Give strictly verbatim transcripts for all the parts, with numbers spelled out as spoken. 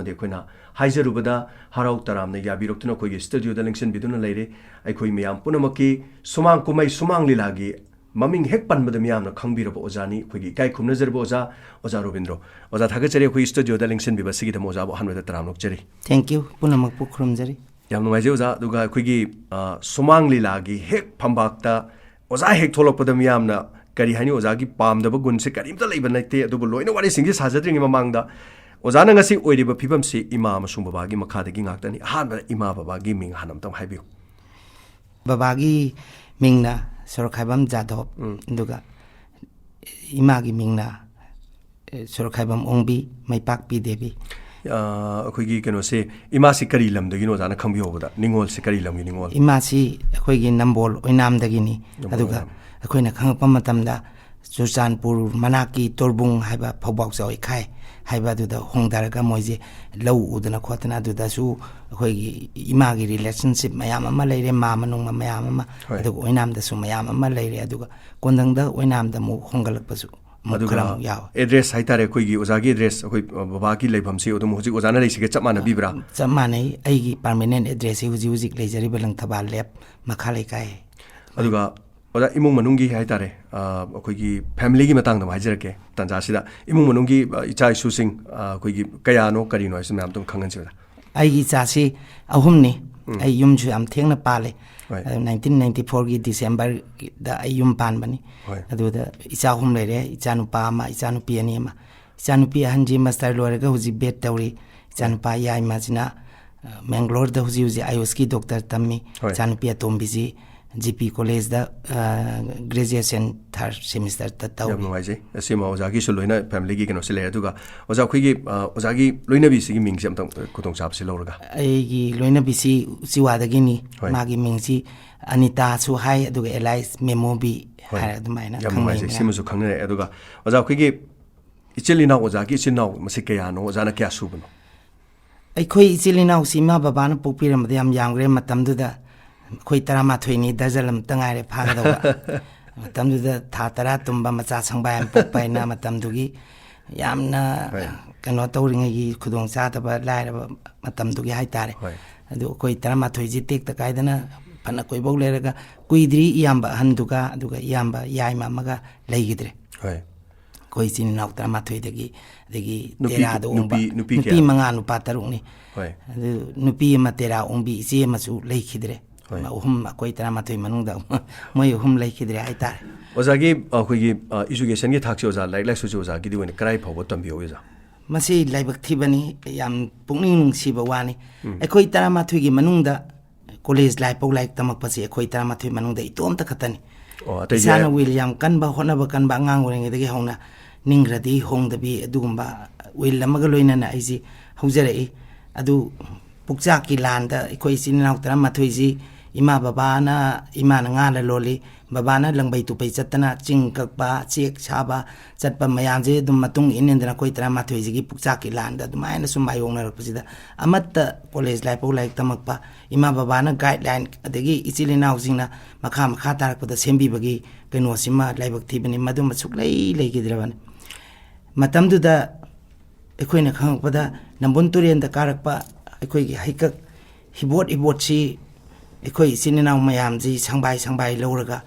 ꯑꯃꯗꯤ ꯑꯩꯈꯣꯏꯅ ꯍꯥꯏꯖꯔꯨꯕꯗ ꯍꯔꯥꯎ ꯇꯔꯥꯝꯅ ꯌꯥꯕꯤꯔꯛꯇꯨꯅ ꯑꯩꯈꯣꯏꯒꯤ ꯁ꯭ꯇꯨꯗꯤꯑꯣꯗ ꯂꯦꯡꯁꯤꯟꯕꯤꯗꯨꯅ ꯂꯩꯔꯦ꯫ ꯑꯩꯈꯣꯏ ꯃꯌꯥꯝ ꯄꯨꯝꯅꯃꯛꯀꯤ ꯁꯨꯃꯥꯡ ꯀꯨꯝꯍꯩ, ꯁꯨꯃꯥꯡ ꯂꯤꯂꯥꯒꯤ ꯃꯃꯤꯡ ꯍꯦꯛ ꯄꯟꯕꯗ ꯃꯤꯌꯥꯝꯅ ꯈꯪꯕꯤꯔꯕ ꯑꯣꯖꯥꯅꯤ꯫ ꯑꯩꯈꯣꯏꯒꯤ ꯏꯀꯥꯏ ꯈꯨꯝꯅꯖꯔꯕ ꯑꯣꯖꯥ, ꯑꯣꯖꯥ ꯔꯣꯕꯤꯟꯗ꯭ꯔꯣ꯫ ꯑꯣꯖꯥ, ꯊꯥꯒꯠꯆꯔꯤ ꯑꯩꯈꯣꯏ ꯁ꯭ꯇꯨꯗꯤꯑꯣꯗ ꯂꯦꯡꯁꯤꯟꯕꯤꯕ ꯑꯁꯤꯒꯤꯗꯃꯛ ꯑꯣꯖꯥꯕꯨ ꯑꯍꯥꯟꯕꯗ ꯇꯔꯥꯝꯅ ꯑꯣꯛꯆꯔꯤ꯫ Thank you꯫ ꯄꯨꯝꯅꯃꯛꯄꯨ ꯈꯨꯔꯨꯝꯖꯔꯤ꯫ ꯌꯥꯝ ꯅꯨꯡꯉꯥꯏꯖꯩ ꯑꯣꯖꯥ꯫ ꯑꯗꯨꯒ ꯑꯩꯈꯣꯏꯒꯤ, ꯑ, ꯁꯨꯃꯥꯡ ꯂꯤꯂꯥꯒꯤ ꯍꯦꯛ ꯐꯝꯕꯥꯛꯇ ꯑꯣꯖꯥ ꯍꯦꯛ ꯊꯣꯛꯂꯛꯄꯗ ꯃꯤꯌꯥꯝꯅ, ꯀꯔꯤ ꯍꯥꯏꯅꯤ, ꯑꯣꯖꯥꯒꯤ ꯄꯥꯝꯗꯕ ꯒꯨꯟꯁꯦ ꯀꯔꯤꯝꯇ ꯂꯩꯕ ꯅꯠꯇꯦ꯫ ꯑꯗꯨꯕꯨ ꯂꯣꯏꯅ ꯋꯥꯔꯤꯁꯤꯡꯁꯤ ꯁꯥꯖꯗ꯭ꯔꯤꯉꯩ ꯃꯃꯥꯡꯗ ꯑꯣꯖꯥꯅ ꯉꯁꯤ ꯑꯣꯏꯔꯤꯕ ꯐꯤꯕꯝꯁꯤ ꯏꯃꯥ ꯑꯃꯁꯨꯡ ꯕꯕꯥꯒꯤ ꯃꯈꯥꯗꯒꯤ ꯉꯥꯛꯇꯅꯤ꯫ ꯑꯍꯥꯟꯕꯗ ꯏꯃꯥ ꯕꯕꯥꯒꯤ ꯃꯤꯡ ꯍꯥꯟꯅ ꯑꯃꯇꯪ ꯍꯥꯏꯕꯤꯌꯨ꯫ ꯕꯕꯥꯒꯤ ꯃꯤꯡꯅ ꯁꯣꯔꯣꯛꯈꯥꯏꯕꯝ ꯖꯥꯗꯣꯞ, ꯎꯝ꯫ ꯑꯗꯨꯒ ꯏꯃꯥꯒꯤ ꯃꯤꯡꯅ, ꯑꯦ, ꯁꯣꯔꯣꯛꯈꯥꯏꯕꯝ ꯑꯣꯡꯕꯤ, ꯃꯩꯄꯥꯛꯄꯤ ꯗꯦꯕꯤ꯫ ꯑ, ꯑꯩꯈꯣꯏꯒꯤ ꯀꯩꯅꯣꯁꯦ, ꯏꯃꯥꯁꯤ ꯀꯔꯤ ꯂꯝꯗꯒꯤꯅꯣ ꯑꯣꯖꯥꯅ ꯈꯪꯕꯤꯍꯧꯕꯗ? ꯅꯤꯉꯣꯜꯁꯦ ꯀꯔꯤ ꯂꯝꯒꯤ ꯅꯤꯉꯣꯜ? ꯏꯃꯥꯁꯤ ꯑꯩꯈꯣꯏꯒꯤ ꯅꯝꯕꯣꯜ ꯑꯣꯏꯅꯥꯝꯗꯒꯤꯅꯤ꯫ ꯅꯝꯕꯣꯜ ꯑꯗꯨꯒ ꯑꯣꯏꯅꯥꯝ꯫ ꯑꯩꯈꯣꯏꯅ ꯈꯪꯉꯛꯄ ꯃꯇꯝꯗ ꯆꯨꯔꯆꯥꯟꯄꯨꯔ ꯃꯅꯥꯛꯀꯤ ꯇꯣꯔꯕꯨꯡ ꯍꯥꯏꯕ ꯐꯧꯕꯥꯛ ꯆꯥꯎꯏꯈꯥꯏ ꯍꯥꯏꯕ ꯑꯗꯨꯗ ꯍꯣꯡꯗꯔꯒ ꯃꯣꯏꯁꯦ ꯂꯧ ꯎꯗꯅ ꯈꯣꯠꯇꯅ ꯑꯗꯨꯗꯁꯨ ꯑꯩꯈꯣꯏꯒꯤ ꯏꯃꯥꯒꯤ relationship ꯃꯌꯥꯝ ꯑꯃ ꯂꯩꯔꯦ, ꯃꯥꯝꯃ ꯅꯨꯡꯃ ꯃꯌꯥꯝ ꯑꯃ, ꯍꯣꯏ꯫ ꯑꯗꯨꯒ ꯑꯣꯏꯅꯥꯝꯗꯁꯨ ꯃꯌꯥꯝ ꯑꯃ ꯂꯩꯔꯦ꯫ ꯑꯗꯨꯒ ꯀꯣꯟꯗꯪꯗ ꯑꯣꯏꯅꯥꯝꯗ ꯑꯃꯨꯛ ꯍꯣꯡꯒꯠꯂꯛꯄꯁꯨ ꯑꯃꯨꯛ ꯑꯗꯨꯒ ꯈꯔ ꯑꯃꯨꯛ ꯌꯥꯎꯋꯦ꯫ Address ꯍꯥꯏꯇꯥꯔꯦ, ꯑꯩꯈꯣꯏꯒꯤ ꯑꯣꯖꯥꯒꯤ address, ꯑꯩꯈꯣꯏ, ꯑ, ꯕꯕꯥꯒꯤ ꯂꯩꯐꯝꯁꯤ ꯑꯗꯨꯝ ꯍꯧꯖꯤꯛ ꯑꯣꯖꯥꯅ ꯂꯩꯁꯤꯒ ꯆꯞ ꯃꯥꯟꯅꯕꯤꯕ꯭ꯔꯥ? ꯆꯞ ꯃꯥꯟꯅꯩ꯫ ꯑꯩꯒꯤ permanent addressꯁꯤ ꯍꯧꯖꯤꯛ ꯍꯧꯖꯤꯛ ꯂꯩꯖꯔꯤꯕ ꯂꯪꯊꯕꯥꯜ ꯂꯦꯞ ꯃꯈꯥ ꯂꯩꯀꯥꯏ꯫ ꯑꯗꯨꯒ ꯑꯣꯖꯥ, ꯏꯃꯨꯡ ꯃꯅꯨꯡꯒꯤ ꯍꯥꯏꯇꯥꯔꯦ, ꯑ, ꯑꯩꯈꯣꯏꯒꯤ familyꯒꯤ ꯃꯇꯥꯡꯗ ꯑꯃ ꯍꯥꯏꯖꯔꯛꯀꯦ ꯇꯥꯟꯖꯥꯁꯤꯗ꯫ ꯏꯃꯨꯡ ꯃꯅꯨꯡꯒꯤ, ꯑ, ꯏꯆꯥ ꯏꯁꯨꯁꯤꯡ, ꯑ, ꯑꯩꯈꯣꯏꯒꯤ ꯀꯌꯥꯅꯣ ꯀꯔꯤꯅꯣ ꯍꯥꯏꯁꯤ ꯃꯌꯥꯝ ꯑꯗꯨꯝ ꯈꯪꯍꯟꯁꯤ ꯑꯣꯖꯥ꯫ ꯑꯩꯒꯤ ꯏꯆꯥꯁꯤ ꯑꯍꯨꯝꯅꯤ꯫ ꯎꯝ꯫ ꯑꯩ ꯌꯨꯝꯁꯨ ꯌꯥꯝ ꯊꯦꯡꯅ ꯄꯥꯜꯂꯤ꯫ ꯍꯣꯏ꯫ ꯑꯗꯨ nineteen ninety fourꯒꯤ Decemberꯗ ꯑꯩ ꯌꯨꯝ ꯄꯥꯟꯕꯅꯤ꯫ ꯍꯣꯏ꯫ ꯑꯗꯨꯗ ꯏꯆꯥ ꯑꯍꯨꯝ ꯂꯩꯔꯦ, ꯏꯆꯥꯅꯨꯄꯥ ꯑꯃ, ꯏꯆꯥꯅꯨꯄꯤ ꯑꯅꯤ ꯑꯃ꯫ ꯏꯆꯥꯅꯨꯄꯤ ꯑꯍꯟꯁꯤ master ꯂꯣꯏꯔꯒ ꯍꯧꯖꯤꯛ B.Ed ꯇꯧꯔꯤ꯫ ꯏꯆꯥꯅꯨꯄꯥ ꯌꯥꯏꯃꯁꯤꯅ, ꯑ, ꯃꯦꯡꯒ꯭ꯂꯣꯔꯗ ꯍꯧꯖꯤꯛ ꯍꯧꯖꯤꯛ IOSꯀꯤ doctor ꯇꯝꯃꯤ꯫ ꯍꯣꯏ꯫ ꯏꯆꯥꯅꯨꯄꯤ ꯑꯇꯣꯝꯕꯤꯁꯤ G P Collegeꯗ, ꯑ, graduation third semesterꯗ ꯇꯧꯔꯤ꯫ ꯌꯥꯝ ꯅꯨꯡꯉꯥꯏꯖꯩ꯫ ꯑꯁꯤꯃ ꯑꯣꯖꯥꯒꯤꯁꯨ ꯂꯣꯏꯅ familyꯒꯤ ꯀꯩꯅꯣꯁꯤ ꯂꯩꯔꯦ꯫ ꯑꯗꯨꯒ ꯑꯣꯖꯥ, ꯑꯩꯈꯣꯏꯒꯤ, ꯑ, ꯑꯣꯖꯥꯒꯤ ꯂꯣꯏꯅꯕꯤꯁꯤꯒꯤ ꯃꯤꯡꯁꯦ ꯑꯝꯇꯪ, ꯑ, ꯈꯨꯗꯣꯡꯆꯥꯕꯁꯤ ꯂꯧꯔꯒ꯫ ꯑꯩꯒꯤ ꯂꯣꯏꯅꯕꯤꯁꯤ ꯎꯆꯤꯋꯥꯗꯒꯤꯅꯤ꯫ ꯍꯣꯏ꯫ ꯃꯥꯒꯤ ꯃꯤꯡꯁꯤ ꯑꯅꯤꯇꯥꯁꯨ ꯍꯥꯏ, ꯑꯗꯨꯒ alias ꯃꯦꯃꯣꯕꯤ ꯍꯣꯏ꯫ ꯍꯥꯏꯔ ꯑꯗꯨꯃꯥꯏꯅ ꯌꯥꯝ ꯈꯪꯅꯩ ꯅꯨꯡꯉꯥꯏꯖꯩ꯫ ꯃꯌꯥꯝ꯫ ꯁꯤꯃꯁꯨ ꯈꯪꯅꯔꯦ꯫ ꯑꯗꯨꯒ ꯑꯣꯖꯥ, ꯑꯩꯈꯣꯏꯒꯤ ꯏꯆꯤꯜ ꯏꯅꯥꯎ, ꯑꯣꯖꯥꯒꯤ ꯏꯆꯤꯜ ꯏꯅꯥꯎ ꯃꯁꯤ ꯀꯌꯥꯅꯣ? ꯑꯣꯖꯥꯅ ꯀꯌꯥ ꯁꯨꯕꯅꯣ? ꯑꯩꯈꯣꯏ ꯏꯆꯤꯜ ꯏꯅꯥꯎꯁꯤ ꯏꯃꯥ ꯕꯕꯥꯅ ꯄꯣꯛꯄꯤꯔꯝꯕꯗ ꯌꯥꯝ ꯌꯥꯝꯈ꯭ꯔꯦ꯫ ꯃꯇꯝꯗꯨꯗ ꯑꯩꯈꯣꯏ ꯇꯔꯥꯃꯥꯊꯣꯏꯅꯤ, ꯗꯔꯖꯟ ꯑꯃꯇ ꯉꯥꯏꯔꯦ ꯐꯥꯒꯗꯧꯕ꯫ ꯃꯇꯝꯗꯨꯗ ꯊꯥ ꯇꯔꯥ ꯇꯨꯝꯕ ꯃꯆꯥ ꯁꯪꯕꯥꯏ ꯑꯃ ꯄꯣꯛꯄ ꯍꯥꯏꯅ ꯃꯇꯝꯗꯨꯒꯤ ꯌꯥꯝꯅ ꯍꯣꯏ꯫ ꯀꯩꯅꯣ ꯇꯧꯔꯤꯉꯩꯒꯤ ꯈꯨꯗꯣꯡ ꯆꯥꯗꯕ, ꯂꯥꯏꯔꯕ ꯃꯇꯝꯗꯨꯒꯤ ꯍꯥꯏꯇꯥꯔꯦ꯫ ꯍꯣꯏ꯫ ꯑꯗꯨ ꯑꯩꯈꯣꯏ ꯇꯔꯥꯃꯥꯊꯣꯏꯁꯤ ꯇꯦꯛꯇ ꯀꯥꯏꯗꯅ ꯐꯅ ꯀꯨꯏꯕꯧ ꯂꯩꯔꯒ, ꯀꯨꯏꯗ꯭ꯔꯤ ꯏꯌꯥꯝꯕ ꯑꯍꯟꯗꯨꯒ, ꯑꯗꯨꯒ ꯏꯌꯥꯝꯕ ꯌꯥꯏꯃ ꯑꯃꯒ ꯂꯩꯈꯤꯗ꯭ꯔꯦ꯫ ꯍꯣꯏ꯫ ꯑꯩꯈꯣꯏ ꯏꯆꯤꯟ ꯏꯅꯥꯎ ꯇꯔꯥꯃꯥꯊꯣꯏꯗꯒꯤ, ꯑꯗꯒꯤ ꯅꯨꯄꯤ- ꯇꯦꯔꯥꯗ ꯅꯨꯄꯤ- ꯑꯣꯡꯕ ꯅꯨꯄꯤ ꯅꯨꯄꯤ ꯀꯌꯥ? ꯃꯉꯥ, ꯅꯨꯄꯥ ꯇꯔꯨꯛꯅꯤ꯫ ꯍꯣꯏ꯫ ꯑꯗꯨ ꯅꯨꯄꯤ ꯑꯃ ꯇꯦꯔꯥ ꯑꯣꯡꯕꯤ ꯏꯆꯦ ꯑꯃꯁꯨ ꯂꯩꯈꯤꯗ꯭ꯔꯦ꯫ ꯍꯣꯏ꯫ ꯑꯍꯨꯝ, ꯑꯩꯈꯣꯏ ꯇꯔꯥꯃꯥꯊꯣꯏ ꯃꯅꯨꯡꯗ ꯃꯣꯏ ꯑꯍꯨꯝ ꯂꯩꯈꯤꯗ꯭ꯔꯦ ꯍꯥꯏꯇꯥꯔꯦ꯫ ꯑꯣꯖꯥꯒꯤ ꯑꯩꯈꯣꯏꯒꯤ ꯑ, educationꯒꯤ ꯊꯥꯛꯁꯦ ꯑꯣꯖꯥ, ꯂꯥꯏꯔꯤꯛ ꯂꯥꯏꯁꯨꯁꯦ ꯑꯣꯖꯥꯒꯤꯗꯤ ꯑꯣꯏꯅ ꯀꯗꯥꯏ ꯐꯥꯎꯕ ꯇꯝꯕꯤꯍꯧꯏ ꯑꯣꯖꯥ? ꯃꯁꯤ ꯂꯥꯏꯕꯛ ꯊꯤꯕꯅꯤ, ꯌꯥꯝ ꯄꯨꯛꯅꯤꯡ ꯅꯨꯡꯁꯤꯕ ꯋꯥꯅꯤ꯫ ꯑꯩꯈꯣꯏ ꯇꯔꯥꯃꯥꯊꯣꯏꯒꯤ ꯃꯅꯨꯡꯗ ꯀꯣꯂꯦꯖ ꯂꯥꯏꯐꯥꯎ ꯂꯥꯏꯔꯤꯛ ꯇꯝꯃꯛꯄꯁꯤ ꯑꯩꯈꯣꯏ ꯇꯔꯥꯃꯥꯊꯣꯏ ꯃꯅꯨꯡꯗ ꯏꯇꯣꯝꯇ ꯈꯛꯇꯅꯤ꯫ ꯑꯣ, ꯑꯇꯩꯗꯤ ꯏꯁꯥꯅ will ꯌꯥꯝ ꯀꯟꯕ, ꯍꯣꯠꯅꯕ ꯀꯟꯕ, ꯑꯉꯥꯡ ꯑꯣꯏꯔꯤꯉꯩꯗꯒꯤ ꯍꯧꯅ ꯅꯤꯡꯈ꯭ꯔꯗꯤ ꯍꯣꯡꯗꯕꯤ ꯑꯗꯨꯒꯨꯝꯕ will ꯑꯃꯒ ꯂꯣꯏꯅꯅ ꯑꯩꯁꯤ ꯍꯧꯖꯔꯛꯏ꯫ ꯑꯗꯨ ꯄꯨꯛꯆꯥꯛꯀꯤ ꯂꯥꯟꯗ ꯑꯩꯈꯣꯏ ꯏꯆꯤꯟ ꯏꯅꯥꯎ ꯇꯔꯥꯃꯥꯊꯣꯏꯁꯤ ꯏꯃꯥ ꯕꯕꯥꯅ, ꯏꯃꯥꯅ ꯉꯥ ꯂꯂꯣꯜꯂꯤ, ꯕꯕꯥꯅ ꯂꯪꯕꯩ ꯇꯨꯄꯩ ꯆꯠꯇꯅ ꯆꯤꯡ ꯀꯛꯄ, ꯆꯦꯛ ꯁꯥꯕ ꯆꯠꯄ ꯃꯌꯥꯝꯁꯦ ꯑꯗꯨꯝ ꯃꯇꯨꯡ ꯏꯟ ꯏꯟꯗꯅ ꯑꯩꯈꯣꯏ ꯇꯔꯥꯃꯥꯊꯣꯏꯁꯤꯒꯤ ꯄꯨꯛꯆꯥꯛꯀꯤ ꯂꯥꯟꯗ ꯑꯗꯨꯃꯥꯏꯅ ꯁꯨꯝ ꯃꯥꯌꯣꯛꯅꯔꯛꯄꯁꯤꯗ, ꯑꯃꯠꯇ ꯀꯣꯂꯦꯖ ꯂꯥꯏꯐꯥꯎ ꯂꯥꯏꯔꯤꯛ ꯇꯝꯃꯛꯄ, ꯏꯃꯥ ꯕꯕꯥꯅ guideline ꯑꯗꯒꯤ ꯏꯆꯤꯜ ꯏꯅꯥꯎꯁꯤꯡꯅ ꯃꯈꯥ ꯃꯈꯥ ꯇꯥꯔꯛꯄꯗ ꯁꯦꯝꯕꯤꯕꯒꯤ ꯀꯩꯅꯣꯁꯤꯃ ꯂꯥꯏꯕꯛ ꯊꯤꯕꯅꯤ, ꯃꯗꯨꯃ ꯁꯨꯛꯂꯩ ꯂꯩꯈꯤꯗ꯭ꯔꯕꯅꯤ꯫ ꯃꯇꯝꯗꯨꯗ ꯑꯩꯈꯣꯏꯅ ꯈꯪꯉꯛꯄꯗ ꯅꯝꯕꯨꯜ ꯇꯨꯔꯦꯜꯗ ꯀꯥꯔꯛꯄ ꯑꯩꯈꯣꯏꯒꯤ ꯍꯩꯀꯛ ꯍꯤꯕꯣꯠ ꯍꯤꯕꯣꯠꯁꯤ ꯑꯩꯈꯣꯏ ꯏꯆꯤꯟ ꯏꯅꯥꯎ ꯃꯌꯥꯝꯁꯤ ꯁꯪꯕꯥꯏ ꯁꯪꯕꯥꯏ ꯂꯧꯔꯒ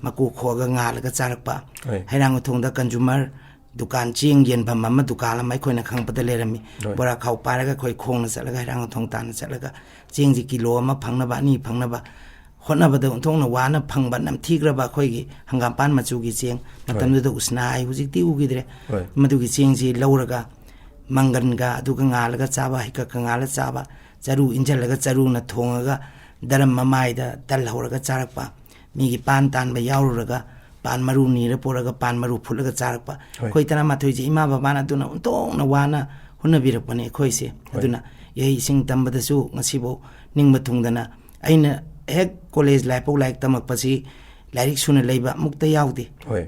ꯃꯀꯨ ꯈꯣꯛꯑꯒ ꯉꯥꯜꯂꯒ ꯆꯥꯔꯛꯄ꯫ ꯍꯣꯏ꯫ ꯍꯩꯔꯥꯡꯒꯣꯏꯊꯣꯡꯗ consumer ꯗꯨꯀꯥꯟ, ꯆꯦꯡ ꯌꯦꯟꯐꯝ ꯑꯃ, ꯗꯨꯀꯥꯟ ꯑꯃ ꯑꯩꯈꯣꯏꯅ ꯈꯪꯉꯛꯄꯗ ꯂꯩꯔꯝꯃꯤ꯫ ꯍꯣꯏ꯫ ꯕꯣꯔꯥ ꯈꯥꯎ ꯄꯥꯏꯔꯒ ꯑꯩꯈꯣꯏ ꯈꯣꯡꯅ ꯆꯠꯂꯒ ꯍꯩꯔꯥꯡꯒꯣꯏꯊꯣꯡ ꯇꯥꯟꯅ ꯆꯠꯂꯒ ꯆꯦꯡꯁꯤ ꯀꯤꯂꯣ ꯑꯃ ꯐꯪꯅꯕ, ꯑꯅꯤ ꯐꯪꯅꯕ ꯍꯣꯠꯅꯕꯗ ꯑꯣꯟꯊꯣꯛꯅ ꯋꯥꯅ ꯐꯪꯕ ꯅꯝꯊꯤꯈ꯭ꯔꯕ ꯑꯩꯈꯣꯏꯒꯤ ꯍꯪꯒꯥꯝꯄꯥꯟ ꯃꯆꯨꯒꯤ ꯆꯦꯡ, ꯃꯇꯝꯗꯨꯗ ꯎꯁꯅꯥ ꯍꯥꯏ, ꯍꯧꯖꯤꯛꯇꯤ ꯎꯈꯤꯗ꯭ꯔꯦ꯫ ꯍꯣꯏ꯫ ꯃꯗꯨꯒꯤ ꯆꯦꯡꯁꯤ ꯂꯧꯔꯒ ꯃꯪꯒꯟꯒ ꯑꯗꯨꯒ ꯉꯥꯜꯂꯒ ꯆꯥꯕ, ꯍꯩꯀꯛꯀ ꯉꯥꯜꯂ ꯆꯥꯕ, ꯆꯔꯨ ꯏꯟꯁꯤꯜꯂꯒ ꯆꯔꯨꯅ ꯊꯣꯡꯉꯒ ꯗꯔꯝ ꯃꯃꯥꯏꯗ ꯇꯜ ꯍꯧꯔꯒ ꯆꯥꯔꯛꯄ, ꯃꯤꯒꯤ ꯄꯥꯟ ꯇꯥꯟꯕ ꯌꯥꯎꯔꯨꯔꯒ ꯄꯥꯟ ꯃꯔꯨ ꯅꯤꯔ ꯄꯨꯔꯒ ꯄꯥꯟ ꯃꯔꯨ ꯐꯨꯠꯂꯒ ꯆꯥꯔꯛꯄ꯫ ꯍꯣꯏ꯫ ꯑꯩꯈꯣꯏ ꯇꯔꯥꯃꯥꯊꯣꯏꯁꯦ ꯏꯃꯥ ꯕꯕꯥꯅ ꯑꯗꯨꯅ ꯑꯣꯟꯊꯣꯛꯅ ꯋꯥꯅ ꯍꯣꯠꯅꯕꯤꯔꯛꯄꯅꯦ ꯑꯩꯈꯣꯏꯁꯦ꯫ ꯍꯣꯏ꯫ ꯑꯗꯨꯅ ꯏꯍꯩ ꯏꯁꯤꯡ ꯇꯝꯕꯗꯁꯨ ꯉꯁꯤꯐꯥꯎ ꯅꯤꯡꯕ ꯊꯨꯡꯗꯅ, ꯑꯩꯅ ꯍꯦꯛ ꯀꯣꯂꯦꯖ ꯂꯥꯏꯐꯥꯎ ꯂꯥꯏꯔꯤꯛ ꯇꯝꯃꯛꯄꯁꯤ ꯂꯥꯏꯔꯤꯛ ꯁꯨꯅ ꯂꯩꯕ ꯑꯃꯨꯛꯇ ꯌꯥꯎꯗꯦ꯫ ꯍꯣꯏ꯫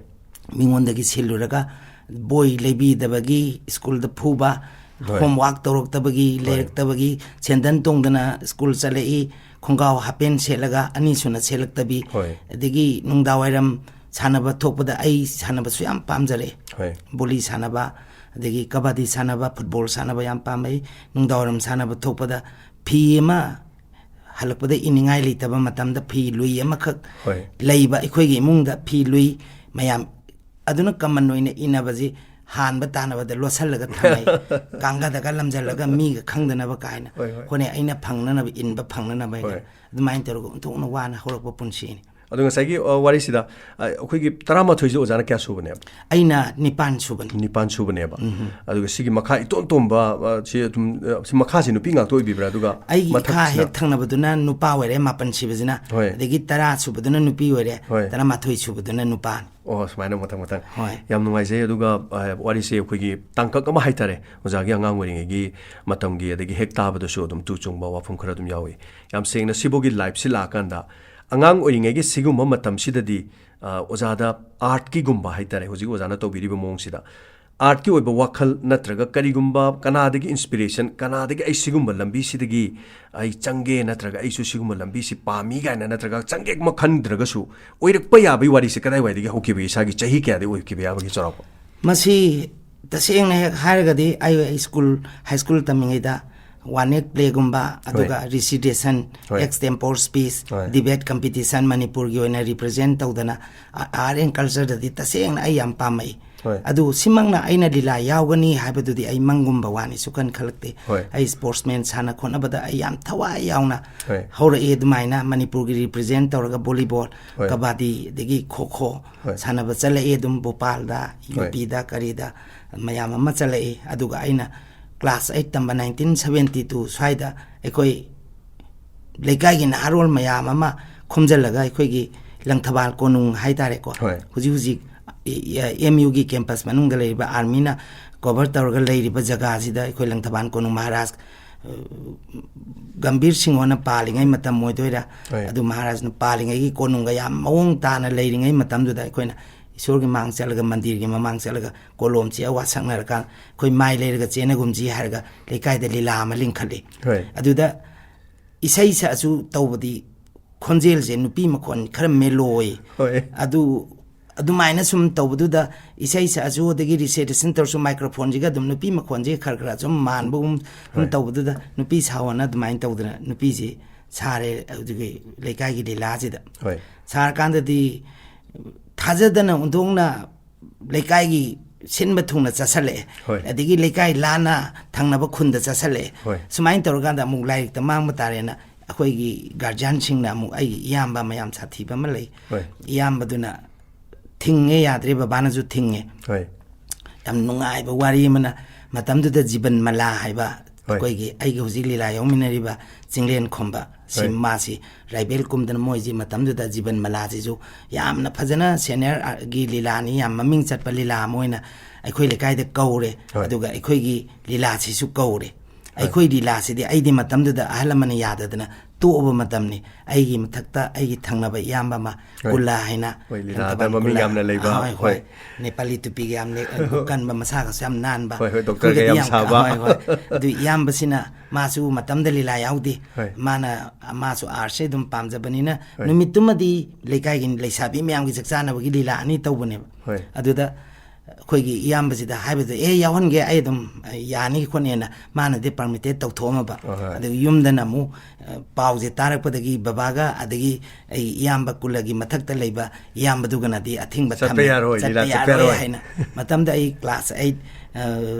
ꯃꯤꯉꯣꯟꯗꯒꯤ ꯁꯤꯜꯂꯨꯔꯒ ꯕꯣꯏ ꯂꯩꯕꯤꯗꯕꯒꯤ ꯁ꯭ꯀꯨꯜꯗ ꯐꯨꯕ, ꯍꯣꯏ꯫ ꯍꯣꯝꯋꯥꯛ ꯇꯧꯔꯛꯇꯕꯒꯤ, ꯍꯣꯏ꯫ ꯂꯩꯔꯛꯇꯕꯒꯤ, ꯁꯦꯟꯗꯟ ꯇꯣꯡꯗꯅ ꯁ꯭ꯀꯨꯜ ꯆꯠꯂꯛꯏ, ꯈꯣꯡꯒ꯭ꯔꯥꯎ ꯍꯥꯄꯦꯟ ꯁꯦꯠꯂꯒ ꯑꯅꯤꯁꯨꯅ ꯁꯦꯠꯂꯛꯇꯕꯤ, ꯍꯣꯏ꯫ ꯑꯗꯒꯤ ꯅꯨꯡꯗꯥꯡꯋꯥꯏꯔꯝ ꯁꯥꯟꯅꯕ ꯊꯣꯛꯄꯗ ꯑꯩ ꯁꯥꯟꯅꯕꯁꯨ ꯌꯥꯝ ꯄꯥꯝꯖꯔꯛꯑꯦ꯫ ꯍꯣꯏ꯫ ꯕꯣꯂꯤ ꯁꯥꯟꯅꯕ, ꯑꯗꯒꯤ ꯀꯕꯥꯗꯤ ꯁꯥꯟꯅꯕ, ꯐꯨꯠꯕꯣꯜ ꯁꯥꯟꯅꯕ ꯌꯥꯝ ꯄꯥꯝꯃꯛꯏ꯫ ꯅꯨꯡꯗꯥꯡꯋꯥꯏꯔꯝ ꯁꯥꯟꯅꯕ ꯊꯣꯛꯄꯗ ꯐꯤ ꯑꯃ, ꯍꯜꯂꯛꯄꯗ ꯏꯅꯤꯡꯉꯥꯏ ꯂꯩꯇꯕ ꯃꯇꯝꯗ ꯐꯤ ꯂꯨꯏ ꯑꯃꯈꯛ ꯍꯣꯏ꯫ ꯂꯩꯕ, ꯑꯩꯈꯣꯏꯒꯤ ꯏꯃꯨꯡꯗ ꯐꯤ ꯂꯨꯏ ꯃꯌꯥꯝ ꯑꯗꯨꯅ ꯀꯃꯟ ꯑꯣꯏꯅ ꯏꯟꯅꯕꯁꯤ ꯍꯥꯟꯕ ꯇꯥꯅꯕꯗ ꯂꯣꯠꯁꯤꯜꯂꯒ ꯊꯝꯃꯦ꯫ ꯀꯥꯡꯒꯗꯒ ꯂꯝꯁꯤꯜꯂꯒ ꯃꯤꯒ ꯈꯪꯗꯅꯕ ꯀꯥꯏꯅ꯫ ꯍꯣꯏ, ꯍꯣꯏ꯫ ꯍꯣꯠꯅꯩ꯫ ꯑꯩꯅ ꯐꯪꯅꯅꯕ, ꯏꯟꯕ ꯐꯪꯅꯅꯕ ꯍꯥꯏꯅ꯫ ꯍꯣꯏ꯫ ꯑꯗꯨꯃꯥꯏꯅ ꯇꯧꯔꯒ ꯑꯣꯟꯊꯣꯛꯅ ꯋꯥꯅ ꯍꯧꯔꯛꯄ ꯄꯨꯟꯁꯤꯅꯤ꯫ ꯑꯗꯣ ꯉꯁꯥꯏꯒꯤ, ꯑ, ꯋꯥꯔꯤꯁꯤꯗ, ꯑ, ꯑꯩꯈꯣꯏꯒꯤ ꯇꯔꯥꯃꯥꯊꯣꯏꯁꯤꯗ ꯑꯣꯖꯥꯅ ꯀꯌꯥ ꯁꯨꯕꯅꯦꯕ? ꯑꯩꯅ ꯅꯤꯄꯥꯟ ꯁꯨꯕꯅꯤ꯫ ꯅꯤꯄꯥꯟ ꯁꯨꯕꯅꯦꯕ꯫ ꯑꯗꯨꯒ ꯁꯤꯒꯤ ꯃꯈꯥ ꯏꯇꯣꯟ ꯇꯣꯟꯕ, ꯑ, ꯁꯤ ꯑꯗꯨꯝ, ꯑ, ꯁꯤ ꯃꯈꯥꯁꯤ ꯅꯨꯄꯤ ꯉꯥꯛꯇ ꯑꯣꯏꯕꯤꯕ꯭ꯔꯥ? ꯑꯗꯨꯒ ꯑꯩꯒꯤ ꯏꯈꯥ ꯃꯊꯛꯁꯤꯅ? ꯍꯦꯛ ꯊꯪꯅꯕꯗꯨꯅ ꯅꯨꯄꯥ ꯑꯣꯏꯔꯦ, ꯃꯥꯄꯟ ꯁꯤꯕꯁꯤꯅ꯫ ꯍꯣꯏ꯫ ꯑꯗꯒꯤ ꯇꯔꯥ ꯁꯨꯕꯗꯨꯅ ꯅꯨꯄꯤ ꯑꯣꯏꯔꯦ, ꯍꯣꯏ꯫ ꯇꯔꯥꯃꯥꯊꯣꯏ ꯁꯨꯕꯗꯨꯅ ꯅꯨꯄꯥꯅꯤ꯫ ꯑꯣ, ꯁꯨꯃꯥꯏꯅ ꯃꯊꯪ ꯃꯊꯪ꯫ ꯍꯣꯏ꯫ ꯌꯥꯝ ꯅꯨꯡꯉꯥꯏꯖꯩ꯫ ꯑꯗꯨꯒ, ꯑ, ꯋꯥꯔꯤꯁꯦ ꯑꯩꯈꯣꯏꯒꯤ ꯇꯥꯡꯀꯛ ꯑꯃ ꯍꯥꯏꯇꯥꯔꯦ, ꯑꯣꯖꯥꯒꯤ ꯑꯉꯥꯡ ꯑꯣꯏꯔꯤꯉꯩꯒꯤ ꯃꯇꯝꯒꯤ, ꯑꯗꯒꯤ ꯍꯦꯛ ꯇꯥꯕꯗꯁꯨ ꯑꯗꯨꯝ ꯇꯨ ꯆꯨꯡꯕ ꯋꯥꯐꯝ ꯈꯔ ꯑꯗꯨꯝ ꯌꯥꯎꯏ꯫ ꯌꯥꯝ ꯁꯦꯡꯅ ꯁꯤꯐꯥꯎꯒꯤ ꯂꯥꯏꯐꯁꯤ ꯂꯥꯛꯑꯀꯥꯟꯗ, ꯑꯉꯥꯡ ꯑꯣꯏꯔꯤꯉꯩꯒꯤ ꯁꯤꯒꯨꯝꯕ ꯃꯇꯝꯁꯤꯗꯗꯤ, ꯑ, ꯑꯣꯖꯥꯗ ꯑꯥꯔꯠꯀꯤꯒꯨꯝꯕ ꯍꯥꯏꯇꯥꯔꯦ, ꯍꯧꯖꯤꯛ ꯑꯣꯖꯥꯅ ꯇꯧꯕꯤꯔꯤꯕ ꯃꯑꯣꯡꯁꯤꯗ ꯑꯥꯔꯠꯀꯤ ꯑꯣꯏꯕ ꯋꯥꯈꯜ ꯅꯠꯇ꯭ꯔꯒ ꯀꯔꯤꯒꯨꯝꯕ ꯀꯅꯥꯗꯒꯤ ꯏꯟꯁꯄꯤꯔꯦꯁꯟ, ꯀꯅꯥꯗꯒꯤ ꯑꯩ ꯁꯤꯒꯨꯝꯕ ꯂꯝꯕꯤꯁꯤꯗꯒꯤ ꯑꯩ ꯆꯪꯒꯦ ꯅꯠꯇ꯭ꯔꯒ ꯑꯩꯁꯨ ꯁꯤꯒꯨꯝꯕ ꯂꯝꯕꯤꯁꯤ ꯄꯥꯝꯃꯤ ꯀꯥꯏꯅ, ꯅꯠꯇ꯭ꯔꯒ ꯆꯪꯒꯦꯃꯛ ꯈꯟꯗ꯭ꯔꯒꯁꯨ ꯑꯣꯏꯔꯛꯄ ꯌꯥꯕꯒꯤ ꯋꯥꯔꯤꯁꯦ ꯀꯗꯥꯏꯋꯥꯏꯗꯒꯤ ꯍꯧꯈꯤꯕꯒꯦ? ꯏꯁꯥꯒꯤ ꯆꯍꯤ ꯀꯌꯥꯗꯒꯤ ꯑꯣꯏꯈꯤꯕ ꯌꯥꯕꯒꯦ, ꯆꯥꯎꯔꯥꯛꯄ? ꯃꯁꯤ ꯇꯁꯦꯡꯅ ꯍꯦꯛ ꯍꯥꯏꯔꯒꯗꯤ ꯑꯩ ꯁ꯭ꯀꯨꯜ, ꯍꯥꯏ ꯁ꯭ꯀꯨꯜ ꯇꯝꯃꯤꯉꯩꯗ ꯋꯥꯟ ꯑꯦꯛ ꯄ꯭ꯂꯦꯒꯨꯝꯕ, ꯑꯗꯨꯒ ꯍꯣꯏ꯫ ꯔꯤꯁꯤꯇꯦꯁꯟ, ꯍꯣꯏ꯫ ꯑꯦꯛꯁꯇꯦꯝꯄꯣꯔ ꯁ꯭ꯄꯤꯆ, ꯍꯣꯏ꯫ ꯗꯤꯕꯦꯠ ꯀꯝꯄꯤꯇꯤꯁꯟ ꯃꯅꯤꯄꯨꯔꯒꯤ ꯑꯣꯏꯅ ꯔꯤꯄ꯭ꯔꯖꯦꯟ ꯇꯧꯗꯅ, ꯑꯥꯔꯠ ꯑꯦꯟ ꯀꯜꯆꯔꯗꯗꯤ ꯇꯁꯦꯡꯅ ꯑꯩ ꯌꯥꯝ ꯄꯥꯝꯃꯛꯏ꯫ ꯍꯣꯏ꯫ ꯑꯗꯨ ꯁꯤꯃꯛꯅ ꯑꯩꯅ ꯂꯤꯂꯥ ꯌꯥꯎꯒꯅꯤ ꯍꯥꯏꯕꯗꯨꯗꯤ ꯑꯩ ꯃꯪꯒꯨꯝꯕ ꯋꯥꯅꯤ, ꯁꯨꯛꯈꯟ ꯈꯜꯂꯛꯇꯦ꯫ ꯍꯣꯏ꯫ ꯑꯩ ꯁ꯭ꯄꯣꯔꯠꯁꯃꯦꯟ ꯁꯥꯟꯅ ꯈꯣꯠꯅꯕꯗ ꯑꯩ ꯌꯥꯝ ꯊꯋꯥꯏ ꯌꯥꯎꯅ ꯍꯣꯏ꯫ ꯍꯧꯔꯛꯏ꯫ ꯑꯗꯨꯃꯥꯏꯅ ꯃꯅꯤꯄꯨꯔꯒꯤ ꯔꯤꯄ꯭ꯔꯖꯦꯟ ꯇꯧꯔꯒ ꯚꯣꯂꯤꯕꯣꯜ, ꯍꯣꯏ꯫ ꯀꯕꯥꯗꯤ, ꯑꯗꯒꯤ ꯈꯣ ꯈꯣ ꯍꯣꯏ꯫ ꯁꯥꯟꯅꯕ ꯆꯠꯂꯛꯏ꯫ ꯑꯗꯨꯝ ꯚꯣꯄꯥꯜꯗ, ꯍꯣꯏ꯫ ꯌꯨ ꯄꯤꯗ, ꯀꯔꯤꯗ ꯃꯌꯥꯝ ꯑꯃ ꯆꯠꯂꯛꯏ꯫ ꯑꯗꯨꯒ ꯑꯩꯅ ꯀ꯭ꯂꯥꯁ ꯑꯩꯠ ꯇꯝꯕ ꯅꯥꯏꯟꯇꯤꯟ ꯁꯚꯦꯟꯇꯤ ꯇꯨ ꯁ꯭ꯋꯥꯏꯗ ꯑꯩꯈꯣꯏ ꯂꯩꯀꯥꯏꯒꯤ ꯅꯍꯥꯔꯣꯜ ꯃꯌꯥꯝ ꯑꯃ ꯈꯣꯝꯖꯤꯜꯂꯒ ꯑꯩꯈꯣꯏꯒꯤ ꯂꯪꯊꯕꯥꯜ ꯀꯣꯅꯨꯡ ꯍꯥꯏꯇꯥꯔꯦꯀꯣ, ꯍꯣꯏ꯫ ꯍꯧꯖꯤꯛ ꯍꯧꯖꯤꯛ ꯑꯦꯝ ꯌꯨꯒꯤ ꯀꯦꯝꯄꯁ ꯃꯅꯨꯡꯗ ꯂꯩꯔꯤꯕ ꯑꯥꯔꯃꯤꯅ ꯀꯣꯚꯔ ꯇꯧꯔꯒ ꯂꯩꯔꯤꯕ ꯖꯒꯥꯁꯤꯗ ꯑꯩꯈꯣꯏ ꯂꯪꯊꯕꯥꯜ ꯀꯣꯅꯨꯡ ꯃꯍꯥꯔꯥꯖ, ꯑ, ꯒꯝꯚꯤꯔ ꯁꯤꯡꯍꯅ ꯄꯥꯜꯂꯤꯉꯩ ꯃꯇꯝ ꯑꯣꯏꯗꯣꯏꯔꯥ? ꯍꯣꯏ꯫ ꯑꯗꯨ ꯃꯍꯥꯔꯥꯖꯅ ꯄꯥꯜꯂꯤꯉꯩꯒꯤ ꯀꯣꯅꯨꯡꯒ ꯌꯥꯝ ꯃꯑꯣꯡ ꯇꯥꯅ ꯂꯩꯔꯤꯉꯩ ꯃꯇꯝꯗꯨꯗ ꯑꯩꯈꯣꯏꯅ ꯏꯁꯣꯔꯒꯤ ꯃꯥꯡ ꯆꯠꯂꯒ, ꯃꯟꯗꯤꯔꯒꯤ ꯃꯃꯥꯡ ꯆꯠꯂꯒ, ꯀꯣꯂꯣꯝꯁꯤ ꯑꯋꯥ ꯁꯛꯅꯔꯀꯥꯟꯗ ꯑꯩꯈꯣꯏ ꯃꯥꯏ ꯂꯩꯔꯒ ꯆꯦꯟꯅꯒꯨꯝꯁꯤ ꯍꯥꯏꯔꯒ ꯂꯩꯀꯥꯏꯗ ꯂꯤꯂꯥ ꯑꯃ ꯂꯤꯡꯈꯠꯂꯤ꯫ ꯍꯣꯏ꯫ ꯑꯗꯨꯗ ꯏꯁꯩ ꯁꯛꯑꯁꯨ ꯇꯧꯕꯗꯤ ꯈꯣꯟꯖꯦꯜꯁꯦ ꯅꯨꯄꯤ ꯃꯈꯣꯟ ꯈꯔ ꯃꯦꯂꯣ ꯑꯣꯏ꯫ ꯍꯣꯏ꯫ ꯑꯗꯨ ꯑꯗꯨꯃꯥꯏꯅ ꯁꯨꯝ ꯇꯧꯕꯗꯨꯗ, ꯏꯁꯩ ꯁꯛꯑꯁꯨ, ꯑꯗꯒꯤ recitation ꯇꯧꯔꯁꯨ, microphone ꯁꯤꯒ ꯑꯗꯨꯝ ꯅꯨꯄꯤ ꯃꯈꯣꯟꯁꯤ ꯈꯔ ꯈꯔ ꯁꯨꯝ ꯃꯥꯟꯕꯒꯨꯝ ꯁꯨꯝ ꯍꯣꯏ꯫ ꯇꯧꯕꯗꯨꯗ, ꯅꯨꯄꯤ ꯁꯥꯎꯑꯣꯅ ꯑꯗꯨꯃꯥꯏꯅ ꯇꯧꯗꯅ ꯅꯨꯄꯤꯁꯤ ꯁꯥꯔꯦ ꯍꯧꯖꯤꯛꯀꯤ ꯂꯩꯀꯥꯏꯒꯤ ꯂꯤꯂꯥꯁꯤꯗ꯫ ꯍꯣꯏ꯫ ꯁꯥꯔꯀꯥꯟꯗꯗꯤ ꯊꯥꯖꯗꯅ ꯑꯣꯟꯊꯣꯛꯅ ꯂꯩꯀꯥꯏꯒꯤ ꯁꯤꯟꯕ ꯊꯨꯡꯅ ꯆꯠꯁꯜꯂꯛꯑꯦ꯫ ꯍꯣꯏ꯫ ꯑꯗꯒꯤ ꯂꯩꯀꯥꯏ ꯂꯥꯟꯅ ꯊꯪꯅꯕ ꯈꯨꯟꯗ ꯆꯠꯁꯜꯂꯛꯑꯦ꯫ ꯍꯣꯏ꯫ ꯁꯨꯃꯥꯏꯅ ꯇꯧꯔꯀꯥꯟꯗ ꯑꯃꯨꯛ ꯂꯥꯏꯔꯤꯛꯇ ꯃꯥꯡꯕ ꯇꯥꯔꯦꯅ ꯑꯩꯈꯣꯏꯒꯤ guardianꯁꯤꯡꯅ ꯑꯃꯨꯛ, ꯑꯩꯒꯤ ꯏꯌꯥꯝꯕ ꯃꯌꯥꯝ ꯁꯥꯊꯤꯕ ꯑꯃ ꯂꯩ꯫ ꯍꯣꯏ꯫ ꯏꯌꯥꯝꯕꯗꯨꯅ ꯊꯤꯡꯉꯦ, ꯌꯥꯗ꯭ꯔꯦ, ꯕꯕꯥꯅꯁꯨ ꯊꯤꯡꯉꯦ꯫ ꯍꯣꯏ꯫ ꯌꯥꯝ ꯅꯨꯡꯉꯥꯏꯕ ꯋꯥꯔꯤ ꯑꯃꯅ, ꯃꯇꯝꯗꯨꯗ ꯖꯤꯕꯟ ꯃꯂꯥ ꯍꯥꯏꯕ ꯍꯣꯏ꯫ ꯑꯩꯈꯣꯏꯒꯤ, ꯑꯩꯒ ꯍꯧꯖꯤꯛ ꯂꯤꯂꯥ ꯌꯥꯎꯃꯤꯟꯅꯔꯤꯕ ꯆꯤꯡꯂꯦꯟ ꯈꯣꯝꯕ, ꯁꯤ ꯍꯣꯏ꯫ ꯃꯥꯁꯤ ꯔꯥꯏꯕꯦꯜ ꯀꯨꯝꯗꯅ, ꯃꯣꯏꯁꯤ ꯃꯇꯝꯗꯨꯗ ꯖꯤꯕꯟ ꯃꯂꯥꯁꯤꯁꯨ ꯌꯥꯝꯅ ꯐꯖꯅ seniorꯒꯤ ꯂꯤꯂꯥꯅꯤ, ꯌꯥꯝ ꯃꯃꯤꯡ ꯆꯠꯄ ꯂꯤꯂꯥ ꯑꯃ ꯑꯣꯏꯅ ꯑꯩꯈꯣꯏ ꯂꯩꯀꯥꯏꯗ ꯀꯧꯔꯦ꯫ ꯍꯣꯏ꯫ ꯑꯗꯨꯒ ꯑꯩꯈꯣꯏꯒꯤ ꯂꯤꯂꯥꯁꯤꯁꯨ ꯀꯧꯔꯦ꯫ ꯍꯣꯏ꯫ ꯑꯩꯈꯣꯏ ꯂꯤꯂꯥꯁꯤꯗꯤ ꯑꯩꯗꯤ ꯃꯇꯝꯗꯨꯗ ꯑꯍꯜ ꯂꯃꯟꯅ ꯌꯥꯗꯗꯅ ꯇꯣꯛꯑꯕ ꯃꯇꯝꯅꯤ꯫ ꯑꯩꯒꯤ ꯃꯊꯛꯇ ꯑꯩꯒꯤ ꯊꯪꯅꯕ ꯏꯌꯥꯝꯕ ꯑꯃ, ꯍꯣꯏ꯫ ꯀꯨꯂꯥ ꯍꯥꯏꯅ, ꯍꯣꯏ, ꯂꯤꯂꯥꯗ ꯂꯪꯀꯕꯥꯟ ꯃꯃꯤꯡ ꯀꯨꯂꯥ, ꯌꯥꯝꯅ ꯂꯩꯕ, ꯍꯣꯏ, ꯍꯣꯏ꯫ ꯍꯣꯏ꯫ ꯅꯦꯄꯥꯂꯤ ꯇꯨꯄꯤꯒ ꯌꯥꯝ ꯂꯩ-, ꯀꯟꯕ, ꯃꯁꯥꯒꯁꯨ ꯌꯥꯝ ꯅꯥꯟꯕ꯫ ꯍꯣꯏ, ꯍꯣꯏ, ꯗꯣꯛꯇꯔꯒ ꯑꯩꯈꯣꯏꯒꯗꯤ ꯌꯥꯝ ꯌꯥꯝ, ꯁꯥꯕ꯫ ꯍꯣꯏ, ꯍꯣꯏ꯫ ꯑꯗꯨ ꯏꯌꯥꯝꯕꯁꯤꯅ ꯃꯥꯁꯨ ꯃꯇꯝꯗ ꯂꯤꯂꯥ ꯌꯥꯎꯗꯦ꯫ ꯍꯣꯏ꯫ ꯃꯥꯅ, ꯃꯥꯁꯨ artsꯁꯦ ꯑꯗꯨꯝ ꯄꯥꯝꯖꯕꯅꯤꯅ, ꯍꯣꯏ꯫ ꯅꯨꯃꯤꯠꯇꯨꯃꯗꯤ ꯂꯩꯀꯥꯏꯒꯤ ꯂꯩꯁꯥꯕꯤ ꯃꯌꯥꯝꯒꯤ ꯆꯥꯛ ꯆꯥꯅꯕꯒꯤ ꯂꯤꯂꯥ ꯑꯅꯤ ꯇꯧꯕꯅꯦꯕ꯫ ꯍꯣꯏ꯫ ꯑꯗꯨꯗ ꯑꯩꯈꯣꯏꯒꯤ ꯏꯌꯥꯝꯕꯁꯤꯗ ꯍꯥꯏꯕꯗ, "ꯑꯦ, ꯌꯥꯎꯍꯟꯒꯦ, ꯑꯩ ꯑꯗꯨꯝ ꯌꯥꯅꯤ ꯈꯣꯠꯅꯤꯅ", ꯃꯥꯅꯗꯤ permitted ꯇꯧꯊꯣꯛꯑꯝꯃꯕ꯫ ꯑꯍꯣꯏ꯫ ꯑꯗꯨꯒ ꯌꯨꯝꯗꯅ ꯑꯃꯨꯛ, ꯑ, ꯄꯥꯎꯁꯦ ꯇꯥꯔꯛꯄꯗꯒꯤ ꯕꯕꯥꯒ ꯑꯗꯒꯤ ꯑꯩ ꯏꯌꯥꯝꯕ ꯀꯨꯂꯒꯤ ꯃꯊꯛꯇ ꯂꯩꯕ ꯏꯌꯥꯝꯕꯗꯨꯒꯅꯗꯤ ꯑꯊꯤꯡꯕ ꯆꯠꯄ ꯊꯝꯃꯦ꯫ ꯌꯥꯔꯣꯏ, ꯆꯠꯄ ꯂꯤꯂꯥ ꯆꯠꯄ ꯌꯥꯔꯣꯏ ꯌꯥꯔꯣꯏ꯫ ꯍꯥꯏꯅ꯫ ꯃꯇꯝꯗ ꯑꯩ class eight, ꯑ,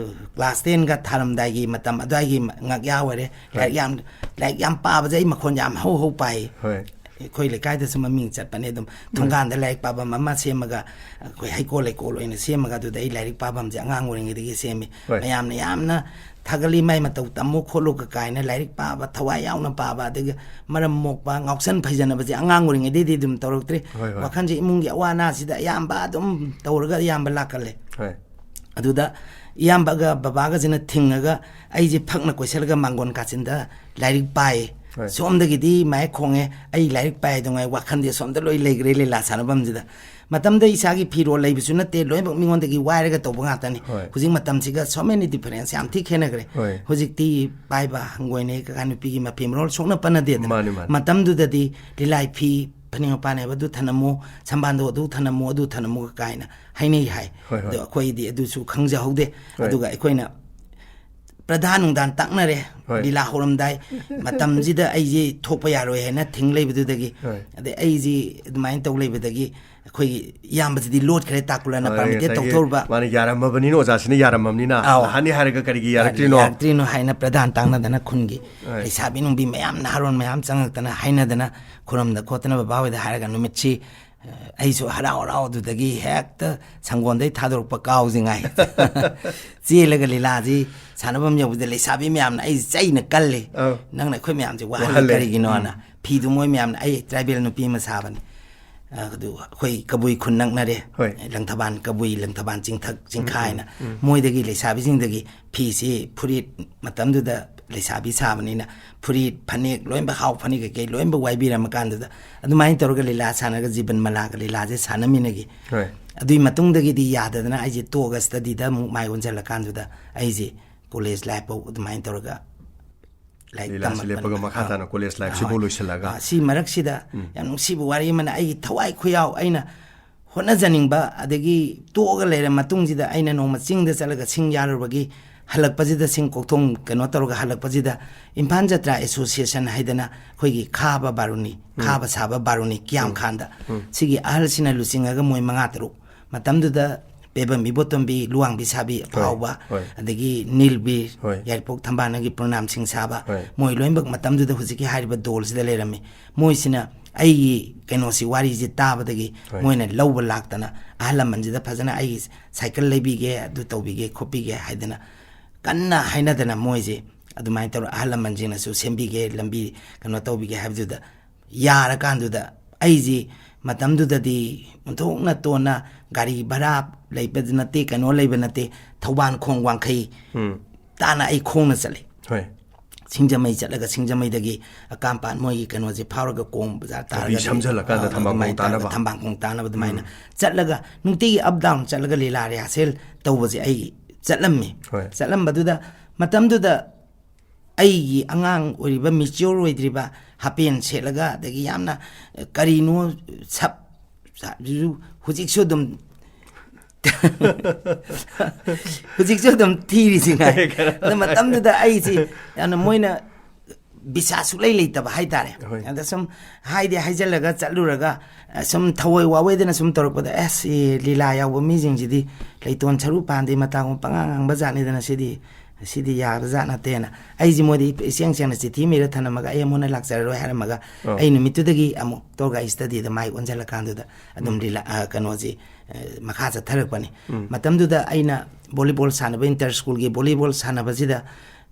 class tenꯒ ꯊꯥꯔꯝꯗꯥꯏꯒꯤ ꯃꯇꯝ ꯑꯗꯨꯋꯥꯏꯒꯤ ꯉꯛꯌꯥ ꯑꯣꯏꯔꯦ꯫ ꯍꯣꯏ꯫ ꯂꯥꯏꯔꯤꯛ ꯌꯥꯝ, ꯂꯥꯏꯔꯤꯛ ꯌꯥꯝ ꯄꯥꯕꯁꯦ ꯑꯩ ꯃꯈꯣꯟꯁꯦ ꯌꯥꯝ ꯍꯧ ꯍꯧ ꯄꯥꯏ꯫ ꯍꯣꯏ꯫ ꯑꯩꯈꯣꯏ ꯂꯩꯀꯥꯏꯗꯁꯨ ꯃꯃꯤꯡ ꯆꯠꯄꯅꯦ ꯑꯗꯨꯝ꯫ ꯍꯣꯏ꯫ ꯊꯣꯡꯒꯥꯟꯗ ꯂꯥꯏꯔꯤꯛ ꯄꯥꯐꯝ ꯑꯃ ꯁꯦꯝꯃꯒ, ꯑꯩꯈꯣꯏ ꯍꯩꯀꯣꯜ ꯂꯩꯀꯣꯜ ꯑꯣꯏꯅ ꯁꯦꯝꯃꯒ, ꯑꯗꯨꯗ ꯑꯩ ꯂꯥꯏꯔꯤꯛ ꯄꯥꯐꯝꯁꯦ ꯑꯉꯥꯡ ꯑꯣꯏꯔꯤꯉꯩꯗꯒꯤ ꯁꯦꯝꯃꯤ꯫ ꯍꯣꯏ꯫ ꯃꯌꯥꯝꯅ ꯌꯥꯝꯅ ꯊꯥꯒꯠꯂꯤ, "ꯃꯥꯏ ꯃꯇꯧ ꯇꯝꯃꯨ ꯈꯣꯠꯂꯨ" ꯀ ꯀꯥꯏꯅ, ꯂꯥꯏꯔꯤꯛ ꯄꯥꯕ ꯊꯋꯥꯏ ꯌꯥꯎꯅ ꯄꯥꯕ, ꯑꯗꯒꯤ ꯃꯔꯝ ꯃꯣꯛꯄ, ꯉꯥꯎꯁꯟ ꯐꯩꯖꯅꯕꯁꯦ ꯑꯉꯥꯡ ꯑꯣꯏꯔꯤꯉꯩꯗꯩꯗꯤ ꯑꯗꯨꯝ ꯇꯧꯔꯛꯇ꯭ꯔꯤ꯫ ꯍꯣꯏ, ꯍꯣꯏ꯫ ꯋꯥꯈꯜꯁꯦ ꯏꯃꯨꯡꯒꯤ ꯑꯋꯥ ꯑꯅꯥꯁꯤꯗ ꯑꯌꯥꯝꯕ ꯑꯗꯨꯝ ꯇꯧꯔꯒ ꯑꯌꯥꯝꯕ ꯂꯥꯛꯀꯜꯂꯦ꯫ ꯍꯣꯏ꯫ ꯑꯗꯨꯗ ꯏꯌꯥꯝꯕꯒ ꯕꯕꯥꯒꯁꯤꯅ ꯊꯤꯡꯉꯒ ꯑꯩꯁꯦ ꯐꯛꯅ ꯀꯣꯏꯁꯜꯂꯒ ꯃꯥꯡꯒꯣꯟ ꯀꯥꯆꯤꯟꯗ ꯂꯥꯏꯔꯤꯛ ꯄꯥꯏ꯫ ꯍꯣꯏ꯫ ꯁꯣꯝꯗꯒꯤꯗꯤ ꯃꯥꯏꯛ ꯈꯣꯡꯉꯦ, ꯑꯩ ꯂꯥꯏꯔꯤꯛ ꯄꯥꯏꯗꯉꯥꯏ ꯋꯥꯈꯜꯗꯤ ꯑꯁꯣꯝꯗ ꯂꯣꯏ ꯂꯩꯈ꯭ꯔꯦ ꯂꯤꯂꯥ ꯁꯥꯟꯅꯐꯝꯁꯤꯗ꯫ ꯃꯇꯝꯗ ꯏꯁꯥꯒꯤ ꯐꯤꯔꯣꯜ ꯂꯩꯕꯁꯨ ꯅꯠꯇꯦ, ꯂꯣꯏꯅꯃꯛ ꯃꯤꯉꯣꯟꯗꯒꯤ ꯋꯥꯏꯔꯒ ꯇꯧꯕ ꯉꯥꯛꯇꯅꯤ꯫ ꯍꯣꯏ꯫ ꯍꯧꯖꯤꯛ ꯃꯇꯝꯁꯤꯒ so many difference, ꯌꯥꯝ ꯊꯤ ꯈꯦꯠꯅꯈ꯭ꯔꯦ꯫ ꯍꯣꯏ꯫ ꯍꯧꯖꯤꯛꯇꯤ ꯄꯥꯏꯕ ꯍꯪꯒꯣꯏꯅꯩ ꯀꯀꯥ, ꯅꯨꯄꯤꯒꯤ ꯃꯐꯤ ꯃꯔꯣꯜ ꯁꯣꯛꯅ ꯄꯟꯅꯗꯦꯗꯅ꯫ ꯃꯥꯅꯤ, ꯃꯥꯅꯤ꯫ ꯃꯇꯝꯗꯨꯗꯗꯤ ꯂꯤꯂꯥꯏ ꯐꯤ ꯐꯅꯦꯛ ꯃꯄꯥꯟ ꯍꯥꯏꯕ ꯑꯗꯨ ꯊꯅꯝꯃꯨ, ꯁꯝꯕꯥꯟꯗꯣ ꯑꯗꯨ ꯊꯅꯝꯃꯨ, ꯑꯗꯨ ꯊꯅꯝꯃꯨ ꯀꯥꯏꯅ ꯍꯥꯏꯅꯩ ꯍꯥꯏ꯫ ꯍꯣꯏ, ꯍꯣꯏ꯫ ꯑꯗꯣ ꯑꯩꯈꯣꯏꯗꯤ ꯑꯗꯨꯁꯨ ꯈꯪꯖꯍꯧꯗꯦ꯫ ꯍꯣꯏ꯫ ꯑꯗꯨꯒ ꯑꯩꯈꯣꯏꯅ ꯄ꯭ꯔꯙꯥꯟ ꯅꯨꯡꯗꯥꯟ ꯇꯥꯛꯅꯔꯦ꯫ ꯍꯣꯏ꯫ ꯂꯤꯂꯥ ꯍꯧꯔꯝꯗꯥꯏ ꯃꯇꯝꯁꯤꯗ ꯑꯩꯁꯦ ꯊꯣꯛꯄ ꯌꯥꯔꯣꯏ ꯍꯥꯏꯅ ꯊꯤꯡ ꯂꯩꯕꯗꯨꯗꯒꯤ, ꯍꯣꯏ꯫ ꯑꯗꯩ ꯑꯩꯁꯦ ꯑꯗꯨꯃꯥꯏꯅ ꯇꯧ ꯂꯩꯕꯗꯒꯤ ꯑꯩꯈꯣꯏꯒꯤ ꯏꯌꯥꯝꯕꯁꯤꯗꯤ ꯂꯣꯠꯈ꯭ꯔꯦ, ꯇꯥꯀꯨꯂꯥꯅ ꯍꯣꯏ, ꯄꯥꯔꯃꯤꯇꯦꯠ ꯉꯁꯥꯏꯒꯤ ꯇꯧꯊꯧꯔꯕ꯫ ꯃꯥꯅ ꯌꯥꯔꯝꯃꯕꯅꯤꯅ ꯑꯣꯖꯥꯁꯤꯅ ꯌꯥꯔꯝꯃꯕꯅꯤꯅ꯫ ꯑꯥꯎ꯫ ꯑꯍꯟꯅꯤ ꯍꯥꯏꯔꯒ ꯀꯔꯤꯒꯤ ꯌꯥꯔꯛꯇ꯭ꯔꯤꯅꯣ? ꯌꯥꯔꯛꯇ꯭ꯔꯤꯅꯣ ꯍꯥꯏꯅ ꯄ꯭ꯔꯙꯥꯟ ꯇꯥꯡꯅꯗꯅ ꯈꯨꯟꯒꯤ ꯍꯣꯏ꯫ ꯂꯩꯁꯥꯕꯤ ꯅꯨꯡꯕꯤ ꯃꯌꯥꯝ, ꯅꯍꯥꯔꯣꯟ ꯃꯌꯥꯝ ꯆꯪꯉꯛꯇꯅ ꯍꯥꯏꯅꯗꯅ ꯈꯨꯔꯝꯗ ꯈꯣꯠꯇꯅ ꯕꯕꯥ ꯍꯣꯏꯗ ꯍꯥꯏꯔꯒ ꯅꯨꯃꯤꯠꯁꯤ, ꯑ, ꯑꯩꯁꯨ ꯍꯔꯥꯎ ꯍꯔꯥꯎ ꯑꯗꯨꯗꯒꯤ ꯍꯦꯛꯇ ꯁꯪꯒꯣꯟꯗꯩ ꯊꯥꯗꯣꯔꯛꯄ ꯀꯥꯎꯁꯤꯉꯥꯏ ꯆꯦꯜꯂꯒ ꯂꯤꯂꯥꯁꯤ ꯁꯥꯟꯅꯐꯝ ꯌꯧꯕꯗ ꯂꯩꯁꯥꯕꯤ ꯃꯌꯥꯝꯅ ꯑꯩ ꯆꯩꯅ ꯀꯜꯂꯤ꯫ ꯑꯧ꯫ "ꯅꯪꯅ ꯑꯩꯈꯣꯏ ꯃꯌꯥꯝꯁꯦ ꯋꯥꯍꯜꯂꯤ ꯋꯥꯍꯜꯂꯦ꯫ ꯀꯔꯤꯒꯤꯅꯣꯅ?" ꯎꯝ꯫ ꯐꯤꯗꯨ ꯃꯣꯏ ꯃꯌꯥꯝꯅ, ꯑꯩ ꯇ꯭ꯔꯥꯏꯕꯦꯜ ꯅꯨꯄꯤ ꯑꯃ ꯁꯥꯕꯅꯤ꯫ ꯑ, ꯑꯗꯨ ꯑꯩꯈꯣꯏ ꯀꯕꯨꯏ ꯈꯨꯟ ꯅꯛꯅꯔꯦ꯫ ꯍꯣꯏ꯫ ꯂꯪꯊꯕꯥꯜ ꯀꯕꯨꯏ, ꯂꯪꯊꯕꯥꯜ ꯆꯤꯡꯊꯛ ꯆꯤꯡꯈꯥ ꯍꯥꯏꯅ꯫ ꯃꯣꯏꯗꯒꯤ ꯂꯩꯁꯥꯕꯤꯁꯤꯡꯗꯒꯤ ꯐꯤꯁꯤ, ꯐꯨꯔꯤꯠ, ꯃꯇꯝꯗꯨꯗ ꯂꯩꯁꯥꯕꯤ ꯁꯥꯕꯅꯤꯅ ꯐꯨꯔꯤꯠ, ꯐꯅꯦꯛ, ꯂꯣꯏꯅꯃꯛ ꯍꯥꯎ ꯐꯅꯦꯛ ꯀꯩꯀꯩ ꯂꯣꯏꯅꯃꯛ ꯋꯥꯏꯕꯤꯔꯝꯃ ꯀꯥꯟꯗꯨꯗ ꯑꯗꯨꯃꯥꯏꯅ ꯇꯧꯔꯒ ꯂꯤꯂꯥ ꯁꯥꯟꯅꯔꯒ ꯖꯤꯕꯟ ꯃꯂꯥꯒ ꯂꯤꯂꯥꯁꯦ ꯁꯥꯟꯅꯃꯤꯟꯅꯒꯤ꯫ ꯍꯣꯏ꯫ ꯑꯗꯨꯒꯤ ꯃꯇꯨꯡꯗꯒꯤꯗꯤ ꯌꯥꯗꯗꯅ ꯑꯩꯁꯦ ꯇꯣꯛꯑꯒ ꯁ꯭ꯇꯗꯤꯗ ꯑꯃꯨꯛ ꯃꯥꯏ ꯑꯣꯟꯁꯤꯜꯂꯀꯥꯟꯗꯨꯗ ꯑꯩꯁꯦ ꯀꯣꯂꯦꯖ ꯂꯥꯏꯐ ꯐꯥꯎ ꯑꯗꯨꯃꯥꯏꯅ ꯇꯧꯔꯒ ꯂꯥꯏꯔꯤꯛ ꯂꯤꯂꯥꯁꯤ ꯇꯝꯃꯛꯄꯅꯦ꯫ ꯂꯦꯞꯄꯒ ꯃꯈꯥ ꯑꯥ꯫ ꯇꯥꯅ ꯀꯣꯂꯦꯖ ꯂꯥꯏꯐꯁꯤꯕꯨ ꯍꯣꯏ꯫ ꯂꯣꯏꯁꯤꯜꯂꯒ꯫ ꯑꯥ, ꯁꯤ ꯃꯔꯛꯁꯤꯗ ꯌꯥꯝ ꯅꯨꯡꯁꯤꯕ ꯋꯥꯔꯤ ꯑꯃꯅ, ꯑꯩꯒꯤ ꯊꯋꯥꯏ ꯈꯨꯌꯥꯎ ꯑꯩꯅ ꯍꯣꯠꯅꯖꯅꯤꯡꯕ, ꯑꯗꯒꯤ ꯇꯣꯛꯑꯒ ꯂꯩꯔ ꯃꯇꯨꯡꯁꯤꯗ ꯑꯩꯅ ꯅꯣꯡꯃ ꯆꯤꯡꯗ ꯆꯠꯂꯒ ꯁꯤꯡ ꯌꯥꯔꯨꯕꯒꯤ ꯍꯜꯂꯛꯄꯁꯤꯗ, ꯁꯤꯡ ꯀꯣꯛꯊꯣꯡ ꯀꯩꯅꯣ ꯇꯧꯔꯒ ꯍꯜꯂꯛꯄꯁꯤꯗ ꯏꯝꯐꯥꯜ ꯖꯇ꯭ꯔꯥ ꯑꯦꯁꯣꯁꯤꯌꯦꯁꯟ ꯍꯥꯏꯗꯅ ꯑꯩꯈꯣꯏꯒꯤ ꯈꯥꯕ ꯕꯥꯔꯨꯅꯤ, ꯈꯥꯕ ꯁꯥꯕ ꯕꯥꯔꯨꯅꯤ ꯀꯤꯌꯥꯝꯈꯥꯟꯗ ꯁꯤꯒꯤ ꯑꯍꯜꯁꯤꯅ ꯂꯨꯆꯤꯡꯉꯒ ꯃꯣꯏ ꯃꯉꯥ ꯇꯔꯨꯛ, ꯃꯇꯝꯗꯨꯗ ꯄꯦꯕꯝ ꯏꯕꯣꯇꯣꯝꯕꯤ, ꯂꯨꯋꯥꯡꯕꯤ ꯁꯥꯕꯤ ꯑꯐꯥꯎꯕ, ꯍꯣꯏ꯫ ꯑꯗꯒꯤ ꯅꯤꯜꯕꯤꯔ, ꯍꯣꯏ꯫ ꯌꯥꯏꯔꯤꯄꯣꯛ ꯊꯝꯕꯥꯜꯅꯒꯤ ꯄ꯭ꯔꯣꯅꯥꯝꯁꯤꯡ ꯁꯥꯕ, ꯍꯣꯏ꯫ ꯃꯣꯏ ꯂꯣꯏꯅꯃꯛ ꯃꯇꯝꯗꯨꯗ ꯍꯧꯖꯤꯛꯀꯤ ꯍꯥꯏꯔꯤꯕ ꯗꯣꯜꯁꯤꯗ ꯂꯩꯔꯝꯃꯤ꯫ ꯃꯣꯏꯁꯤꯅ ꯑꯩꯒꯤ ꯀꯩꯅꯣꯁꯤ, ꯋꯥꯔꯤꯁꯤ ꯇꯥꯕꯗꯒꯤ ꯍꯣꯏ꯫ ꯃꯣꯏꯅ ꯂꯧꯕ ꯂꯥꯛꯇꯅ ꯑꯍꯜ ꯂꯃꯟꯁꯤꯗ ꯐꯖꯅ ꯑꯩꯒꯤ ꯁꯥꯏꯀꯜ ꯂꯩꯕꯤꯒꯦ, ꯑꯗꯨ ꯇꯧꯕꯤꯒꯦ ꯈꯣꯠꯄꯤꯒꯦ ꯍꯥꯏꯗꯅ ꯀꯟꯅ ꯍꯥꯏꯅꯗꯅ ꯃꯣꯏꯁꯦ ꯑꯗꯨꯃꯥꯏꯅ ꯇꯧꯔ ꯑꯍꯜ ꯂꯃꯟꯁꯤꯡꯅꯁꯨ ꯁꯦꯝꯕꯤꯒꯦ, ꯂꯝꯕꯤ ꯀꯩꯅꯣ ꯇꯧꯕꯤꯒꯦ ꯍꯥꯏꯕꯗꯨꯗ ꯌꯥꯔꯀꯥꯟꯗꯨꯗ ꯑꯩꯁꯤ ꯃꯇꯝꯗꯨꯗꯗꯤ ꯑꯣꯟꯊꯣꯛꯅ ꯇꯣꯟꯅ ꯒꯥꯔꯤ ꯚꯔꯥ ꯂꯩꯕ ꯅꯠꯇꯦ, ꯀꯩꯅꯣ ꯂꯩꯕ ꯅꯠꯇꯦ, ꯊꯧꯕꯥꯜ ꯈꯣꯡ ꯋꯥꯡꯈꯩ ꯎꯝ꯫ ꯇꯥꯅ ꯑꯩ ꯈꯣꯡꯅ ꯆꯠꯂꯤ꯫ ꯍꯣꯏ꯫ ꯁꯤꯡꯖꯃꯩ ꯆꯠꯂꯒ ꯁꯤꯡꯖꯃꯩꯗꯒꯤ ꯑꯀꯥꯝꯄꯥꯠ ꯃꯣꯏꯒꯤ ꯀꯩꯅꯣꯁꯦ ꯐꯥꯎꯔꯒ ꯀꯣꯡ ꯕꯖꯥꯔ ꯂꯝꯕꯤ ꯇꯥꯔꯒ ꯁꯝꯖꯜꯂꯀꯥꯟꯗ ꯑ, ꯊꯝꯕꯥꯜ ꯈꯣꯡ ꯑꯗꯨꯃꯥꯏꯅ ꯇꯧꯔꯒ ꯇꯥꯅꯕ꯫ ꯊꯝꯕꯥꯜ ꯈꯣꯡ ꯇꯥꯅꯕ ꯑꯗꯨꯃꯥꯏꯅ ꯆꯠꯂꯒ ꯅꯨꯡꯇꯤꯒꯤ ꯑꯞ ꯗꯥꯎꯟ ꯆꯠꯂꯒ ꯂꯤꯂꯥ ꯔꯤꯍꯥꯔꯁꯦꯜ ꯇꯧꯕꯁꯦ ꯑꯩ ꯆꯠꯂꯝꯃꯤ꯫ ꯍꯣꯏ꯫ ꯆꯠꯂꯝꯕꯗꯨꯗ ꯃꯇꯝꯗꯨꯗ ꯑꯩꯒꯤ ꯑꯉꯥꯡ ꯑꯣꯏꯔꯤꯕ, ꯃꯦꯆꯤꯌꯣꯔ ꯑꯣꯏꯗ꯭ꯔꯤꯕ, ꯍꯥꯄꯦꯟ ꯁꯦꯠꯂꯒ, ꯑꯗꯒꯤ ꯌꯥꯝꯅ, ꯑ, ꯀꯔꯤꯅꯣ ꯁꯞ-, ꯁꯞ-, ꯍꯧꯖꯤꯛꯁꯨ ꯑꯗꯨꯝ ꯍꯧꯖꯤꯛꯁꯨ ꯑꯗꯨꯝ ꯊꯤꯔꯤꯁꯤ ꯉꯥꯏ꯫ ꯑꯗꯨ ꯃꯇꯝꯗꯨꯗ ꯑꯩꯁꯤ ꯌꯥꯝꯅ, ꯃꯣꯏꯅ ꯕꯤꯁꯥ ꯁꯨꯛꯂꯩ ꯂꯩꯇꯕ ꯍꯥꯏꯇꯥꯔꯦ꯫ ꯍꯣꯏ꯫ ꯑꯗ ꯁꯨꯝ ꯍꯥꯏꯗꯤ ꯍꯥꯏꯖꯤꯜꯂꯒ ꯆꯠꯂꯨꯔꯒ, ꯑ, ꯁꯨꯝ ꯊꯋꯥꯏ ꯋꯥꯋꯦꯗꯅ ꯁꯨꯝ ꯇꯧꯔꯛꯄꯗ, "ꯑꯁ, ꯁꯤ ꯂꯤꯂꯥ ꯌꯥꯎꯕ ꯃꯤꯁꯤꯡꯁꯤꯗꯤ ꯂꯩꯇꯣꯟ ꯁꯔꯨ ꯄꯥꯟꯗꯦ, ꯃꯇꯥꯒꯨꯝ ꯄꯉꯥꯡ ꯉꯥꯡꯕ ꯖꯥꯠꯅꯤꯗꯅ, ꯁꯤꯗꯤ, ꯁꯤꯗꯤ ꯌꯥꯕ ꯖꯥꯠ ꯅꯠꯇꯦꯅ"꯫ ꯑꯩꯁꯤ ꯃꯣꯏꯗ ꯏꯁꯦꯡ ꯁꯦꯡꯅ ꯆꯤꯊꯤ ꯑꯃ ꯏꯔ ꯊꯅꯝꯃꯒ, "ꯑꯩ ꯑꯃꯨꯛ ꯍꯟꯅ ꯂꯥꯛꯆꯔꯔꯣꯏ" ꯍꯥꯏꯔꯝꯃꯒ, ꯑꯣ꯫ ꯑꯩ ꯅꯨꯃꯤꯠꯇꯨꯗꯒꯤ ꯑꯃꯨꯛ ꯇꯣꯔꯒꯥꯏ ꯁ꯭ꯇꯗꯤꯗ ꯃꯥꯏ ꯑꯣꯟꯁꯤꯜꯂꯀꯥꯟꯗꯨꯗ ꯑꯗꯨꯝ ꯎꯝ꯫ ꯂꯤꯂꯥ, ꯑ, ꯀꯩꯅꯣꯁꯤ, ꯑ, ꯃꯈꯥ ꯆꯠꯊꯔꯛꯄꯅꯤ꯫ ꯎꯝ꯫ ꯃꯇꯝꯗꯨꯗ ꯑꯩꯅ ꯚꯣꯂꯤꯕꯣꯜ ꯁꯥꯟꯅꯕ, ꯏꯟꯇꯔ ꯁ꯭ꯀꯨꯜꯒꯤ ꯚꯣꯂꯤꯕꯣꯜ ꯁꯥꯟꯅꯕꯁꯤꯗ,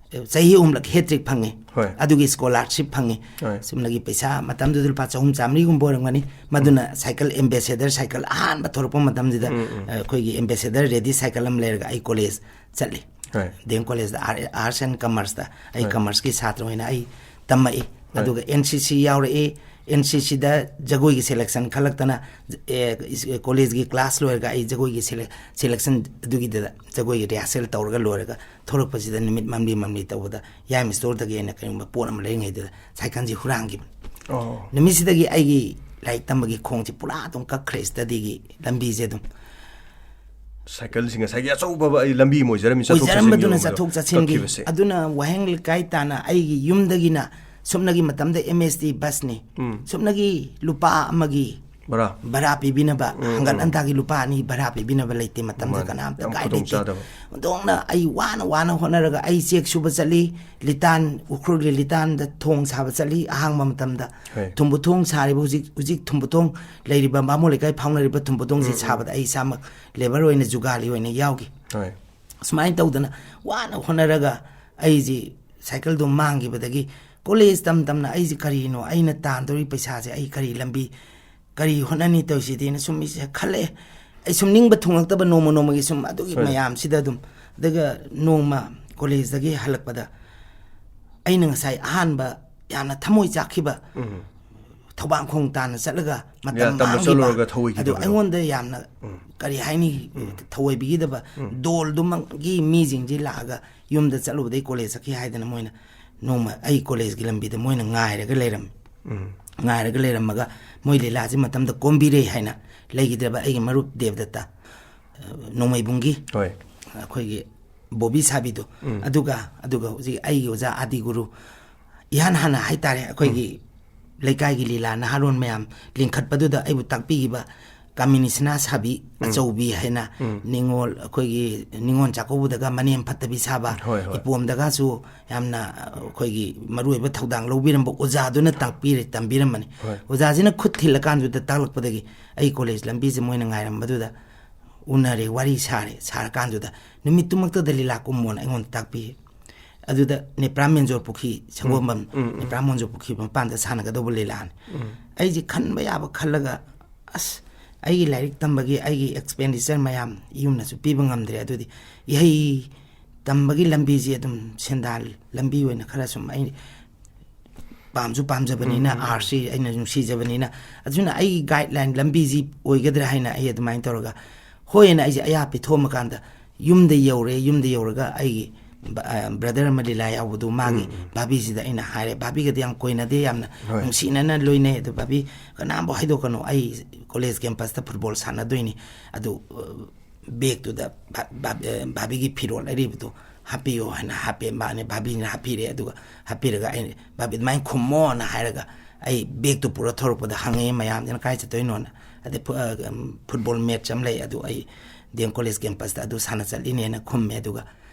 ꯑ, ꯆꯍꯤ ꯑꯍꯨꯝꯂꯛ ꯍꯦꯇ꯭ꯔꯤꯛ ꯐꯪꯉꯤ꯫ ꯍꯣꯏ꯫ ꯑꯗꯨꯒꯤ ꯁ꯭ꯀꯣꯂꯥꯔꯁꯤꯞ ꯐꯪꯉꯤ꯫ ꯍꯣꯏ꯫ ꯆꯨꯝꯅꯒꯤ ꯄꯩꯁꯥ ꯃꯇꯝꯗꯨꯗ ꯂꯨꯄꯥ ꯆꯍꯨꯝ ꯆꯥꯃꯔꯤꯒꯨꯝꯕ ꯑꯣꯏꯔꯝꯒꯅꯤ꯫ ꯃꯗꯨꯅ ꯎꯝ꯫ ꯁꯥꯏꯀꯜ, ꯑꯦꯝꯕꯦꯁꯦꯗꯔ ꯁꯥꯏꯀꯜ ꯑꯍꯥꯟꯕ ꯊꯣꯛꯂꯛꯄ ꯃꯇꯝꯁꯤꯗ, ꯎꯝ, ꯎꯝ꯫ ꯑ, ꯑꯩꯈꯣꯏꯒꯤ ꯑꯦꯝꯕꯦꯁꯦꯗꯔ ꯔꯦꯗꯤ ꯁꯥꯏꯀꯜ ꯑꯃ ꯂꯩꯔꯒ ꯑꯩ ꯀꯣꯂꯦꯖ ꯆꯠꯂꯤ꯫ ꯍꯣꯏ꯫ ꯗꯤ ꯑꯦꯝ ꯀꯣꯂꯦꯖꯇ, ꯑꯥꯔ-, ꯑꯥꯔꯠꯁ ꯑꯦꯟ ꯀꯃꯔꯁꯇ ꯑꯩ ꯍꯣꯏ꯫ ꯀꯃꯔꯁꯀꯤ ꯁꯥꯇ꯭ꯔ ꯑꯣꯏꯅ ꯑꯩ ꯇꯝꯃꯛꯏ꯫ ꯍꯣꯏ꯫ ꯑꯗꯨꯒ ꯑꯦꯟ ꯁꯤ ꯁꯤ ꯌꯥꯎꯔꯛꯏ꯫ ꯑꯦꯟ ꯁꯤ ꯁꯤꯗ ꯖꯒꯣꯏꯒꯤ ꯁꯦꯂꯦꯛꯁꯟ ꯈꯜꯂꯛꯇꯅ, ꯑꯦ, ꯏꯁ-, ꯀꯣꯂꯦꯖꯀꯤ ꯀ꯭ꯂꯥꯁ ꯂꯣꯏꯔꯒ ꯑꯩ ꯖꯒꯣꯏꯒꯤ ꯁꯦꯂꯦ-, ꯁꯦꯂꯦꯛꯁꯟ ꯑꯗꯨꯒꯤꯗꯨꯗ ꯖꯒꯣꯏꯒꯤ ꯔꯤꯍꯥꯔꯁꯦꯜ ꯇꯧꯔꯒ ꯂꯣꯏꯔꯒ ꯊꯣꯛꯂꯛꯄꯁꯤꯗ ꯅꯨꯃꯤꯠ ꯃꯝꯂꯤ ꯃꯝꯂꯤ ꯇꯧꯕꯗ ꯌꯥꯏꯃ ꯁ꯭ꯇꯣꯔꯗꯒꯤ ꯑꯩꯅ ꯀꯔꯤꯒꯨꯝꯕ ꯄꯣꯠ ꯑꯃ ꯂꯩꯔꯤꯉꯩꯗꯨꯗ ꯁꯥꯏꯀꯜꯁꯤ ꯍꯨꯔꯥꯟꯈꯤꯕꯅꯤ꯫ ꯑꯣ꯫ ꯅꯨꯃꯤꯠꯁꯤꯗꯒꯤ ꯑꯩꯒꯤ ꯂꯥꯏꯔꯤꯛ ꯇꯝꯕꯒꯤ ꯈꯣꯡꯁꯦ ꯄꯨꯔꯥ ꯑꯗꯨꯝ ꯀꯛꯈ꯭ꯔꯦ, ꯁ꯭ꯇꯗꯤꯒꯤ ꯂꯝꯕꯤꯁꯦ ꯑꯗꯨꯝ꯫ ꯁꯥꯏꯀꯜꯁꯤ ꯉꯁꯥꯏꯒꯤ ꯑꯆꯧꯕ ꯑꯩ ꯂꯝꯕꯤ ꯑꯃ ꯑꯣꯏꯖꯔꯝꯃꯤ, ꯆꯠꯊꯣꯛ ꯆꯠꯁꯤꯟꯒꯤ ꯑꯣꯏꯖꯔꯝꯕꯗꯨꯅ ꯑꯣꯏꯕꯗꯣ ꯆꯠꯊꯣꯛ ꯆꯠꯁꯤꯟꯒꯤ꯫ ꯀꯛꯈꯤꯕꯁꯦ꯫ ꯑꯗꯨꯅ ꯋꯥꯍꯦꯡ ꯂꯩꯀꯥꯏ ꯇꯥꯅ ꯑꯩꯒꯤ ꯌꯨꯝꯗꯒꯤꯅ ꯁꯨꯞꯅꯒꯤ ꯃꯇꯝꯗ ꯑꯦꯝ ꯑꯦꯁ ꯇꯤ ꯕꯁꯅꯤ꯫ ꯎꯝ꯫ ꯁꯨꯞꯅꯒꯤ ꯂꯨꯄꯥ ꯑꯃꯒꯤ ꯚꯔꯥ꯫ ꯚꯔꯥ ꯄꯤꯕꯤꯅꯕ, ꯎꯝ, ꯍꯪꯒꯠ ꯎꯝ꯫ ꯍꯟꯗꯥꯒꯤ ꯂꯨꯄꯥ ꯑꯅꯤ ꯚꯔꯥ ꯄꯤꯕꯤꯅꯕ ꯂꯩꯇꯦ ꯃꯇꯝꯗ, ꯃꯥꯅꯤ꯫ ꯀꯅꯥꯝꯇ ꯌꯥꯝ ꯀꯥꯏ ꯂꯩꯇꯦ꯫ ꯈꯨꯗꯣꯡꯆꯥꯗꯕ꯫ ꯑꯣꯟꯊꯣꯛꯅ ꯑꯩ ꯋꯥꯅ ꯋꯥꯅ ꯍꯣꯠꯅꯔꯒ ꯑꯩ ꯆꯦꯛ ꯁꯨꯕ ꯆꯠꯂꯤ, ꯂꯤꯇꯥꯟ, ꯎꯈ꯭ꯔꯨꯜꯒꯤ ꯂꯤꯇꯥꯟꯗ ꯊꯣꯡ ꯁꯥꯕ ꯆꯠꯂꯤ ꯑꯍꯥꯡꯕ ꯃꯇꯝꯗ꯫ ꯍꯣꯏ꯫ ꯊꯨꯝꯕꯨ ꯊꯣꯡ ꯁꯥꯔꯤꯕ ꯍꯧꯖꯤꯛ, ꯍꯧꯖꯤꯛ ꯊꯨꯝꯕꯨ ꯊꯣꯡ ꯂꯩꯔꯤꯕ ꯕꯥꯃꯣꯟ ꯂꯩꯀꯥꯏ ꯐꯥꯎꯅꯔꯤꯕ ꯊꯨꯝꯕꯨ ꯊꯣꯡꯁꯤ ꯎꯝ, ꯎꯝ꯫ ꯁꯥꯕꯗ ꯑꯩ ꯏꯁꯥꯃꯛ ꯂꯦꯕꯔ ꯑꯣꯏꯅ, ꯖꯨꯒꯥꯂꯤ ꯑꯣꯏꯅ ꯌꯥꯎꯈꯤ꯫ ꯍꯣꯏ꯫ ꯁꯨꯃꯥꯏꯅ ꯇꯧꯗꯅ ꯋꯥꯅ ꯍꯣꯠꯅꯔꯒ ꯑꯩꯁꯤ ꯁꯥꯏꯀꯜꯗꯣ ꯃꯥꯡꯈꯤꯕꯗꯒꯤ ꯀꯣꯂꯦꯖ ꯇꯝ ꯇꯝꯅ ꯑꯩꯁꯤ ꯀꯔꯤꯅꯣ ꯑꯩꯅ ꯇꯥꯟꯗꯧꯔꯤ ꯄꯩꯁꯥꯁꯦ, ꯑꯩ ꯀꯔꯤ ꯂꯝꯕꯤ, ꯀꯔꯤ ꯍꯣꯠꯅꯅꯤ ꯇꯧꯔꯤꯁꯤꯗꯤꯅ ꯁꯨꯝ ꯑꯩꯁꯦ ꯈꯜꯂꯛꯑꯦ꯫ ꯑꯩ ꯁꯨꯝ ꯅꯤꯡꯕ ꯊꯨꯡꯂꯛꯇꯕ, ꯅꯣꯡꯃ ꯅꯣꯡꯃꯒꯤ ꯁꯨꯝ ꯑꯗꯨꯒꯤ ꯍꯣꯏ꯫ ꯃꯌꯥꯝꯁꯤꯗ ꯑꯗꯨꯝ꯫ ꯑꯗꯨꯒ ꯅꯣꯡꯃ ꯀꯣꯂꯦꯖꯇꯒꯤ ꯍꯜꯂꯛꯄꯗ ꯑꯩꯅ ꯉꯁꯥꯏ ꯑꯍꯥꯟꯕ ꯌꯥꯝꯅ ꯊꯃꯣꯏ ꯆꯥꯛꯈꯤꯕ ꯎꯝ꯫ ꯊꯧꯕꯥꯡꯈꯣꯡ ꯇꯥꯟꯅ ꯆꯠꯂꯒ ꯃꯇꯝ ꯌꯥ, ꯇꯝꯕ ꯃꯥꯡꯈꯤꯕ꯫ ꯆꯠꯂꯨꯔꯒ ꯊꯧꯑꯣꯏꯈꯤꯗꯕꯗꯣ꯫ ꯑꯗꯨ ꯑꯩꯉꯣꯟꯗ ꯌꯥꯝꯅ, ꯎꯝ꯫ ꯀꯔꯤ ꯍꯥꯏꯅꯤ, ꯎꯝ꯫ ꯊꯧꯑꯣꯏꯕꯤꯒꯤꯗꯕ ꯎꯝ꯫ ꯗꯣꯜꯗꯨꯃꯒꯤ ꯃꯤꯁꯤꯡꯁꯤ ꯂꯥꯛꯑꯒ ꯌꯨꯝꯗ ꯆꯠꯂꯨꯕꯗꯩ ꯀꯣꯂꯦꯖ ꯆꯠꯈꯤ ꯍꯥꯏꯗꯅ ꯃꯣꯏꯅ ꯅꯣꯡꯃ ꯑꯩ ꯀꯣꯂꯦꯖꯀꯤ ꯂꯝꯕꯤꯗ ꯃꯣꯏꯅ ꯉꯥꯏꯔꯒ ꯂꯩꯔꯝꯃꯤ꯫ ꯉꯥꯏꯔꯒ ꯂꯩꯔꯝꯃꯒ ꯃꯣꯏ ꯂꯤꯂꯥꯁꯤ ꯃꯇꯝꯗ ꯀꯣꯝꯕꯤꯔꯦ ꯍꯥꯏꯅ ꯂꯩꯈꯤꯗ꯭ꯔꯕ ꯑꯩꯒꯤ ꯃꯔꯨꯞ ꯗꯦꯕꯗꯠꯇ, ꯑ, ꯅꯣꯡꯃꯩꯕꯨꯡꯒꯤ ꯍꯣꯏ꯫ ꯑꯩꯈꯣꯏꯒꯤ ꯕꯣꯕꯤ ꯁꯥꯕꯤꯗꯣ, ꯎꯝ꯫ ꯑꯗꯨꯒ, ꯑꯗꯨꯒ ꯍꯧꯖꯤꯛ ꯑꯩꯒꯤ ꯑꯣꯖꯥ ꯑꯥꯗꯤ ꯒꯨꯔꯨ, ꯏꯍꯥꯟ ꯍꯥꯟꯅ ꯍꯥꯏꯇꯥꯔꯦ, ꯑꯩꯈꯣꯏꯒꯤ ꯎꯝ꯫ ꯂꯩꯀꯥꯏꯒꯤ ꯂꯤꯂꯥ ꯅꯍꯥꯔꯣꯟ ꯃꯌꯥꯝ ꯂꯤꯡꯈꯠꯄꯗꯨꯗ ꯑꯩꯕꯨ ꯇꯥꯛꯄꯤꯈꯤꯕ ꯀꯥꯃꯤꯅꯤ ꯁꯅꯥ ꯁꯥꯕꯤ ꯎꯝ꯫ ꯑꯆꯧꯕꯤ ꯍꯥꯏꯅ ꯎꯝ꯫ ꯅꯤꯉꯣꯜ, ꯑꯩꯈꯣꯏꯒꯤ ꯅꯤꯉꯣꯜ ꯆꯥꯛꯀꯧꯕꯗꯒ ꯃꯅꯦꯝ ꯐꯠꯇꯕꯤ ꯁꯥꯕ, ꯍꯣꯏ, ꯍꯣꯏ꯫ ꯏꯄꯣꯝꯗꯒꯁꯨ ꯌꯥꯝꯅ ꯑꯩꯈꯣꯏꯒꯤ ꯃꯔꯨꯑꯣꯏꯕ ꯊꯧꯗꯥꯡ ꯂꯧꯕꯤꯔꯝꯕ ꯑꯣꯖꯥꯗꯨꯅ ꯇꯥꯛꯄꯤꯔꯦ, ꯇꯝꯕꯤꯔꯝꯕꯅꯤ꯫ ꯍꯣꯏ꯫ ꯑꯣꯖꯥꯁꯤꯅ ꯈꯨꯠ ꯊꯤꯜꯂꯀꯥꯟꯗꯨꯗ ꯇꯥꯛꯂꯛꯄꯗꯒꯤ ꯑꯩ ꯀꯣꯂꯦꯖ ꯂꯝꯕꯤꯁꯦ ꯃꯣꯏꯅ ꯉꯥꯏꯔꯝꯕꯗꯨꯗ ꯎꯅꯔꯦ, ꯋꯥꯔꯤ ꯁꯥꯔꯦ꯫ ꯁꯥꯔꯀꯥꯟꯗꯨꯗ ꯅꯨꯃꯤꯠꯇꯨꯃꯛꯇꯗ ꯂꯤꯂꯥ ꯀꯨꯝꯃꯣꯅ ꯑꯩꯉꯣꯟꯗ ꯇꯥꯛꯄꯤ꯫ ꯑꯗꯨꯗ ꯅꯦꯄ꯭ꯔꯥꯝ ꯃꯦꯟꯖꯣꯔ ꯄꯨꯈ꯭ꯔꯤ, ꯁꯒꯣꯜꯕꯝ ꯎꯝ, ꯎꯝ꯫ ꯅꯦꯄ꯭ꯔꯥꯝ ꯃꯦꯟꯖꯣꯔ ꯄꯨꯈ꯭ꯔꯤ ꯃꯄꯥꯟꯗ ꯁꯥꯟꯅꯒꯗꯧꯕ ꯂꯤꯂꯥꯅꯤ꯫ ꯎꯝ꯫ ꯑꯩꯁꯦ ꯈꯟꯕ ꯌꯥꯕ ꯈꯜꯂꯒ, ꯑꯁ, ꯑꯩꯒꯤ ꯂꯥꯏꯔꯤꯛ ꯇꯝꯕꯒꯤ ꯑꯩꯒꯤ expenditure ꯃꯌꯥꯝ ꯌꯨꯝꯅꯁꯨ ꯄꯤꯕ ꯉꯝꯗ꯭ꯔꯦ꯫ ꯑꯗꯨꯗꯤ ꯏꯍꯩ ꯇꯝꯕꯒꯤ ꯂꯝꯕꯤꯁꯤ ꯑꯗꯨꯝ ꯁꯦꯟꯗꯥꯟ ꯂꯝꯕꯤ ꯑꯣꯏꯅ ꯈꯔ ꯁꯨꯝ ꯑꯩ ꯄꯥꯝꯁꯨ ꯄꯥꯝꯖꯕꯅꯤꯅ, ꯎꯝ, ꯎꯝ, ꯎꯝ꯫ Arts ꯁꯤ ꯑꯩꯅ ꯅꯨꯡꯁꯤꯖꯕꯅꯤꯅ, ꯑꯗꯨꯅ ꯑꯩꯒꯤ guideline ꯂꯝꯕꯤꯁꯤ ꯑꯣꯏꯒꯗ꯭ꯔꯥ ꯍꯥꯏꯅ ꯑꯩ ꯑꯗꯨꯃꯥꯏꯅ ꯇꯧꯔꯒ, ꯍꯣꯏꯅ ꯑꯩꯁꯦ ꯑꯌꯥ ꯄꯤꯊꯣꯛꯑꯝꯃꯀꯥꯟꯗ ꯌꯨꯝꯗ ꯌꯧꯔꯦ꯫ ꯌꯨꯝꯗ ꯌꯧꯔꯒ ꯑꯩꯒꯤ ꯕ-, ꯑ, brother ꯑꯃ ꯂꯤꯂꯥ ꯌꯥꯎꯕꯗꯨ, ꯃꯥꯒꯤ ꯎꯝ, ꯎꯝ꯫ ꯚꯥꯕꯤꯁꯤꯗ ꯑꯩꯅ ꯍꯥꯏꯔꯦ, "ꯚꯥꯕꯤꯒꯗꯤ ꯌꯥꯝ ꯀꯣꯏꯅꯗꯦ, ꯌꯥꯝꯅ ꯍꯣꯏ꯫ ꯅꯨꯡꯁꯤꯅꯅ ꯂꯣꯏꯅꯩ꯫ ꯑꯗꯨ ꯚꯥꯕꯤ, ꯀꯅꯥꯝꯐꯥꯎ ꯍꯥꯏꯗꯣꯛꯀꯅꯨ, ꯑꯩ ꯀꯣꯂꯦꯖ campus ꯇ football ꯁꯥꯟꯅꯗꯣꯏꯅꯤ꯫ ꯑꯗꯨ, ꯑ, bag ꯇꯨꯗ ꯚꯥ-, ꯚꯥ-, ꯑ, ꯚꯥꯕꯤꯒꯤ ꯐꯤꯔꯣꯜ ꯑꯔꯤꯕꯗꯣ ꯍꯥꯞꯄꯤꯌꯣ" ꯍꯥꯏꯅ ꯍꯥꯞꯄꯦ꯫ ꯃꯥꯅꯦ, ꯚꯥꯕꯤꯅ ꯍꯥꯞꯄꯤꯔꯦ꯫ ꯑꯗꯨꯒ ꯍꯥꯞꯄꯤꯔꯒ ꯑꯩꯅ, "ꯚꯥꯕꯤ, ꯑꯗꯨꯃꯥꯏꯅ ꯈꯨꯝꯃꯣꯅ" ꯍꯥꯏꯔꯒ ꯑꯩ bag ꯇꯨ ꯄꯨꯔ ꯊꯧꯔꯛꯄꯗ ꯍꯪꯉꯛꯑꯦ ꯃꯌꯥꯝꯁꯤꯅ, "ꯀꯥꯏ ꯆꯠꯇꯣꯏꯅꯣꯅ?" ꯑꯗꯩ ꯐꯨ-, ꯑ, ꯎꯝ, football match ꯑꯃ ꯂꯩ, ꯑꯗꯨ ꯑꯩ D M College campus ꯇ ꯑꯗꯨ ꯁꯥꯟꯅ ꯆꯠꯂꯤꯅꯦꯅ ꯈꯨꯝꯃꯦ꯫ ꯑꯗꯨꯒ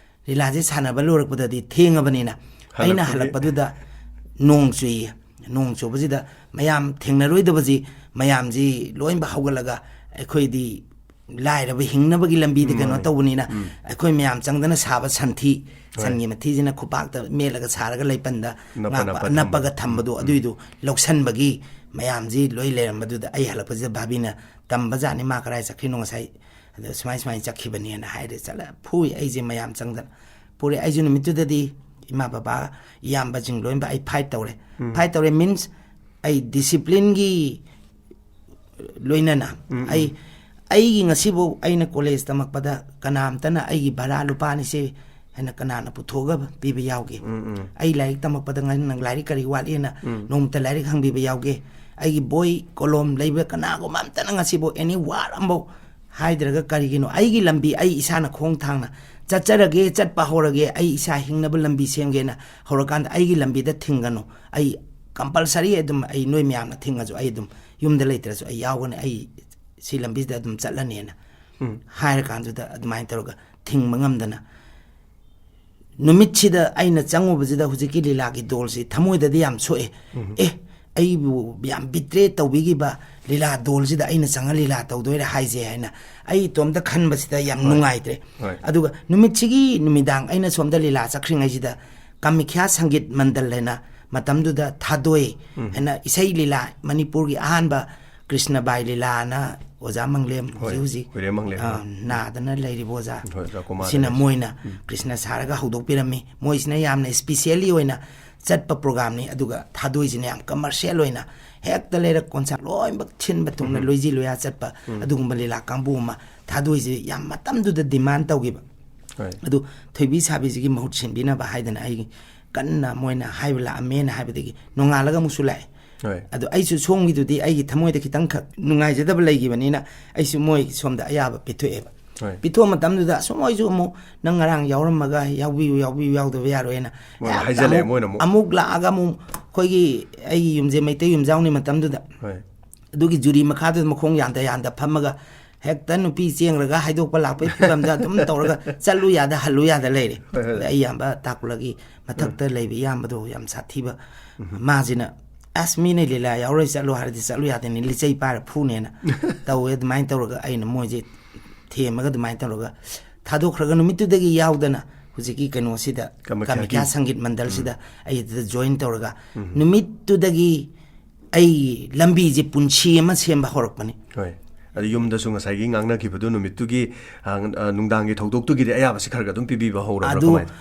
ꯂꯤꯂꯥꯁꯦ ꯁꯥꯟꯅꯕ ꯂꯣꯏꯔꯛꯄꯗꯗꯤ ꯊꯦꯡꯉꯕꯅꯤꯅ, ꯑꯩꯅ ꯍꯜꯂꯛꯄꯒꯤ ꯍꯜꯂꯛꯄꯗꯨꯗ ꯅꯣꯡ ꯆꯨꯏꯌꯦ꯫ ꯅꯣꯡ ꯆꯨꯕꯁꯤꯗ ꯃꯌꯥꯝ ꯊꯦꯡꯅꯔꯣꯏꯗꯕꯁꯤ, ꯃꯌꯥꯝꯁꯤ ꯂꯣꯏꯅꯃꯛ ꯍꯧꯒꯠꯂꯒ, ꯑꯩꯈꯣꯏꯗꯤ ꯂꯥꯏꯔꯕ ꯍꯤꯡꯅꯕꯒꯤ ꯂꯝꯕꯤꯗ ꯎꯝ, ꯀꯩꯅꯣ ꯃꯥꯅꯤ꯫ ꯇꯧꯕꯅꯤꯅ, ꯎꯝ꯫ ꯑꯩꯈꯣꯏ ꯃꯌꯥꯝ ꯆꯪꯗꯅ ꯁꯥꯕ ꯁꯟꯊꯤ, ꯍꯣꯏ꯫ ꯁꯟꯒꯤ ꯃꯊꯤꯁꯤꯅ ꯈꯨꯄꯥꯛꯇ ꯃꯦꯠꯂꯒ ꯁꯥꯔꯒ ꯂꯩꯄꯟꯗ ꯅꯞꯄ ꯉꯥꯛꯄ-, ꯅꯞꯄ ꯅꯞꯄꯒ ꯊꯝꯕ꯫ ꯊꯝꯕꯗꯣ, ꯎꯝ, ꯎꯝ꯫ ꯑꯗꯨꯏꯗꯨ ꯂꯧꯁꯟꯕꯒꯤ ꯃꯌꯥꯝꯁꯤ ꯂꯣꯏ ꯂꯩꯔꯝꯕꯗꯨꯗ, ꯑꯩ ꯍꯜꯂꯛꯄꯁꯤꯗ ꯚꯥꯕꯤꯅ ꯇꯝꯕ ꯖꯥꯠꯅꯤ, "ꯃꯥ ꯀꯗꯥꯏ ꯆꯠꯈ꯭ꯔꯤꯅꯣ ꯉꯁꯥꯏ? ꯑꯗꯣ ꯁꯨꯃꯥꯏ ꯁꯨꯃꯥꯏꯅ ꯆꯠꯈꯤꯕꯅꯦꯅ" ꯍꯥꯏꯔꯦ꯫ ꯆꯠꯂ ꯐꯨꯏ ꯑꯩꯁꯦ ꯃꯌꯥꯝ ꯆꯪꯗꯅ꯫ ꯐꯨꯔꯦ꯫ ꯑꯩꯁꯨ ꯅꯨꯃꯤꯠꯇꯨꯗꯗꯤ ꯏꯃꯥ ꯕꯕꯥ, ꯏꯌꯥꯝꯕꯁꯤꯡ ꯂꯣꯏꯅꯃꯛ ꯑꯩ fight ꯇꯧꯔꯦ꯫ ꯎꯝ꯫ Fight ꯇꯧꯔꯦ means ꯑꯩ discipline ꯒꯤ ꯂꯣꯏꯅꯅ ꯎꯝ, ꯎꯝ꯫ ꯑꯩ, ꯑꯩꯒꯤ ꯉꯁꯤꯐꯥꯎ ꯑꯩꯅ ꯀꯣꯂꯦꯖ ꯇꯝꯃꯛꯄꯗ ꯀꯅꯥꯝꯇꯅ ꯑꯩꯒꯤ ꯚꯔꯥ ꯂꯨꯄꯥ ꯑꯅꯤꯁꯦ ꯍꯥꯏꯅ ꯀꯅꯥꯅ ꯄꯨꯊꯣꯛꯑꯒ ꯄꯤꯕ ꯌꯥꯎꯒꯦ? ꯎꯝ, ꯎꯝ꯫ ꯑꯩ ꯂꯥꯏꯔꯤꯛ ꯇꯝꯃꯛꯄꯗ ꯉꯥꯏ ꯅꯪ ꯂꯥꯏꯔꯤꯛ ꯀꯔꯤ ꯋꯥꯠꯂꯤꯅ ꯎꯝ꯫ ꯅꯣꯡꯃꯇ ꯂꯥꯏꯔꯤꯛ ꯍꯪꯕꯤꯕ ꯌꯥꯎꯒꯦ? ꯑꯩꯒꯤ ꯕꯣꯏ, ꯀꯣꯂꯣꯝ ꯂꯩꯕ ꯀꯅꯥꯒꯨꯝꯕ ꯑꯝꯇꯅ ꯉꯁꯤꯕꯨ any word ꯑꯃꯐꯥꯎ ꯍꯥꯏꯗ꯭ꯔꯒ ꯀꯔꯤꯒꯤꯅꯣ? ꯑꯩꯒꯤ ꯂꯝꯕꯤ ꯑꯩ ꯏꯁꯥꯅ ꯈꯣꯡ ꯊꯥꯡꯅ ꯆꯠꯆꯔꯒꯦ, ꯆꯠꯄ ꯍꯧꯔꯒꯦ, ꯑꯩ ꯏꯁꯥ ꯍꯤꯡꯅꯕ ꯂꯝꯕꯤ ꯁꯦꯝꯒꯦꯅ ꯍꯧꯔꯀꯥꯟꯗ ꯑꯩꯒꯤ ꯂꯝꯕꯤꯗ ꯊꯤꯡꯒꯅꯨ꯫ ꯑꯩ compulsory ꯑꯗꯨꯝ, ꯑꯩ ꯅꯣꯏ ꯃꯌꯥꯝꯅ ꯊꯤꯡꯉꯁꯨ ꯑꯩ ꯑꯗꯨꯝ ꯌꯨꯝꯗ ꯂꯩꯇ꯭ꯔꯁꯨ ꯑꯩ ꯌꯥꯎꯒꯅꯤ, ꯑꯩ ꯁꯤ ꯂꯝꯕꯤꯁꯤꯗ ꯑꯗꯨꯝ ꯆꯠꯂꯅꯤꯅ ꯎꯝ꯫ ꯍꯥꯏꯔꯀꯥꯟꯗꯨꯗ ꯑꯗꯨꯃꯥꯏꯅ ꯇꯧꯔꯒ ꯊꯤꯡꯕ ꯉꯝꯗꯅ ꯅꯨꯃꯤꯠꯁꯤꯗ ꯑꯩꯅ ꯆꯪꯉꯨꯕꯁꯤꯗ ꯍꯧꯖꯤꯛꯀꯤ ꯂꯤꯂꯥꯒꯤ ꯗꯣꯜꯁꯤ ꯊꯃꯣꯏꯗꯗꯤ ꯌꯥꯝ ꯁꯣꯛꯑꯦ꯫ ꯎꯝ꯫ ꯑꯦ, ꯑꯩꯕꯨ ꯌꯥꯝ betray ꯇꯧꯕꯤꯈꯤꯕ ꯂꯤꯂꯥ ꯗꯣꯜꯁꯤꯗ ꯑꯩꯅ ꯆꯪꯉ ꯂꯤꯂꯥ ꯇꯧꯗꯣꯏꯔꯦ ꯍꯥꯏꯁꯦ ꯍꯥꯏꯅ ꯑꯩ ꯏꯇꯣꯝꯇ ꯈꯟꯕꯁꯤꯗ ꯌꯥꯝ ꯍꯣꯏ꯫ ꯅꯨꯡꯉꯥꯏꯇ꯭ꯔꯦ꯫ ꯍꯣꯏ꯫ ꯑꯗꯨꯒ ꯅꯨꯃꯤꯠꯁꯤꯒꯤ ꯅꯨꯃꯤꯗꯥꯡ ꯑꯩꯅ ꯁꯣꯝꯗ ꯂꯤꯂꯥ ꯆꯠꯈ꯭ꯔꯤꯉꯩꯁꯤꯗ ꯀꯥꯃꯤꯈ꯭ꯌꯥ ꯁꯪꯒꯤꯠ ꯃꯟꯗꯜ ꯍꯥꯏꯅ ꯃꯇꯝꯗꯨꯗ ꯊꯥꯗꯣꯏ ꯎꯝ꯫ ꯍꯥꯏꯅ ꯏꯁꯩ ꯂꯤꯂꯥ, ꯃꯅꯤꯄꯨꯔꯒꯤ ꯑꯍꯥꯟꯕ ꯀ꯭ꯔꯤꯁꯅ ꯕꯥꯏ ꯂꯤꯂꯥꯅ ꯑꯣꯖꯥ ꯃꯪꯂꯦꯝ ꯍꯣꯏ, ꯍꯧꯖꯤꯛ ꯍꯧꯖꯤꯛ, ꯍꯨꯏꯔꯦꯝ ꯃꯪꯂꯦꯝ, ꯑ, ꯍꯣꯏ꯫ ꯅꯥꯗꯅ ꯂꯩꯔꯤꯕ ꯑꯣꯖꯥ ꯍꯣꯏ, ꯑꯣꯖꯥ ꯀꯣꯃꯥꯔ ꯁꯤꯅ ꯂꯩꯔꯦ꯫ ꯃꯣꯏꯅ ꯎꯝ꯫ ꯀ꯭ꯔꯤꯁꯅ ꯁꯥꯔꯒ ꯍꯧꯗꯣꯛꯄꯤꯔꯝꯃꯤ꯫ ꯃꯣꯏꯁꯤꯅ ꯌꯥꯝꯅ specially ꯑꯣꯏꯅ ꯆꯠꯄ programꯅꯤ, ꯑꯗꯨꯒ ꯊꯥꯗꯣꯏꯁꯤꯅ ꯌꯥꯝ commercial ꯑꯣꯏꯅ ꯍꯦꯛꯇ ꯂꯩꯔꯛ ꯀꯣꯟꯁꯥ ꯂꯣꯏꯅꯃꯛ ꯊꯤꯟꯕ ꯊꯨꯡꯅ ꯎꯝ꯫ ꯂꯣꯏꯖꯤ ꯂꯣꯌꯥ ꯆꯠꯄ ꯎꯝ꯫ ꯑꯗꯨꯒꯨꯝꯕ ꯂꯤꯂꯥ ꯀꯥꯡꯕꯨ ꯑꯃ ꯊꯥꯗꯣꯏꯁꯤ ꯌꯥꯝ ꯃꯇꯝꯗꯨꯗ demand ꯇꯧꯈꯤꯕ꯫ ꯍꯣꯏ꯫ ꯑꯗꯨ ꯊꯣꯏꯕꯤ ꯁꯥꯕꯤꯁꯤꯒꯤ ꯃꯍꯨꯠ ꯁꯤꯟꯕꯤꯅꯕ ꯍꯥꯏꯗꯅ ꯑꯩ ꯀꯟꯅ ꯃꯣꯏꯅ ꯍꯥꯏꯕ ꯂꯥꯛꯑꯝꯃꯦꯅ ꯍꯥꯏꯕꯗꯒꯤ ꯅꯣꯡꯉꯥꯜꯂꯒ ꯑꯃꯨꯛꯁꯨ ꯂꯥꯛꯑꯦ꯫ ꯍꯣꯏ꯫ ꯑꯗꯣ ꯑꯩꯁꯨ ꯁꯣꯝꯒꯤꯗꯨꯗꯤ ꯑꯩꯒꯤ ꯊꯃꯣꯏꯗ ꯈꯤꯇꯪꯈꯛ ꯅꯨꯡꯉꯥꯏꯖꯗꯕ ꯂꯩꯈꯤꯕꯅꯤꯅ ꯑꯩꯁꯨ ꯃꯣꯏ ꯁꯣꯝꯗ ꯑꯌꯥꯕ ꯄꯤꯊꯣꯛꯑꯦꯕ꯫ ꯍꯣꯏ꯫ ꯄꯤꯊꯣꯛꯄ ꯃꯇꯝꯗꯨꯗ ꯑꯁꯨꯝ ꯃꯣꯏꯁꯨ ꯑꯃꯨꯛ ꯅꯪ ꯉꯔꯥꯡ ꯌꯥꯎꯔꯝꯃꯒ ꯌꯥꯎꯕꯤꯌꯨ, ꯌꯥꯎꯕꯤꯌꯨ, ꯌꯥꯎꯗꯕ ꯌꯥꯔꯣꯏꯅ ꯃꯣꯏꯅ ꯍꯦꯛꯇ ꯍꯥꯏꯖꯜꯂꯛꯑꯦ, ꯑꯃꯨꯛ, ꯃꯣꯏꯅ ꯑꯃꯨꯛ꯫ ꯑꯃꯨꯛ ꯂꯥꯛꯑꯒ ꯑꯃꯨꯛ ꯑꯩꯈꯣꯏꯒꯤ, ꯑꯩꯒꯤ ꯌꯨꯝꯁꯦ ꯃꯩꯇꯩ ꯌꯨꯝꯖꯥꯎꯅꯤ ꯃꯇꯝꯗꯨꯗ꯫ ꯍꯣꯏ꯫ ꯑꯗꯨꯒꯤ ꯖꯨꯔꯤ ꯃꯈꯥꯗꯨꯗ ꯃꯈꯣꯡ ꯌꯥꯟꯗ ꯌꯥꯟꯗ ꯐꯝꯃꯒ ꯍꯦꯛꯇ ꯅꯨꯄꯤ ꯆꯦꯡꯂꯒ ꯍꯥꯏꯗꯣꯛꯄ ꯂꯥꯛꯄꯒꯤ ꯐꯤꯕꯝꯗ ꯑꯗꯨꯝ ꯇꯧꯔꯒ ꯆꯠꯂꯨ ꯌꯥꯗ ꯍꯜꯂꯨ ꯌꯥꯗ ꯂꯩꯔꯦ꯫ ꯍꯣꯏ, ꯍꯣꯏ꯫ ꯑꯗ ꯑꯩ ꯏꯌꯥꯝꯕ ꯇꯥꯀꯨꯂꯒꯤ ꯃꯊꯛꯇ ꯎꯝ꯫ ꯂꯩꯕ ꯏꯌꯥꯝꯕꯗꯣ ꯌꯥꯝ ꯁꯥꯊꯤꯕ꯫ ꯎꯝ꯫ ꯃꯥꯁꯤꯅ, "ꯑꯁ, ꯃꯤꯅ ꯂꯤꯂꯥ ꯌꯥꯎꯔꯣꯏ ꯆꯠꯂꯣ ꯍꯥꯏꯔꯗꯤ ꯆꯠꯂꯨ ꯌꯥꯗꯦꯅꯦ, ꯂꯤꯆꯩ ꯄꯥꯏꯔ ꯐꯨꯅꯦꯅ" ꯇꯧꯋꯦ꯫ ꯑꯗꯨꯃꯥꯏꯅ ꯇꯧꯔꯒ ꯑꯩꯅ ꯃꯣꯏꯁꯦ ꯊꯦꯝꯃꯒ ꯑꯗꯨꯃꯥꯏꯅ ꯇꯧꯔꯒ ꯊꯥꯗꯣꯛꯈ꯭ꯔꯒ ꯅꯨꯃꯤꯠꯇꯨꯗꯒꯤ ꯌꯥꯎꯗꯅ ꯍꯧꯖꯤꯛꯀꯤ ꯀꯩꯅꯣꯁꯤꯗ, ꯀꯥꯃꯥꯈ꯭ꯌꯥꯒꯤ ꯀꯥꯃꯥꯈ꯭ꯌꯥ ꯁꯪꯒꯤꯠ ꯃꯟꯗꯜꯁꯤꯗ ꯎꯝ꯫ ꯑꯩ ꯑꯗꯨꯗ join ꯇꯧꯔꯒ ꯎꯝ꯫ ꯅꯨꯃꯤꯠꯇꯨꯗꯒꯤ ꯑꯩ ꯂꯝꯕꯤꯁꯦ ꯄꯨꯟꯁꯤ ꯑꯃ ꯁꯦꯝꯕ ꯍꯧꯔꯛꯄꯅꯤ꯫ ꯍꯣꯏ꯫ ꯑꯗꯨ ꯌꯨꯝꯗꯁꯨ ꯉꯁꯥꯏꯒꯤ ꯉꯥꯡꯅꯈꯤꯕꯗꯨ ꯅꯨꯃꯤꯠꯇꯨꯒꯤ, ꯑ, ꯑ, ꯅꯨꯡꯗꯥꯡꯒꯤ ꯊꯧꯗꯣꯛꯇꯨꯒꯤꯗꯤ ꯑꯌꯥꯕꯁꯤ ꯈꯔ ꯈꯔ ꯑꯗꯨꯝ ꯄꯤꯕꯤꯕ ꯍꯧꯔꯕ꯭ꯔꯥ ꯑꯗꯨ ꯀꯃꯥꯏꯅ?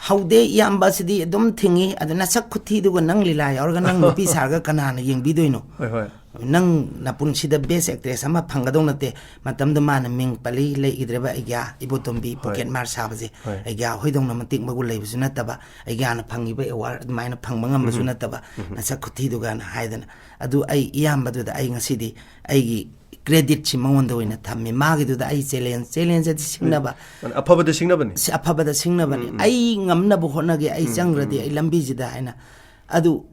ꯍꯧꯗꯦ, ꯏꯌꯥꯝꯕ ꯑꯁꯤꯗꯤ ꯑꯗꯨꯝ ꯊꯤꯡꯉꯤ꯫ ꯑꯗꯨ ꯅꯁꯛ ꯈꯨꯊꯤꯗꯨꯒ ꯅꯪ ꯂꯤꯂꯥ ꯌꯥꯎꯔꯒ ꯅꯪ ꯅꯨꯄꯤ ꯁꯥꯔꯒ ꯀꯅꯥꯅ ꯌꯦꯡꯕꯤꯗꯣꯏꯅꯣ? ꯍꯣꯏ, ꯍꯣꯏ꯫ ꯅꯪ ꯅꯄꯨꯟꯁꯤꯗ best actress ꯑꯃ ꯐꯪꯒꯗꯧ ꯅꯠꯇꯦ꯫ ꯃꯇꯝꯗꯨ ꯃꯥꯅ ꯃꯤꯡ ꯄꯜꯂꯤ ꯂꯩꯈꯤꯗ꯭ꯔꯦꯕ, ꯑꯩꯒ꯭ꯌꯥ ꯏꯕꯣꯇꯣꯝꯕꯤ ꯍꯣꯏ꯫ Pocket Mark ꯁꯥꯕꯁꯦ꯫ ꯍꯣꯏ꯫ ꯑꯩꯒ꯭ꯌꯥ ꯍꯣꯏꯗꯧꯅ ꯃꯇꯤꯛ ꯃꯒꯨꯟ ꯂꯩꯕꯁꯨ ꯅꯠꯇꯕ, ꯑꯩꯒ꯭ꯌꯥꯅ ꯐꯪꯉꯤꯕ award ꯑꯗꯨꯃꯥꯏꯅ ꯐꯪꯕ ꯉꯝꯕꯁꯨ ꯎꯝ꯫ ꯅꯠꯇꯕ, ꯎꯝ꯫ ꯅꯁꯛ ꯈꯨꯊꯤꯗꯨꯒꯅ ꯍꯥꯏꯗꯅ꯫ ꯑꯗꯨ ꯑꯩ ꯏꯌꯥꯝꯕꯗꯨꯗ ꯑꯩ ꯉꯁꯤꯗꯤ ꯑꯩꯒꯤ creditꯁꯤ ꯃꯉꯣꯟꯗ ꯑꯣꯏꯅ ꯊꯝꯃꯤ꯫ ꯃꯥꯒꯤꯗꯨꯗ ꯑꯩ challenge, challenge ꯑꯗꯤ ꯁꯤꯡꯅꯕ꯫ ꯑꯐꯕꯗ ꯁꯤꯡꯅꯕꯅꯤ꯫ ꯁꯤ ꯑꯐꯕꯗ ꯁꯤꯡꯅꯕꯅꯤ꯫ ꯎꯝ, ꯎꯝ꯫ ꯑꯩ ꯉꯝꯅꯕ ꯍꯣꯠꯅꯒꯦ, ꯑꯩ ꯎꯝ, ꯆꯪꯈ꯭ꯔꯗꯤ ꯎꯝ꯫ ꯑꯩ ꯂꯝꯕꯤꯁꯤꯗ ꯍꯥꯏꯅ꯫ ꯑꯗꯨ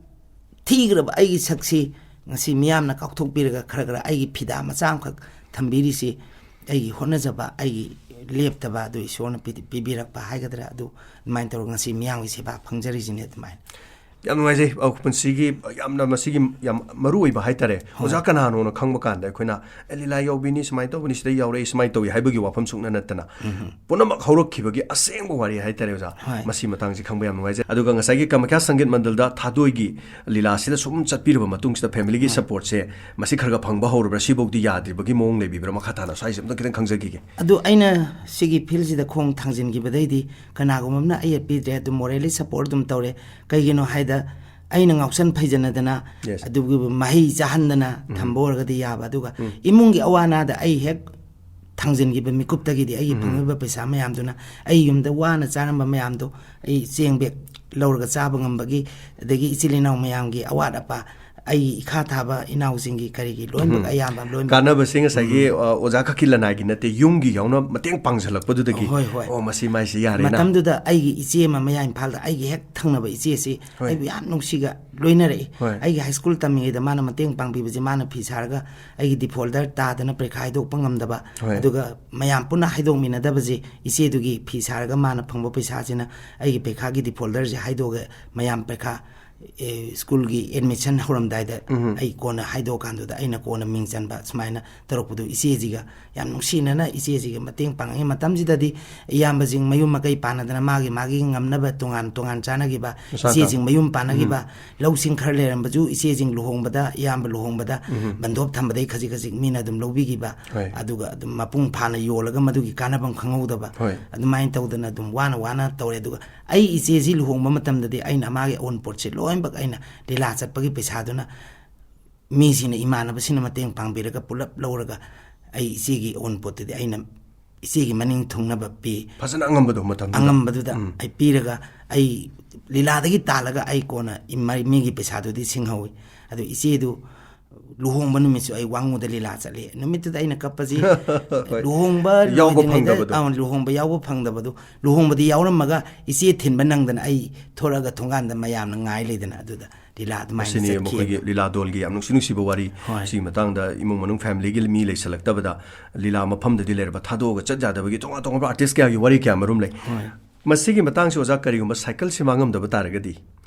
ꯊꯤꯈ꯭ꯔꯕ ꯑꯩꯒꯤ ꯁꯛꯁꯤ ꯉꯁꯤ ꯃꯤꯌꯥꯝꯅ ꯀꯥꯎꯊꯣꯛꯄꯤꯔꯒ ꯈꯔ ꯈꯔ ꯑꯩꯒꯤ ꯐꯤꯗꯥ ꯃꯆꯥ ꯑꯃꯈꯛ ꯊꯝꯕꯤꯔꯤꯁꯤ ꯑꯩꯒꯤ ꯍꯣꯠꯅꯖꯕ, ꯑꯩꯒꯤ ꯂꯦꯞꯇꯕ ꯑꯗꯨ ꯏꯁꯣꯔꯅ ꯄꯤ-, ꯄꯤꯕꯤꯔꯛꯄ ꯍꯥꯏꯒꯗ꯭ꯔꯥ, ꯑꯗꯨ ꯑꯗꯨꯃꯥꯏꯅ ꯇꯧꯔꯒ ꯉꯁꯤ ꯃꯤꯌꯥꯝꯒꯤ ꯁꯦꯕꯥ ꯐꯪꯖꯔꯤꯁꯤꯅꯦ ꯑꯗꯨꯃꯥꯏꯅ꯫ ꯌꯥꯝ ꯅꯨꯡꯉꯥꯏꯖꯩ꯫ ꯑ, ꯄꯨꯟꯁꯤꯒꯤ ꯌꯥꯝꯅ ꯃꯁꯤꯒꯤ ꯌꯥꯝ ꯃꯔꯨ ꯑꯣꯏꯕ ꯍꯥꯏꯇꯥꯔꯦ꯫ ꯍꯣꯏ꯫ ꯑꯣꯖꯥ ꯀꯅꯥꯅꯣꯅ ꯈꯪꯕ ꯀꯥꯟꯗ ꯑꯩꯈꯣꯏꯅ, "ꯑꯦ, ꯂꯤꯂꯥ ꯌꯥꯎꯕꯤꯅꯤ, ꯁꯨꯃꯥꯏꯅ ꯇꯧꯕꯅꯤ, ꯁꯤꯗ ꯌꯥꯎꯔꯛꯏ", ꯁꯨꯃꯥꯏꯅ ꯇꯧꯏ ꯍꯥꯏꯕꯒꯤ ꯋꯥꯐꯝ ꯁꯨꯛꯅ ꯅꯠꯇꯅ, ꯎꯝ꯫ ꯄꯨꯝꯅꯃꯛ ꯍꯧꯔꯛꯈꯤꯕꯒꯤ ꯑꯁꯦꯡꯕ ꯋꯥꯔꯤ ꯍꯥꯏꯇꯥꯔꯦ, ꯑꯣꯖꯥ꯫ ꯍꯣꯏ꯫ ꯃꯁꯤ ꯃꯇꯥꯡꯁꯤ ꯈꯪꯕ ꯌꯥꯝ ꯅꯨꯡꯉꯥꯏꯖꯩ꯫ ꯑꯗꯨꯒ ꯉꯁꯥꯏꯒꯤ ꯀꯃꯈ꯭ꯌꯥ ꯁꯪꯒꯤꯠ ꯃꯟꯗꯜꯗ ꯊꯥꯗꯣꯏꯒꯤ ꯂꯤꯂꯥꯁꯤꯗ ꯁꯨꯝ ꯆꯠꯄꯤꯔꯕ ꯃꯇꯨꯡꯁꯤꯗ family ꯒꯤ ꯍꯣꯏ꯫ support ꯁꯦ ꯃꯁꯤ ꯈꯔ ꯈꯔ ꯐꯪꯕ ꯍꯧꯔꯕ꯭ꯔꯥ? ꯁꯤꯐꯥꯎꯗꯤ ꯌꯥꯗ꯭ꯔꯤꯕꯒꯤ ꯃꯑꯣꯡ ꯂꯩꯕꯤꯕ꯭ꯔꯥ? ꯃꯈꯥ ꯇꯥꯅ ꯁ꯭ꯋꯥꯏꯁꯦ ꯑꯝꯇ ꯈꯤꯇꯪ ꯈꯪꯖꯈꯤꯒꯦ꯫ ꯑꯗꯨ ꯑꯩꯅ ꯁꯤꯒꯤ field ꯁꯤꯗ ꯈꯣꯡ ꯊꯥꯡꯖꯤꯟꯈꯤꯕꯗꯩꯗꯤ ꯀꯅꯥꯒꯨꯝꯕ ꯑꯃꯅ ꯑꯩ ꯄꯤꯗ꯭ꯔꯦ, ꯑꯗꯨꯝ morally support ꯑꯗꯨꯝ ꯇꯧꯔꯦ꯫ ꯀꯩꯒꯤꯅꯣ ꯍꯥꯏꯗ ꯑꯩꯅ ꯉꯥꯎꯁꯟ ꯐꯩꯖꯅꯗꯅ Yes. ꯑꯗꯨꯒꯤ ꯃꯍꯩ ꯆꯥꯍꯟꯗꯅ ꯎꯝ꯫ ꯊꯝꯕ ꯑꯣꯏꯔꯒꯗꯤ ꯌꯥꯕ, ꯑꯗꯨꯒ ꯎꯝ꯫ ꯏꯃꯨꯡꯒꯤ ꯑꯋꯥ ꯑꯅꯥꯗ ꯑꯩ ꯍꯦꯛ ꯊꯥꯡꯖꯤꯟꯈꯤꯕ ꯃꯤꯀꯨꯞꯇꯒꯤꯗꯤ ꯑꯩꯒꯤ ꯎꯝ꯫ ꯐꯪꯉꯤꯕ ꯄꯩꯁꯥ ꯃꯌꯥꯝꯗꯨꯅ ꯑꯩ ꯌꯨꯝꯗ ꯋꯥꯅ ꯆꯥꯔꯝꯕ ꯃꯌꯥꯝꯗꯣ ꯑꯩ ꯆꯦꯡ bag ꯂꯧꯔꯒ ꯆꯥꯕ ꯉꯝꯕꯒꯤ, ꯑꯗꯒꯤ ꯏꯆꯤꯜ ꯏꯅꯥꯎ ꯃꯌꯥꯝꯒꯤ ꯑꯋꯥꯠ ꯑꯄꯥ, ꯑꯩꯒꯤ ꯏꯈꯥ ꯊꯥꯕ ꯏꯅꯥꯎꯁꯤꯡꯒꯤ ꯀꯔꯤꯒꯤ ꯂꯣꯏꯅꯃꯛ ꯎꯝ꯫ ꯑꯌꯥꯝꯕ ꯂꯣꯏꯅꯃꯛ ꯀꯥꯟꯅꯕꯁꯦ ꯉꯁꯥꯏꯒꯤ, ꯑ, ꯑꯣꯖꯥ ꯈꯛꯀꯤ ꯂꯅꯥꯏꯒꯤ ꯅꯠꯇꯦ, ꯌꯨꯝꯒꯤ ꯌꯥꯎꯅ ꯃꯇꯦꯡ ꯄꯥꯡꯁꯤꯜꯂꯛꯄꯗꯨꯗꯒꯤ, ꯍꯣꯏ, ꯍꯣꯏ꯫ "ꯑꯣ, ꯃꯁꯤ ꯃꯥꯏꯁꯤ ꯌꯥꯔꯦꯅ"꯫ ꯃꯇꯝꯗꯨꯗ ꯑꯩꯒꯤ ꯏꯆꯦ ꯑꯃ ꯃꯌꯥ ꯏꯝꯐꯥꯜꯗ ꯑꯩꯒꯤ ꯍꯦꯛ ꯊꯪꯅꯕ ꯏꯆꯦꯁꯤ ꯍꯣꯏ꯫ ꯑꯩꯕꯨ ꯌꯥꯝ ꯅꯨꯡꯁꯤꯒ ꯂꯣꯏꯅꯔꯛꯏ꯫ ꯍꯣꯏ꯫ ꯑꯩꯒꯤ high school ꯇꯝꯃꯤꯉꯩꯗ ꯃꯥꯅ ꯃꯇꯦꯡ ꯄꯥꯡꯕꯤꯕꯁꯦ, ꯃꯥꯅ ꯐꯤ ꯁꯥꯔꯒ ꯑꯩꯒꯤ defaulter ꯇꯥꯗꯅ ꯄꯔꯤꯈꯥ ꯍꯥꯏꯗꯣꯛꯄ ꯉꯝꯗꯕ, ꯍꯣꯏ꯫ ꯑꯗꯨꯒ ꯃꯌꯥꯝ ꯄꯨꯟꯅ ꯍꯥꯏꯗꯣꯛꯃꯤꯟꯅꯗꯕꯁꯦ, ꯏꯆꯦꯗꯨꯒꯤ ꯐꯤ ꯁꯥꯔꯒ ꯃꯥꯅ ꯐꯪꯕ ꯄꯩꯁꯥꯁꯤꯅ ꯑꯩꯒꯤ ꯄꯔꯤꯈꯥꯒꯤ defaulter ꯁꯦ ꯍꯥꯏꯗꯣꯛꯑꯒ ꯃꯌꯥꯝ ꯄꯔꯤꯈꯥ ꯑꯦ, ꯁ꯭ꯀꯨꯜꯒꯤ ꯑꯦꯗꯃꯤꯁꯟ ꯍꯧꯔꯝꯗꯥꯏꯗ ꯑꯩ ꯀꯣꯟꯅ ꯍꯥꯏꯗꯣꯛꯑꯀꯥꯟꯗꯨꯗ ꯑꯩꯅ ꯀꯣꯟꯅ ꯃꯤꯡ ꯆꯟꯕ, ꯁꯨꯃꯥꯏꯅ ꯇꯧꯔꯛꯄꯗꯨ ꯏꯆꯦꯁꯤꯒ ꯌꯥꯝ ꯅꯨꯡꯁꯤꯅꯅ ꯏꯆꯦꯁꯤꯒ ꯃꯇꯦꯡ ꯄꯥꯡꯉꯤ꯫ ꯃꯇꯝꯁꯤꯗꯗꯤ ꯏꯌꯥꯝꯕꯁꯤꯡ ꯃꯌꯨꯝ ꯃꯀꯩ ꯄꯥꯟꯅꯗꯅ ꯃꯥꯒꯤ ꯃꯥꯒꯤ ꯉꯝꯅꯕ ꯇꯣꯉꯥꯟ ꯇꯣꯉꯥꯟ ꯆꯥꯅꯈꯤꯕ, ꯃꯁꯥ ꯏꯆꯦꯁꯤꯡ ꯃꯌꯨꯝ ꯄꯥꯟꯅꯈꯤꯕ, ꯂꯧꯁꯤꯡ ꯈꯔ ꯂꯩꯔꯝꯕꯁꯨ ꯏꯆꯦꯁꯤꯡ ꯂꯨꯍꯣꯡꯕꯗ, ꯏꯌꯥꯝꯕ ꯂꯨꯍꯣꯡꯕꯗ ꯕꯟꯗꯣꯞ ꯊꯝꯕꯗꯩ ꯈꯖꯤꯛ ꯈꯖꯤꯛ ꯃꯤꯅ ꯑꯗꯨꯝ ꯂꯧꯕꯤꯈꯤꯕ, ꯍꯣꯏ꯫ ꯑꯗꯨꯒ ꯑꯗꯨꯝ ꯃꯄꯨꯡ ꯐꯥꯅ ꯌꯣꯜꯂꯒ ꯃꯗꯨꯒꯤ ꯀꯥꯟꯅꯐꯝ ꯈꯪꯍꯧꯗꯕ, ꯍꯣꯏ꯫ ꯑꯗꯨꯃꯥꯏꯅ ꯇꯧꯗꯅ ꯑꯗꯨꯝ ꯋꯥꯅ ꯋꯥꯅ ꯇꯧꯔꯦ꯫ ꯑꯗꯨꯒ ꯑꯩ ꯏꯆꯦꯁꯤ ꯂꯨꯍꯣꯡꯕ ꯃꯇꯝꯗꯗꯤ ꯑꯩꯅ ꯃꯥꯒꯤ ꯑꯋꯨꯟꯄꯣꯠꯁꯦ ꯂꯣꯏꯅꯃꯛ ꯑꯩꯅ ꯂꯤꯂꯥ ꯆꯠꯄꯒꯤ ꯄꯩꯁꯥꯗꯨꯅ ꯃꯤꯁꯤꯡꯅ, ꯏꯃꯥꯟꯅꯕꯁꯤꯡꯅ ꯃꯇꯦꯡ ꯄꯥꯡꯕꯤꯔꯒ ꯄꯨꯂꯞ ꯂꯧꯔꯒ ꯑꯩ ꯏꯆꯦꯒꯤ ꯑꯋꯨꯟꯄꯣꯠꯇꯨꯗꯤ ꯑꯩꯅ ꯏꯆꯦꯒꯤ ꯃꯅꯤꯡ ꯊꯨꯡꯅꯕ ꯄꯤ꯫ ꯐꯖꯅ ꯑꯉꯝꯕꯗꯣ ꯃꯇꯝꯗꯨꯗ꯫ ꯑꯉꯝꯕꯗꯨꯗ ꯎꯝ꯫ ꯑꯩ ꯄꯤꯔꯒ ꯑꯩ ꯂꯤꯂꯥꯗꯒꯤ ꯇꯥꯜꯂꯒ ꯑꯩ ꯀꯣꯟꯅ ꯏꯃ-, ꯃꯤꯒꯤ ꯄꯩꯁꯥꯗꯨꯗꯤ ꯁꯤꯡꯍꯧꯏ꯫ ꯑꯗꯨ ꯏꯆꯦꯗꯨ ꯂꯨꯍꯣꯡꯕ ꯅꯨꯃꯤꯠꯁꯨ ꯑꯩ ꯋꯥꯉꯨꯗ ꯂꯤꯂꯥ ꯆꯠꯂꯤ꯫ ꯅꯨꯃꯤꯠꯇꯨꯗ ꯑꯩꯅ ꯀꯞꯄꯁꯤ ꯍꯣꯏ꯫ ꯂꯨꯍꯣꯡꯕ ꯌꯥꯎꯕ ꯂꯣꯏꯗ꯭ꯔꯤꯉꯩꯗ, ꯐꯪꯗꯕꯗꯣ꯫ ꯑ, ꯂꯨꯍꯣꯡꯕ ꯌꯥꯎꯕ ꯐꯪꯗꯕꯗꯣ, ꯂꯨꯍꯣꯡꯕꯗꯤ ꯌꯥꯎꯔꯝꯃꯒ ꯏꯆꯦ ꯊꯤꯟꯕ ꯅꯪꯗꯅ ꯑꯩ ꯊꯣꯔꯛꯑꯒ ꯊꯣꯡꯒꯥꯟꯗ ꯃꯌꯥꯝꯅ ꯉꯥꯏ ꯂꯩꯗꯅ ꯑꯗꯨꯗ ꯂꯤꯂꯥ ꯑꯗꯨꯃꯥꯏꯅ ꯃꯁꯤꯅꯤ ꯆꯠꯈꯤ꯫ ꯃꯈꯣꯏꯒꯤ ꯂꯤꯂꯥ ꯗꯣꯜꯒꯤ ꯌꯥꯝ ꯅꯨꯡꯁꯤ ꯅꯨꯡꯁꯤꯕ ꯋꯥꯔꯤ꯫ ꯍꯣꯏ꯫ ꯁꯤꯒꯤ ꯃꯇꯥꯡꯗ ꯏꯃꯨꯡ ꯃꯅꯨꯡ ꯐꯦꯃꯤꯂꯤꯒꯤ ꯃꯤ ꯂꯩꯁꯜꯂꯛꯇꯕꯗ ꯂꯤꯂꯥ ꯃꯐꯝꯗꯗꯤ ꯂꯩꯔꯕ ꯊꯥꯗꯣꯛꯑꯒ ꯆꯠ ꯌꯥꯗꯕꯒꯤ ꯇꯣꯉꯥꯟ ꯇꯣꯉꯥꯟꯕ ꯑꯥꯔꯇꯤꯁ ꯀꯌꯥꯒꯤ ꯋꯥꯔꯤ ꯀꯌꯥ ꯃꯔꯨꯝ ꯂꯩ꯫ ꯍꯣꯏ꯫ ꯃꯁꯤꯒꯤ ꯃꯇꯥꯡꯁꯤ ꯑꯣꯖꯥ, ꯀꯔꯤꯒꯨꯝꯕ ꯁꯥꯏꯀꯜꯁꯤ ꯃꯥꯡꯉꯝꯗꯕ ꯇꯥꯔꯒꯗꯤ,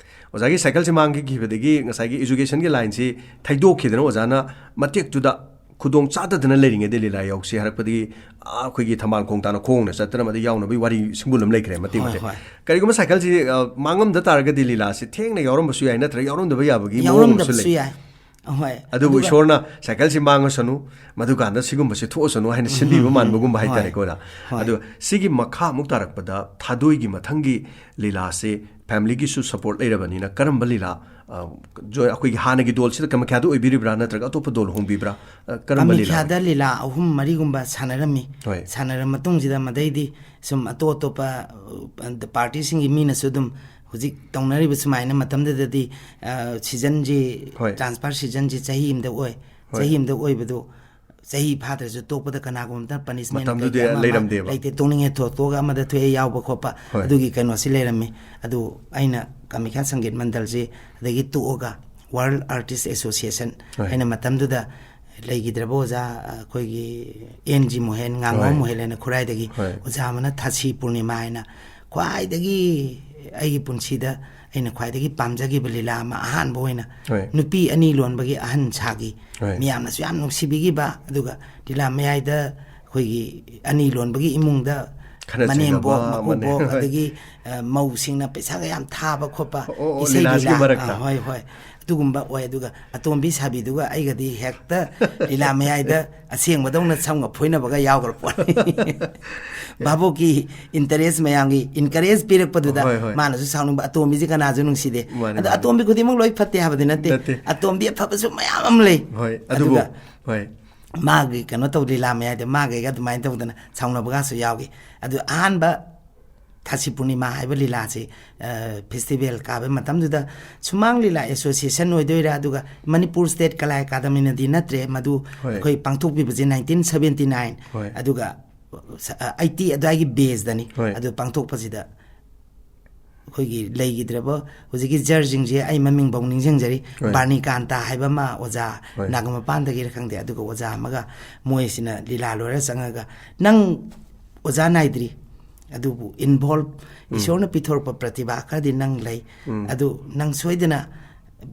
ꯑꯣꯖꯥꯒꯤ ꯁꯥꯏꯀꯜꯁꯤ ꯃꯥꯡꯈꯤꯕꯗꯒꯤ ꯉꯁꯥꯏꯒꯤ ꯏꯖꯨꯀꯦꯁꯟꯒꯤ ꯂꯥꯏꯟꯁꯤ ꯊꯩꯗꯣꯛꯈꯤꯗꯅ ꯑꯣꯖꯥꯅ ꯃꯇꯦꯛꯇꯨꯗ ꯈꯨꯗꯣꯡ ꯆꯥꯗꯗꯅ ꯂꯩꯔꯤꯉꯩꯗ ꯂꯤꯂꯥ ꯌꯥꯎꯁꯤ ꯍꯥꯏꯔꯛꯄꯗꯒꯤ, ꯑꯥ, ꯑꯩꯈꯣꯏꯒꯤ ꯊꯝꯕꯥꯜ ꯈꯣꯡ ꯇꯥꯅ ꯈꯣꯡꯅ ꯆꯠꯇꯅ ꯃꯗꯨ ꯌꯥꯎꯅꯕꯒꯤ ꯋꯥꯔꯤ ꯁꯤꯡꯕꯨꯜ ꯑꯃ ꯂꯩꯈ꯭ꯔꯦ ꯃꯇꯦꯛ ꯍꯣꯏ, ꯃꯇꯦꯛ꯫ ꯍꯣꯏ꯫ ꯀꯔꯤꯒꯨꯝꯕ ꯁꯥꯏꯀꯜꯁꯤ, ꯑ, ꯃꯥꯡꯉꯝꯗ ꯇꯥꯔꯒꯗꯤ ꯂꯤꯂꯥꯁꯤ ꯊꯦꯡꯅ ꯌꯥꯎꯔꯝꯕꯁꯨ ꯌꯥꯏ, ꯅꯠꯇ꯭ꯔꯒ ꯌꯥꯎꯔꯝꯗꯕ ꯌꯥꯕꯒꯤ ꯃꯑꯣꯡ ꯑꯃꯁꯨ ꯌꯥꯎꯔꯝꯗꯕꯁꯨ ꯂꯩ꯫ ꯌꯥꯏ꯫ ꯑꯍꯣꯏ꯫ ꯑꯗꯨꯕꯨ ꯑꯗꯨꯒ ꯏꯁꯣꯔꯅ ꯁꯥꯏꯀꯜꯁꯤ ꯃꯥꯡꯉꯁꯅꯨ, ꯃꯗꯨꯀꯥꯟꯗ ꯁꯤꯒꯨꯝꯕꯁꯤ ꯊꯣꯛꯑꯁꯅꯨ ꯍꯥꯏꯅ ꯁꯤꯟꯕꯤꯕ ꯎꯝ, ꯃꯥꯟꯕꯒꯨꯝꯕ ꯍꯣꯏ, ꯍꯥꯏꯇꯥꯔꯦꯀꯣ, ꯑꯣꯖꯥ꯫ ꯍꯣꯏ꯫ ꯑꯗꯨ ꯁꯤꯒꯤ ꯃꯈꯥ ꯑꯃꯨꯛ ꯇꯥꯔꯛꯄꯗ ꯊꯥꯗꯣꯏꯒꯤ ꯃꯊꯪꯒꯤ ꯂꯤꯂꯥꯁꯦ ꯐꯦꯃꯤꯂꯤꯒꯤꯁꯨ ꯁꯄꯣꯔꯠ ꯂꯩꯔꯕꯅꯤꯅ ꯀꯔꯝꯕ ꯂꯤꯂꯥ, ꯑ, ꯖꯣꯏ-, ꯑꯩꯈꯣꯏꯒꯤ ꯍꯥꯟꯅꯒꯤ ꯗꯣꯜꯁꯤꯗ ꯀꯃꯈ꯭ꯌꯥꯗ ꯑꯣꯏꯕꯤꯔꯤꯕ꯭ꯔꯥ ꯅꯠꯇ꯭ꯔꯒ ꯑꯇꯣꯞꯄ ꯗꯣꯜ ꯍꯣꯡꯕꯤꯕ꯭ꯔꯥ? ꯑ, ꯀꯔꯝꯕ ꯂꯤꯂꯥ? ꯀꯃꯈ꯭ꯌꯥꯗ ꯂꯤꯂꯥ ꯑꯍꯨꯝ ꯃꯔꯤꯒꯨꯝꯕ ꯁꯥꯟꯅꯔꯝꯃꯤ꯫ ꯍꯣꯏ꯫ ꯁꯥꯟꯅꯔꯕ ꯃꯇꯨꯡꯁꯤꯗ ꯃꯗꯩꯗꯤ ꯁꯨꯝ ꯑꯇꯣꯞ ꯑꯇꯣꯞꯄ, ꯑ, ꯄꯥꯔꯇꯤꯁꯤꯡꯒꯤ ꯃꯤꯅꯁꯨ ꯑꯗꯨꯝ ꯍꯧꯖꯤꯛ ꯇꯧꯅꯔꯤꯕ ꯁꯨꯃꯥꯏꯅ ꯃꯇꯝꯗꯨꯗꯗꯤ, ꯑ, ꯁꯤꯖꯟꯁꯤ, ꯍꯣꯏ꯫ ꯇ꯭ꯔꯥꯟꯁꯐꯔ ꯁꯤꯖꯟꯁꯤ ꯆꯍꯤ ꯑꯃꯗ ꯑꯣꯏ꯫ ꯍꯣꯏ꯫ ꯆꯍꯤ ꯑꯃꯗ ꯑꯣꯏꯕꯗꯨ ꯆꯍꯤ ꯐꯥꯗ꯭ꯔꯁꯨ ꯇꯣꯛꯄꯗ ꯀꯅꯥꯒꯨꯝꯕ ꯑꯃꯇ ꯄꯅꯤꯁꯃꯦꯟ ꯃꯇꯝꯗꯨꯗꯤ ꯀꯩꯀꯩ ꯑꯃ ꯂꯩꯔꯝꯗꯦꯕ꯫ ꯂꯩꯇꯦ꯫ ꯇꯣꯛꯅꯤꯡꯉꯦ ꯊꯣꯛ-, ꯇꯣꯛꯑꯒ ꯑꯃꯗ ꯊꯣꯛꯑꯦ ꯌꯥꯎꯕ ꯈꯣꯠꯄ ꯍꯣꯏ꯫ ꯑꯗꯨꯒꯤ ꯀꯩꯅꯣꯁꯤ ꯂꯩꯔꯝꯃꯤ꯫ ꯑꯗꯨ ꯑꯩꯅ ꯀꯃꯈ꯭ꯌꯥ ꯁꯪꯒꯤꯠ ꯃꯟꯗꯜꯁꯤ ꯑꯗꯒꯤ ꯇꯣꯛꯑꯒ World Artist Association ꯍꯣꯏ꯫ ꯍꯥꯏꯅ ꯃꯇꯝꯗꯨꯗ ꯂꯩꯈꯤꯗ꯭ꯔꯕ ꯑꯣꯖꯥ ꯑꯩꯈꯣꯏꯒꯤ ꯑꯦꯟ ꯖꯤ ꯃꯣꯍꯦꯟ, ꯉꯥꯉꯣꯝ ꯍꯣꯏ꯫ ꯃꯣꯍꯦꯟ ꯍꯥꯏꯅ ꯈꯨꯔꯥꯏꯗꯒꯤ ꯍꯣꯏ꯫ ꯑꯣꯖꯥ ꯑꯃꯅ ꯊꯥꯁꯤ ꯄꯨꯔꯅꯤꯃꯥ ꯍꯥꯏꯅ ꯈ꯭ꯋꯥꯏꯗꯒꯤ ꯑꯩꯒꯤ ꯄꯨꯟꯁꯤꯗ ꯑꯩꯅ ꯈ꯭ꯋꯥꯏꯗꯒꯤ ꯄꯥꯝꯖꯈꯤꯕ ꯂꯤꯂꯥ ꯑꯃ, ꯑꯍꯥꯟꯕ ꯑꯣꯏꯅ ꯍꯣꯏ꯫ ꯅꯨꯄꯤ ꯑꯅꯤ ꯂꯣꯟꯕꯒꯤ ꯑꯍꯟ ꯁꯥꯒꯤ, ꯍꯣꯏ꯫ ꯃꯤꯌꯥꯝꯅꯁꯨ ꯌꯥꯝ ꯅꯨꯡꯁꯤꯕꯤꯈꯤꯕ, ꯑꯗꯨꯒ ꯂꯤꯂꯥ ꯃꯌꯥꯏꯗ ꯑꯩꯈꯣꯏꯒꯤ ꯑꯅꯤ ꯂꯣꯟꯕꯒꯤ ꯏꯃꯨꯡꯗ ꯈꯠꯅ ꯃꯅꯦꯝꯕꯣꯛ, ꯆꯩꯅꯕ ꯑꯃꯅꯦ꯫ ꯃꯀꯨꯕꯣꯛ, ꯍꯣꯏ꯫ ꯑꯗꯒꯤ ꯑ, ꯃꯧꯁꯤꯡꯅ ꯄꯩꯁꯥꯒ ꯌꯥꯝ ꯊꯥꯕ ꯈꯣꯠꯄ, ꯑꯣ, ꯑꯣ, ꯏꯁꯩ ꯂꯤꯂꯥꯁꯤꯒꯤ ꯂꯤꯂꯥ, ꯃꯔꯛꯇ꯫ ꯑ, ꯍꯣꯏ, ꯍꯣꯏ, ꯑꯗꯨꯒꯨꯝꯕ ꯑꯣꯏ꯫ ꯑꯗꯨꯒ ꯑꯇꯣꯝꯕꯤ ꯁꯥꯕꯤꯗꯨꯒ ꯑꯩꯒꯗꯤ ꯍꯦꯛꯇ ꯂꯤꯂꯥ ꯃꯌꯥꯏꯗ ꯑꯁꯦꯡꯕꯗꯧꯅ ꯁꯝꯒ ꯐꯣꯏꯅꯕꯒ ꯌꯥꯎꯈ꯭ꯔ ꯄꯣꯠꯅꯤ꯫ ꯚꯥꯕꯣꯛꯀꯤ interest, ꯃꯌꯥꯝꯒꯤ encourage ꯄꯤꯔꯛꯄꯗꯨꯗ ꯍꯣꯏ, ꯍꯣꯏ꯫ ꯃꯥꯅꯁꯨ ꯁꯥꯎꯅꯤꯡꯕ, "ꯑꯇꯣꯝꯕꯤꯁꯤ ꯀꯅꯥꯁꯨ ꯅꯨꯡꯁꯤꯗꯦ"꯫ ꯃꯥꯅꯦ, ꯑꯗꯣ ꯃꯥꯅꯦ꯫ ꯑꯇꯣꯝꯕꯤ ꯈꯨꯗꯤꯡꯃꯛ ꯂꯣꯏ ꯐꯠꯇꯦ ꯍꯥꯏꯕꯗꯤ ꯅꯠꯇꯦ꯫ ꯅꯠꯇꯦ꯫ ꯑꯇꯣꯝꯕꯤ ꯑꯐꯕꯁꯨ ꯃꯌꯥꯝ ꯑꯃ ꯂꯩ꯫ ꯍꯣꯏ, ꯑꯗꯨꯕꯨ, ꯑꯗꯨꯒ ꯍꯣꯏ꯫ ꯃꯥꯒꯤ ꯀꯩꯅꯣ ꯇꯧ, ꯂꯤꯂꯥ ꯃꯌꯥꯏꯗ ꯃꯥꯒꯩꯒ ꯑꯗꯨꯃꯥꯏꯅ ꯇꯧꯗꯅ ꯁꯥꯎꯅꯕꯒꯁꯨ ꯌꯥꯎꯈꯤ꯫ ꯑꯗꯨ ꯑꯍꯥꯟꯕ ꯊꯥꯁꯤ ꯄꯨꯔꯅꯤꯃꯥ ꯍꯥꯏꯕ ꯂꯤꯂꯥꯁꯤ, ꯑ, festival ꯀꯥꯕ ꯃꯇꯝꯗꯨꯗ ꯁꯨꯃꯥꯡ ꯂꯤꯂꯥ association ꯑꯣꯏꯗꯣꯏꯔꯥ, ꯑꯗꯨꯒ ꯃꯅꯤꯄꯨꯔ State ꯀꯂꯥ ꯑꯦꯀꯥꯗꯃꯤꯅꯗꯤ ꯅꯠꯇ꯭ꯔꯦ, ꯃꯗꯨ ꯍꯣꯏ꯫ ꯑꯩꯈꯣꯏ ꯄꯥꯡꯊꯣꯛꯄꯤꯕꯁꯦ nineteen seventy nine, ꯍꯣꯏ꯫ ꯑꯗꯨꯒ, ꯑ, eighty ꯑꯗꯨꯋꯥꯏꯒꯤ baseꯇꯅꯤ꯫ ꯍꯣꯏ꯫ ꯑꯗꯨ ꯄꯥꯡꯊꯣꯛꯄꯁꯤꯗ ꯑꯩꯈꯣꯏꯒꯤ ꯂꯩꯈꯤꯗ꯭ꯔꯕ ꯍꯧꯖꯤꯛꯀꯤ judgeꯁꯤꯡꯁꯦ ꯑꯩ ꯃꯃꯤꯡꯐꯧ ꯅꯤꯡꯁꯤꯡꯖꯔꯤ꯫ ꯍꯣꯏ꯫ ꯕꯥꯔꯅꯤꯀꯥꯟꯇ ꯍꯥꯏꯕ ꯑꯃ, ꯑꯣꯖꯥ ꯍꯣꯏ꯫ ꯅꯥꯒꯥꯃꯄꯥꯟꯗꯒꯤꯔ ꯈꯪꯗꯦ, ꯑꯗꯨꯒ ꯑꯣꯖꯥ ꯑꯃꯒ, ꯃꯣꯏꯁꯤꯅ ꯂꯤꯂꯥ ꯂꯣꯏꯔ ꯆꯪꯉꯒ, "ꯅꯪ ꯑꯣꯖꯥ ꯅꯥꯏꯗ꯭ꯔꯤ, ꯑꯗꯨꯕꯨ involve, ꯎꯝ꯫ ꯏꯁꯣꯔꯅ ꯄꯤꯊꯣꯔꯛꯄ ꯄ꯭ꯔꯇꯤꯚꯥ ꯈꯔꯗꯤ ꯅꯪ ꯂꯩ꯫ ꯎꯝ꯫ ꯑꯗꯨ ꯅꯪ ꯁꯣꯏꯗꯅ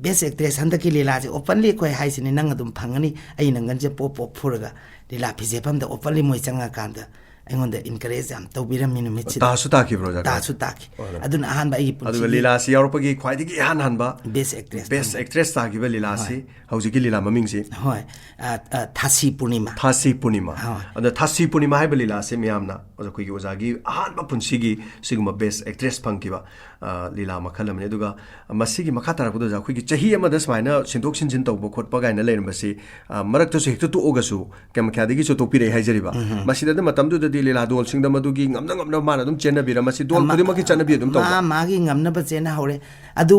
best actress ꯍꯟꯗꯛꯀꯤ ꯂꯤꯂꯥꯁꯦ openly ꯑꯩꯈꯣꯏ ꯍꯥꯏꯁꯤꯅꯤ, ꯅꯪ ꯑꯗꯨꯝ ꯐꯪꯒꯅꯤ, ꯑꯩ ꯅꯪꯒꯟꯁꯦ ꯄꯣꯞ ꯄꯣꯞ ꯐꯨꯔꯒ" ꯂꯤꯂꯥ ꯐꯤꯖꯦꯐꯝꯗ openly ꯃꯣꯏ ꯆꯪꯉꯀꯥꯟꯗ ꯑꯩꯉꯣꯟꯗ encourage ꯌꯥꯝ ꯇꯧꯕꯤꯔꯝꯃꯤ ꯅꯨꯃꯤꯠꯁꯤꯗ꯫ ꯇꯥꯁꯨ ꯇꯥꯈꯤꯕ꯭ꯔꯣ, ꯑꯣꯖꯥ? ꯇꯥꯁꯨ ꯇꯥꯈꯤ꯫ ꯑꯣ, ꯑꯗꯨ ꯑꯗꯨꯅ ꯑꯍꯥꯟꯕ ꯑꯩꯒꯤ ꯑꯗꯨꯒ ꯄꯨꯟꯁꯤꯒꯤ ꯂꯤꯂꯥꯁꯤ ꯌꯥꯎꯔꯛꯄꯒꯤ ꯈ꯭ꯋꯥꯏꯗꯒꯤ ꯏꯍꯥꯟ ꯍꯥꯟꯕ best actress best ꯐꯪꯉꯤ꯫ actress ꯇꯥꯈꯤꯕ ꯂꯤꯂꯥꯁꯤ ꯍꯣꯏ꯫ ꯍꯧꯖꯤꯛꯀꯤ ꯂꯤꯂꯥ ꯃꯃꯤꯡꯁꯤ? ꯍꯣꯏ, ꯑ, ꯑ, ꯊꯥꯁꯤ ꯄꯨꯔꯅꯤꯃꯥ꯫ ꯊꯥꯁꯤ ꯄꯨꯔꯅꯤꯃꯥ꯫ ꯍꯣꯏ꯫ ꯑꯗ ꯊꯥꯁꯤ ꯄꯨꯔꯅꯤꯃꯥ ꯍꯥꯏꯕ ꯂꯤꯂꯥꯁꯤ ꯃꯌꯥꯝꯅ ꯑꯩꯈꯣꯏꯒꯤ ꯑꯣꯖꯥꯒꯤ ꯑꯍꯥꯟꯕ ꯄꯨꯟꯁꯤꯒꯤ ꯁꯤꯒꯨꯝꯕ best actress ꯐꯪꯈꯤꯕ, ꯑ, ꯂꯤꯂꯥ ꯃꯈꯜ ꯑꯃꯅꯤ꯫ ꯑꯗꯨꯒ ꯃꯁꯤꯒꯤ ꯃꯈꯥ ꯇꯥꯔꯛꯄꯗ ꯑꯣꯖꯥ, ꯑꯩꯈꯣꯏꯒꯤ ꯆꯍꯤ ꯑꯃꯗ ꯁꯨꯃꯥꯏꯅ ꯁꯤꯟꯗꯣꯛ ꯁꯤꯟꯖꯤꯟ ꯇꯧꯕ ꯈꯣꯠꯄ ꯀꯥꯏꯅ ꯂꯩꯔꯝꯕꯁꯤ, ꯑ, ꯃꯔꯛꯇꯁꯨ ꯍꯦꯛꯇ ꯇꯣꯛꯑꯒꯁꯨ ꯀꯥꯃꯈ꯭ꯌꯥꯗꯒꯤꯁꯨ ꯇꯣꯛꯄꯤꯔꯛꯑꯦ ꯍꯥꯏꯖꯔꯤꯕ꯫ ꯃꯁꯤꯗ ꯑꯗꯨ ꯃꯇꯝꯗꯨꯗꯗꯤ ꯂꯤꯂꯥ ꯗꯣꯜꯁꯤꯡꯗ ꯃꯗꯨꯒꯤ ꯉꯝꯅ ꯉꯝꯅꯕ ꯃꯥꯅ ꯑꯗꯨꯝ ꯆꯦꯟꯅꯕꯤꯔ, ꯃꯁꯤ ꯗꯣꯜ ꯑꯃ-, ꯈꯨꯗꯤꯡꯃꯛꯀꯤ ꯆꯠꯅꯕꯤ ꯑꯗꯨꯝ ꯇꯧꯕ? ꯃꯥ ꯃꯥꯒꯤ ꯉꯝꯅꯕ ꯆꯦꯟꯅꯍꯧꯔꯦ꯫ ꯑꯗꯨ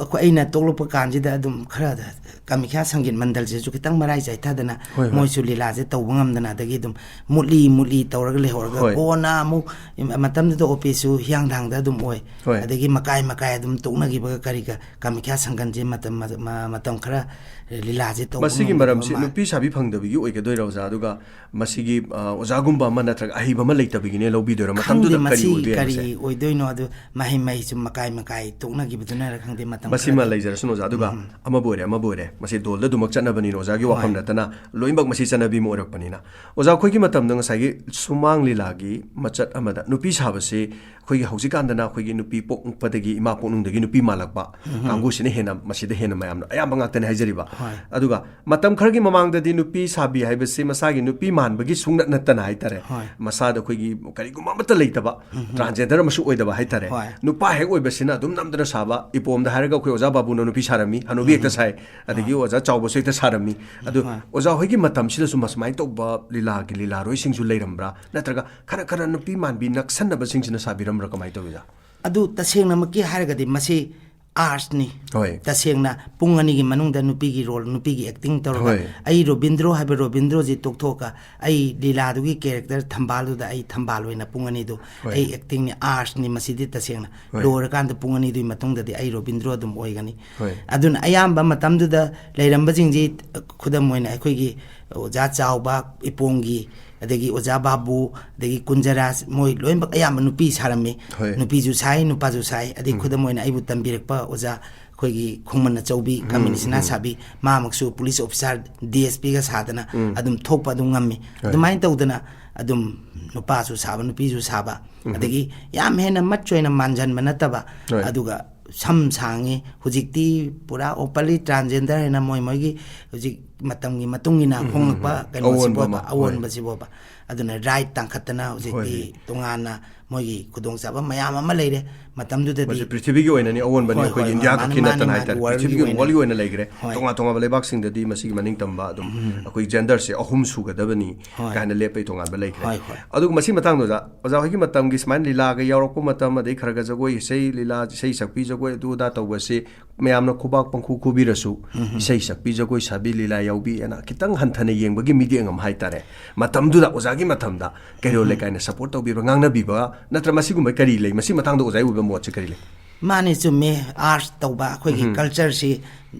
ꯑꯩꯈꯣꯏ, ꯑꯩꯅ ꯇꯣꯛꯂꯛꯄ ꯀꯥꯟꯁꯤꯗ ꯑꯗꯨꯝ ꯈꯔ ꯀꯥꯃꯈ꯭ꯌꯥ ꯁꯪꯒꯤꯠ ꯃꯟꯗꯜꯁꯤꯁꯨ ꯈꯤꯇꯪ ꯃꯔꯥꯏ ꯆꯥꯏꯊꯗꯅ, ꯍꯣꯏ, ꯍꯣꯏ꯫ ꯃꯣꯏꯁꯨ ꯂꯤꯂꯥꯁꯦ ꯇꯧꯕ ꯉꯝꯗꯅ, ꯑꯗꯒꯤ ꯑꯗꯨꯝ ꯃꯨꯠꯂꯤ ꯃꯨꯠꯂꯤ ꯇꯧꯔꯒ ꯂꯩꯍꯧꯔꯒ, ꯍꯣꯏ꯫ ꯀꯣꯟꯅ ꯑꯃꯨꯛ ꯃꯇꯝꯗꯨꯗ ꯑꯣꯄꯤꯁꯁꯨ ꯍꯤꯌꯥꯡꯊꯥꯡꯗ ꯑꯗꯨꯝ ꯑꯣꯏ꯫ ꯍꯣꯏ꯫ ꯑꯗꯒꯤ ꯃꯀꯥꯏ ꯃꯀꯥꯏ ꯑꯗꯨꯝ ꯇꯣꯛꯅꯈꯤꯕꯒ ꯀꯔꯤꯒ ꯀꯥꯃꯈ꯭ꯌꯥ ꯁꯪꯒꯟꯁꯦ ꯃꯇꯝ ꯃ- ꯃꯇꯝ ꯈꯔ ꯂꯤꯂꯥꯁꯦ ꯇꯧꯕ ꯃꯁꯤꯒꯤ ꯉꯝꯗꯕ ꯃꯔꯝꯁꯤ ꯃꯥ- ꯅꯨꯄꯤ ꯁꯥꯕꯤ ꯐꯪꯗꯕꯒꯤ ꯑꯣꯏꯒꯗꯣꯏꯔꯥ ꯑꯣꯖꯥ? ꯑꯗꯨꯒ ꯃꯁꯤꯒꯤ ꯑ, ꯑꯣꯖꯥꯒꯨꯝꯕ ꯑꯃ ꯅꯠꯇ꯭ꯔꯒ ꯑꯍꯩꯕ ꯑꯃ ꯂꯩꯇꯕꯒꯤꯅꯦ ꯂꯧꯕꯤꯗꯣꯏꯔꯥ? ꯈꯪꯗꯦ ꯃꯇꯝꯗꯨꯗ ꯀꯔꯤ ꯃꯁꯤ ꯑꯣꯏꯗꯣꯏꯅꯣ ꯀꯔꯤ ꯃꯁꯦ? ꯑꯣꯏꯗꯣꯏꯅꯣ, ꯑꯗꯨ ꯃꯍꯩ ꯃꯍꯩꯁꯨ ꯃꯀꯥꯏ ꯃꯀꯥꯏ ꯇꯣꯛꯅꯈꯤꯕꯗꯨꯅꯔ ꯈꯪꯗꯦ ꯃꯇꯝ ꯃꯁꯤꯃ ꯈꯔꯗꯤ꯫ ꯂꯩꯖꯔꯁꯅꯨ ꯑꯣꯖꯥ꯫ ꯑꯗꯨꯒ ꯑꯃꯕꯨ ꯑꯣꯏꯔꯦ, ꯑꯃꯕꯨ ꯑꯣꯏꯔꯦ, ꯃꯁꯤ ꯗꯣꯜꯗ ꯑꯗꯨꯃꯛ ꯆꯠꯅꯕꯅꯤꯅ ꯑꯣꯖꯥꯒꯤ ꯍꯣꯏ꯫ ꯋꯥꯐꯝ ꯅꯠꯇꯅ ꯂꯣꯏꯅꯃꯛ ꯃꯁꯤ ꯆꯠꯅꯕꯤ ꯑꯃ ꯑꯣꯏꯔꯛꯄꯅꯤꯅ꯫ ꯑꯣꯖꯥ, ꯑꯩꯈꯣꯏꯒꯤ ꯃꯇꯝꯗ ꯉꯁꯥꯏꯒꯤ ꯁꯨꯃꯥꯡ ꯂꯤꯂꯥꯒꯤ ꯃꯆꯠ ꯑꯃꯗ ꯅꯨꯄꯤ ꯁꯥꯕꯁꯤ ꯑꯩꯈꯣꯏꯒꯤ ꯍꯧꯖꯤꯛꯀꯥꯟꯗꯅ ꯑꯩꯈꯣꯏꯒꯤ ꯅꯨꯄꯤ ꯄꯣꯛꯄꯗꯒꯤ, ꯏꯃꯥ ꯄꯣꯛꯅꯨꯡꯗꯒꯤ ꯅꯨꯄꯤ ꯃꯥꯜꯂꯛꯄ ꯀꯥꯡꯕꯨꯁꯤꯅ ꯍꯦꯟꯅ, ꯃꯁꯤꯗ ꯍꯦꯟꯅ ꯃꯌꯥꯝꯅ ꯑꯌꯥꯝꯕ ꯉꯥꯛꯇꯅꯤ ꯍꯥꯏꯖꯔꯤꯕ꯫ ꯍꯣꯏ꯫ ꯑꯗꯨꯒ ꯃꯇꯝ ꯈꯔꯒꯤ ꯃꯃꯥꯡꯗꯗꯤ ꯅꯨꯄꯤ ꯁꯥꯕꯤ ꯍꯥꯏꯕꯁꯤ ꯃꯁꯥꯒꯤ ꯅꯨꯄꯤ ꯃꯥꯟꯕꯒꯤ ꯁꯨꯡꯅꯠ ꯅꯠꯇꯅ ꯍꯥꯏꯇꯥꯔꯦ, ꯍꯣꯏ꯫ ꯃꯁꯥꯗ ꯑꯩꯈꯣꯏꯒꯤ ꯀꯔꯤꯒꯨꯝꯕ ꯑꯃꯠꯇ ꯂꯩꯇꯕ, ꯇ꯭ꯔꯥꯟꯖꯦꯟꯗꯔ ꯑꯃꯁꯨ ꯑꯣꯏꯗꯕ ꯍꯥꯏꯇꯥꯔꯦ, ꯍꯣꯏ꯫ ꯅꯨꯄꯥ ꯍꯦꯛ ꯑꯣꯏꯕꯁꯤꯅ ꯑꯗꯨꯝ ꯅꯝꯗꯅ ꯁꯥꯕ꯫ ꯏꯄꯣꯝꯗ ꯍꯥꯏꯔꯒ ꯑꯩꯈꯣꯏ ꯑꯣꯖꯥ ꯕꯥꯕꯨꯅ ꯅꯨꯄꯤ ꯁꯥꯔꯝꯃꯤ, ꯍꯅꯨꯕꯤ ꯍꯦꯛꯇ ꯁꯥꯏ, ꯑꯗꯒꯤ ꯑꯣꯖꯥ ꯆꯥꯎꯕꯁꯨ ꯍꯦꯛꯇ ꯁꯥꯔꯝꯃꯤ꯫ ꯑꯗꯨ ꯍꯣꯏ꯫ ꯑꯣꯖꯥ ꯍꯣꯏꯒꯤ ꯃꯇꯝꯁꯤꯗꯁꯨ ꯃꯁꯨꯃꯥꯏꯅ ꯇꯧꯕ ꯂꯤꯂꯥꯒꯤ ꯂꯤꯂꯥꯔꯣꯏꯁꯤꯡꯁꯨ ꯂꯩꯔꯝꯕ꯭ꯔꯥ? ꯅꯠꯇ꯭ꯔꯒ ꯈꯔ ꯈꯔ ꯅꯨꯄꯤ ꯃꯥꯟꯕꯤ ꯅꯛꯁꯟꯅꯕꯁꯤꯡꯁꯤꯅ ꯁꯥꯕꯤꯔꯝꯕ꯭ꯔꯥ? ꯀꯃꯥꯏꯅ ꯇꯧꯏ ꯑꯣꯖꯥ? ꯑꯗꯨ ꯇꯁꯦꯡꯅꯃꯛꯀꯤ ꯍꯥꯏꯔꯒꯗꯤ ꯃꯁꯤ ꯑꯥꯔꯠꯁꯅꯤ꯫ ꯍꯣꯏ꯫ ꯇꯁꯦꯡꯅ ꯄꯨꯡ ꯑꯅꯤꯒꯤ ꯃꯅꯨꯡꯗ ꯅꯨꯄꯤꯒꯤ ꯔꯣꯜ, ꯅꯨꯄꯤꯒꯤ ꯑꯦꯛꯇꯤꯡ ꯇꯧꯔꯒ ꯍꯣꯏ꯫ ꯑꯩ ꯔꯣꯕꯤꯟꯗ꯭ꯔꯣ ꯍꯥꯏꯕ ꯔꯣꯕꯤꯟꯗ꯭ꯔꯣꯁꯤ ꯇꯣꯛꯊꯣꯛꯑꯒ ꯑꯩ ꯂꯤꯂꯥꯗꯨꯒꯤ ꯀꯦꯔꯦꯛꯇꯔ ꯊꯝꯕꯥꯜꯗꯨꯗ ꯑꯩ ꯊꯝꯕꯥꯜ ꯑꯣꯏꯅ ꯄꯨꯡ ꯑꯅꯤꯗꯨ ꯍꯣꯏ꯫ ꯑꯩ ꯑꯦꯛꯇꯤꯡꯅꯤ, ꯑꯥꯔꯠꯁꯅꯤ ꯃꯁꯤꯗꯤ ꯇꯁꯦꯡꯅ꯫ ꯍꯣꯏ꯫ ꯂꯣꯏꯔꯀꯥꯟꯗ ꯄꯨꯡ ꯑꯅꯤꯗꯨꯒꯤ ꯃꯇꯨꯡꯗꯗꯤ ꯑꯩ ꯔꯣꯕꯤꯟꯗ꯭ꯔꯣ ꯑꯗꯨꯝ ꯑꯣꯏꯒꯅꯤ꯫ ꯍꯣꯏ꯫ ꯑꯗꯨꯅ ꯑꯌꯥꯝꯕ ꯃꯇꯝꯗꯨꯗ ꯂꯩꯔꯝꯕꯁꯤꯡꯁꯤ, ꯈꯨꯗꯝ ꯑꯣꯏꯅ ꯑꯩꯈꯣꯏꯒꯤ ꯑꯣꯖꯥ ꯆꯥꯎꯕ, ꯏꯄꯣꯝꯒꯤ, ꯑꯗꯒꯤ ꯑꯣꯖꯥ ꯕꯥꯕꯨ, ꯑꯗꯒꯤ ꯀꯨꯟꯖꯔꯥꯖ, ꯃꯣꯏ ꯂꯣꯏꯅꯃꯛ ꯑꯌꯥꯝꯕ ꯅꯨꯄꯤ ꯁꯥꯔꯝꯃꯤ꯫ ꯍꯣꯏ꯫ ꯅꯨꯄꯤꯁꯨ ꯁꯥꯏ, ꯅꯨꯄꯥꯁꯨ ꯁꯥꯏ꯫ ꯑꯗꯩ ꯈꯨꯗꯝ ꯑꯣꯏꯅ ꯑꯩꯕꯨ ꯇꯝꯕꯤꯔꯛꯄ ꯑꯣꯖꯥ ꯑꯩꯈꯣꯏꯒꯤ ꯈꯣꯡꯃꯟ ꯑꯆꯧꯕꯤ, ꯈꯥꯃꯦꯟ ꯁꯤꯅꯥ ꯁꯥꯕꯤ, ꯃꯥꯃꯛꯁꯨ ꯄꯨꯂꯤꯁ ꯑꯣꯐꯤꯁꯥꯔ, ꯗꯤ ꯑꯦꯁ ꯄꯤꯒ ꯁꯥꯗꯅ ꯑꯗꯨꯝ ꯊꯣꯛꯄ ꯑꯗꯨꯝ ꯉꯝꯃꯤ꯫ ꯍꯣꯏ꯫ ꯑꯗꯨꯃꯥꯏꯅ ꯇꯧꯗꯅ ꯑꯗꯨꯝ ꯅꯨꯄꯥꯁꯨ ꯁꯥꯕ, ꯅꯨꯄꯤꯁꯨ ꯁꯥꯕ, ꯑꯗꯒꯤ ꯌꯥꯝ ꯍꯦꯟꯅ ꯃꯆ ꯑꯣꯏꯅ ꯃꯥꯟꯖꯟꯕ ꯅꯠꯇꯕ, ꯍꯣꯏ꯫ ꯑꯗꯨꯒ ꯁꯝ ꯁꯥꯡꯉꯤ꯫ ꯍꯧꯖꯤꯛꯇꯤ ꯄꯨꯔꯥ ꯑꯣꯄꯟꯂꯤ ꯇ꯭ꯔꯥꯟꯖꯦꯟꯗꯔ ꯍꯥꯏꯅ ꯃꯣꯏ ꯃꯣꯏꯒꯤ ꯍꯧꯖꯤꯛ ꯃꯇꯝꯒꯤ ꯃꯇꯨꯡ ꯏꯟꯅ ꯍꯣꯡꯂꯛꯄ ꯑꯑꯣꯟꯕ ꯀꯩꯅꯣꯁꯤꯕꯣꯕ, ꯑꯃ, ꯍꯣꯏ꯫ ꯑꯑꯣꯟꯕꯁꯤꯕꯣꯕ꯫ ꯑꯗꯨꯅ ꯔꯥꯏꯠ ꯇꯥꯡꯈꯠꯇꯅ ꯍꯧꯖꯤꯛꯇꯤ ꯍꯣꯏ꯫ ꯇꯣꯉꯥꯟꯅ ꯃꯣꯏꯒꯤ ꯈꯨꯗꯣꯡꯆꯥꯕ ꯃꯌꯥꯝ ꯑꯃ ꯂꯩꯔꯦ꯫ ꯃꯇꯝꯗꯨꯗꯗꯤ ꯃꯁꯤ ꯄ꯭ꯔꯤꯊꯤꯕꯤꯒꯤ ꯑꯣꯏꯅꯅꯤ, ꯑꯑꯣꯟꯕꯅꯤ꯫ ꯍꯣꯏ, ꯑꯩꯈꯣꯏꯒꯤ ꯍꯣꯏ, ꯏꯟꯗꯤꯌꯥ ꯃꯥꯅꯤ, ꯈꯛꯀꯤ ꯃꯥꯅꯤ, ꯅꯠꯇꯅ ꯃꯥꯅꯤ, ꯍꯥꯏꯇꯥꯔꯦ, worldꯒꯤ ꯄ꯭ꯔꯤꯊꯤꯕꯤꯒꯤ ꯑꯣꯏꯅ, ꯑꯣꯏꯅ꯫ worldꯒꯤ ꯑꯣꯏꯅ ꯂꯩꯈ꯭ꯔꯦ꯫ ꯍꯣꯏ꯫ ꯇꯣꯉꯥꯟ ꯇꯣꯉꯥꯟꯕ ꯂꯩꯕꯥꯛꯁꯤꯡꯗꯗꯤ ꯃꯁꯤꯒꯤ ꯃꯅꯤꯡ ꯇꯝꯕ ꯑꯗꯨꯝ ꯑꯩꯈꯣꯏ genderꯁꯦ ꯑꯍꯨꯝ ꯁꯨꯒꯗꯕꯅꯤ ꯍꯣꯏ꯫ ꯀꯥꯏꯅ ꯂꯦꯞꯄꯩ ꯇꯣꯉꯥꯟꯕ ꯂꯩꯈ꯭ꯔꯦ꯫ ꯍꯣꯏ, ꯍꯣꯏ꯫ ꯑꯗꯨꯒ ꯃꯁꯤ ꯃꯇꯥꯡꯗꯨꯗ ꯑꯣꯖꯥ ꯍꯣꯏꯒꯤ ꯃꯇꯝꯒꯤ ꯁꯨꯃꯥꯏꯅ ꯂꯤꯂꯥꯒ ꯌꯥꯎꯔꯛꯄ ꯃꯇꯝ, ꯑꯗꯩ ꯈꯔ ꯈꯔ ꯖꯒꯣꯏ ꯏꯁꯩ, ꯂꯤꯂꯥ ꯏꯁꯩ ꯁꯛꯄꯤ ꯖꯒꯣꯏ ꯑꯗꯨ ꯑꯗꯥ ꯇꯧꯕꯁꯤ ꯃꯌꯥꯝꯅ ꯈꯨꯕꯥꯛ ꯄꯪꯈꯨ ꯈꯨꯕꯤꯔꯁꯨ, ꯏꯁꯩ ꯁꯛꯄꯤ, ꯖꯒꯣꯏ ꯁꯥꯕꯤ, ꯂꯤꯂꯥ ꯌꯥꯎꯕꯤ ꯑꯅ ꯈꯤꯇꯪ ꯍꯟꯊꯅ ꯌꯦꯡꯕꯒꯤ ꯃꯤꯠꯌꯦꯡ ꯑꯃ ꯍꯥꯏꯇꯥꯔꯦ꯫ ꯃꯇꯝꯗꯨꯗ ꯑꯣꯖꯥꯒꯤ ꯃꯇꯝꯗ ꯀꯩꯔꯣꯜ ꯂꯩꯀꯥꯏꯅ support ꯇꯧꯕꯤꯕ, ꯉꯥꯡꯅꯕꯤꯕ ꯅꯠꯇ꯭ꯔ ꯃꯁꯤꯒꯨꯝꯕ ꯀꯔꯤ ꯂꯩ? ꯃꯁꯤ ꯃꯇꯥꯡꯗ ꯑꯣꯖꯥꯒꯤ ꯑꯣꯏꯕ ꯃꯣꯠꯁꯦ ꯀꯔꯤ ꯂꯩ? ꯃꯥꯅꯦ, ꯆꯨꯝꯃꯦ꯫ Arts ꯇꯧꯕ ꯑꯩꯈꯣꯏꯒꯤ cultureꯁꯤ,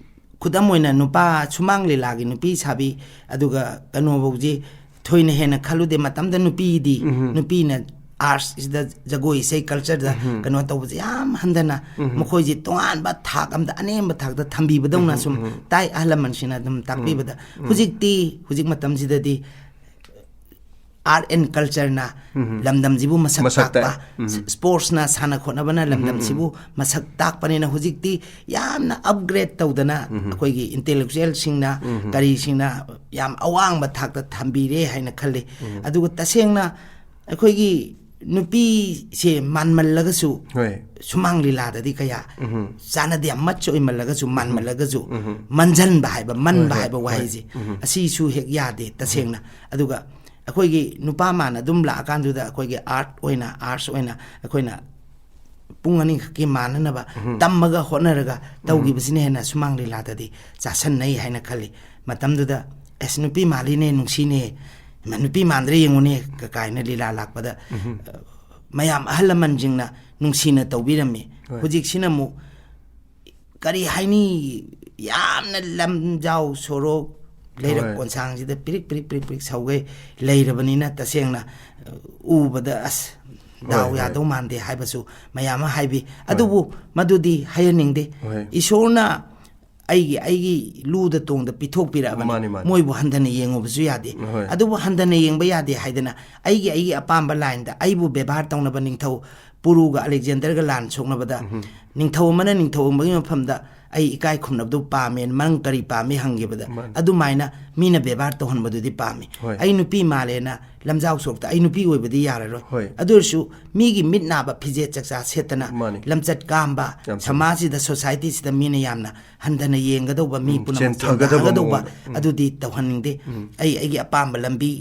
ꯈꯨꯗꯝ ꯑꯣꯏꯅ ꯅꯨꯄꯥ ꯁꯨꯃꯥꯡ ꯂꯤꯂꯥꯒꯤ ꯅꯨꯄꯤ ꯁꯥꯕꯤ, ꯑꯗꯨꯒ ꯀꯩꯅꯣꯐꯧꯁꯤ ꯊꯣꯏꯅ ꯍꯦꯟꯅ ꯈꯜꯂꯨꯗꯦ꯫ ꯃꯇꯝꯗ ꯅꯨꯄꯤꯗꯤ, ꯅꯨꯄꯤꯅ artsꯁꯤꯗ, ꯖꯒꯣꯏ ꯏꯁꯩ cultureꯗ ꯀꯩꯅꯣ ꯇꯧꯕꯁꯦ ꯌꯥꯝ ꯍꯟꯊꯅ, ꯃꯈꯣꯏꯁꯤ ꯇꯣꯉꯥꯟꯕ ꯊꯥꯛ ꯑꯃꯗ, ꯑꯅꯦꯝꯕ ꯊꯥꯛꯇ ꯊꯝꯕꯤꯕꯗꯧꯅ ꯁꯨꯝ ꯇꯥꯏ, ꯑꯍꯜ ꯂꯃꯟꯁꯤꯡꯅ ꯑꯗꯨꯝ ꯇꯥꯛꯄꯤꯕꯗ꯫ ꯍꯧꯖꯤꯛꯇꯤ, ꯍꯧꯖꯤꯛ ꯃꯇꯝꯁꯤꯗꯗꯤ art and cultureꯅ ꯂꯝꯗꯝꯁꯤꯕꯨ ꯃꯁꯛ ꯃꯁꯛ ꯇꯥꯛꯑꯦ꯫ ꯇꯥꯛꯄ, sportsꯅ, ꯁꯥꯟꯅ ꯈꯣꯠꯅꯕꯅ ꯂꯝꯗꯝꯁꯤꯕꯨ ꯃꯁꯛ ꯇꯥꯛꯄꯅꯤꯅ ꯍꯧꯖꯤꯛꯇꯤ ꯌꯥꯝꯅ upgrade ꯇꯧꯗꯅ ꯑꯩꯈꯣꯏꯒꯤ intellectualꯁꯤꯡꯅ, ꯀꯔꯤꯁꯤꯡꯅ ꯌꯥꯝ ꯑꯋꯥꯡꯕ ꯊꯥꯛꯇ ꯊꯝꯕꯤꯔꯦ ꯍꯥꯏꯅ ꯈꯜꯂꯤ꯫ ꯑꯗꯨꯒ ꯇꯁꯦꯡꯅ ꯑꯩꯈꯣꯏꯒꯤ ꯅꯨꯄꯤꯁꯦ ꯃꯥꯟꯃꯜꯂꯒꯁꯨ, ꯍꯣꯏ꯫ ꯁꯨꯃꯥꯡ ꯂꯤꯂꯥꯗꯗꯤ ꯀꯌꯥ ꯆꯥꯟꯅꯗꯦ꯫ ꯌꯥꯝ much ꯑꯣꯏꯃꯜꯂꯒꯁꯨ, ꯃꯥꯟꯃꯜꯂꯒꯁꯨ, ꯃꯟꯖꯟꯕ ꯍꯥꯏꯕ, ꯃꯟꯕ ꯍꯣꯏ, ꯍꯥꯏꯕ ꯍꯣꯏ꯫ ꯋꯥꯍꯩꯁꯦ, ꯑꯁꯤꯁꯨ ꯍꯦꯛ ꯌꯥꯗꯦ ꯇꯁꯦꯡꯅ꯫ ꯑꯗꯨꯒ ꯑꯩꯈꯣꯏꯒꯤ ꯅꯨꯄꯥ ꯃꯥꯟ ꯑꯗꯨꯝ ꯂꯥꯛꯑꯀꯥꯟꯗꯨꯗ ꯑꯩꯈꯣꯏꯒꯤ art ꯑꯣꯏꯅ, arts ꯑꯣꯏꯅ ꯑꯩꯈꯣꯏꯅ ꯄꯨꯡ ꯑꯅꯤꯈꯛꯀꯤ ꯃꯥꯟꯅꯅꯕ ꯇꯝꯃꯒ ꯍꯣꯠꯅꯔꯒ ꯇꯧꯈꯤꯕꯁꯤꯅ ꯍꯦꯟꯅ ꯁꯨꯃꯥꯡ ꯂꯤꯂꯥꯗꯗꯤ ꯆꯥꯁꯟꯅꯩ ꯍꯥꯏꯅ ꯈꯜꯂꯤ꯫ ꯃꯇꯝꯗꯨꯗ, "ꯑꯁ, ꯅꯨꯄꯤ ꯃꯥꯜꯂꯤꯅꯦ, ꯅꯨꯡꯁꯤꯅꯦ, ꯏꯃꯥ, ꯅꯨꯄꯤ ꯃꯥꯟꯗ꯭ꯔꯦ, ꯌꯦꯡꯉꯨꯅꯦ" ꯀ-, ꯀꯥꯏꯅ ꯂꯤꯂꯥ ꯂꯥꯛꯄꯗ, ꯑ, ꯃꯌꯥꯝ ꯑꯍꯜ ꯂꯃꯟꯁꯤꯡꯅ ꯅꯨꯡꯁꯤꯅ ꯇꯧꯕꯤꯔꯝꯃꯤ꯫ ꯍꯣꯏ꯫ ꯍꯧꯖꯤꯛꯁꯤꯅ ꯑꯃꯨꯛ ꯀꯔꯤ ꯍꯥꯏꯅꯤ, ꯌꯥꯝꯅ ꯂꯝꯖꯥꯎ ꯁꯣꯔꯣꯛ, ꯂꯩꯔꯛ ꯍꯣꯏ꯫ ꯀꯣꯟꯁꯥꯡꯁꯤꯗ ꯄꯤꯔꯤꯛ ꯄꯤꯔꯤꯛ ꯄꯤꯔꯤꯛ ꯁꯧꯒꯩ ꯂꯩꯔꯕꯅꯤꯅ, ꯇꯁꯦꯡꯅ, ꯑ, ꯎꯕꯗ, "ꯑꯁ, ꯗꯥꯎ ꯍꯣꯏ, ꯍꯣꯏ꯫ ꯌꯥꯗꯧ ꯃꯥꯟꯗꯦ" ꯍꯥꯏꯕꯁꯨ ꯃꯌꯥꯝ ꯑꯃ ꯍꯥꯏꯕꯤ꯫ ꯑꯗꯨꯕꯨ ꯃꯗꯨꯗꯤ ꯍꯥꯏꯍꯟꯅꯤꯡꯗꯦ꯫ ꯍꯣꯏ꯫ ꯏꯁꯣꯔꯅ ꯑꯩꯒꯤ, ꯑꯩꯒꯤ ꯂꯨꯗ ꯇꯣꯡꯗ ꯄꯤꯊꯣꯛꯄꯤꯔꯛꯑꯕꯅꯤ꯫ ꯃꯥꯅꯤ, ꯃꯥꯅꯤ꯫ ꯃꯣꯏꯕꯨ ꯍꯟꯊꯅ ꯌꯦꯡꯉꯨꯕꯁꯨ ꯌꯥꯗꯦ꯫ ꯍꯣꯏ꯫ ꯑꯗꯨꯕꯨ ꯍꯟꯊꯅ ꯌꯦꯡꯕ ꯌꯥꯗꯦ ꯍꯥꯏꯗꯅ ꯑꯩꯒꯤ, ꯑꯩꯒꯤ ꯑꯄꯥꯝꯕ lineꯗ ꯑꯩꯕꯨ ꯕꯦꯕꯥꯔ ꯇꯧꯅꯕ ꯅꯤꯡꯊꯧ ꯄꯨꯔꯨꯒ ꯑꯂꯦꯛꯖꯦꯟꯗꯔꯒ ꯂꯥꯟ ꯁꯣꯛꯅꯕꯗ ꯅꯤꯡꯊꯧ ꯑꯃꯅ ꯅꯤꯡꯊꯧ ꯑꯃꯒꯤ ꯃꯐꯝꯗ ꯑꯩ ꯏꯀꯥꯏ ꯈꯨꯝꯅꯕꯗꯨ ꯄꯥꯝꯃꯦꯅ ꯅꯪ ꯀꯔꯤ ꯄꯥꯝꯃꯤ ꯍꯪꯈꯤꯕꯗ, ꯃꯥꯅꯤ꯫ ꯑꯗꯨꯃꯥꯏꯅ ꯃꯤꯅ ꯕꯦꯕꯥꯔ ꯇꯧꯍꯟꯕꯗꯨꯗꯤ ꯄꯥꯝꯃꯤ꯫ ꯍꯣꯏ꯫ ꯑꯩ ꯅꯨꯄꯤ ꯃꯥꯜꯂꯦꯅ ꯂꯝꯖꯥꯎ ꯁꯣꯔꯣꯛꯇ ꯑꯩ ꯅꯨꯄꯤ ꯑꯣꯏꯕꯗꯤ ꯌꯥꯔꯔꯣꯏ꯫ ꯍꯣꯏ꯫ ꯑꯗꯨ ꯑꯣꯏꯔꯁꯨ ꯃꯤꯒꯤ ꯃꯤꯠ ꯅꯥꯕ ꯐꯤꯖꯦꯠ ꯆꯛꯆꯥ ꯁꯦꯠꯇꯅ ꯃꯥꯅꯤ꯫ ꯂꯝꯆꯠ ꯀꯥꯝꯕ, ꯌꯥꯝ ꯆꯨꯝꯃꯤ꯫ ꯁꯃꯥꯖꯁꯤꯗ, ꯁꯣꯁꯥꯏꯇꯤꯁꯤꯗ ꯃꯤꯅ ꯌꯥꯝꯅ ꯍꯟꯊꯅ ꯌꯦꯡꯒꯗꯧꯕ, ꯃꯤ ꯎꯝ, ꯄꯨꯝꯅꯃꯛ ꯆꯦꯟꯊꯒꯗꯕ ꯆꯦꯟꯊꯒꯗꯧꯕ ꯃꯑꯣꯡꯗ꯫ ꯎꯝ꯫ ꯑꯗꯨꯗꯤ ꯇꯧꯍꯟꯅꯤꯡꯗꯦ꯫ ꯎꯝ꯫ ꯑꯩ ꯑꯩꯒꯤ ꯑꯄꯥꯝꯕ ꯂꯝꯕꯤ,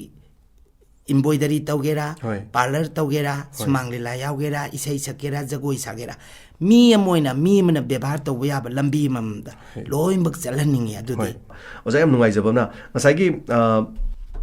ꯏꯝꯕꯣꯏꯗꯔꯤ ꯇꯧꯒꯦꯔꯥ, ꯍꯣꯏ꯫ ꯄꯥꯔꯂꯔ ꯇꯧꯒꯦꯔꯥ, ꯁꯨꯃꯥꯡ ꯂꯤꯂꯥ ꯌꯥꯎꯒꯦꯔꯥ, ꯏꯁꯩ ꯁꯛꯀꯦꯔꯥ, ꯖꯒꯣꯏ ꯁꯥꯒꯦꯔꯥ, ꯃꯤ ꯑꯃ ꯑꯣꯏꯅ ꯃꯤ ꯑꯃꯅ ꯕꯦꯕꯥꯔ ꯇꯧꯕ ꯌꯥꯕ ꯂꯝꯕꯤ ꯑꯃꯃꯝꯗ ꯍꯣꯏ꯫ ꯂꯣꯏꯅꯃꯛ ꯆꯠꯍꯟꯅꯤꯡꯉꯤ꯫ ꯑꯗꯨꯗꯤ ꯍꯣꯏ꯫ ꯑꯣꯖꯥ, ꯌꯥꯝ ꯅꯨꯡꯉꯥꯏꯖꯕ ꯑꯃꯅ, ꯉꯁꯥꯏꯒꯤ, ꯑ,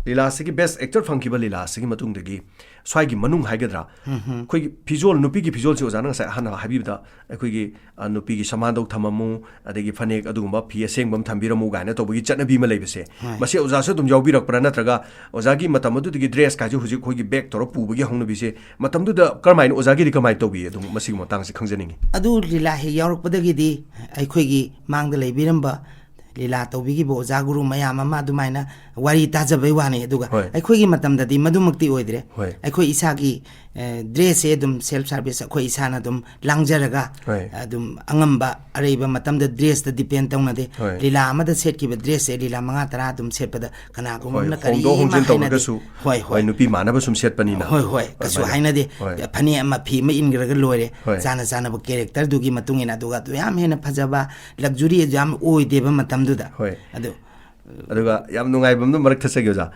ꯂꯤꯂꯥꯁꯤꯒꯤ ꯕꯦꯁ ꯑꯦꯛꯇꯔ ꯐꯪꯈꯤꯕ ꯂꯤꯂꯥꯁꯤꯒꯤ ꯃꯇꯨꯡꯗꯒꯤ ꯁ꯭ꯋꯥꯏꯒꯤ ꯃꯅꯨꯡ ꯍꯥꯏꯒꯗ꯭ꯔꯥ, ꯑꯩꯈꯣꯏꯒꯤ ꯐꯤꯖꯣꯜ, ꯅꯨꯄꯤꯒꯤ ꯐꯤꯖꯣꯜꯁꯦ ꯑꯣꯖꯥꯅ ꯉꯁꯥꯏ ꯑꯍꯥꯟꯕ ꯍꯥꯏꯕꯤꯕꯗ, ꯑꯩꯈꯣꯏꯒꯤ, ꯑ, ꯅꯨꯄꯤꯒꯤ ꯁꯃꯥꯟꯗꯧ ꯊꯝꯃꯝꯃꯨ, ꯑꯗꯒꯤ ꯐꯅꯦꯛ ꯑꯗꯨꯒꯨꯝꯕ ꯐꯤ ꯑꯁꯦꯡꯕ ꯑꯃ ꯊꯝꯕꯤꯔꯝꯃꯨ ꯀꯥꯏꯅ ꯇꯧꯕꯒꯤ ꯆꯠꯅꯕꯤ ꯑꯃ ꯂꯩꯕꯁꯦ, ꯍꯣꯏ꯫ ꯃꯁꯤ ꯑꯣꯖꯥꯁꯨ ꯑꯗꯨꯝ ꯌꯥꯎꯕꯤꯔꯛꯄ꯭ꯔꯥ, ꯅꯠꯇ꯭ꯔꯒ ꯑꯣꯖꯥꯒꯤ ꯃꯇꯝ ꯑꯗꯨꯗꯒꯤ ꯗ꯭ꯔꯦꯁ ꯀꯥꯏꯁꯦ ꯍꯧꯖꯤꯛ ꯑꯩꯈꯣꯏꯒꯤ ꯕꯦꯛ ꯇꯧꯔ ꯄꯨꯕꯒꯤ ꯍꯧꯅꯕꯤꯁꯦ, ꯃꯇꯝꯗꯨꯗ ꯀꯔꯝꯍꯥꯏꯅ, ꯑꯣꯖꯥꯒꯤꯗꯤ ꯀꯃꯥꯏꯅ ꯇꯧꯕꯤ? ꯑꯗꯨꯝ ꯃꯁꯤꯒꯤ ꯃꯇꯥꯡꯁꯦ ꯈꯪꯖꯅꯤꯡꯉꯤ꯫ ꯑꯗꯨ ꯂꯤꯂꯥ ꯍꯦꯛ ꯌꯥꯎꯔꯛꯄꯗꯒꯤꯗꯤ ꯑꯩꯈꯣꯏꯒꯤ ꯃꯥꯡꯗ ꯂꯩꯕꯤꯔꯝꯕ ꯂꯤꯂꯥ ꯇꯧꯕꯤꯈꯤꯕ ꯑꯣꯖꯥ ꯒꯨꯔꯨ ꯃꯌꯥꯝ ꯑꯃ ꯑꯗꯨꯃꯥꯏꯅ ꯋꯥꯔꯤ ꯇꯥꯖꯕꯩ ꯋꯥꯅꯤ꯫ ꯑꯗꯨꯒ ꯍꯣꯏ꯫ ꯑꯩꯈꯣꯏꯒꯤ ꯃꯇꯝꯗꯗꯤ ꯃꯗꯨꯃꯛꯇꯤ ꯑꯣꯏꯗ꯭ꯔꯦ꯫ ꯍꯣꯏ꯫ ꯑꯩꯈꯣꯏ ꯏꯁꯥꯒꯤ, ꯑꯦ, ꯗ꯭ꯔꯦꯁꯁꯦ ꯑꯗꯨꯝ ꯁꯦꯜꯐ ꯁꯥꯔꯚꯤꯁ ꯑꯩꯈꯣꯏ ꯏꯁꯥꯅ ꯑꯗꯨꯝ ꯂꯥꯡꯖꯔꯒ, ꯍꯣꯏ꯫ ꯑꯗꯨꯝ ꯑꯉꯝꯕ ꯑꯔꯩꯕ ꯃꯇꯝꯗ ꯗ꯭ꯔꯦꯁꯇ ꯗꯤꯄꯦꯟ ꯇꯧꯅꯗꯦ꯫ ꯍꯣꯏ꯫ ꯂꯤꯂꯥ ꯑꯃꯗ ꯁꯦꯠꯈꯤꯕ ꯗ꯭ꯔꯦꯁꯁꯦ ꯂꯤꯂꯥ ꯃꯉꯥ ꯇꯔꯥ ꯑꯗꯨꯝ ꯁꯦꯠꯄꯗ ꯀꯅꯥꯒꯨꯝꯕ ꯍꯣꯏ, ꯑꯃꯅ ꯍꯣꯡꯗꯣꯛ ꯀꯔꯤꯝ ꯍꯣꯡꯖꯤꯟ ꯍꯥꯏꯅꯗꯦ꯫ ꯇꯧꯔꯒꯁꯨ, ꯍꯣꯏ, ꯍꯣꯏ꯫ ꯍꯣꯏ, ꯅꯨꯄꯤ ꯃꯥꯟꯅꯕ ꯁꯨꯝ ꯁꯦꯠꯄꯅꯤꯅ꯫ ꯍꯣꯏ, ꯍꯣꯏ, ꯀꯩꯁꯨ ꯑꯗꯨꯃꯥꯏꯅ꯫ ꯍꯥꯏꯅꯗꯦ꯫ ꯍꯣꯏ꯫ ꯐꯅꯦꯛ ꯑꯃ, ꯐꯤ ꯑꯃ ꯏꯟꯈ꯭ꯔꯒ ꯂꯣꯏꯔꯦ꯫ ꯍꯣꯏ꯫ ꯆꯥꯅ ꯆꯥꯅꯕ ꯀꯦꯔꯦꯛꯇꯔꯗꯨꯒꯤ ꯃꯇꯨꯡ ꯏꯟꯅ, ꯑꯗꯨꯒ ꯑꯗꯨ ꯌꯥꯝ ꯍꯦꯟꯅ ꯐꯖꯕ ꯂꯛꯖꯨꯔꯤ ꯌꯥꯝ ꯑꯣꯏꯗꯦꯕ ꯃꯇꯝꯗꯨꯗ꯫ ꯍꯣꯏ꯫ ꯑꯗꯨ ꯑꯗꯨꯒ ꯌꯥꯝ ꯅꯨꯡꯉꯥꯏꯕ ꯑꯃꯅ ꯃꯔꯛ ꯊꯠꯆꯒꯦ ꯑꯣꯖꯥ꯫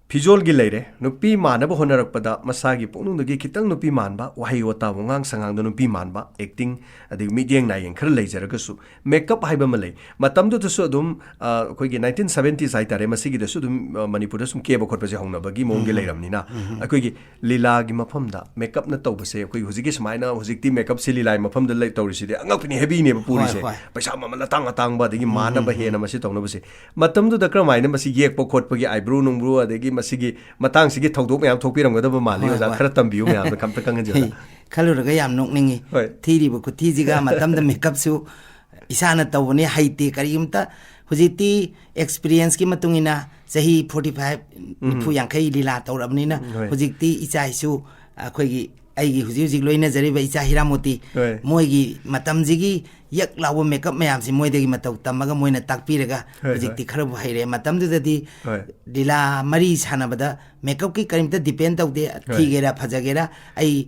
ꯐꯤꯖꯣꯜꯒꯤ ꯂꯩꯔꯦ, ꯅꯨꯄꯤ ꯃꯥꯟꯅꯕ ꯍꯣꯠꯅꯔꯛꯄꯗ ꯃꯁꯥꯒꯤ ꯄꯨꯛꯅꯤꯡꯗꯒꯤ ꯈꯤꯇꯪ ꯅꯨꯄꯤ ꯃꯥꯟꯕ, ꯋꯥꯍꯩ ꯋꯥꯇꯥ, ꯋꯥꯉꯥꯡ ꯁꯉꯥꯡꯗ ꯅꯨꯄꯤ ꯃꯥꯟꯕ, ꯑꯦꯛꯇꯤꯡ, ꯑꯗꯒꯤ ꯃꯤꯠꯌꯦꯡ ꯅꯥꯌꯦꯡ ꯈꯔ ꯂꯩꯖꯔꯒꯁꯨ, ꯃꯦꯀꯞ ꯍꯥꯏꯕ ꯑꯃ ꯂꯩ꯫ ꯃꯇꯝꯗꯨꯗꯁꯨ ꯑꯗꯨꯝ, ꯑ, ꯑꯩꯈꯣꯏꯒꯤ ꯅꯥꯏꯟꯇꯤꯟ ꯁꯕꯦꯟꯇꯤꯁ ꯍꯥꯏꯇꯥꯔꯦ, ꯃꯁꯤꯒꯤꯗꯁꯨ ꯑꯗꯨꯝ, ꯑ, ꯃꯅꯤꯄꯨꯔꯗ ꯁꯨꯝ ꯀꯦꯕ ꯈꯣꯠꯄꯁꯦ ꯍꯧꯅꯕꯒꯤ ꯃꯑꯣꯡꯒꯤ ꯂꯩꯔꯝꯅꯤꯅ, ꯑꯩꯈꯣꯏꯒꯤ ꯂꯤꯂꯥꯒꯤ ꯃꯐꯝꯗ ꯃꯦꯀꯞꯅ ꯇꯧꯕꯁꯦ, ꯑꯩꯈꯣꯏꯒꯤ ꯍꯧꯖꯤꯛꯀꯤ ꯁꯨꯃꯥꯏꯅ ꯍꯧꯖꯤꯛꯇꯤ ꯃꯦꯀꯞꯁꯤ ꯂꯤꯂꯥꯒꯤ ꯃꯐꯝꯗ ꯂꯩ-, ꯇꯧꯔꯤꯁꯤꯗꯤ ꯑꯉꯛꯄꯅꯤ, ꯍꯦꯕꯤꯅꯦꯕ ꯄꯨꯔꯤꯁꯦ꯫ ꯍꯣꯏ꯫ ꯄꯩꯁꯥ ꯃꯃꯜ ꯑꯇꯥꯡ ꯑꯇꯥꯡꯕ, ꯑꯗꯒꯤ ꯃꯥꯟꯅꯕ ꯍꯦꯟꯅ ꯃꯁꯤ ꯇꯧꯅꯕꯁꯦ꯫ ꯃꯇꯝꯗꯨꯗ ꯀꯔꯝꯍꯥꯏꯅ ꯃꯁꯤ ꯌꯦꯛꯄ ꯈꯣꯠꯄꯒꯤ ꯑꯥꯏꯕ꯭ꯔꯣ ꯅꯨꯡꯕ꯭ꯔꯣ, ꯑꯗꯒꯤ ꯃꯁꯤꯒꯤ ꯃꯇꯥꯡꯁꯤꯒꯤ ꯊꯧꯗꯣꯛ ꯃꯌꯥꯝ ꯊꯣꯛꯄꯤꯔꯝꯒꯗꯕ ꯃꯥꯜꯂꯤ꯫ ꯍꯣꯏ, ꯑꯣꯖꯥ, ꯍꯣꯏ꯫ ꯈꯔ ꯇꯝꯕꯤꯌꯨ ꯃꯌꯥꯝꯗ, ꯑꯝꯇ ꯈꯪꯍꯟꯁꯦ, ꯑꯣꯖꯥ꯫ ꯈꯜꯂꯨꯔꯒ ꯌꯥꯝ ꯅꯣꯛꯅꯤꯡꯉꯤ꯫ ꯍꯣꯏ꯫ ꯊꯤꯔꯤꯕ ꯈꯨꯊꯤꯁꯤꯒ ꯃꯇꯝꯗ ꯃꯦꯀꯞꯁꯨ ꯏꯁꯥꯅ ꯇꯧꯕꯅꯤ, ꯍꯩꯇꯦ ꯀꯔꯤꯒꯨꯝꯇ꯫ ꯍꯧꯖꯤꯛꯇꯤ ꯑꯦꯛꯁꯄꯤꯔꯤꯌꯦꯟꯁꯀꯤ ꯃꯇꯨꯡ ꯏꯟꯅ ꯆꯍꯤ ꯐꯣꯔꯇꯤ ꯐꯥꯏꯚ, ꯅꯤꯐꯨ ꯌꯥꯡꯈꯩ ꯂꯤꯂꯥ ꯇꯧꯔꯕꯅꯤꯅ, ꯍꯣꯏ꯫ ꯍꯧꯖꯤꯛꯇꯤ ꯏꯆꯥ ꯏꯁꯨ ꯑꯩꯈꯣꯏꯒꯤ ꯑꯩꯒꯤ ꯍꯧꯖꯤꯛ ꯍꯧꯖꯤꯛ ꯂꯣꯏꯅꯖꯔꯤꯕ ꯏꯆꯥ ꯍꯤꯔꯥꯃꯣꯇꯤ, ꯍꯣꯏ꯫ ꯃꯣꯏꯒꯤ ꯃꯇꯝꯁꯤꯒꯤ ꯌꯛ ꯂꯥꯎꯕ ꯃꯦꯀꯞ ꯃꯌꯥꯝꯁꯤ ꯃꯣꯏꯗꯒꯤ ꯃꯇꯧ ꯇꯝꯃꯒ ꯃꯣꯏꯅ ꯇꯥꯛꯄꯤꯔꯒ ꯍꯣꯏ, ꯍꯧꯖꯤꯛꯇꯤ ꯍꯣꯏ꯫ ꯈꯔꯕꯨ ꯍꯩꯔꯦ꯫ ꯃꯇꯝꯗꯨꯗꯗꯤ ꯍꯣꯏ꯫ ꯂꯤꯂꯥ ꯃꯔꯤ ꯁꯥꯟꯅꯕꯗ ꯃꯦꯀꯞꯀꯤ ꯀꯔꯤꯝꯇ ꯗꯤꯄꯦꯟ ꯇꯧꯗꯦ꯫ ꯍꯣꯏ꯫ ꯊꯤꯒꯦꯔꯥ ꯐꯖꯒꯦꯔꯥ, ꯑꯩ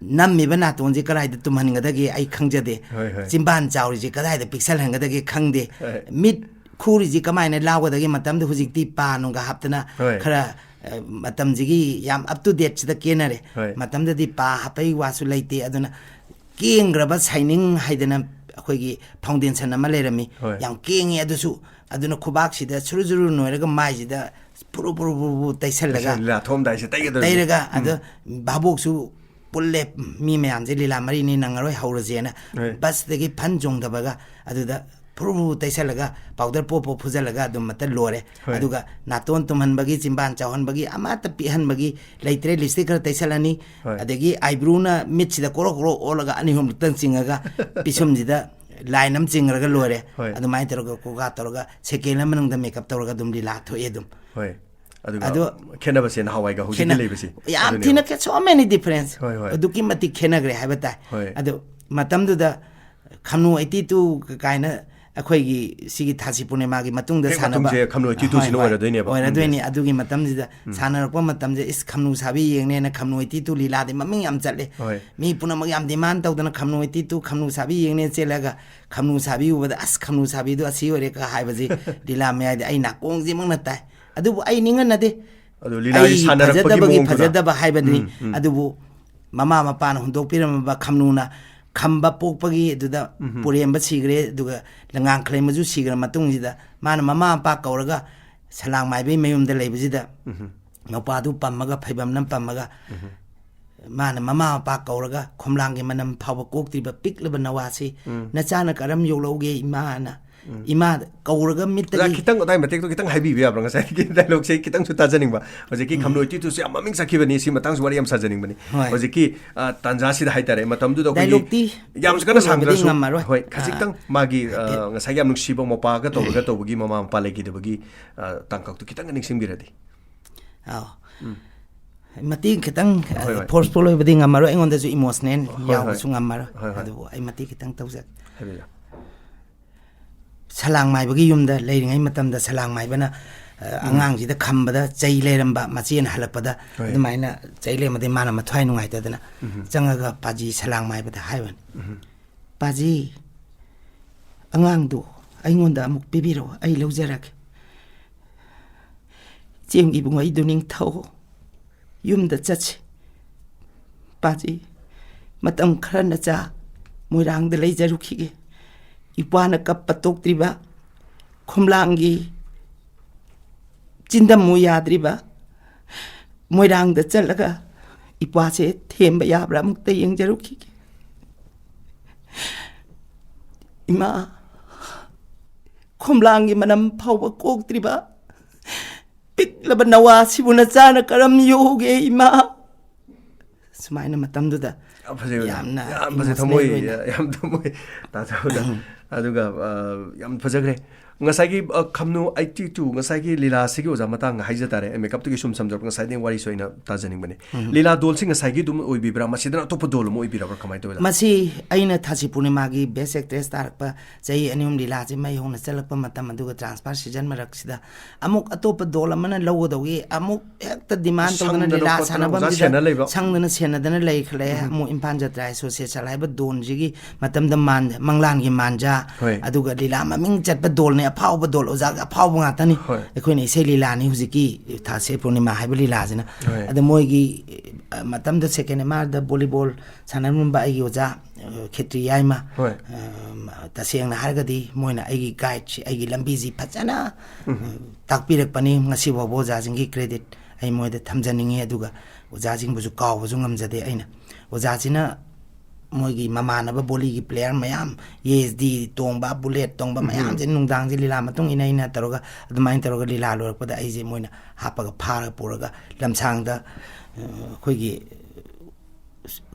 ꯅꯝꯃꯤꯕ ꯅꯥꯇꯣꯟꯁꯤ ꯀꯗꯥꯏꯗ ꯇꯨꯝꯍꯟꯒꯗꯒꯦ ꯑꯩ ꯈꯪꯖꯗꯦ꯫ ꯍꯣꯏ, ꯍꯣꯏ꯫ ꯆꯤꯝꯕꯥꯟ ꯆꯥꯎꯔꯤꯁꯤ ꯀꯗꯥꯏꯗ ꯄꯤꯛꯁꯜꯍꯟꯒꯗꯒꯦ ꯈꯪꯗꯦ꯫ ꯍꯣꯏ꯫ ꯃꯤꯠ ꯈꯨꯔꯤꯁꯤ ꯀꯃꯥꯏꯅ ꯂꯥꯎꯒꯗꯒꯦ? ꯃꯇꯝꯗ ꯍꯧꯖꯤꯛꯇꯤ ꯄꯥ ꯅꯨꯡꯒ ꯍꯥꯞꯇꯅ ꯍꯣꯏ꯫ ꯈꯔ, ꯑ, ꯃꯇꯝꯁꯤꯒꯤ ꯌꯥꯝ up to dateꯁꯤꯗ ꯀꯦꯟꯅꯔꯦ꯫ ꯍꯣꯏ꯫ ꯃꯇꯝꯗꯗꯤ ꯄꯥ ꯍꯥꯞꯄꯩ ꯋꯥꯁꯨ ꯂꯩꯇꯦ꯫ ꯑꯗꯨꯅ ꯀꯦꯡꯈ꯭ꯔꯕ shining ꯍꯥꯏꯗꯅ ꯑꯩꯈꯣꯏꯒꯤ foundation ꯑꯃ ꯂꯩꯔꯝꯃꯤ꯫ ꯍꯣꯏ꯫ ꯌꯥꯝ ꯀꯦꯡꯉꯤ꯫ ꯑꯗꯨꯁꯨ, ꯑꯗꯨꯅ ꯈꯨꯕꯥꯛꯁꯤꯗ ꯁꯨꯔꯨ ꯁꯨꯔꯨ ꯅꯣꯏꯔꯒ ꯃꯥꯏꯁꯤꯗ ꯐꯨꯔꯨ ꯐꯨꯔꯨ ꯐꯨꯔꯨ ꯐꯨꯔꯨ ꯇꯩꯁꯜꯂꯒ, ꯂꯤꯂꯥ ꯊꯣꯛꯑꯝꯗꯥꯏꯁꯦ ꯇꯩꯒꯗꯧꯔꯤꯁꯦ꯫ ꯇꯩꯔꯒ, ꯎꯝ꯫ ꯑꯗꯣ ꯚꯥꯕꯣꯛꯁꯨ ꯄꯨꯜꯂꯦ, ꯃꯤ ꯃꯌꯥꯝꯁꯦ ꯂꯤꯂꯥ ꯃꯔꯤꯅꯤ ꯅꯪꯉꯔꯣꯏ, ꯍꯧꯔꯁꯦꯅ ꯍꯣꯏ꯫ ꯕꯁꯇꯒꯤ ꯐꯟ ꯆꯣꯡꯊꯕꯒ ꯑꯗꯨꯗ ꯐꯨꯔꯨ ꯐꯨꯔꯨ ꯇꯩꯁꯜꯂꯒ powder ꯄꯣꯞ ꯄꯣꯞ ꯐꯨꯖꯜꯂꯒ ꯑꯗꯨꯝ ꯃꯇ ꯂꯣꯏꯔꯦ꯫ ꯍꯣꯏ꯫ ꯑꯗꯨꯒ ꯅꯥꯇꯣꯟ ꯇꯨꯝꯍꯟꯕꯒꯤ, ꯆꯤꯝꯕꯥꯟ ꯆꯥꯎꯍꯟꯕꯒꯤ, ꯑꯃꯠꯇ ꯄꯤꯛꯍꯟꯕꯒꯤ ꯂꯩꯇ꯭ꯔꯦ꯫ Lipstick ꯈꯔ ꯇꯩꯁꯜꯂꯅꯤ, ꯍꯣꯏ꯫ ꯑꯗꯒꯤ eyebrowꯅ ꯃꯤꯠꯁꯤꯗ ꯀꯣꯔꯣꯛ ꯀꯣꯔꯣꯛ ꯑꯣꯜꯂꯒ ꯑꯅꯤ ꯑꯍꯨꯝꯂꯛꯇꯪ ꯆꯤꯡꯉꯒ ꯄꯤꯁꯨꯝꯁꯤꯗ line ꯑꯃ ꯆꯤꯡꯉꯒ ꯂꯣꯏꯔꯦ꯫ ꯍꯣꯏ꯫ ꯑꯗꯨꯃꯥꯏꯅ ꯇꯧꯔꯒ ꯀꯣꯀꯥ ꯇꯧꯔꯒ second ꯑꯃ ꯃꯅꯨꯡꯗ makeup ꯇꯧꯔꯒ ꯑꯗꯨꯝ ꯂꯤꯂꯥ ꯊꯣꯛꯑꯦ ꯑꯗꯨꯝ꯫ ꯍꯣꯏ꯫ ꯑꯗꯨꯒ ꯑꯗꯣ ꯈꯦꯠꯅꯕꯁꯦ ꯅꯍꯥꯟꯋꯥꯏꯒ ꯍꯧꯖꯤꯛꯀꯤ ꯈꯦꯠꯅ-, ꯂꯩꯕꯁꯤ꯫ ꯌꯥꯝ ꯑꯗꯨꯅꯦꯕ꯫ ꯊꯤꯅ ꯈꯦ-, so many difference꯫ ꯍꯣꯏ, ꯍꯣꯏ꯫ ꯑꯗꯨꯛꯀꯤ ꯃꯇꯤꯛ ꯈꯦꯠꯅꯈ꯭ꯔꯦ ꯍꯥꯏꯕ ꯇꯥꯏ꯫ ꯍꯣꯏ꯫ ꯑꯗꯣ ꯃꯇꯝꯗꯨꯗ ꯈꯝꯅꯨ eighty two ꯀꯥꯏꯅ ꯑꯩꯈꯣꯏꯒꯤ ꯁꯤꯒꯤ ꯊꯥꯁꯤ ꯄꯨꯔꯅꯤꯃꯥꯒꯤ ꯃꯇꯨꯡꯗ ꯍꯦꯛ ꯁꯥꯟꯅꯕ, ꯃꯇꯨꯡꯁꯦ ꯈꯝꯅꯨ eighty two ꯁꯤꯅ ꯍꯣꯏ, ꯍꯣꯏ, ꯑꯣꯏꯔꯗꯣꯏꯅꯦꯕ꯫ ꯑꯣꯏꯔꯗꯣꯏꯅꯤ꯫ ꯎꯝ꯫ ꯑꯗꯨꯒꯤ ꯃꯇꯝꯁꯤꯗ ꯁꯥꯟꯅꯔꯛꯄ ꯃꯇꯝꯁꯦ, "ꯏꯁ, ꯈꯝꯅꯨ ꯁꯥꯕꯤ ꯌꯦꯡꯅꯦꯅ ꯈꯝꯅꯨ eighty two ꯂꯤꯂꯥꯗꯤ ꯃꯃꯤꯡ ꯌꯥꯝ ꯆꯠꯂꯦ꯫ ꯍꯣꯏ꯫ ꯃꯤ ꯄꯨꯝꯅꯃꯛ ꯌꯥꯝ demand ꯇꯧꯗꯅ ꯈꯝꯅꯨ eighty two, ꯈꯝꯅꯨ ꯁꯥꯕꯤ ꯌꯦꯡꯅꯦꯅ ꯆꯦꯜꯂꯒ ꯈꯝꯅꯨ ꯁꯥꯕꯤ ꯎꯕꯗ, 'ꯑꯁ, ꯈꯝꯅꯨ ꯁꯥꯕꯤꯗꯣ ꯑꯁꯤ ꯑꯣꯏꯔꯦ' ꯀ ꯍꯥꯏꯕꯁꯤ ꯂꯤꯂꯥ ꯃꯌꯥꯏꯗ ꯑꯩ ꯅꯥꯀꯣꯡꯁꯤꯃꯛꯅ ꯇꯥꯏ꯫ ꯑꯗꯨꯕꯨ ꯑꯩ ꯅꯤꯡꯍꯟꯅꯗꯦ꯫ ꯑꯗꯨ ꯂꯤꯂꯥꯒꯤ ꯑꯩ ꯁꯥꯟꯅꯔꯛꯄꯒꯤ ꯐꯖꯗꯕꯒꯤ ꯃꯑꯣꯡꯗꯨꯗ꯫ ꯐꯖꯗꯕ ꯍꯥꯏꯕꯗꯨꯅꯤ꯫ ꯎꯝ, ꯎꯝ꯫ ꯑꯗꯨꯕꯨ ꯃꯃꯥ ꯃꯄꯥꯅ ꯍꯨꯟꯗꯣꯛꯄꯤꯔꯝꯃꯕ ꯈꯝꯅꯨꯅ ꯈꯝꯕ ꯄꯣꯛꯄꯒꯤ ꯑꯗꯨꯗ ꯄꯨꯔꯦꯝꯕ ꯁꯤꯈ꯭ꯔꯦ, ꯑꯗꯨꯒ ꯂꯉꯥꯡ ꯈꯂꯦꯝꯕꯁꯨ ꯁꯤꯈ꯭ꯔ ꯃꯇꯨꯡꯁꯤꯗ ꯃꯥꯅ ꯃꯃꯥ ꯃꯄꯥ ꯀꯧꯔꯒ ꯁꯂꯥꯡ ꯃꯥꯏꯕꯩ ꯃꯌꯨꯝꯗ ꯂꯩꯕꯁꯤꯗ ꯃꯧꯄꯥꯗꯨ ꯄꯝꯃꯒ, ꯐꯩꯕꯝꯅ ꯄꯝꯃꯒ, ꯃꯥꯅ ꯃꯃꯥ ꯃꯄꯥ ꯀꯧꯔꯒ, "ꯈꯣꯝꯂꯥꯡꯒꯤ ꯃꯅꯝ ꯐꯥꯎꯕ ꯀꯣꯛꯇ꯭ꯔꯤꯕ ꯄꯤꯛꯂꯕ ꯅꯋꯥꯁꯤ ꯅꯆꯥꯅ ꯀꯔꯝ ꯌꯣꯛꯂꯛꯎꯒꯦ, ꯏꯃꯥꯅ?" ꯏꯃꯥ ꯀꯧꯔꯒ ꯃꯤꯠꯇꯒꯤ ꯑꯣꯖꯥ, ꯈꯤꯇꯪ ꯑꯗꯥꯏ ꯃꯇꯦꯛꯇꯣ ꯈꯤꯇꯪ ꯍꯥꯏꯕꯤꯕ ꯌꯥꯕ꯭ꯔꯥ? ꯉꯁꯥꯏꯒꯤ dialogueꯁꯦ ꯈꯤꯇꯪꯁꯨ ꯇꯥꯖꯅꯤꯡꯕ꯫ ꯍꯧꯖꯤꯛꯀꯤ ꯈꯝꯅꯨ eighty twoꯁꯦ ꯌꯥꯝ ꯃꯃꯤꯡ ꯆꯠꯈꯤꯕꯅꯤ, ꯁꯤ ꯃꯇꯥꯡꯁꯨ ꯋꯥꯔꯤ ꯌꯥꯝ ꯁꯥꯖꯅꯤꯡꯕꯅꯤ꯫ ꯍꯣꯏ꯫ ꯍꯧꯖꯤꯛꯀꯤ, ꯑ, ꯇꯥꯟꯖꯥꯁꯤꯗ ꯍꯥꯏꯇꯥꯔꯦ, ꯃꯇꯝꯗꯨꯗ ꯑꯩꯈꯣꯏꯒꯤ Dialogueꯇꯤ ꯌꯥꯝ ꯀꯟꯅ ꯂꯣꯏꯕꯗꯤ ꯁꯥꯡꯗ꯭ꯔꯁꯨ, ꯉꯝꯃꯔꯣꯏ꯫ ꯍꯣꯏ, ꯑꯥ꯫ ꯈꯖꯤꯛꯇꯪ ꯃꯥꯒꯤ, ꯑ, ꯍꯥꯏꯐꯦꯠ꯫ ꯉꯁꯥꯏꯒꯤ ꯌꯥꯝ ꯅꯨꯡꯁꯤꯕ ꯃꯄꯥꯒ ꯇꯧꯔꯒ ꯇꯧꯕꯒꯤ, ꯃꯃꯥ ꯃꯄꯥ ꯂꯩꯈꯤꯗꯕꯒꯤ, ꯑ, ꯇꯥꯡꯀꯛꯇꯣ ꯈꯤꯇꯪꯒ ꯅꯤꯡꯁꯤꯡꯕꯤꯔꯗꯤ꯫ ꯑꯥꯎ꯫ ꯎꯝ꯫ ꯃꯇꯦꯡ ꯈꯤꯇꯪ ꯐꯣꯔꯁꯐꯨꯜ ꯑꯣꯏꯕꯗꯤ ꯉꯝꯃꯔꯣꯏ, ꯑꯩꯉꯣꯟꯗꯁꯨ ꯏꯃꯣꯁꯅꯦꯜ ꯌꯥꯎꯕꯁꯨ ꯉꯝꯃꯔꯣꯏ꯫ ꯑꯗꯨꯕꯨ ꯑꯩ ꯃꯇꯦꯡ ꯈꯤꯇꯪ ꯇꯧꯖꯒꯦ꯫ ꯁꯂꯥꯡ ꯃꯥꯏꯕꯒꯤ ꯌꯨꯝꯗ ꯂꯩꯔꯤꯉꯩ ꯃꯇꯝꯗ ꯁꯂꯥꯡ ꯃꯥꯏꯕꯅ ꯑꯉꯥꯡꯁꯤꯗ ꯈꯝꯕꯗ ꯆꯩ ꯂꯩꯔꯝꯕ, ꯃꯆꯦꯅ ꯍꯜꯂꯛꯄꯗ ꯑꯗꯨꯃꯥꯏꯅ ꯆꯩ ꯂꯩꯔꯝꯕꯗꯤ ꯃꯥꯅ ꯃꯊ꯭ꯋꯥꯏ ꯅꯨꯡꯉꯥꯏꯇꯗꯅ ꯆꯪꯉꯒ ꯄꯥꯖꯤ ꯁꯂꯥꯡ ꯃꯥꯏꯕꯗ ꯍꯥꯏꯕꯅꯤ, "ꯄꯥꯖꯤ, ꯑꯉꯥꯡꯗꯨ ꯑꯩꯉꯣꯟꯗ ꯑꯃꯨꯛ ꯄꯤꯕꯤꯔꯛꯑꯣ, ꯑꯩ ꯂꯧꯖꯔꯒꯦ꯫ ꯆꯦꯡꯒꯤ ꯏꯕꯨꯡꯉꯣ, ꯑꯩꯗꯨ ꯅꯤꯡꯊꯧ, ꯌꯨꯝꯗ ꯆꯠꯁꯤ꯫ ꯄꯥꯖꯤ, ꯃꯇꯝ ꯈꯔ ꯅꯆꯥ ꯃꯣꯏꯔꯥꯡꯗ ꯂꯩꯖꯔꯨꯈꯤꯒꯦ꯫ ꯏꯄ꯭ꯋꯥꯅ ꯀꯞꯄ ꯇꯣꯛꯇ꯭ꯔꯤꯕ, ꯈꯣꯝꯂꯥꯡꯒꯤ ꯆꯤꯟꯗꯝꯃꯨ ꯌꯥꯗ꯭ꯔꯤꯕ, ꯃꯣꯏꯔꯥꯡꯗ ꯆꯠꯂꯒ ꯏꯄ꯭ꯋꯥꯁꯦ ꯊꯦꯝꯕ ꯌꯥꯕ꯭ꯔꯥ ꯑꯃꯨꯛꯇ ꯌꯦꯡꯖꯔꯨꯈꯤꯒꯦ꯫ ꯏꯃꯥ, ꯈꯣꯝꯂꯥꯡꯒꯤ ꯃꯅꯝ ꯐꯥꯎꯕ ꯀꯣꯛꯇ꯭ꯔꯤꯕ ꯄꯤꯛꯂꯕ ꯅꯋꯥꯁꯤꯕꯨ ꯅꯆꯥꯅ ꯀꯔꯝ ꯌꯣꯛꯎꯒꯦ ꯏꯃꯥ?" ꯁꯨꯃꯥꯏꯅ ꯃꯇꯝꯗꯨꯗ ꯌꯥꯝ ꯐꯖꯩ ꯑꯣꯖꯥ꯫ ꯌꯥꯝꯅ ꯌꯥꯝ ꯐꯖꯩ, emotional ꯊꯃꯣꯏ ꯑꯣꯏꯅ꯫ ꯌꯥꯝ ꯊꯃꯣꯏ ꯇꯥꯖꯕꯗ꯫ ꯑꯗꯨꯒ, ꯑ, ꯌꯥꯝ ꯐꯖꯈ꯭ꯔꯦ꯫ ꯉꯁꯥꯏꯒꯤ, ꯑ, ꯈꯝꯅꯨ ꯑꯩꯠꯇꯤ ꯇꯨ, ꯉꯁꯥꯏꯒꯤ ꯂꯤꯂꯥꯁꯤꯒꯤ ꯑꯣꯖꯥ ꯃꯇꯥꯡ ꯍꯥꯏꯖ ꯇꯥꯔꯦ, ꯑꯩ ꯃꯦꯀꯞꯇꯨꯒꯤ ꯁꯨꯝ ꯁꯝꯖꯔꯛꯄ, ꯉꯁꯥꯏꯗꯒꯤ ꯋꯥꯔꯤꯁꯨ ꯑꯩꯅ ꯇꯥꯖꯅꯤꯡꯕꯅꯤ꯫ ꯂꯤꯂꯥ ꯗꯣꯜꯁꯤ ꯉꯁꯥꯏꯒꯤ ꯑꯗꯨꯝ ꯑꯣꯏꯕꯤꯕ꯭ꯔꯥ, ꯃꯁꯤꯗꯅ ꯑꯇꯣꯞꯄ ꯗꯣꯜ ꯑꯃ ꯑꯣꯏꯕꯤꯔꯕ꯭ꯔꯥ, ꯀꯃꯥꯏꯅ ꯇꯧꯏ ꯑꯣꯖꯥ? ꯃꯁꯤ ꯑꯩꯅ ꯊꯥꯁꯤ ꯄꯨꯔꯅꯤꯃꯥꯒꯤ best actress ꯇꯥꯔꯛꯄ ꯆꯍꯤ ꯑꯅꯤ ꯑꯍꯨꯝ ꯂꯤꯂꯥꯁꯤ ꯃꯩ ꯍꯧꯅ ꯆꯠꯂꯛꯄ ꯃꯇꯝ, ꯑꯗꯨꯒ transfer season ꯃꯔꯛꯁꯤꯗ ꯑꯃꯨꯛ ꯑꯇꯣꯞꯄ ꯗꯣꯜ ꯑꯃꯅ ꯂꯧꯒꯗꯧꯒꯤ ꯑꯃꯨꯛ ꯍꯦꯛꯇ demand ꯇꯧꯗꯅ, ꯁꯪꯗꯅ ꯂꯤꯂꯥ ꯈꯣꯠꯇꯅ ꯑꯣꯖꯥ ꯁꯥꯟꯅꯐꯝꯁꯤꯗ ꯁꯦꯟꯅ ꯂꯩꯕ꯫ ꯁꯪꯗꯅ ꯁꯦꯟꯅꯗꯅ ꯂꯩꯈ꯭ꯔꯦ꯫ ꯎꯝ꯫ ꯑꯃꯨꯛ ꯏꯝꯐꯥꯜ ꯖꯇ꯭ꯔꯥ ꯑꯦꯁꯣꯁꯤꯌꯦꯁꯟ ꯍꯥꯏꯕ ꯗꯣꯟꯁꯤꯒꯤ ꯃꯇꯝꯗ ꯃꯥꯟ-, ꯃꯪꯂꯥꯟꯒꯤ ꯃꯥꯟꯖꯥ, ꯍꯣꯏ꯫ ꯑꯗꯨꯒ ꯂꯤꯂꯥ ꯃꯃꯤꯡ ꯆꯠꯄ ꯗꯣꯜꯅꯦ, ꯑꯐꯥꯎꯕ ꯗꯣꯜ, ꯑꯣꯖꯥꯒꯤ ꯑꯐꯥꯎꯕ ꯉꯥꯛꯇꯅꯤ꯫ ꯍꯣꯏ꯫ ꯑꯩꯈꯣꯏꯅ ꯏꯁꯩ ꯂꯤꯂꯥꯅꯤ ꯍꯧꯖꯤꯛꯀꯤ ꯊꯥꯁꯤ ꯄꯨꯔꯅꯤꯃꯥ ꯍꯥꯏꯕ ꯂꯤꯂꯥꯁꯤꯅ꯫ ꯍꯣꯏ꯫ ꯑꯗ ꯃꯣꯏꯒꯤ, ꯑ, ꯃꯇꯝꯗ second M R ꯗ volleyball ꯁꯥꯟꯅꯔꯝꯕ ꯑꯩꯒꯤ ꯑꯣꯖꯥ, ꯑ, ꯈꯦꯇ꯭ꯔꯤ ꯌꯥꯏꯃ, ꯍꯣꯏ꯫ ꯑ, ꯇꯁꯦꯡꯅ ꯍꯥꯏꯔꯒꯗꯤ ꯃꯣꯏꯅ ꯑꯩꯒꯤ guide ꯁꯤ, ꯑꯩꯒꯤ ꯂꯝꯕꯤꯁꯤ ꯐꯖꯅ, ꯎꯝ꯫ ꯑ, ꯇꯥꯛꯄꯤꯔꯛꯄꯅꯤ꯫ ꯉꯁꯤ ꯐꯥꯎꯕ ꯑꯣꯖꯥꯁꯤꯡꯒꯤ credit ꯑꯩ ꯃꯣꯏꯗ ꯊꯝꯖꯅꯤꯡꯉꯤ꯫ ꯑꯗꯨꯒ ꯑꯣꯖꯥꯁꯤꯡꯕꯨꯁꯨ ꯀꯥꯎꯕꯁꯨ ꯉꯝꯖꯗꯦ ꯑꯩꯅ꯫ ꯑꯣꯖꯥꯁꯤꯅ ꯃꯣꯏꯒꯤ ꯃꯃꯥꯟꯅꯕ ꯕꯣꯂꯤꯒꯤ player ꯃꯌꯥꯝ, ꯌꯦꯁꯗꯤ ꯇꯣꯡꯕ, ꯕꯨꯂꯦꯠ ꯇꯣꯡꯕ ꯎꯝ꯫ ꯃꯌꯥꯝꯁꯦ ꯅꯨꯡꯗꯥꯡꯁꯦ ꯂꯤꯂꯥ ꯃꯇꯨꯡ ꯏꯟꯅ ꯏꯟꯅ ꯇꯧꯔꯒ, ꯑꯗꯨꯃꯥꯏꯅ ꯇꯧꯔꯒ ꯂꯤꯂꯥ ꯂꯣꯏꯔꯛꯄꯗ ꯑꯩꯁꯦ ꯃꯣꯏꯅ ꯍꯥꯞꯄꯒ ꯐꯥꯔꯒ ꯄꯨꯔꯒ ꯂꯝꯁꯥꯡꯗ, ꯑ, ꯑꯩꯈꯣꯏꯒꯤ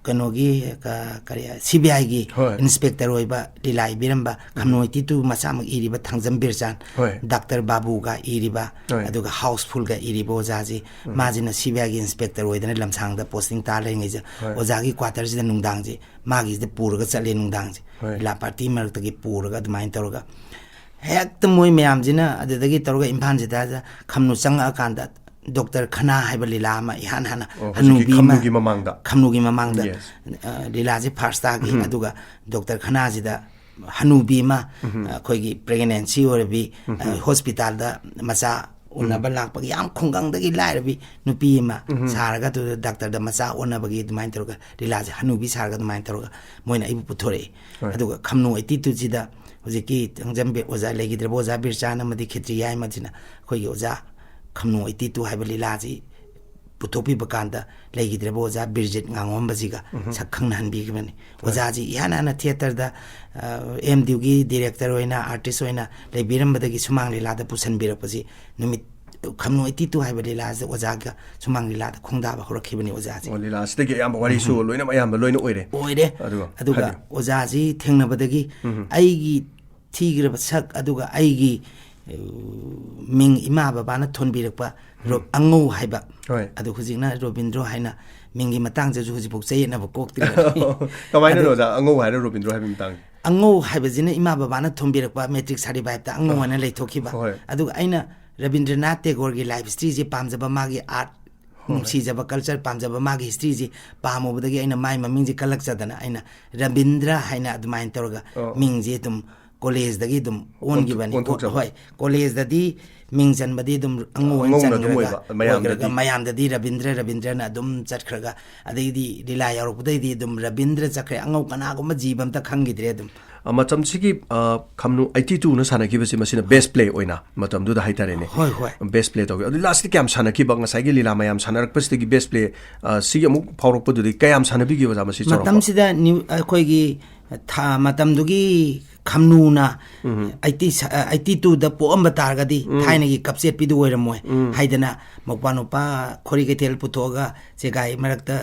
ꯀꯩꯅꯣꯒꯤ, ꯀ-, ꯀꯔꯤ, ꯁꯤ ꯕꯤ ꯑꯥꯏꯒꯤ ꯍꯣꯏ꯫ ꯏꯟꯁꯄꯦꯛꯇꯔ ꯑꯣꯏꯕ ꯂꯤꯂꯥ ꯏꯕꯤꯔꯝꯕ, ꯈꯝꯅꯨ ꯑꯩꯇꯤ ꯇꯨ ꯃꯆꯥꯃꯛ ꯏꯔꯤꯕ ꯊꯥꯡꯖꯝ ꯕꯤꯔꯆꯥꯟ, ꯍꯣꯏ꯫ ꯗꯥꯛꯇꯔ ꯕꯥꯕꯨꯒ ꯏꯔꯤꯕ, ꯍꯣꯏ꯫ ꯑꯗꯨꯒ ꯍꯥꯎꯁꯐꯨꯜꯒ ꯏꯔꯤꯕ ꯑꯣꯖꯥꯁꯤ, ꯃꯥꯁꯤꯅ ꯁꯤ ꯕꯤ ꯑꯥꯏꯒꯤ ꯏꯟꯁꯄꯦꯛꯇꯔ ꯑꯣꯏꯗꯅ ꯂꯝꯁꯥꯡꯗ ꯄꯣꯁꯇꯤꯡ ꯇꯥ ꯂꯩꯔꯤꯉꯩꯁꯦ, ꯍꯣꯏ꯫ ꯑꯣꯖꯥꯒꯤ ꯀ꯭ꯋꯥꯇꯔꯁꯤꯗ ꯅꯨꯡꯗꯥꯡꯁꯦ ꯃꯥꯒꯤꯁꯤꯗ ꯄꯨꯔꯒ ꯆꯠꯂꯦ꯫ ꯅꯨꯡꯗꯥꯡꯁꯦ ꯍꯣꯏ꯫ ꯂꯤꯂꯥ ꯄꯥꯔꯇꯤ ꯃꯔꯛꯇꯒꯤ ꯄꯨꯔꯒ ꯑꯗꯨꯃꯥꯏꯅ ꯇꯧꯔꯒ ꯍꯦꯛꯇ ꯃꯣꯏ ꯃꯌꯥꯝꯁꯤꯅ ꯑꯗꯨꯗꯒꯤ ꯇꯧꯔꯒ ꯏꯝꯐꯥꯜꯁꯤꯗ ꯈꯝꯅꯨ ꯆꯪꯉꯛꯑꯀꯥꯟꯗ ꯗꯣꯛꯇꯔ ꯈꯅꯥ ꯍꯥꯏꯕ ꯂꯤꯂꯥ ꯑꯃ ꯏꯍꯥꯟ ꯍꯥꯟꯅ ꯑꯣ, ꯍꯧꯖꯤꯛꯀꯤ ꯍꯅꯨꯕꯤ ꯑꯃ ꯈꯝꯅꯨꯒꯤ ꯃꯃꯥꯡꯗ꯫ ꯈꯝꯅꯨꯒꯤ ꯃꯃꯥꯡꯗ, Yes. ꯑ, ꯂꯤꯂꯥꯁꯦ ꯐꯥꯔꯁ ꯇꯥꯈꯤ꯫ ꯑꯗꯨꯒ ꯗꯣꯛꯇꯔ ꯈꯅꯥꯁꯤꯗ ꯍꯅꯨꯕꯤ ꯑꯃ, ꯑꯩꯈꯣꯏꯒꯤ ꯄ꯭ꯔꯦꯒꯅꯦꯟꯁꯤ ꯑꯣꯏꯔꯕꯤ, ꯑ, ꯍꯣꯁꯄꯤꯇꯥꯜꯗ ꯃꯆꯥ ꯎꯅꯕ ꯂꯥꯛꯄꯒꯤ ꯌꯥꯝ ꯈꯨꯡꯒꯪꯗꯒꯤ ꯂꯥꯏꯔꯕꯤ ꯅꯨꯄꯤ ꯑꯃ ꯁꯥꯔꯒ ꯑꯗꯨꯗ ꯗꯥꯛꯇꯔꯗ ꯃꯆꯥ ꯑꯣꯟꯅꯕꯒꯤ ꯑꯗꯨꯃꯥꯏꯅ ꯇꯧꯔꯒ ꯂꯤꯂꯥꯁꯦ ꯍꯅꯨꯕꯤ ꯁꯥꯔꯒ ꯑꯗꯨꯃꯥꯏꯅ ꯇꯧꯔꯒ ꯃꯣꯏꯅ ꯑꯩꯕꯨ ꯄꯨꯊꯣꯔꯛꯑꯦ꯫ ꯍꯣꯏ꯫ ꯑꯗꯨꯒ ꯈꯝꯅꯨ ꯑꯩꯇꯤ ꯇꯨꯁꯤꯗ ꯍꯧꯖꯤꯛꯀꯤ ꯊꯥꯡꯖꯝ ꯕꯤ-, ꯑꯣꯖꯥ ꯂꯩꯈꯤꯗ꯭ꯔꯕ ꯑꯣꯖꯥ ꯕꯤꯔꯆꯥꯟ ꯑꯃꯗꯤ ꯈꯦꯇ꯭ꯔꯤ ꯌꯥꯏꯃꯁꯤꯅ ꯑꯩꯈꯣꯏꯒꯤ ꯑꯣꯖꯥ ꯈꯝꯅꯨ ꯑꯩꯇꯤ ꯇꯨ ꯍꯥꯏꯕ ꯂꯤꯂꯥꯁꯤ ꯄꯨꯊꯣꯛꯄꯤꯕ ꯀꯥꯟꯗ ꯂꯩꯈꯤꯗ꯭ꯔꯕ ꯑꯣꯖꯥ ꯕꯤꯔꯖꯤꯠ ꯉꯥꯉꯣꯝꯕꯁꯤꯒ ꯁꯛ ꯈꯪꯅꯍꯟꯕꯤꯈꯤꯕꯅꯤ꯫ ꯑꯣꯖꯥꯁꯤ ꯏꯍꯥꯟ ꯍꯥꯟꯅ ꯊꯤꯌꯦꯇꯔꯗ, ꯑ, ꯑꯦꯝ ꯗꯤꯌꯨꯒꯤ ꯗꯤꯔꯦꯛꯇꯔ ꯑꯣꯏꯅ, ꯑꯥꯔꯇꯤꯁ ꯑꯣꯏꯅ ꯂꯩꯕꯤꯔꯝꯕꯗꯒꯤ ꯁꯨꯃꯥꯡ ꯂꯤꯂꯥꯗ ꯄꯨꯁꯟꯕꯤꯔꯛꯄꯁꯤ ꯅꯨꯃꯤꯠ ꯈꯝꯅꯨ ꯑꯩꯇꯤ ꯇꯨ ꯍꯥꯏꯕ ꯂꯤꯂꯥꯁꯤꯗ ꯑꯣꯖꯥꯒ ꯁꯨꯃꯥꯡ ꯂꯤꯂꯥꯗ ꯈꯣꯡꯗꯥꯕ ꯍꯧꯔꯛꯈꯤꯕꯅꯤ ꯑꯣꯖꯥꯁꯦ꯫ ꯑꯣ, ꯂꯤꯂꯥꯁꯤꯗꯒꯤ ꯑꯌꯥꯝꯕ ꯋꯥꯔꯤꯁꯨ ꯂꯣꯏꯅ ꯑꯌꯥꯝꯕ ꯂꯣꯏꯅ ꯑꯣꯏꯔꯦ꯫ ꯑꯣꯏꯔꯦ꯫ ꯑꯗꯨꯒ ꯑꯗꯨꯒ ꯍꯥꯏꯕꯤꯌꯨ꯫ ꯑꯣꯖꯥꯁꯤ ꯊꯦꯡꯅꯕꯗꯒꯤ ꯑꯩꯒꯤ ꯊꯤꯈ꯭ꯔꯕ ꯁꯛ, ꯑꯗꯨꯒ ꯑꯩꯒꯤ, ꯑ, ꯃꯤꯡ ꯏꯃꯥ ꯕꯕꯥꯅ ꯊꯣꯟꯕꯤꯔꯛꯄ ꯔꯣ-, ꯑꯉꯧ ꯍꯥꯏꯕ, ꯍꯣꯏ꯫ ꯑꯗꯨ ꯍꯧꯖꯤꯛꯅ ꯔꯣꯕꯤꯟꯗ꯭ꯔꯣ ꯍꯥꯏꯅ ꯃꯤꯡꯒꯤ ꯃꯇꯥꯡꯗꯁꯨ ꯍꯧꯖꯤꯛꯐꯥꯎ ꯆꯌꯦꯠꯅꯕ ꯀꯣꯛꯇ꯭ꯔꯤ꯫ ꯀꯃꯥꯏꯅꯅꯣ ꯑꯗꯨ ꯑꯣꯖꯥ, ꯑꯉꯧ ꯍꯥꯏꯔ ꯔꯣꯕꯤꯟꯗ꯭ꯔꯣ ꯍꯥꯏꯕ ꯃꯇꯥꯡꯁꯦ? ꯑꯉꯧ ꯍꯥꯏꯕꯁꯤꯅ ꯏꯃꯥ ꯕꯕꯥꯅ ꯊꯣꯟꯕꯤꯔꯛꯄ ꯃꯦꯇ꯭ꯔꯤꯛ ꯁꯥꯔꯇꯤꯐꯥꯏꯠꯇ ꯑꯉꯧ ꯍꯥꯏꯅ ꯂꯩꯊꯣꯛꯈꯤꯕ꯫ ꯍꯣꯏ꯫ ꯑꯗꯨꯒ ꯑꯩꯅ ꯔꯕꯤꯟꯗ꯭ꯔꯅꯥꯊ ꯇꯦꯒꯣꯔꯒꯤ ꯂꯥꯏꯐ ꯍꯤꯁꯇ꯭ꯔꯤꯁꯦ ꯄꯥꯝꯖꯕ, ꯃꯥꯒꯤ ꯑꯥꯔꯠ ꯅꯨꯡꯁꯤꯖꯕ, ꯀꯜꯆꯔ ꯄꯥꯝꯖꯕ, ꯃꯥꯒꯤ ꯍꯤꯁꯇ꯭ꯔꯤꯁꯤ ꯄꯥꯝꯃꯨꯕꯗꯒꯤ ꯑꯩꯅ ꯃꯥꯏ ꯃꯃꯤꯡꯁꯤ ꯀꯜꯂꯛꯆꯗꯅ ꯑꯩꯅ ꯔꯕꯤꯟꯗ꯭ꯔ ꯍꯥꯏꯅ ꯑꯗꯨꯃꯥꯏꯅ ꯇꯧꯔꯒ ꯑꯣ꯫ ꯃꯤꯡꯁꯤ ꯑꯗꯨꯝ ꯀꯣꯂꯦꯖꯇꯒꯤ ꯑꯗꯨꯝ ꯑꯣꯟꯈꯤꯕꯅꯤ꯫ ꯑꯣꯟꯊꯣꯛꯆꯕ꯫ ꯍꯣꯏ, ꯀꯣꯂꯦꯖꯇꯗꯤ ꯃꯤꯡ ꯆꯟꯕꯗꯤ ꯑꯗꯨꯝ ꯑꯉꯧ ꯑꯣꯏꯅ ꯑꯉꯧꯅ ꯑꯗꯨꯝ ꯆꯟꯈ꯭ꯔꯒ, ꯑꯣꯏꯕ, ꯃꯌꯥꯝꯗꯗꯤ꯫ ꯑꯣꯏꯈ꯭ꯔꯒ ꯃꯌꯥꯝꯗꯗꯤ ꯔꯕꯤꯟꯗ꯭ꯔ, ꯔꯕꯤꯟꯗ꯭ꯔꯅ ꯑꯗꯨꯝ ꯆꯠꯈ꯭ꯔꯒ, ꯑꯗꯩꯗꯤ ꯂꯤꯂꯥ ꯌꯥꯎꯔꯛꯄꯗꯩꯗꯤ ꯑꯗꯨꯝ ꯔꯕꯤꯟꯗ꯭ꯔ ꯆꯠꯈ꯭ꯔꯦ, ꯑꯉꯧ ꯀꯅꯥꯒꯨꯝꯕ ꯖꯤꯕ ꯑꯝꯇ ꯈꯪꯈꯤꯗ꯭ꯔꯦ ꯑꯗꯨꯝ꯫ ꯑ, ꯃꯇꯝꯁꯤꯒꯤ, ꯑ, ꯈꯝꯅꯨ ꯑꯩꯇꯤ ꯇꯨꯅ ꯁꯥꯟꯅꯈꯤꯕꯁꯤ ꯃꯁꯤꯅ ꯕꯦꯁ ꯄ꯭ꯂꯦ ꯑꯣꯏꯅ ꯃꯇꯝꯗꯨꯗ ꯍꯥꯏꯇꯥꯔꯦꯅꯦ꯫ ꯍꯣꯏ, ꯍꯣꯏ꯫ ꯕꯦꯁ ꯄ꯭ꯂꯦ ꯇꯧꯈꯤ꯫ ꯑꯗꯨ ꯂꯥꯁꯇꯤ ꯀꯌꯥꯝ ꯁꯥꯟꯅꯈꯤꯕ? ꯉꯁꯥꯏꯒꯤ ꯂꯤꯂꯥ ꯃꯌꯥꯝ ꯁꯥꯟꯅꯔꯛꯄꯁꯤꯗꯒꯤ ꯕꯦꯁ ꯄ꯭ꯂꯦ, ꯑ, ꯁꯤꯒꯤ ꯑꯃꯨꯛ ꯐꯥꯎꯔꯛꯄꯗꯨꯗꯤ ꯀꯌꯥꯝ ꯁꯥꯟꯅꯕꯤꯈꯤꯕ, ꯑꯣꯖꯥ, ꯃꯁꯤ ꯆꯥꯎꯔꯥꯛꯄ? ꯃꯇꯝꯁꯤꯗ ꯅ꯭ꯌꯨ-, ꯑꯩꯈꯣꯏꯒꯤ ꯊꯥ ꯃꯇꯝꯗꯨꯒꯤ ꯈꯝꯅꯨꯅ ꯑꯩꯠꯇꯤ ꯑꯩꯠꯇꯤ ꯇꯨꯗ ꯄꯣꯛꯑꯝꯕ ꯇꯥꯔꯒꯗꯤ ꯊꯥꯏꯅꯒꯤ ꯀꯞꯆꯦꯠꯄꯤꯗꯨ ꯑꯣꯏꯔꯝꯃꯣꯏ ꯍꯥꯏꯗꯅ ꯃꯧꯄ꯭ꯋꯥ ꯅꯨꯄꯥ ꯈꯣꯔꯤ ꯀꯩꯊꯦꯜ ꯄꯨꯊꯣꯛꯑꯒ ꯆꯦꯒꯥꯏ ꯃꯔꯛꯇ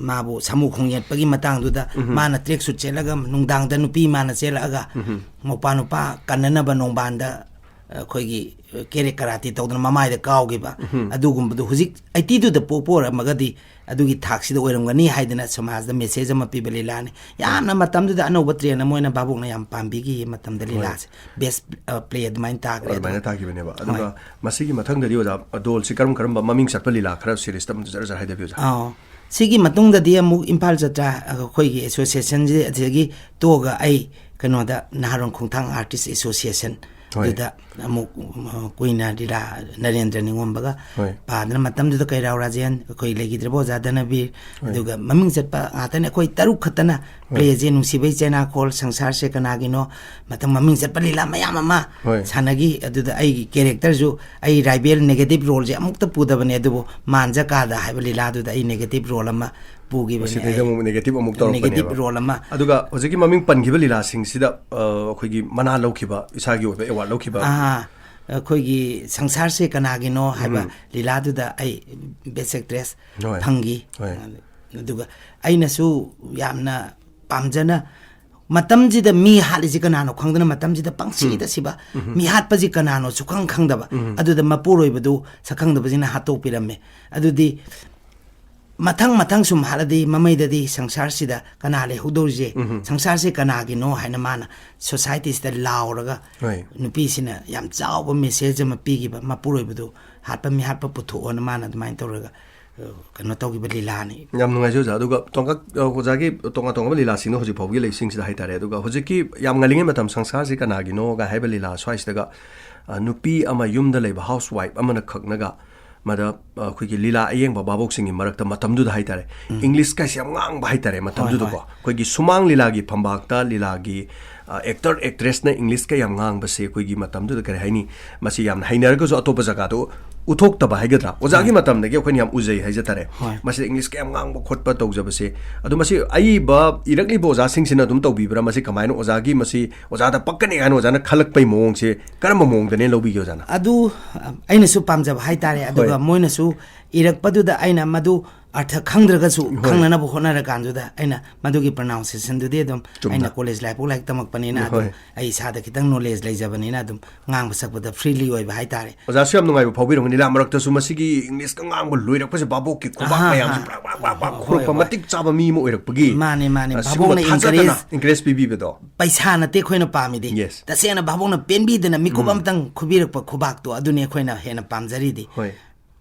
ꯃꯥꯕꯨ ꯁꯥꯃꯨ ꯈꯣꯡ ꯌꯦꯠꯄꯒꯤ ꯃꯇꯥꯡꯗꯨꯗ ꯃꯥꯅ track suit ꯁꯦꯠꯂꯒ ꯅꯨꯡꯗꯥꯡꯗ ꯅꯨꯄꯤ ꯃꯥꯅ ꯆꯦꯜꯂꯛꯑꯒ ꯃꯧꯄ꯭ꯋꯥ ꯅꯨꯄꯥ ꯀꯟꯅꯅꯕ ꯅꯣꯡꯕꯥꯟꯗ ꯑꯩꯈꯣꯏꯒꯤ ꯀꯦꯔꯦ ꯀꯔꯥꯇꯤ ꯇꯧꯗꯅ ꯃꯃꯥꯏꯗ ꯀꯥꯎꯈꯤꯕ ꯑꯗꯨꯒꯨꯝꯕꯗꯨ ꯍꯧꯖꯤꯛ ꯑꯩꯠꯇꯤ ꯇꯨꯗ ꯄꯣꯛꯄ ꯑꯣꯏꯔꯝꯃꯒꯗꯤ ꯑꯗꯨꯒꯤ ꯊꯥꯛꯁꯤꯗ ꯑꯣꯏꯔꯝꯒꯅꯤ ꯍꯥꯏꯗꯅ ꯁꯃꯥꯖꯗ message ꯑꯃ ꯄꯤꯕ ꯂꯤꯂꯥꯅꯤ꯫ ꯌꯥꯝꯅ ꯃꯇꯝꯗꯨꯗ ꯑꯅꯧꯕ trend ꯑꯃ ꯑꯣꯏꯅ ꯚꯥꯕꯣꯛꯅ ꯌꯥꯝ ꯄꯥꯝꯕꯤꯈꯤ ꯃꯇꯝꯗ ꯍꯣꯏ꯫ ꯂꯤꯂꯥꯁꯦ best play ꯑꯗꯨꯃꯥꯏꯅ ꯇꯥꯈ꯭ꯔꯦ꯫ ꯑꯗꯨꯃꯥꯏꯅ ꯑꯗꯨꯒ ꯇꯥꯈꯤꯕꯅꯦꯕ꯫ ꯑꯗꯨꯒ ꯍꯣꯏ꯫ ꯃꯁꯤꯒꯤ ꯃꯊꯪꯗꯗꯤ ꯑꯣꯖꯥ, ꯗꯣꯜꯁꯤ ꯀꯔꯝ ꯀꯔꯝꯕ ꯃꯃꯤꯡ ꯆꯠꯄ ꯂꯤꯂꯥ ꯈꯔ series ꯑꯝꯇ ꯖꯔ ꯖꯔ ꯍꯥꯏꯗꯕꯤꯌꯨ ꯑꯣꯖꯥ꯫ ꯑꯥꯎ꯫ ꯁꯤꯒꯤ ꯃꯇꯨꯡꯗꯗꯤ ꯑꯃꯨꯛ ꯏꯝꯐꯥꯜ ꯖꯇ꯭ꯔꯥ ꯑꯩꯈꯣꯏꯒꯤ associationꯁꯤ ꯑꯗꯒꯤ ꯇꯣꯛꯑꯒ ꯑꯩ ꯀꯩꯅꯣꯗ ꯅꯍꯥꯔꯣꯟ ꯈꯣꯡꯊꯥꯡ artist association ꯍꯣꯏ꯫ ꯑꯗꯨꯗ ꯑꯃꯨꯛ, ꯑ, ꯀꯨꯏꯅ ꯂꯤꯂꯥ ꯅꯔꯦꯟꯗ꯭ꯔ ꯅꯤꯉꯣꯝꯕꯒ ꯍꯣꯏ꯫ ꯄꯥꯗꯅ ꯃꯇꯝꯗꯨꯗ ꯀꯩꯔꯥꯎ ꯔꯥꯖꯦꯟ, ꯑꯩꯈꯣꯏ ꯂꯩꯈꯤꯗ꯭ꯔꯕ ꯑꯣꯖꯥ ꯙꯅꯕꯤꯔ, ꯍꯣꯏ꯫ ꯑꯗꯨꯒ ꯃꯃꯤꯡ ꯆꯠꯄ ꯉꯥꯛꯇꯅꯤ꯫ ꯑꯩꯈꯣꯏ ꯇꯔꯨꯛ ꯈꯛꯇꯅ ꯍꯣꯏ꯫ playꯁꯦ ꯅꯨꯡꯁꯤꯕꯩ ꯆꯦꯅꯥꯈꯣꯜ, ꯁꯪꯁꯥꯔꯁꯦ ꯀꯅꯥꯒꯤꯅꯣ, ꯃꯇꯝ ꯃꯃꯤꯡ ꯆꯠꯄ ꯂꯤꯂꯥ ꯃꯌꯥꯝ ꯑꯃ ꯍꯣꯏ꯫ ꯁꯥꯟꯅꯈꯤ꯫ ꯑꯗꯨꯗ ꯑꯩꯒꯤ characterꯁꯨ ꯑꯩ ꯔꯥꯏꯕꯦꯜ negative roleꯁꯦ ꯑꯃꯨꯛꯇ ꯄꯨꯗꯕꯅꯦ, ꯑꯗꯨꯕꯨ ꯃꯥꯟꯖ ꯀꯥꯗ ꯍꯥꯏꯕ ꯂꯤꯂꯥꯗꯨꯗ ꯑꯩ negative role ꯑꯃ ꯄꯨꯈꯤꯕꯅꯦ꯫ ꯃꯁꯤꯗꯩꯗ ꯑꯩ ꯑꯃꯨꯛ negative ꯑꯃꯨꯛ negative ꯇꯧꯔꯛꯄꯅꯦꯕ꯫ Role ꯑꯃ꯫ ꯑꯗꯨꯒ ꯍꯧꯖꯤꯛꯀꯤ ꯃꯃꯤꯡ ꯄꯟꯈꯤꯕ ꯂꯤꯂꯥꯁꯤꯡꯁꯤꯗ, ꯑ, ꯑꯩꯈꯣꯏꯒꯤ ꯃꯅꯥ ꯂꯧꯈꯤꯕ, ꯏꯁꯥꯒꯤ ꯑꯣꯏꯕ award ꯂꯧꯈꯤꯕ꯫ ꯑꯥ, ꯑꯩꯈꯣꯏꯒꯤ ꯁꯪꯁꯥꯔꯁꯦ ꯀꯅꯥꯒꯤꯅꯣ ꯍꯥꯏꯕ ꯎꯝ꯫ ꯂꯤꯂꯥꯗꯨꯗ ꯑꯩ best actress ꯍꯣꯏ꯫ ꯐꯪꯈꯤ꯫ ꯍꯣꯏ꯫ ꯑꯗꯨꯒ ꯑꯩꯅꯁꯨ ꯌꯥꯝꯅ ꯄꯥꯝꯖꯅ ꯃꯇꯝꯁꯤꯗ ꯃꯤ ꯍꯥꯠꯂꯤꯁꯤ ꯀꯅꯥꯅꯣ ꯈꯪꯗꯅ ꯃꯇꯝꯁꯤꯗ ꯄꯪꯁꯤꯗ ꯎꯝ꯫ ꯁꯤꯕ ꯎꯝ꯫ ꯃꯤ ꯍꯥꯠꯄꯁꯤ ꯀꯅꯥꯅꯣ ꯁꯨꯈꯪ ꯈꯪꯗꯕ ꯎꯝ꯫ ꯑꯗꯨꯗ ꯃꯄꯨꯔꯣꯏꯕꯗꯨ ꯁꯛꯈꯪꯗꯕꯁꯤꯡꯅ ꯍꯥꯠꯇꯣꯛꯄꯤꯔꯝꯃꯦ꯫ ꯑꯗꯨꯗꯤ ꯃꯊꯪ ꯃꯊꯪ ꯁꯨꯝ ꯍꯥꯠꯂꯗꯤ ꯃꯃꯩꯗꯗꯤ ꯁꯪꯁꯥꯔꯁꯤꯗ ꯀꯅꯥ ꯂꯩꯍꯧꯗꯧꯔꯤꯁꯦ? ꯎꯝ꯫ ꯁꯪꯁꯥꯔꯁꯤ ꯀꯅꯥꯒꯤꯅꯣ ꯍꯥꯏꯅ ꯃꯥꯅ societyꯁꯤꯗ ꯂꯥꯎꯔꯒ ꯍꯣꯏ꯫ ꯅꯨꯄꯤꯁꯤꯅ ꯌꯥꯝ ꯆꯥꯎꯕ message ꯑꯃ ꯄꯤꯈꯤꯕ, ꯃꯄꯨꯔꯣꯏꯕꯗꯨ ꯍꯥꯠꯄ ꯃꯤ ꯍꯥꯠꯄ ꯄꯨꯊꯣꯛꯑꯣꯅ ꯃꯥꯅ ꯑꯗꯨꯃꯥꯏꯅ ꯇꯧꯔꯒ, ꯑ, ꯀꯩꯅꯣ ꯇꯧꯈꯤꯕ ꯂꯤꯂꯥꯅꯤ꯫ ꯌꯥꯝ ꯅꯨꯡꯉꯥꯏꯖꯩ ꯑꯣꯖꯥ꯫ ꯑꯗꯨꯒ ꯇꯣꯉꯥꯟ-, ꯑ, ꯑꯣꯖꯥꯒꯤ ꯇꯣꯉꯥꯟ ꯇꯣꯉꯥꯟꯕ ꯂꯤꯂꯥꯁꯤꯡꯗꯣ ꯍꯧꯖꯤꯛ ꯐꯥꯎꯕꯒꯤ ꯂꯩꯁꯤꯡꯁꯤꯗ ꯍꯥꯏꯇꯥꯔꯦ꯫ ꯑꯗꯨꯒ ꯍꯧꯖꯤꯛꯀꯤ ꯌꯥꯝ ꯉꯜꯂꯤꯉꯩ ꯃꯇꯝ ꯁꯪꯁꯥꯔꯁꯤ ꯀꯅꯥꯒꯤꯅꯣꯒ ꯍꯥꯏꯕ ꯂꯤꯂꯥ ꯁ꯭ꯋꯥꯏꯁꯤꯗꯒ, ꯑ, ꯅꯨꯄꯤ ꯑꯃ ꯌꯨꯝꯗ ꯂꯩꯕ housewife ꯑꯃꯅ ꯈꯛꯅꯒ ꯃꯗ, ꯑ, ꯑꯩꯈꯣꯏꯒꯤ ꯂꯤꯂꯥ ꯑꯌꯦꯡꯕ ꯚꯥꯕꯣꯛꯁꯤꯡꯒꯤ ꯃꯔꯛꯇ ꯃꯇꯝꯗꯨꯗ ꯍꯥꯏꯇꯥꯔꯦ, ꯎꯝ꯫ Englishꯀꯁꯦ ꯌꯥꯝ ꯉꯥꯡꯕ ꯍꯥꯏꯇꯥꯔꯦ ꯃꯇꯝꯗꯨꯗꯀꯣ꯫ ꯍꯣꯏ, ꯍꯣꯏ꯫ ꯑꯩꯈꯣꯏꯒꯤ ꯁꯨꯃꯥꯡ ꯂꯤꯂꯥꯒꯤ ꯐꯝꯕꯥꯛꯇ ꯂꯤꯂꯥꯒꯤ, ꯑ, actor actressꯅ Englishꯀ ꯌꯥꯝ ꯉꯥꯡꯕꯁꯦ ꯑꯩꯈꯣꯏꯒꯤ ꯃꯇꯝꯗꯨꯗ ꯀꯔꯤ ꯍꯥꯏꯅꯤ, ꯃꯁꯤ ꯌꯥꯝꯅ ꯍꯩꯅꯔꯒꯁꯨ ꯑꯇꯣꯞꯄ ꯖꯒꯥꯗ ꯎꯠꯊꯣꯛꯇꯕ ꯍꯥꯏꯒꯗ꯭ꯔꯥ, ꯑꯣꯖꯥꯒꯤ ꯍꯣꯏ꯫ ꯃꯇꯝꯗꯒꯤ ꯑꯩꯈꯣꯏꯅ ꯌꯥꯝ ꯎꯖꯩ ꯍꯥꯏꯖ ꯇꯥꯔꯦ꯫ ꯍꯣꯏ꯫ ꯃꯁꯤꯗ ꯏꯪꯂꯤꯁ ꯀꯌꯥꯝ ꯉꯥꯡꯕ ꯈꯣꯠꯄ ꯇꯧꯖꯕꯁꯦ, ꯑꯗꯣ ꯃꯁꯤ ꯑꯏꯕ ꯏꯔꯛꯂꯤꯕ ꯑꯣꯖꯥꯁꯤꯡꯁꯤꯅ ꯑꯗꯨꯝ ꯇꯧꯕꯤꯕ꯭ꯔꯥ? ꯃꯁꯤ ꯀꯃꯥꯏꯅ ꯑꯣꯖꯥꯒꯤ, ꯃꯁꯤ ꯑꯣꯖꯥꯗ ꯄꯛꯀꯅꯤ ꯍꯥꯏꯅ ꯑꯣꯖꯥꯅ ꯈꯜꯂꯛꯄꯩ ꯃꯑꯣꯡꯁꯦ ꯀꯔꯝꯕ ꯃꯑꯣꯡꯗꯅꯦ ꯂꯧꯕꯤꯒꯦ ꯑꯣꯖꯥꯅ? ꯑꯗꯨ ꯑ, ꯑꯩꯅꯁꯨ ꯄꯥꯝꯖꯕ ꯍꯥꯏꯇꯥꯔꯦ꯫ ꯑꯗꯨꯒ ꯍꯣꯏ꯫ ꯃꯣꯏꯅꯁꯨ ꯏꯔꯛꯄꯗꯨꯗ ꯑꯩꯅ ꯃꯗꯨ ꯑꯔꯊ ꯈꯪꯗ꯭ꯔꯒꯁꯨ ꯍꯣꯏ꯫ ꯈꯪꯅꯅꯕ ꯍꯣꯠꯅꯔꯀꯥꯟꯗꯨꯗ ꯑꯩꯅ ꯃꯗꯨꯒꯤ pronunciationꯗꯨꯗꯤ ꯑꯗꯨꯝ ꯆꯨꯝꯅ꯫ ꯑꯩꯅ ꯀꯣꯂꯦꯖ ꯂꯥꯏꯔꯤꯛꯐꯥꯎ ꯂꯥꯏꯔꯤꯛ ꯇꯝꯃꯛꯄꯅꯤꯅ ꯑꯗꯨꯝ ꯍꯣꯏ꯫ ꯑꯩ ꯏꯁꯥꯗ ꯈꯤꯇꯪ knowledge ꯂꯩꯖꯕꯅꯤꯅ ꯑꯗꯨꯝ ꯉꯥꯡꯕ ꯁꯛꯄꯗ freely ꯑꯣꯏꯕ ꯍꯥꯏꯇꯥꯔꯦ꯫ ꯑꯣꯖꯥꯁꯨ ꯌꯥꯝ ꯅꯨꯡꯉꯥꯏꯕ ꯐꯥꯎꯕꯤꯔꯝꯒꯅꯤ꯫ ꯂꯤꯂꯥ ꯃꯔꯛꯇꯁꯨ ꯃꯁꯤꯒꯤ ꯏꯪꯂꯤꯁꯀ ꯉꯥꯡꯕ ꯂꯣꯏꯔꯛꯄꯁꯦ, ꯚꯥꯕꯣꯛꯀꯤ ꯈꯨꯕꯥꯛ ꯑꯍꯥ, ꯃꯌꯥꯝꯁꯦ ꯑꯍꯥ꯫ ꯄ꯭ꯔꯥꯛ ꯄ꯭ꯔꯥꯛ ꯄ꯭ꯔꯥꯛ ꯄ꯭ꯔꯥꯛ ꯍꯣꯏ, ꯈꯨꯔꯛꯄ, ꯍꯣꯏ꯫ ꯃꯇꯤꯛ ꯆꯥꯕ ꯃꯤ ꯑꯃ ꯑꯣꯏꯔꯛꯄꯒꯤ, ꯃꯥꯅꯦ, ꯃꯥꯅꯦ꯫ ꯑ, ꯁꯤꯒꯨꯝꯕ ꯚꯥꯕꯣꯛꯅ ꯊꯥꯖꯗꯅ encourage encourage ꯄꯤꯕꯤꯕꯗꯣ꯫ ꯄꯩꯁꯥ ꯅꯠꯇꯦ ꯑꯩꯈꯣꯏꯅ ꯄꯥꯝꯃꯤꯗꯤ꯫ Yes. ꯇꯁꯦꯡꯅ ꯚꯥꯕꯣꯛꯅ ꯄꯦꯟꯕꯤꯗꯅ ꯃꯤꯀꯨꯞ ꯎꯝ꯫ ꯑꯃꯇꯪ ꯈꯨꯕꯤꯔꯛꯄ ꯈꯨꯕꯥꯛꯇꯣ, ꯑꯗꯨꯅꯤ ꯑꯩꯈꯣꯏꯅ ꯍꯦꯟꯅ ꯄꯥꯝꯖꯔꯤꯗꯤ꯫ ꯍꯣꯏ꯫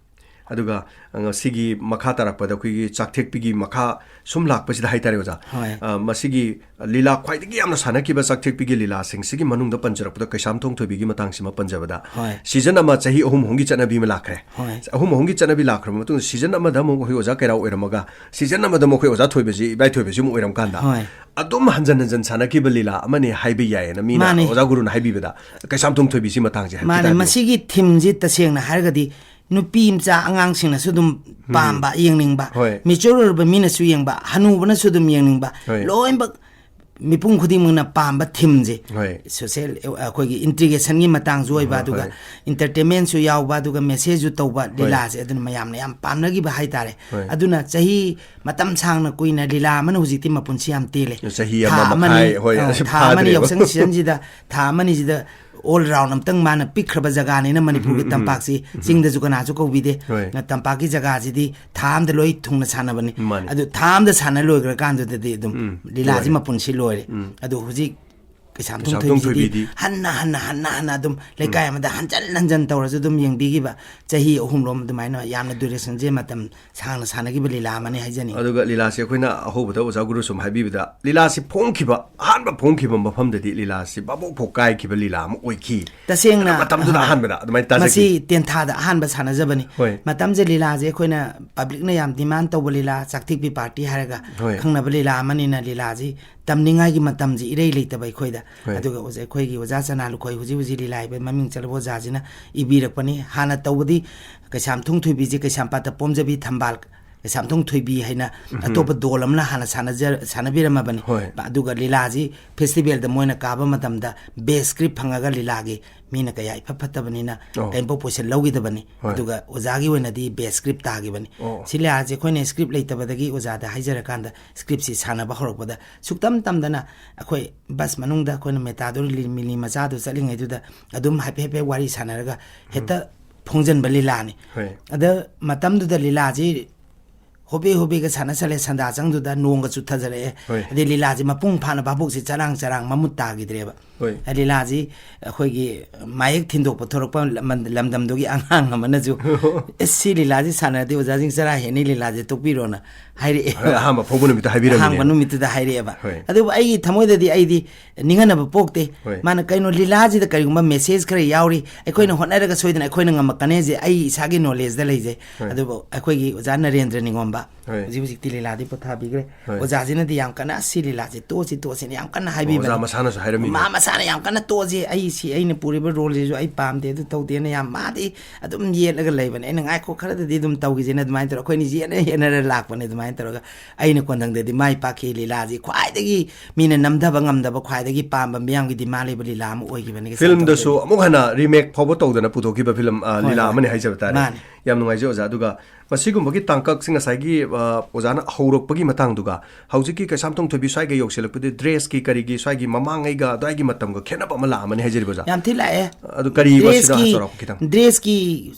ꯑꯗꯨꯒ ꯉꯁꯤꯒꯤ ꯃꯈꯥ ꯇꯥꯔꯛꯄꯗ ꯑꯩꯈꯣꯏꯒꯤ ꯆꯥꯛꯊꯦꯛꯄꯤꯒꯤ ꯃꯈꯥ ꯁꯨꯝ ꯂꯥꯛꯄꯁꯤꯗ ꯍꯥꯏꯇꯥꯔꯦ ꯑꯣꯖꯥ, ꯍꯣꯏ꯫ ꯑ, ꯃꯁꯤꯒꯤ ꯂꯤꯂꯥ ꯈ꯭ꯋꯥꯏꯗꯒꯤ ꯌꯥꯝꯅ ꯁꯥꯟꯅꯈꯤꯕ ꯆꯥꯛꯊꯦꯛꯄꯤꯒꯤ ꯂꯤꯂꯥꯁꯤꯡꯁꯤꯒꯤ ꯃꯅꯨꯡꯗ ꯄꯟꯖꯔꯛꯄꯗ ꯀꯩꯁꯥꯝꯊꯣꯡ ꯊꯣꯏꯕꯤꯒꯤ ꯃꯇꯥꯡꯁꯤꯃ ꯄꯟꯖꯕꯗ, ꯍꯣꯏ꯫ season ꯑꯃ ꯆꯍꯤ ꯑꯍꯨꯝ ꯑꯍꯨꯝꯒꯤ ꯆꯠꯅꯕꯤ ꯑꯃ ꯂꯥꯛꯈ꯭ꯔꯦ꯫ ꯍꯣꯏ꯫ ꯑꯍꯨꯝ ꯑꯍꯨꯝꯒꯤ ꯆꯠꯅꯕꯤ ꯂꯥꯛꯈ꯭ꯔꯕ ꯃꯇꯨꯡꯗ season ꯑꯃꯗ ꯑꯃꯨꯛ ꯑꯩꯈꯣꯏ ꯑꯣꯖꯥ ꯀꯩꯔꯥꯎ ꯑꯣꯏꯔꯝꯃꯒ, season ꯑꯃꯗ ꯑꯃꯨꯛ ꯑꯩꯈꯣꯏ ꯑꯣꯖꯥ ꯊꯣꯏꯕꯁꯤ, ꯏꯕꯥꯏ ꯊꯣꯏꯕꯁꯤ ꯑꯃꯨꯛ ꯑꯣꯏꯔꯝ ꯀꯥꯟꯗ, ꯍꯣꯏ꯫ ꯑꯗꯨꯝ ꯍꯟꯖꯟ ꯍꯟꯖꯟ ꯁꯥꯟꯅꯈꯤꯕ ꯂꯤꯂꯥ ꯑꯃꯅꯤ ꯍꯥꯏꯕ ꯌꯥꯏꯌꯦꯅ ꯃꯤꯅ, ꯃꯥꯅꯤ꯫ ꯑꯣꯖꯥ ꯒꯨꯔꯨꯅ ꯍꯥꯏꯕꯤꯕꯗ, ꯀꯩꯁꯥꯝꯊꯣꯡ ꯊꯣꯏꯕꯤꯁꯤ ꯃꯇꯥꯡꯁꯦ ꯍꯥꯏꯐꯦꯠ ꯃꯥꯅꯦ, ꯍꯥꯏꯕꯤꯌꯨ꯫ ꯃꯁꯤꯒꯤ themeꯁꯤ ꯇꯁꯦꯡꯅ ꯍꯥꯏꯔꯒꯗꯤ ꯅꯨꯄꯤ ꯃꯆꯥ ꯑꯉꯥꯡꯁꯤꯡꯅꯁꯨ ꯑꯗꯨꯝ ꯄꯥꯝꯕ, ꯌꯦꯡꯅꯤꯡꯕ, ꯍꯣꯏ꯫ mature ꯑꯣꯏꯔꯕ ꯃꯤꯅꯁꯨ ꯌꯦꯡꯕ, ꯍꯅꯨꯕꯅꯁꯨ ꯑꯗꯨꯝ ꯌꯦꯡꯅꯤꯡꯕ, ꯍꯣꯏ꯫ ꯂꯣꯏꯅꯃꯛ ꯃꯤꯄꯨꯝ ꯈꯨꯗꯤꯡꯃꯛꯅ ꯄꯥꯝꯕ themeꯁꯦ꯫ ꯍꯣꯏ꯫ Social, ꯑꯩꯈꯣꯏꯒꯤ integrationꯒꯤ ꯃꯇꯥꯡꯁꯨ ꯑꯣꯏꯕ, ꯍꯣꯏ, ꯑꯗꯨꯒ ꯍꯣꯏ꯫ entertainmentꯁꯨ ꯌꯥꯎꯕ, ꯑꯗꯨꯒ messageꯁꯨ ꯇꯧꯕ ꯍꯣꯏ꯫ ꯂꯤꯂꯥꯁꯦ ꯑꯗꯨꯅ ꯃꯌꯥꯝꯅ ꯌꯥꯝ ꯄꯥꯝꯅꯈꯤꯕ ꯍꯥꯏꯇꯥꯔꯦ꯫ ꯍꯣꯏ꯫ ꯑꯗꯨꯅ ꯆꯍꯤ ꯃꯇꯝ ꯁꯥꯡꯅ ꯀꯨꯏꯅ ꯂꯤꯂꯥ ꯑꯃꯅ ꯍꯧꯖꯤꯛꯇꯤ ꯃꯄꯨꯟꯁꯤ ꯌꯥꯝ ꯇꯦꯜꯂꯦ꯫ ꯆꯍꯤ ꯊꯥ ꯑꯃ ꯑꯃꯅꯤ, ꯃꯈꯥꯏ, ꯍꯣꯏ, ꯑ, ꯑꯁꯤ ꯊꯥ ꯑꯃꯅꯤ ꯐꯥꯗ꯭ꯔꯦꯕ꯫ ꯌꯥꯎꯁꯪ seasonꯁꯤꯗ, ꯊꯥ ꯑꯃꯅꯤꯁꯤꯗ all round ꯑꯝꯇꯪ ꯃꯥꯅ ꯄꯤꯛꯈ꯭ꯔꯕ ꯖꯒꯥꯅꯤꯅ ꯃꯅꯤꯄꯨꯔꯒꯤ ꯇꯝꯄꯥꯛꯁꯤ, ꯆꯤꯡꯗꯁꯨ ꯀꯅꯥꯁꯨ ꯀꯧꯕꯤꯗꯦ꯫ ꯍꯣꯏ꯫ ꯇꯝꯄꯥꯛꯀꯤ ꯖꯒꯥꯁꯤꯗꯤ ꯊꯥ ꯑꯃꯗ ꯂꯣꯏ ꯊꯨꯡꯅ ꯁꯥꯟꯅꯕꯅꯤ꯫ ꯃꯥꯅꯤ꯫ ꯑꯗꯨ ꯊꯥ ꯑꯃꯗ ꯁꯥꯟꯅ ꯂꯣꯏꯈ꯭ꯔꯀꯥꯟꯗꯨꯗꯗꯤ ꯑꯗꯨꯝ ꯎꯝ, ꯂꯤꯂꯥꯁꯤ ꯂꯣꯏꯔꯦ꯫ ꯃꯄꯨꯟꯁꯤ ꯂꯣꯏꯔꯦ꯫ ꯎꯝ꯫ ꯑꯗꯨ ꯍꯧꯖꯤꯛ ꯀꯩꯁꯥꯝꯊꯣꯡ ꯀꯩꯁꯥꯝꯊꯣꯡ ꯊꯣꯏꯕꯤꯁꯤꯗꯤ ꯊꯣꯏꯕꯤꯗꯤ꯫ ꯍꯟꯅ ꯍꯟꯅ ꯍꯟꯅ ꯍꯟꯅ ꯑꯗꯨꯝ ꯂꯩꯀꯥꯏ ꯑꯃꯗ ꯍꯟꯖꯟ ꯍꯟꯖꯟ ꯇꯧꯔꯁꯨ ꯑꯗꯨꯝ ꯌꯦꯡꯕꯤꯈꯤꯕ, ꯆꯍꯤ ꯑꯍꯨꯝꯂꯣꯝ ꯑꯗꯨꯃꯥꯏꯅ ꯌꯥꯝꯅ durationꯁꯦ ꯃꯇꯝ ꯁꯥꯡꯅ ꯁꯥꯟꯅꯈꯤꯕ ꯂꯤꯂꯥ ꯑꯃꯅꯤ ꯍꯥꯏꯖꯅꯤꯡꯉꯤ꯫ ꯑꯗꯨꯒ ꯂꯤꯂꯥꯁꯤ ꯑꯩꯈꯣꯏꯅ ꯑꯍꯧꯕꯗ ꯑꯣꯖꯥ ꯒꯨꯔꯨ ꯁꯨꯝ ꯍꯥꯏꯕꯤꯕꯗ, ꯂꯤꯂꯥꯁꯤ ꯐꯣꯡꯈꯤꯕ, ꯑꯍꯥꯟꯕ ꯐꯣꯡꯈꯤꯕ ꯃꯐꯝꯗꯗꯤ ꯂꯤꯂꯥꯁꯤ ꯚꯥꯕꯣꯛ ꯐꯥꯎ ꯀꯥꯏꯈꯤꯕ ꯂꯤꯂꯥ ꯑꯃ ꯑꯣꯏꯈꯤ꯫ ꯇꯁꯦꯡꯅ, ꯑꯗꯨ ꯃꯇꯝꯗꯨꯗ ꯑꯍꯥ, ꯑꯍꯥꯟꯕꯗ ꯑꯗꯨꯃꯥꯏꯅ ꯇꯥꯖꯈꯤ꯫ ꯃꯁꯤ ꯇꯦꯟꯊꯥꯗ ꯑꯍꯥꯟꯕ ꯁꯥꯟꯅꯖꯕꯅꯤ꯫ ꯍꯣꯏ꯫ ꯃꯇꯝꯁꯦ ꯂꯤꯂꯥꯁꯦ ꯑꯩꯈꯣꯏꯅ publicꯅ ꯌꯥꯝ demand ꯇꯧꯕ ꯂꯤꯂꯥ, ꯆꯥꯛꯊꯤꯛꯄꯤ party ꯍꯥꯏꯔꯒ ꯍꯣꯏ꯫ ꯈꯪꯅꯕ ꯂꯤꯂꯥ ꯑꯃꯅꯤꯅ ꯂꯤꯂꯥꯁꯤ ꯇꯝꯅꯤꯡꯉꯥꯏꯒꯤ ꯃꯇꯝꯁꯤ ꯏꯔꯩ ꯂꯩꯇꯕ ꯑꯩꯈꯣꯏꯗ꯫ ꯍꯣꯏ꯫ ꯑꯗꯨꯒ ꯑꯣꯖꯥ, ꯑꯩꯈꯣꯏꯒꯤ ꯑꯣꯖꯥ ꯆꯅꯥ ꯂꯨꯈꯣꯏ, ꯍꯧꯖꯤꯛ ꯍꯧꯖꯤꯛ ꯂꯤꯂꯥ ꯍꯥꯏꯕ ꯃꯃꯤꯡ ꯆꯠꯂꯕ ꯑꯣꯖꯥꯁꯤꯅ ꯏꯕꯤꯔꯛꯄꯅꯤ꯫ ꯍꯥꯟꯅ ꯇꯧꯕꯗꯤ ꯀꯩꯁꯥꯝꯊꯣꯡ ꯊꯣꯏꯕꯤꯁꯤ ꯀꯩꯁꯥꯝꯄꯥꯠꯇ ꯄꯣꯝꯖꯕꯤ ꯊꯝꯕꯥꯜ, ꯀꯩꯁꯥꯝꯊꯣꯡ ꯊꯣꯏꯕꯤ ꯍꯥꯏꯅ ꯑꯇꯣꯞꯄ ꯗꯣꯜ ꯑꯃꯅ ꯍꯥꯟꯅ ꯁꯥꯟꯅꯖ-, ꯁꯥꯟꯅꯕꯤꯔꯝꯃꯕꯅꯤ꯫ ꯍꯣꯏ꯫ ꯑꯗꯨꯒ ꯂꯤꯂꯥꯁꯤ ꯐꯦꯁꯇꯤꯚꯦꯜꯗ ꯃꯣꯏꯅ ꯀꯥꯕ ꯃꯇꯝꯗ ꯕꯦꯁ ꯁ꯭ꯀ꯭ꯔꯤꯞ ꯐꯪꯉꯒ ꯂꯤꯂꯥꯒꯤ ꯃꯤꯅ ꯀꯌꯥ ꯏꯐꯠ ꯐꯠꯇꯕꯅꯤꯅ ꯑꯣ꯫ ꯀꯔꯤꯝꯐꯥꯎ ꯄꯣꯏꯁꯟ ꯂꯧꯈꯤꯗꯕꯅꯤ꯫ ꯍꯣꯏ꯫ ꯑꯗꯨꯒ ꯑꯣꯖꯥꯒꯤ ꯑꯣꯏꯅꯗꯤ ꯕꯦꯁ ꯁ꯭ꯀ꯭ꯔꯤꯞ ꯇꯥꯈꯤꯕꯅꯤ꯫ ꯑꯣ꯫ ꯁꯤ ꯂꯤꯂꯥꯁꯦ ꯑꯩꯈꯣꯏꯅ ꯁ꯭ꯀ꯭ꯔꯤꯞ ꯂꯩꯇꯕꯗꯒꯤ ꯑꯣꯖꯥꯗ ꯍꯥꯏꯖꯔꯀꯥꯟꯗ ꯁ꯭ꯀ꯭ꯔꯤꯞꯁꯤ ꯁꯥꯟꯅꯕ ꯍꯧꯔꯛꯄꯗ ꯁꯨꯛꯇꯝ ꯇꯝꯗꯅ ꯑꯩꯈꯣꯏ ꯕꯁ ꯃꯅꯨꯡꯗ ꯑꯩꯈꯣꯏꯅ ꯃꯦꯇꯥꯗꯣ ꯂꯤ-, ꯃꯤꯂꯤ ꯃꯆꯥꯗꯣ ꯆꯠꯂꯤꯉꯩꯗꯨꯗ ꯑꯗꯨꯝ ꯍꯥꯏꯐꯦꯠ ꯍꯥꯏꯐꯦꯠ ꯋꯥꯔꯤ ꯁꯥꯟꯅꯔꯒ ꯍꯦꯛꯇ ꯐꯣꯡꯖꯟꯕ ꯂꯤꯂꯥꯅꯤ꯫ ꯍꯣꯏ꯫ ꯑꯗ ꯃꯇꯝꯗꯨꯗ ꯂꯤꯂꯥꯁꯤ ꯍꯣꯕꯦ ꯍꯣꯕꯦꯒ ꯁꯥꯟꯅ ꯁꯜꯂꯦ, ꯁꯟꯗꯥ ꯆꯪꯗꯨꯗ ꯅꯣꯡꯒ ꯆꯨꯊꯖꯔꯛꯑꯦ꯫ ꯍꯣꯏ꯫ ꯑꯗꯩ ꯂꯤꯂꯥꯁꯤ ꯃꯄꯨꯡ ꯐꯥꯅ ꯚꯥꯕꯣꯛꯁꯤ ꯆꯔꯥꯡ ꯆꯔꯥꯡ ꯃꯃꯨꯠ ꯇꯥꯈꯤꯗ꯭ꯔꯦꯕ꯫ ꯍꯣꯏ꯫ ꯂꯤꯂꯥꯁꯤ ꯑꯩꯈꯣꯏꯒꯤ ꯃꯥꯌꯦꯛ ꯊꯤꯟꯗꯣꯛꯄ ꯊꯣꯔꯛꯄ ꯂꯝ-, ꯂꯝꯗꯝꯗꯨꯒꯤ ꯑꯉꯥꯡ ꯑꯃꯅꯁꯨ, "ꯑꯦ, ꯁꯤ ꯂꯤꯂꯥꯁꯤ ꯁꯥꯟꯅꯔꯗꯤ ꯑꯣꯖꯥꯁꯤꯡ ꯆꯔꯥ ꯍꯦꯟꯅꯤ, ꯂꯤꯂꯥꯁꯦ ꯇꯣꯛꯄꯤꯔꯣꯅ" ꯍꯥꯏꯔꯛꯑꯦ꯫ ꯍꯣꯏ, ꯑꯍꯥꯟꯕ ꯐꯥꯎꯕ ꯅꯨꯃꯤꯠꯇ ꯍꯥꯏꯕꯤꯔꯝꯃꯤꯅꯦ꯫ ꯑꯍꯥꯟꯕ ꯅꯨꯃꯤꯠꯇꯨꯗ ꯍꯥꯏꯔꯛꯑꯦꯕ꯫ ꯍꯣꯏ꯫ ꯑꯗꯨꯕꯨ ꯑꯩꯒꯤ ꯊꯃꯣꯏꯗꯗꯤ ꯑꯩꯗꯤ ꯅꯤꯡꯍꯟꯅꯕ ꯄꯣꯛꯇꯦ꯫ ꯍꯣꯏ꯫ ꯃꯥꯅ ꯀꯩꯅꯣ ꯂꯤꯂꯥꯁꯤꯗ ꯀꯔꯤꯒꯨꯝꯕ ꯃꯦꯁꯦꯖ ꯈꯔ ꯌꯥꯎꯔꯤ, ꯑꯩꯈꯣꯏꯅ ꯍꯣꯠꯅꯔꯒ ꯁꯣꯏꯗꯅ ꯑꯩꯈꯣꯏꯅ ꯉꯝꯃꯛꯀꯅꯤ ꯍꯥꯏꯁꯦ ꯑꯩ ꯏꯁꯥꯒꯤ ꯅꯣꯂꯦꯖꯇ ꯂꯩꯖꯩ꯫ ꯍꯣꯏ꯫ ꯑꯗꯨꯕꯨ ꯑꯩꯈꯣꯏꯒꯤ ꯑꯣꯖꯥ ꯅꯔꯦꯟꯗ꯭ꯔ ꯅꯤꯉꯣꯝꯕ ꯍꯣꯏ꯫ ꯍꯧꯖꯤꯛ ꯍꯧꯖꯤꯛꯇꯤ ꯂꯤꯂꯥꯗꯤ ꯄꯣꯊꯥꯕꯤꯈ꯭ꯔꯦ꯫ ꯍꯣꯏ꯫ ꯑꯣꯖꯥꯁꯤꯅꯗꯤ ꯌꯥꯝ ꯀꯟꯅ "ꯑꯁꯤ ꯂꯤꯂꯥꯁꯦ ꯇꯣꯛꯑꯁꯤ, ꯇꯣꯛꯑꯁꯤꯅ" ꯌꯥꯝ ꯀꯟꯅ ꯍꯥꯏꯕꯤꯕꯅꯤ꯫ ꯑꯣꯖꯥ ꯃꯁꯥꯅꯁꯨ ꯍꯥꯏꯔꯝꯃꯤꯅꯦ꯫ ꯃꯥ ꯃꯁꯥꯅ ꯌꯥꯝ ꯀꯟꯅ "ꯇꯣꯛꯑꯁꯤ, ꯑꯩ ꯁꯤ ꯑꯩꯅ ꯄꯨꯔꯤꯕ ꯔꯣꯜꯁꯤꯁꯨ ꯑꯩ ꯄꯥꯝꯗꯦ, ꯑꯗꯨ ꯇꯧꯗꯦꯅ" ꯌꯥꯝ ꯃꯥꯗꯤ ꯑꯗꯨꯝ ꯌꯦꯠꯂꯒ ꯂꯩꯕꯅꯦ꯫ ꯑꯩꯅ "ꯉꯥꯏꯈꯣ, ꯈꯔꯗꯗꯤ ꯑꯗꯨꯝ ꯇꯧꯈꯤꯁꯦꯅ" ꯑꯗꯨꯃꯥꯏꯅ ꯇꯧꯔꯒ ꯑꯩꯈꯣꯏꯅ ꯌꯦꯠꯅ ꯌꯦꯠꯅꯔ ꯂꯥꯛꯄꯅꯦ꯫ ꯑꯗꯨꯃꯥꯏꯅ ꯇꯧꯔꯒ ꯑꯩꯅ ꯀꯣꯟꯊꯪꯗꯗꯤ ꯃꯥꯏ ꯄꯥꯛꯈꯤ꯫ ꯂꯤꯂꯥꯁꯤ ꯈ꯭ꯋꯥꯏꯗꯒꯤ ꯃꯤꯅ ꯅꯝꯊꯕ ꯉꯝꯗꯕ, ꯈ꯭ꯋꯥꯏꯗꯒꯤ ꯄꯥꯝꯕ, ꯃꯤꯌꯥꯝꯒꯤ ꯗꯤꯃꯥꯟ ꯂꯩꯕ ꯂꯤꯂꯥ ꯑꯃ ꯑꯣꯏꯈꯤꯕꯅꯤ꯫ ꯐꯤꯂꯝꯗꯁꯨ ꯑꯃꯨꯛ ꯍꯟꯅ ꯔꯤꯃꯦꯛ ꯐꯥꯎꯕ ꯇꯧꯗꯅ ꯄꯨꯊꯣꯛꯈꯤꯕ ꯐꯤꯂꯝ, ꯑ, ꯍꯣꯏ, ꯂꯤꯂꯥ ꯍꯣꯏ꯫ ꯑꯃꯅꯤ ꯍꯥꯏꯖꯕ ꯇꯥꯔꯦ꯫ ꯃꯥꯅꯤ꯫ ꯌꯥꯝ ꯅꯨꯡꯉꯥꯏꯖꯩ ꯑꯣꯖꯥ꯫ ꯑꯗꯨꯒ ꯃꯁꯤꯒꯨꯝꯕꯒꯤ ꯇꯥꯡꯀꯛꯁꯤ ꯉꯁꯥꯏꯒꯤ, ꯑ, ꯑꯣꯖꯥꯅ ꯍꯧꯔꯛꯄꯒꯤ ꯃꯇꯥꯡꯗꯨꯒ ꯍꯧꯖꯤꯛꯀꯤ ꯀꯩꯁꯥꯝꯊꯣꯡ ꯊꯣꯏꯕꯤ ꯁ꯭ꯋꯥꯏꯒ ꯌꯧꯁꯤꯜꯂꯛꯄꯗꯤ ꯗ꯭ꯔꯦꯁꯀꯤ ꯀꯔꯤꯒꯤ ꯁ꯭ꯋꯥꯏꯒꯤ ꯃꯃꯥꯡꯉꯩꯒ ꯑꯗꯨꯋꯥꯏꯒꯤ ꯃꯇꯝꯒ ꯈꯦꯠꯅꯕ ꯑꯃ ꯂꯥꯛꯑꯃꯅꯤ ꯍꯥꯏꯖꯔꯤꯕ ꯑꯣꯖꯥ꯫ ꯌꯥꯝ ꯊꯤ ꯂꯥꯛꯑꯦ꯫ ꯑꯗꯨ ꯀꯔꯤ ꯃꯁꯤꯗ ꯗ꯭ꯔꯦꯁꯀꯤ, ꯆꯥꯎꯔꯥꯛꯄ ꯈꯤꯇꯪ? ꯗ꯭ꯔꯦꯁꯀꯤ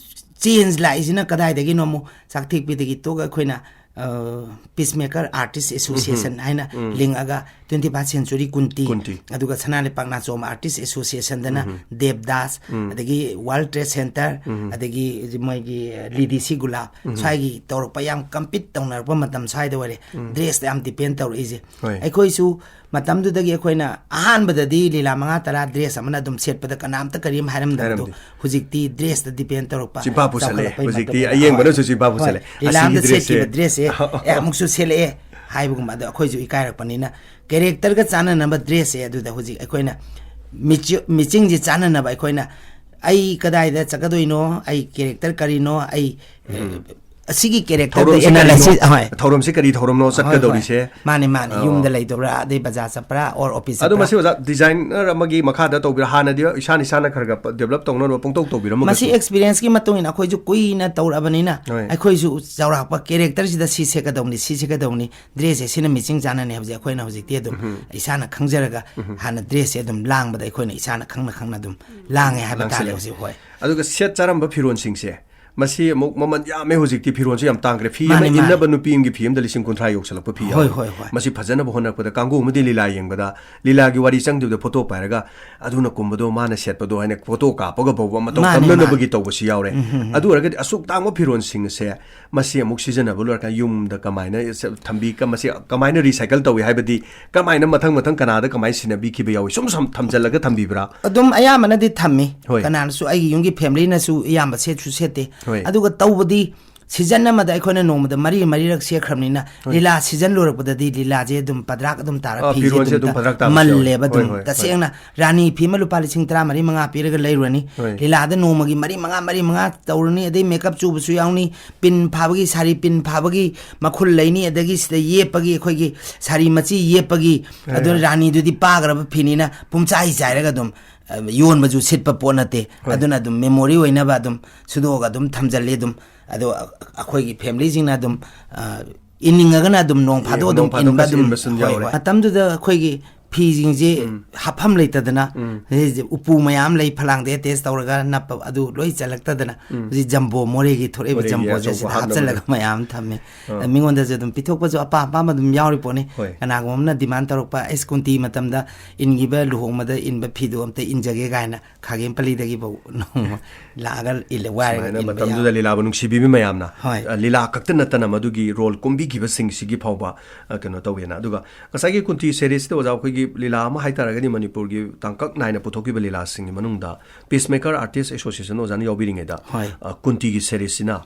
ꯆꯦꯟꯖ ꯂꯥꯛꯏꯁꯤꯅ ꯀꯗꯥꯏꯗꯒꯤꯅꯣ? ꯑꯃꯨꯛ ꯆꯥꯛꯊꯦꯛꯄꯤꯗꯒꯤ ꯇꯣꯛꯑꯒ ꯑꯩꯈꯣꯏꯅ, ꯑ, ꯄꯤꯁꯃꯦꯀꯔ ꯑꯥꯔꯇꯤꯁ ꯑꯦꯁꯣꯁꯤꯌꯦꯁꯟ ꯍꯥꯏꯅ ꯂꯤꯡꯉꯒ ꯇ꯭ꯋꯦꯟꯇꯤ ꯐꯥꯏꯚ ꯁꯦꯟꯆꯨꯔꯤ ꯀꯨꯟꯇꯤ, ꯀꯨꯟꯇꯤ꯫ ꯑꯗꯨꯒ ꯁꯅꯥ ꯂꯩꯄꯥꯛ ꯅꯥꯆꯣꯝ ꯑꯥꯔꯇꯤꯁ ꯑꯦꯁꯣꯁꯤꯌꯦꯁꯟꯗꯅ ꯗꯦꯕꯗꯥꯁ, ꯑꯗꯒꯤ ꯋꯥꯔꯜ ꯇ꯭ꯔꯦꯗ ꯁꯦꯟꯇꯔ, ꯑꯗꯒꯤ ꯃꯣꯏꯒꯤ ꯂꯤꯗꯤꯁꯤ ꯒꯨꯂꯥꯞ, ꯁ꯭ꯋꯥꯏꯒꯤ ꯇꯧꯔꯛꯄ, ꯌꯥꯝ ꯀꯝꯄꯤꯠ ꯇꯧꯅꯔꯛꯄ ꯃꯇꯝ ꯁ꯭ꯋꯥꯏꯗ ꯑꯣꯏꯔꯦ ꯗ꯭ꯔꯦꯁꯇ ꯌꯥꯝ ꯗꯤꯄꯦꯟ ꯇꯧꯔꯛꯏꯁꯦ꯫ ꯍꯣꯏ꯫ ꯑꯩꯈꯣꯏꯁꯨ ꯃꯇꯝꯗꯨꯗꯒꯤ ꯑꯩꯈꯣꯏꯅ ꯑꯍꯥꯟꯕꯗꯗꯤ ꯂꯤꯂꯥ ꯃꯉꯥ ꯇꯔꯥ ꯗ꯭ꯔꯦꯁ ꯑꯃꯅ ꯑꯗꯨꯝ ꯁꯦꯠꯄꯗ ꯀꯅꯥꯝꯇ ꯀꯔꯤꯝ ꯍꯥꯏꯔꯝꯗꯕꯗꯣ, ꯍꯥꯏꯔꯝꯗꯦ꯫ ꯍꯧꯖꯤꯛꯇꯤ ꯗ꯭ꯔꯦꯁꯇ ꯗꯤꯄꯦꯟ ꯇꯧꯔꯛꯄ, ꯆꯤꯟꯐꯥ ꯄꯨꯁꯜꯂꯦ꯫ ꯆꯥꯎꯈꯠꯂꯛꯄꯒꯤ ꯍꯧꯖꯤꯛꯇꯤ ꯃꯇꯨꯡ ꯏꯟꯅ꯫ ꯑꯌꯦꯡꯕꯅꯁꯨ ꯍꯣꯏ꯫ ꯆꯤꯟꯐꯥ ꯄꯨꯁꯜꯂꯦ꯫ ꯍꯣꯏ꯫ ꯂꯤꯂꯥ ꯑꯁꯤꯒꯤ ꯑꯃꯗ ꯗ꯭ꯔꯦꯁꯁꯦ꯫ ꯁꯦꯠꯈꯤꯕ ꯗ꯭ꯔꯦꯁꯁꯦ, ꯑꯦ, ꯑꯃꯨꯛꯁꯨ ꯁꯦꯠꯂꯛꯑꯦ꯫ ꯍꯥꯏꯕꯒꯨꯝꯕ꯫ ꯑꯗꯣ ꯑꯩꯈꯣꯏꯁꯨ ꯏꯀꯥꯏꯔꯛꯄꯅꯤꯅ characterꯒ ꯆꯥꯟꯅꯅꯕ dressꯁꯦ ꯑꯗꯨꯗ ꯍꯧꯖꯤꯛ ꯑꯩꯈꯣꯏꯅ ꯃꯤꯆꯤ-, ꯃꯤꯆꯤꯡꯁꯦ ꯆꯥꯟꯅꯅꯕ ꯑꯩꯈꯣꯏꯅ ꯑꯩ ꯀꯗꯥꯏꯗ ꯆꯠꯀꯗꯣꯏꯅꯣ, ꯑꯩ character ꯀꯔꯤꯅꯣ, ꯑꯩ, ꯎꯝ꯫ ꯑꯁꯤꯒꯤ characterꯗ ꯊꯧꯔꯝꯁꯦ analysis, ꯀꯔꯤꯅꯣ? ꯍꯣꯏ꯫ ꯊꯧꯔꯝꯁꯦ ꯀꯔꯤ ꯊꯧꯔꯝꯅꯣ ꯍꯣꯏ, ꯍꯣꯏ꯫ ꯆꯠꯀꯗꯧꯔꯤꯁꯦ? ꯃꯥꯅꯦ, ꯃꯥꯅꯦ꯫ ꯑꯣ꯫ ꯌꯨꯝꯗ ꯂꯩꯗꯧꯔꯥ, ꯑꯗꯩ ꯕꯖꯥꯔ ꯆꯠꯄ꯭ꯔꯥ, or office ꯑꯗꯣ ꯆꯠꯄ꯭ꯔꯥ? ꯃꯁꯤ ꯑꯣꯖꯥ, designer ꯑꯃꯒꯤ ꯃꯈꯥꯗ ꯇꯧꯕꯤꯔ, ꯍꯥꯟꯅꯗꯤ ꯏꯁꯥꯅ ꯏꯁꯥꯅ ꯈꯔ ꯈꯔ develop ꯇꯧꯅꯕ ꯄꯨꯡꯇꯧ ꯇꯧꯕꯤꯔꯝꯃꯒꯁꯨ? ꯃꯁꯤ experienceꯀꯤ ꯃꯇꯨꯡ ꯏꯟꯅ ꯑꯩꯈꯣꯏꯁꯨ ꯀꯨꯏꯅ ꯇꯧꯔꯛꯑꯕꯅꯤꯅ, ꯍꯣꯏ꯫ ꯑꯩꯈꯣꯏꯁꯨ ꯆꯥꯎꯔꯥꯛꯄ characterꯁꯤꯗ ꯁꯤ ꯁꯦꯠꯀꯗꯧꯅꯤ, ꯁꯤ ꯁꯦꯠꯀꯗꯧꯅꯤ, dressꯁꯦ ꯁꯤꯅ ꯃꯤꯆꯤꯡ ꯆꯥꯟꯅꯅꯤ ꯍꯥꯏꯕꯁꯦ ꯑꯩꯈꯣꯏꯅ ꯍꯧꯖꯤꯛꯇꯤ ꯑꯗꯨꯝ ꯎꯝ꯫ ꯏꯁꯥꯅ ꯈꯪꯖꯔꯒ ꯎꯝ꯫ ꯍꯥꯟꯅ dressꯁꯦ ꯑꯗꯨꯝ ꯂꯥꯡꯕꯗ ꯑꯩꯈꯣꯏꯅ ꯏꯁꯥꯅ ꯈꯪꯅ ꯈꯪꯅ ꯑꯗꯨꯝ ꯂꯥꯡꯉꯦ ꯍꯥꯏꯕ ꯇꯥꯔꯦ ꯂꯥꯡꯁꯤꯜꯂꯦ꯫ ꯍꯧꯖꯤꯛ꯫ ꯍꯣꯏ꯫ ꯑꯗꯨꯒ set ꯆꯥꯔꯝꯕ ꯐꯤꯔꯣꯟꯁꯤꯡꯁꯦ, ꯃꯁꯤ ꯑꯃꯨꯛ ꯃꯃꯜ ꯌꯥꯝꯃꯦ ꯍꯧꯖꯤꯛꯇꯤ, ꯐꯤꯔꯣꯟꯁꯨ ꯌꯥꯝ ꯇꯥꯡꯈ꯭ꯔꯦ꯫ ꯐꯤ ꯑꯃ ꯃꯥꯅꯦ, ꯃꯥꯅꯦ꯫ ꯏꯟꯅꯕ ꯅꯨꯄꯤ ꯑꯃꯒꯤ ꯐꯤ ꯑꯃꯗ ꯂꯤꯁꯤꯡ ꯀꯨꯟꯊ꯭ꯔꯥ ꯌꯧꯁꯜꯂꯛꯄ ꯐꯤ ꯍꯣꯏ, ꯌꯥꯎꯔꯦ꯫ ꯍꯣꯏ, ꯍꯣꯏ꯫ ꯃꯁꯤ ꯐꯖꯅꯕ ꯍꯣꯠꯅꯔꯛꯄꯗ ꯀꯥꯡꯕꯨ ꯑꯃꯗꯤ ꯂꯤꯂꯥ ꯌꯦꯡꯕꯗ, ꯂꯤꯂꯥꯒꯤ ꯋꯥꯔꯤ ꯆꯪꯗꯕꯤꯗ photo ꯄꯥꯏꯔꯒ ꯑꯗꯨꯅ ꯀꯨꯝꯕꯗꯣ, ꯃꯥꯅ ꯁꯦꯠꯄꯗꯣ ꯍꯥꯏꯅ photo ꯀꯥꯞꯄꯒ ꯐꯥꯎꯕ ꯃꯇꯧ ꯃꯥꯅꯦ, ꯇꯝꯅꯅꯕꯒꯤ ꯃꯥꯅꯦ꯫ ꯇꯧꯕꯁꯨ ꯌꯥꯎꯔꯦ꯫ ꯎꯝ, ꯎꯝ, ꯎꯝ꯫ ꯑꯗꯨ ꯑꯣꯏꯔꯒꯗꯤ ꯑꯁꯨꯛ ꯇꯥꯡꯕ ꯐꯤꯔꯣꯟꯁꯤꯡ ꯑꯁꯦ ꯃꯁꯤ ꯑꯃꯨꯛ ꯁꯤꯖꯤꯟꯅꯕ ꯂꯣꯏꯔꯀꯥꯟꯗ ꯌꯨꯝꯗ ꯀꯃꯥꯏꯅ ꯁ-, ꯊꯝꯕꯤ, ꯀ-, ꯃꯁꯤ ꯀꯃꯥꯏꯅ recycle ꯇꯧꯏ ꯍꯥꯏꯕꯗꯤ, ꯀꯃꯥꯏꯅ ꯃꯊꯪ ꯃꯊꯪ ꯀꯅꯥꯗ ꯀꯃꯥꯏꯅ ꯁꯤꯟꯅꯕꯤꯈꯤꯕ ꯌꯥꯎꯏ? ꯁꯨꯝ ꯁꯨꯝ ꯊꯝꯖꯤꯜꯂꯒ ꯊꯝꯕꯤꯕ꯭ꯔꯥ? ꯑꯗꯨꯝ ꯑꯌꯥꯝꯕꯅꯗꯤ ꯊꯝꯃꯤ꯫ ꯍꯣꯏ꯫ ꯀꯅꯥꯅꯁꯨ, ꯑꯩꯒꯤ ꯌꯨꯝꯒꯤ familyꯅꯁꯨ ꯑꯌꯥꯝꯕ ꯁꯦꯠꯁꯨ ꯁꯦꯠꯇꯦ꯫ ꯍꯣꯏ꯫ ꯑꯗꯨꯒ ꯇꯧꯕꯗꯤ season ꯑꯃꯗ ꯑꯩꯈꯣꯏꯅ ꯅꯣꯡꯃꯗ ꯃꯔꯤ ꯃꯔꯤꯔꯛ ꯁꯦꯠꯈ꯭ꯔꯕꯅꯤꯅ, ꯍꯣꯏ꯫ ꯂꯤꯂꯥ season ꯂꯣꯏꯔꯛꯄꯗꯗꯤ ꯂꯤꯂꯥꯁꯦ ꯑꯗꯨꯝ ꯄꯗ꯭ꯔꯥꯛ ꯑꯗꯨꯝ ꯇꯥꯔꯒ ꯑꯥ, ꯐꯤꯁꯦ ꯐꯤꯔꯣꯜꯁꯦ ꯑꯗꯨꯝ ꯑꯗꯨꯝ ꯄꯗ꯭ꯔꯥꯛ ꯇꯥꯕꯁꯨ ꯌꯥꯎꯋꯤ꯫ ꯃꯜꯂꯦꯕ꯫ ꯍꯣꯏ, ꯑꯗꯨꯝ ꯍꯣꯏ, ꯍꯣꯏ꯫ ꯇꯁꯦꯡꯅ ꯔꯥꯅꯤ ꯐꯤ ꯑꯃ ꯂꯨꯄꯥ ꯂꯤꯁꯤꯡ ꯇꯔꯥꯃꯔꯤ ꯃꯉꯥ ꯄꯤꯔꯒ ꯂꯩꯔꯨꯔꯅꯤ꯫ ꯍꯣꯏ꯫ ꯂꯤꯂꯥꯗ ꯅꯣꯡꯃꯒꯤ ꯃꯔꯤ ꯃꯉꯥ, ꯃꯔꯤ ꯃꯉꯥ ꯇꯧꯔꯅꯤ, ꯑꯗꯩ makeup ꯆꯨꯕꯁꯨ ꯌꯥꯎꯅꯤ, pin ꯐꯥꯕꯒꯤ, ꯁꯥꯔꯤ pin ꯐꯥꯕꯒꯤ ꯃꯈꯨꯜ ꯂꯩꯅꯤ, ꯑꯗꯒꯤ ꯁꯤꯗ ꯌꯦꯞꯄꯒꯤ, ꯑꯩꯈꯣꯏꯒꯤ ꯁꯥꯔꯤ ꯃꯆꯤ ꯌꯦꯞꯄꯒꯤ, ꯍꯣꯏ, ꯑꯗꯨꯅ ꯍꯣꯏ꯫ ꯔꯥꯅꯤꯗꯨꯗꯤ ꯄꯥꯈ꯭ꯔꯕ ꯐꯤꯅꯤꯅ ꯄꯨꯝꯆꯥꯏ ꯆꯥꯏꯔꯒ ꯑꯗꯨꯝ, ꯑ, ꯌꯣꯟꯕꯁꯨ ꯁꯤꯠꯄ ꯄꯣꯠ ꯅꯠꯇꯦ꯫ ꯍꯣꯏ꯫ ꯑꯗꯨꯅ ꯑꯗꯨꯝ memory ꯑꯣꯏꯅꯕ ꯑꯗꯨꯝ ꯁꯨꯗꯣꯛꯑꯒ ꯑꯗꯨꯝ ꯊꯝꯖꯜꯂꯤ ꯑꯗꯨꯝ꯫ ꯑꯗꯣ ꯑ-, ꯑꯩꯈꯣꯏꯒꯤ familyꯁꯤꯡꯅ ꯑꯗꯨꯝ, ꯑ, ꯏꯟꯅꯤꯡꯉꯒꯅ ꯑꯗꯨꯝ ꯅꯣꯡ ꯐꯥꯗꯣꯛ ꯌꯦ-, ꯑꯗꯨꯝ ꯅꯣꯡ ꯐꯥꯗꯣꯛ ꯏꯟꯕ ꯀꯩꯁꯨ ꯑꯗꯨꯝ, ꯏꯟꯕꯁꯨ ꯑꯗꯨꯝ ꯍꯣꯏ, ꯌꯥꯎꯔꯦ꯫ ꯍꯣꯏ꯫ ꯃꯇꯝꯗꯨꯗ ꯑꯩꯈꯣꯏꯒꯤ ꯐꯤꯁꯤꯡꯁꯦ ꯎꯝ꯫ ꯍꯥꯞꯐꯝ ꯂꯩꯇꯗꯅ, ꯎꯝ꯫ ꯍꯧꯖꯤꯛ ꯎꯄꯨ ꯃꯌꯥꯝ ꯂꯩ, ꯐꯂꯥꯡꯗ attach ꯇꯧꯔꯒ ꯅꯞꯄ, ꯑꯗꯨ ꯂꯣꯏ ꯆꯜꯂꯛꯇꯗꯅ, ꯎꯝ꯫ ꯍꯧꯖꯤꯛ jumbo ꯃꯣꯔꯦꯒꯤ ꯊꯣꯛꯂꯛꯏꯕ ꯃꯣꯔꯦꯒꯤ jumboꯁꯦ ꯑꯆꯧꯕ ꯁꯤꯗ ꯍꯥꯞꯅꯕꯗꯣ꯫ ꯍꯥꯞꯆꯜꯂꯒ ꯃꯌꯥꯝ ꯊꯝꯃꯦ꯫ ꯑꯥ꯫ ꯃꯤꯉꯣꯟꯗꯁꯨ ꯑꯗꯨꯝ ꯄꯤꯊꯣꯛꯄꯁꯨ ꯑꯄꯥꯝ ꯑꯄꯥꯝꯕ ꯑꯗꯨꯝ ꯌꯥꯎꯔꯤ ꯄꯣꯠꯅꯤ꯫ ꯍꯣꯏ꯫ ꯀꯅꯥꯒꯨꯝꯕ ꯑꯃꯅ demand ꯇꯧꯔꯛꯄ, "ꯑꯩꯁ, ꯀꯨꯟꯇꯤ ꯃꯇꯝꯗ ꯏꯟꯈꯤꯕ ꯂꯨꯍꯣꯡꯕꯗ ꯏꯟꯕ ꯐꯤꯗꯣ ꯑꯝꯇ ꯏꯟꯖꯒꯦ" ꯀꯥꯏꯅ ꯈꯥꯒꯦꯝ ꯄꯜꯂꯤꯗꯒꯤꯐꯥꯎ ꯅꯣꯡꯃ ꯂꯥꯛꯑꯒ ꯏꯜꯂꯦ, ꯋꯥꯏꯔꯒ ꯁꯨꯃꯥꯏꯅ ꯏꯟꯕ ꯃꯇꯝꯗꯨꯗ ꯌꯥꯎꯋꯦ꯫ ꯂꯤꯂꯥꯕꯨ ꯅꯨꯡꯁꯤꯕꯤꯕ ꯃꯌꯥꯝꯅ, ꯍꯣꯏ꯫ ꯑ, ꯂꯤꯂꯥ ꯈꯛꯇ ꯅꯠꯇꯅ ꯃꯗꯨꯒꯤ role ꯀꯨꯝꯕꯤꯈꯤꯕꯁꯤꯡꯁꯤꯒꯤ ꯐꯥꯎꯕ, ꯑ, ꯀꯩꯅꯣ ꯇꯧꯋꯦꯅ꯫ ꯑꯗꯨꯒ ꯉꯁꯥꯏꯒꯤ ꯀꯨꯟꯇꯤ seriesꯇ ꯑꯣꯖꯥ, ꯑꯩꯈꯣꯏꯒꯤ ꯂꯤꯂꯥ ꯑꯃ ꯍꯥꯏꯇꯥꯔꯒꯗꯤ ꯃꯅꯤꯄꯨꯔꯒꯤ ꯇꯥꯡꯀꯛ ꯅꯥꯏꯅ ꯄꯨꯊꯣꯛꯈꯤꯕ ꯂꯤꯂꯥꯁꯤꯡꯒꯤ ꯃꯅꯨꯡꯗ Peacemaker Artist Association ꯑꯣꯖꯥꯅ ꯌꯥꯎꯕꯤꯔꯤꯉꯩꯗ, ꯍꯣꯏ꯫ ꯑ, ꯀꯨꯟꯇꯤꯒꯤ seriesꯁꯤꯅ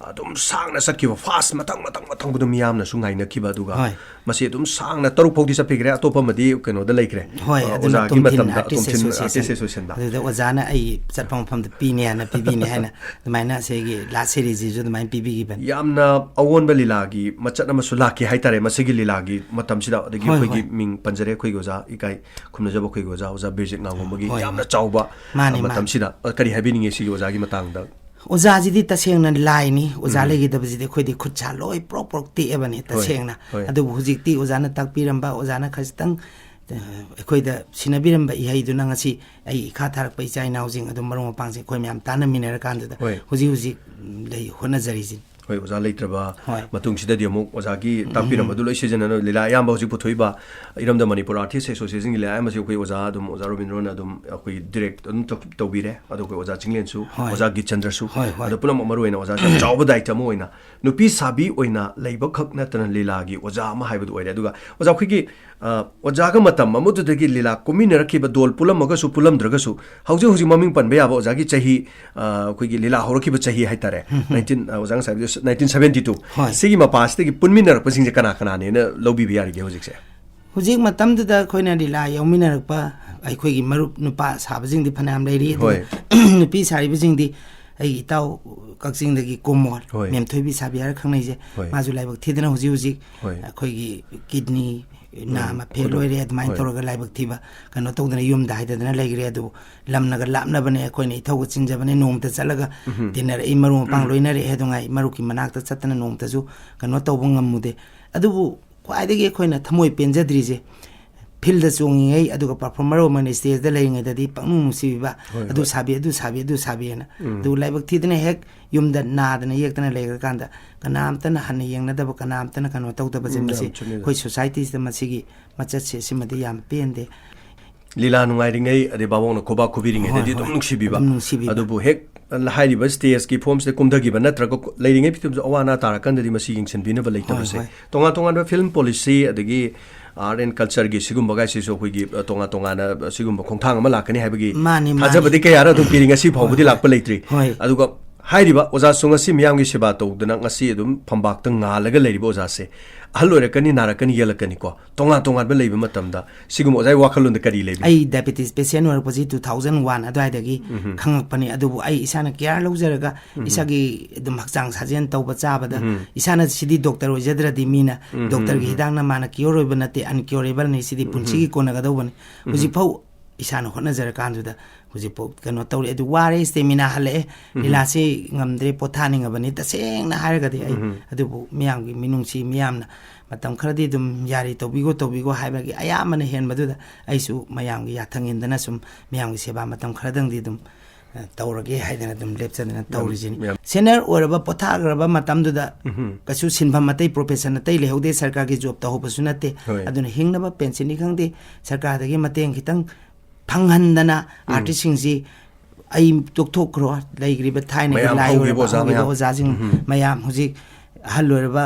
ꯑꯗꯨꯝ ꯁꯥꯡꯅ ꯆꯠꯈꯤꯕ, ꯐꯥꯁ ꯃꯊꯪ ꯃꯊꯪ ꯃꯊꯪꯕꯗꯣ ꯃꯤꯌꯥꯝꯅꯁꯨ ꯉꯥꯏꯅꯈꯤꯕ꯫ ꯑꯗꯨꯒ ꯍꯣꯏ꯫ ꯃꯁꯤ ꯑꯗꯨꯝ ꯁꯥꯡꯅ ꯇꯔꯨꯛ ꯐꯥꯎꯗꯤ ꯆꯠꯄꯤꯈ꯭ꯔꯦ, ꯑꯇꯣꯞꯄ ꯑꯃꯗꯤ ꯀꯩꯅꯣꯗ ꯂꯩꯈ꯭ꯔꯦ꯫ ꯍꯣꯏ, ꯑ, ꯑꯗꯨꯅ ꯑꯣꯖꯥꯒꯤ ꯇꯣꯝꯊꯤꯟ ꯃꯇꯝꯗ ꯑꯥꯔꯇꯤꯁ ꯇꯣꯝꯊꯤꯟ ꯑꯦꯁꯣꯁꯤꯌꯦꯁꯟ꯫ ꯑꯥꯔꯇꯤꯁ ꯑꯦꯁꯣꯁꯤꯌꯦꯁꯟꯗ꯫ ꯑꯗꯨꯗ ꯑꯣꯖꯥꯅ ꯑꯩ ꯆꯠꯄ ꯃꯐꯝꯗ ꯄꯤꯅꯤ ꯍꯥꯏꯅ ꯄꯤꯕꯤꯅꯤ ꯍꯥꯏꯅ ꯑꯗꯨꯃꯥꯏꯅ ꯁꯤꯒꯤ ꯂꯥꯁ ꯁꯦꯔꯤꯁꯁꯤꯁꯨ ꯑꯗꯨꯃꯥꯏꯅ ꯄꯤꯕꯤꯈꯤꯕꯅꯤ꯫ ꯌꯥꯝꯅ ꯑꯑꯣꯟꯕ ꯂꯤꯂꯥꯒꯤ ꯃꯆꯠ ꯑꯃꯁꯨ ꯂꯥꯛꯈꯤ ꯍꯥꯏꯇꯥꯔꯦ ꯃꯁꯤꯒꯤ ꯂꯤꯂꯥꯒꯤ ꯃꯇꯝꯁꯤꯗ꯫ ꯑꯗꯒꯤ ꯍꯣꯏ, ꯑꯩꯈꯣꯏꯒꯤ ꯍꯣꯏ꯫ ꯃꯤꯡ ꯄꯟꯖꯔꯦ, ꯑꯩꯈꯣꯏꯒꯤ ꯑꯣꯖꯥ ꯏꯀꯥꯏ ꯈꯨꯝꯅꯖꯕ ꯑꯩꯈꯣꯏꯒꯤ ꯑꯣꯖꯥ, ꯑꯣꯖꯥ ꯕꯤꯔꯖꯤꯠ ꯉꯥꯉꯣꯝꯕꯒꯤ ꯍꯣꯏ, ꯌꯥꯝꯅ ꯍꯣꯏ꯫ ꯆꯥꯎꯕ ꯃꯥꯅꯤ, ꯃꯥꯅꯤ꯫ ꯃꯇꯝꯁꯤꯗ꯫ ꯑ, ꯀꯔꯤ ꯍꯥꯏꯕꯤꯅꯤꯡꯉꯤ ꯁꯤꯒꯤ ꯑꯣꯖꯥꯒꯤ ꯃꯇꯥꯡꯗ? ꯑꯣꯖꯥꯁꯤꯗꯤ ꯇꯁꯦꯡꯅ ꯂꯥꯏꯅꯤ꯫ ꯑꯣꯖꯥ ꯎꯝ꯫ ꯂꯩꯈꯤꯗꯕꯁꯤꯗꯤ ꯑꯩꯈꯣꯏꯗꯤ ꯈꯨꯠ ꯁꯥ ꯂꯣꯏ ꯄ꯭ꯔꯣꯛ ꯄ꯭ꯔꯣꯛ ꯇꯦꯛꯑꯕꯅꯤ ꯍꯣꯏ, ꯇꯁꯦꯡꯅ꯫ ꯍꯣꯏ꯫ ꯑꯗꯨꯕꯨ ꯍꯧꯖꯤꯛꯇꯤ ꯑꯣꯖꯥꯅ ꯇꯥꯛꯄꯤꯔꯝꯕ, ꯑꯣꯖꯥꯅ ꯈꯖꯤꯛꯇꯪ, ꯑ, ꯑꯩꯈꯣꯏꯗ ꯁꯤꯟꯅꯕꯤꯔꯝꯕ ꯏꯍꯩꯗꯨꯅ ꯉꯁꯤ ꯑꯩ ꯏꯈꯥ ꯊꯥꯔꯛꯄ ꯏꯆꯥ ꯏꯅꯥꯎꯁꯤꯡ ꯑꯗꯨꯝ ꯃꯔꯨꯞ ꯃꯄꯥꯡꯁꯤꯡ ꯑꯩꯈꯣꯏ ꯃꯌꯥꯝ ꯇꯥꯟꯅꯃꯤꯟꯅꯔꯀꯥꯟꯗꯨꯗ ꯍꯣꯏ꯫ ꯍꯧꯖꯤꯛ ꯍꯧꯖꯤꯛ ꯂꯩ ꯍꯣꯠꯅꯖꯔꯤꯁꯤꯅꯤ꯫ ꯍꯣꯏ, ꯑꯣꯖꯥ ꯂꯩꯇ꯭ꯔꯕ ꯍꯣꯏ꯫ ꯃꯇꯨꯡꯁꯤꯗꯗꯤ ꯑꯃꯨꯛ ꯑꯣꯖꯥꯒꯤ ꯎꯝ꯫ ꯇꯥꯛꯄꯤꯔꯝꯕꯗꯨ ꯂꯣꯏ ꯁꯤꯖꯤꯟꯅꯅꯕ ꯂꯤꯂꯥ ꯑꯌꯥꯝꯕ ꯍꯧꯖꯤꯛ ꯄꯨꯊꯣꯛꯏꯕ ꯏꯔꯝꯗꯝ ꯃꯅꯤꯄꯨꯔ ꯑꯥꯔꯇꯤꯁ ꯑꯦꯁꯣꯁꯤꯌꯦꯁꯟꯒꯤ ꯂꯤꯂꯥ ꯑꯌꯥꯝꯕꯁꯤ ꯑꯩꯈꯣꯏ ꯑꯣꯖꯥ ꯑꯗꯨꯝ, ꯑꯣꯖꯥ ꯔꯣꯕꯤꯟꯗ꯭ꯔꯣꯅ ꯑꯗꯨꯝ ꯑꯩꯈꯣꯏ ꯗꯤꯔꯦꯛ ꯑꯗꯨꯝ ꯇꯧ-, ꯇꯧꯕꯤꯔꯦ꯫ ꯑꯗꯣ ꯑꯩꯈꯣꯏ ꯑꯣꯖꯥ ꯆꯤꯡꯂꯦꯟꯁꯨ, ꯍꯣꯏ꯫ ꯑꯣꯖꯥ ꯒꯤꯠꯆꯟꯗ꯭ꯔꯁꯨ, ꯍꯣꯏ, ꯍꯣꯏ꯫ ꯑꯗꯣ ꯄꯨꯝꯅꯃꯛ ꯃꯔꯨ ꯑꯣꯏꯅ ꯑꯣꯖꯥꯁꯦ ꯌꯥꯝ ꯆꯥꯎꯕ ꯗꯥꯏꯇ ꯑꯃ ꯑꯣꯏꯅ ꯅꯨꯄꯤ ꯁꯥꯕꯤ ꯑꯣꯏꯅ ꯂꯩꯕꯈꯛ ꯅꯠꯇꯅ ꯂꯤꯂꯥꯒꯤ ꯑꯣꯖꯥ ꯑꯃ ꯍꯥꯏꯕꯗꯨ ꯑꯣꯏꯔꯦ꯫ ꯑꯗꯨꯒ ꯑꯣꯖꯥ ꯑꯩꯈꯣꯏꯒꯤ ꯑ, ꯑꯣꯖꯥꯒ ꯃꯇꯝ ꯑꯃꯗꯨꯗꯒꯤ ꯂꯤꯂꯥ ꯀꯨꯝꯃꯤꯟꯅꯔꯛꯈꯤꯕ ꯗꯣꯜ ꯄꯨꯜꯂꯝꯃꯒꯁꯨ ꯄꯨꯜꯂꯝꯗ꯭ꯔꯒꯁꯨ ꯍꯧꯖꯤꯛ ꯍꯧꯖꯤꯛ ꯃꯃꯤꯡ ꯄꯟꯕ ꯌꯥꯕ ꯑꯣꯖꯥꯒꯤ ꯆꯍꯤ, ꯑ, ꯑꯩꯈꯣꯏꯒꯤ ꯂꯤꯂꯥ ꯍꯧꯔꯛꯈꯤꯕ ꯆꯍꯤ ꯍꯥꯏꯇꯥꯔꯦ, ꯎꯝ, ꯎꯝ꯫ ꯅꯥꯏꯟꯇꯤꯟ, ꯑ, ꯑꯣꯖꯥ ꯉꯁꯥꯏ ꯍꯥꯏꯕꯗꯨ ꯅꯥꯏꯟꯇꯤꯟ ꯁꯕꯦꯟꯇꯤ ꯇꯨ꯫ ꯍꯣꯏ꯫ ꯁꯤꯒꯤ ꯃꯄꯥꯁꯤꯗꯒꯤ ꯄꯨꯟꯃꯤꯟꯅꯔꯛꯄꯁꯤꯡꯁꯦ ꯀꯅꯥ ꯀꯅꯥꯅꯦꯅ ꯂꯧꯕꯤꯕ ꯌꯥꯔꯤꯒꯦ ꯍꯧꯖꯤꯛꯁꯦ? ꯍꯧꯖꯤꯛ ꯃꯇꯝꯗꯨꯗ ꯑꯩꯈꯣꯏꯅ ꯂꯤꯂꯥ ꯌꯥꯎꯃꯤꯟꯅꯔꯛꯄ ꯑꯩꯈꯣꯏꯒꯤ ꯃꯔꯨꯞ ꯅꯨꯄꯥ ꯁꯥꯕꯁꯤꯡꯗꯤ ꯐꯅꯌꯥꯝ ꯂꯩꯔꯤ꯫ ꯑꯗꯨꯒ ꯍꯣꯏ꯫ ꯅꯨꯄꯤ ꯁꯥꯔꯤꯕꯁꯤꯡꯗꯤ ꯑꯩꯒꯤ ꯏꯇꯥꯎ ꯀꯛꯆꯤꯡꯗꯒꯤ ꯀꯣꯃꯣꯔ, ꯍꯣꯏ꯫ ꯃꯦꯝꯊꯣꯏꯕꯤ ꯁꯥꯕꯤ ꯍꯥꯏꯔ ꯈꯪꯅꯩꯁꯦ꯫ ꯍꯣꯏ꯫ ꯃꯥꯁꯨ ꯂꯥꯏꯕꯛ ꯊꯤꯗꯅ ꯍꯧꯖꯤꯛ ꯍꯧꯖꯤꯛ ꯍꯣꯏ꯫ ꯑꯩꯈꯣꯏꯒꯤ ꯀꯤꯗꯅꯤ ꯅꯥꯝꯃ ꯎꯝ, ꯐꯦꯜ ꯑꯗꯨ, ꯑꯣꯏꯔꯦ, ꯑꯗꯨꯃꯥꯏꯅ ꯍꯣꯏ꯫ ꯇꯧꯔꯒ ꯂꯥꯏꯕꯛ ꯊꯤꯕ ꯀꯩꯅꯣ ꯇꯧꯗꯅ ꯌꯨꯝꯗ ꯍꯥꯏꯗꯗꯅ ꯂꯩꯈ꯭ꯔꯦ꯫ ꯑꯗꯨꯕꯨ ꯂꯝꯅꯒ ꯂꯥꯞꯅꯕꯅꯦ, ꯑꯩꯈꯣꯏꯅ ꯏꯊꯧꯒ ꯆꯤꯟꯖꯕꯅꯦ, ꯅꯣꯡꯃꯇ ꯆꯠꯂꯒ ꯎꯝ꯫ ꯇꯤꯟꯅꯔꯛꯏ, ꯃꯔꯨꯞ ꯃꯄꯥꯡ ꯂꯣꯏꯅꯔꯛꯑꯦ꯫ ꯑꯗꯨꯉꯥꯏ ꯃꯔꯨꯞꯀꯤ ꯃꯅꯥꯛꯇ ꯆꯠꯇꯅ ꯅꯣꯡꯃꯇꯁꯨ ꯀꯩꯅꯣ ꯇꯧꯕ ꯉꯝꯃꯨꯗꯦ꯫ ꯑꯗꯨꯕꯨ ꯈ꯭ꯋꯥꯏꯗꯒꯤ ꯑꯩꯈꯣꯏꯅ ꯊꯃꯣꯏ ꯄꯦꯟꯖꯗ꯭ꯔꯤꯁꯦ, ꯐꯤꯜꯗ ꯆꯣꯡꯉꯤꯉꯩ ꯑꯗꯨꯒ ꯄꯔꯐꯣꯔꯃꯔ ꯑꯃꯅ ꯁ꯭ꯇꯦꯖꯇ ꯂꯩꯔꯤꯉꯩꯗꯗꯤ ꯄꯪꯅꯨꯡ ꯅꯨꯡꯁꯤꯕꯤꯕ, ꯍꯣꯏ, ꯑꯗꯨ ꯍꯣꯏ꯫ ꯁꯥꯕꯤ, ꯑꯗꯨ ꯁꯥꯕꯤ, ꯑꯗꯨ ꯁꯥꯕꯤꯑꯅ꯫ ꯎꯝ꯫ ꯑꯗꯨ ꯂꯥꯏꯕꯛ ꯊꯤꯗꯅ ꯍꯦꯛ ꯌꯨꯝꯗ ꯅꯥꯗꯅ ꯌꯦꯛꯇꯅ ꯂꯩꯈ꯭ꯔꯀꯥꯟꯗ ꯀꯅꯥꯝꯇꯅ ꯍꯟꯅ ꯌꯦꯡꯅꯗꯕ, ꯀꯅꯥꯝꯇꯅ ꯀꯩꯅꯣ ꯇꯧꯗꯕꯁꯦ, ꯎꯝ, ꯃꯁꯤ ꯌꯥꯝ ꯆꯨꯝꯃꯤ꯫ ꯑꯩꯈꯣꯏ ꯁꯣꯁꯥꯏꯇꯤꯁꯤꯗ ꯃꯁꯤꯒꯤ ꯃꯆꯠꯁꯦ ꯁꯤꯃꯗꯤ ꯌꯥꯝ ꯄꯦꯟꯗꯦ꯫ ꯂꯤꯂꯥ ꯅꯨꯡꯉꯥꯏꯔꯤꯉꯩ, ꯑꯗꯩ ꯚꯥꯕꯣꯛꯅ ꯈꯨꯕꯥꯛ ꯈꯨꯕꯤꯔꯤꯉꯩꯗꯗꯤ ꯍꯣꯏ, ꯑꯗꯨꯝ ꯍꯣꯏ꯫ ꯅꯨꯡꯁꯤꯕꯤꯕ꯫ ꯑꯗꯨꯝ ꯅꯨꯡꯁꯤꯕꯤꯕ꯫ ꯑꯗꯨꯕꯨ ꯍꯦꯛ ꯍꯥꯏꯔꯤꯕ ꯁ꯭ꯇꯦꯖꯀꯤ ꯐꯣꯝꯁꯤꯗ ꯀꯨꯝꯊꯈꯤꯕ ꯅꯠꯇ꯭ꯔꯒ ꯂꯩꯔꯤꯉꯩ ꯐꯤꯕꯝꯁꯨ ꯑꯋꯥ ꯑꯅꯥ ꯇꯥꯔꯀꯥꯟꯗꯗꯤ ꯃꯁꯤ ꯌꯦꯡꯁꯤꯟꯕꯤꯅꯕ ꯂꯩꯇꯕꯁꯦ꯫ ꯍꯣꯏ, ꯍꯣꯏ꯫ ꯇꯣꯉꯥꯟ ꯇꯣꯉꯥꯟꯕ ꯐꯤꯂꯝ ꯄꯣꯂꯤꯁꯤ, ꯑꯗꯒꯤ ꯑꯥꯔꯠ ꯑꯦꯟ ꯀꯜꯆꯔꯒꯤ ꯁꯤꯒꯨꯝꯕꯒꯥꯏꯁꯤꯁꯨ ꯑꯩꯈꯣꯏꯒꯤ, ꯑ, ꯇꯣꯉꯥꯟ ꯇꯣꯉꯥꯟꯅ ꯁꯤꯒꯨꯝꯕ ꯈꯣꯡꯊꯥꯡ ꯑꯃ ꯂꯥꯛꯀꯅꯤ ꯍꯥꯏꯕꯒꯤ ꯃꯥꯅꯤ, ꯃꯥꯅꯤ꯫ ꯊꯥꯖꯕꯗꯤ ꯀꯌꯥꯔ ꯑꯗꯨꯝ ꯄꯤꯔꯤ, ꯉꯁꯤ ꯐꯥꯎꯕꯗꯤ ꯍꯣꯏ, ꯍꯣꯏ꯫ ꯂꯥꯛꯄ ꯂꯩꯇ꯭ꯔꯤ꯫ ꯍꯣꯏ꯫ ꯑꯗꯨꯒ ꯍꯥꯏꯔꯤꯕ ꯑꯣꯖꯥꯁꯨ ꯉꯁꯤ ꯃꯤꯌꯥꯝꯒꯤ ꯁꯦꯕꯥ ꯇꯧꯗꯅ ꯉꯁꯤ ꯑꯗꯨꯝ ꯐꯝꯕꯥꯛꯇ ꯉꯥꯜꯂꯒ ꯂꯩꯔꯤꯕ ꯑꯣꯖꯥꯁꯦ ꯑꯍꯜ ꯑꯣꯏꯔꯛꯀꯅꯤ, ꯅꯥꯔꯛꯀꯅꯤ, ꯌꯦꯜꯂꯛꯀꯅꯤꯀꯣ꯫ ꯇꯣꯉꯥꯟ ꯇꯣꯉꯥꯟꯕ ꯂꯩꯕ ꯃꯇꯝꯗ ꯁꯤꯒꯨꯝꯕ ꯑꯣꯖꯥꯒꯤ ꯋꯥꯈꯜꯂꯣꯟꯗ ꯀꯔꯤ ꯂꯩꯕꯤ? ꯑꯩ diabetes patient ꯑꯣꯏꯔꯛꯄꯁꯤ two thousand one ꯑꯗꯨꯋꯥꯏꯗꯒꯤ ꯎꯝꯍꯨꯝ꯫ ꯈꯪꯉꯛꯄꯅꯤ꯫ ꯑꯗꯨꯕꯨ ꯑꯩ ꯏꯁꯥꯅ care ꯂꯧꯖꯔꯒ ꯎꯝꯍꯨꯝ꯫ ꯏꯁꯥꯒꯤ ꯑꯗꯨꯝ ꯍꯛꯆꯥꯡ ꯁꯥꯖꯦꯜ ꯇꯧꯕ ꯆꯥꯕꯗ ꯎꯝꯍꯨꯝ꯫ ꯏꯁꯥꯅ ꯁꯤꯗꯤ doctor ꯑꯣꯏꯖꯗ꯭ꯔꯗꯤ ꯃꯤꯅ ꯎꯝꯍꯨꯝ꯫ doctorꯒꯤ ꯍꯤꯗꯥꯛꯅ ꯃꯥꯅ cure ꯑꯣꯏꯕ ꯅꯠꯇꯦ, uncurable ꯅꯤ, ꯁꯤꯗꯤ ꯎꯝꯍꯨꯝ꯫ ꯄꯨꯟꯁꯤꯒꯤ ꯀꯣꯟꯅꯒꯗꯧꯕꯅꯤ꯫ ꯎꯝꯍꯨꯝ꯫ ꯍꯧꯖꯤꯛꯐꯥꯎ ꯏꯁꯥꯅ ꯍꯣꯠꯅꯖꯔꯀꯥꯟꯗꯨꯗ ꯍꯧꯖꯤꯛꯐꯥꯎ ꯀꯩꯅꯣ ꯇꯧꯔꯤ꯫ ꯑꯗꯨ ꯋꯥꯔꯦ, stamina ꯍꯜꯂꯛꯑꯦ꯫ ꯎꯝꯍꯨꯝ꯫ ꯂꯤꯂꯥꯁꯤ ꯉꯝꯗ꯭ꯔꯦ, ꯄꯣꯊꯥꯅꯤꯡꯉꯕꯅꯤ ꯇꯁꯦꯡꯅ ꯍꯥꯏꯔꯒꯗꯤ ꯑꯩ꯫ ꯎꯝꯍꯨꯝ꯫ ꯑꯗꯨꯕꯨ ꯃꯤꯌꯥꯝꯒꯤ ꯃꯤꯅꯨꯡꯁꯤ, ꯃꯤꯌꯥꯝꯅ ꯃꯇꯝ ꯈꯔꯗꯤ ꯑꯗꯨꯝ ꯌꯥꯔꯤ ꯇꯧꯕꯤꯈꯣ, ꯇꯧꯕꯤꯈꯣ ꯍꯥꯏꯕꯒꯤ ꯑꯌꯥꯝꯕꯅ ꯍꯦꯟꯕꯗꯨꯗ ꯑꯩꯁꯨ ꯃꯌꯥꯝꯒꯤ ꯌꯥꯊꯪ ꯏꯟꯗꯅ ꯁꯨꯝ ꯃꯌꯥꯝꯒꯤ ꯁꯦꯕꯥ ꯃꯇꯝ ꯈꯔꯗꯪꯗꯤ ꯑꯗꯨꯝ, ꯑ, ꯇꯧꯔꯒꯦ ꯍꯥꯏꯗꯅ ꯑꯗꯨꯝ ꯂꯦꯞꯆꯗꯅ ꯌꯥꯝ, ꯇꯧꯔꯤꯁꯤꯅꯤ꯫ ꯌꯥꯝ꯫ Senior ꯑꯣꯏꯔꯕ, ꯄꯣꯊꯥꯈ꯭ꯔꯕ ꯃꯇꯝꯗꯨꯗ ꯎꯝꯍꯨꯝ꯫ ꯀꯩꯁꯨ ꯁꯤꯟꯐꯝ ꯑꯇꯩ, profession ꯑꯇꯩ ꯂꯩꯍꯧꯗꯦ, ꯁꯔꯀꯥꯔꯒꯤ job ꯇꯧꯍꯧꯕꯁꯨ ꯅꯠꯇꯦ꯫ ꯍꯣꯏ꯫ ꯑꯗꯨꯅ ꯍꯤꯡꯅꯕ pensionꯅꯤ ꯈꯪꯗꯦ, ꯁꯔꯀꯥꯔꯗꯒꯤ ꯃꯇꯦꯡ ꯈꯤꯇꯪ ꯐꯪꯍꯟꯗꯅ ꯎꯝ꯫ artistꯁꯤꯡꯁꯤ ꯑꯩ ꯇꯣꯛꯊꯣꯛꯈ꯭ꯔꯣ, ꯂꯩꯈ꯭ꯔꯤꯕ ꯊꯥꯏꯅꯒꯤ ꯃꯌꯥꯝ ꯂꯥꯏ ꯍꯧꯈꯤꯕ ꯑꯣꯏꯔꯕ, ꯑꯣꯖꯥ ꯍꯧꯈꯤꯕ ꯃꯌꯥꯝ꯫ ꯑꯣꯖꯥꯁꯤꯡ ꯎꯝ꯫ ꯃꯌꯥꯝ, ꯍꯧꯖꯤꯛ ꯑꯍꯜ ꯑꯣꯏꯔꯕ,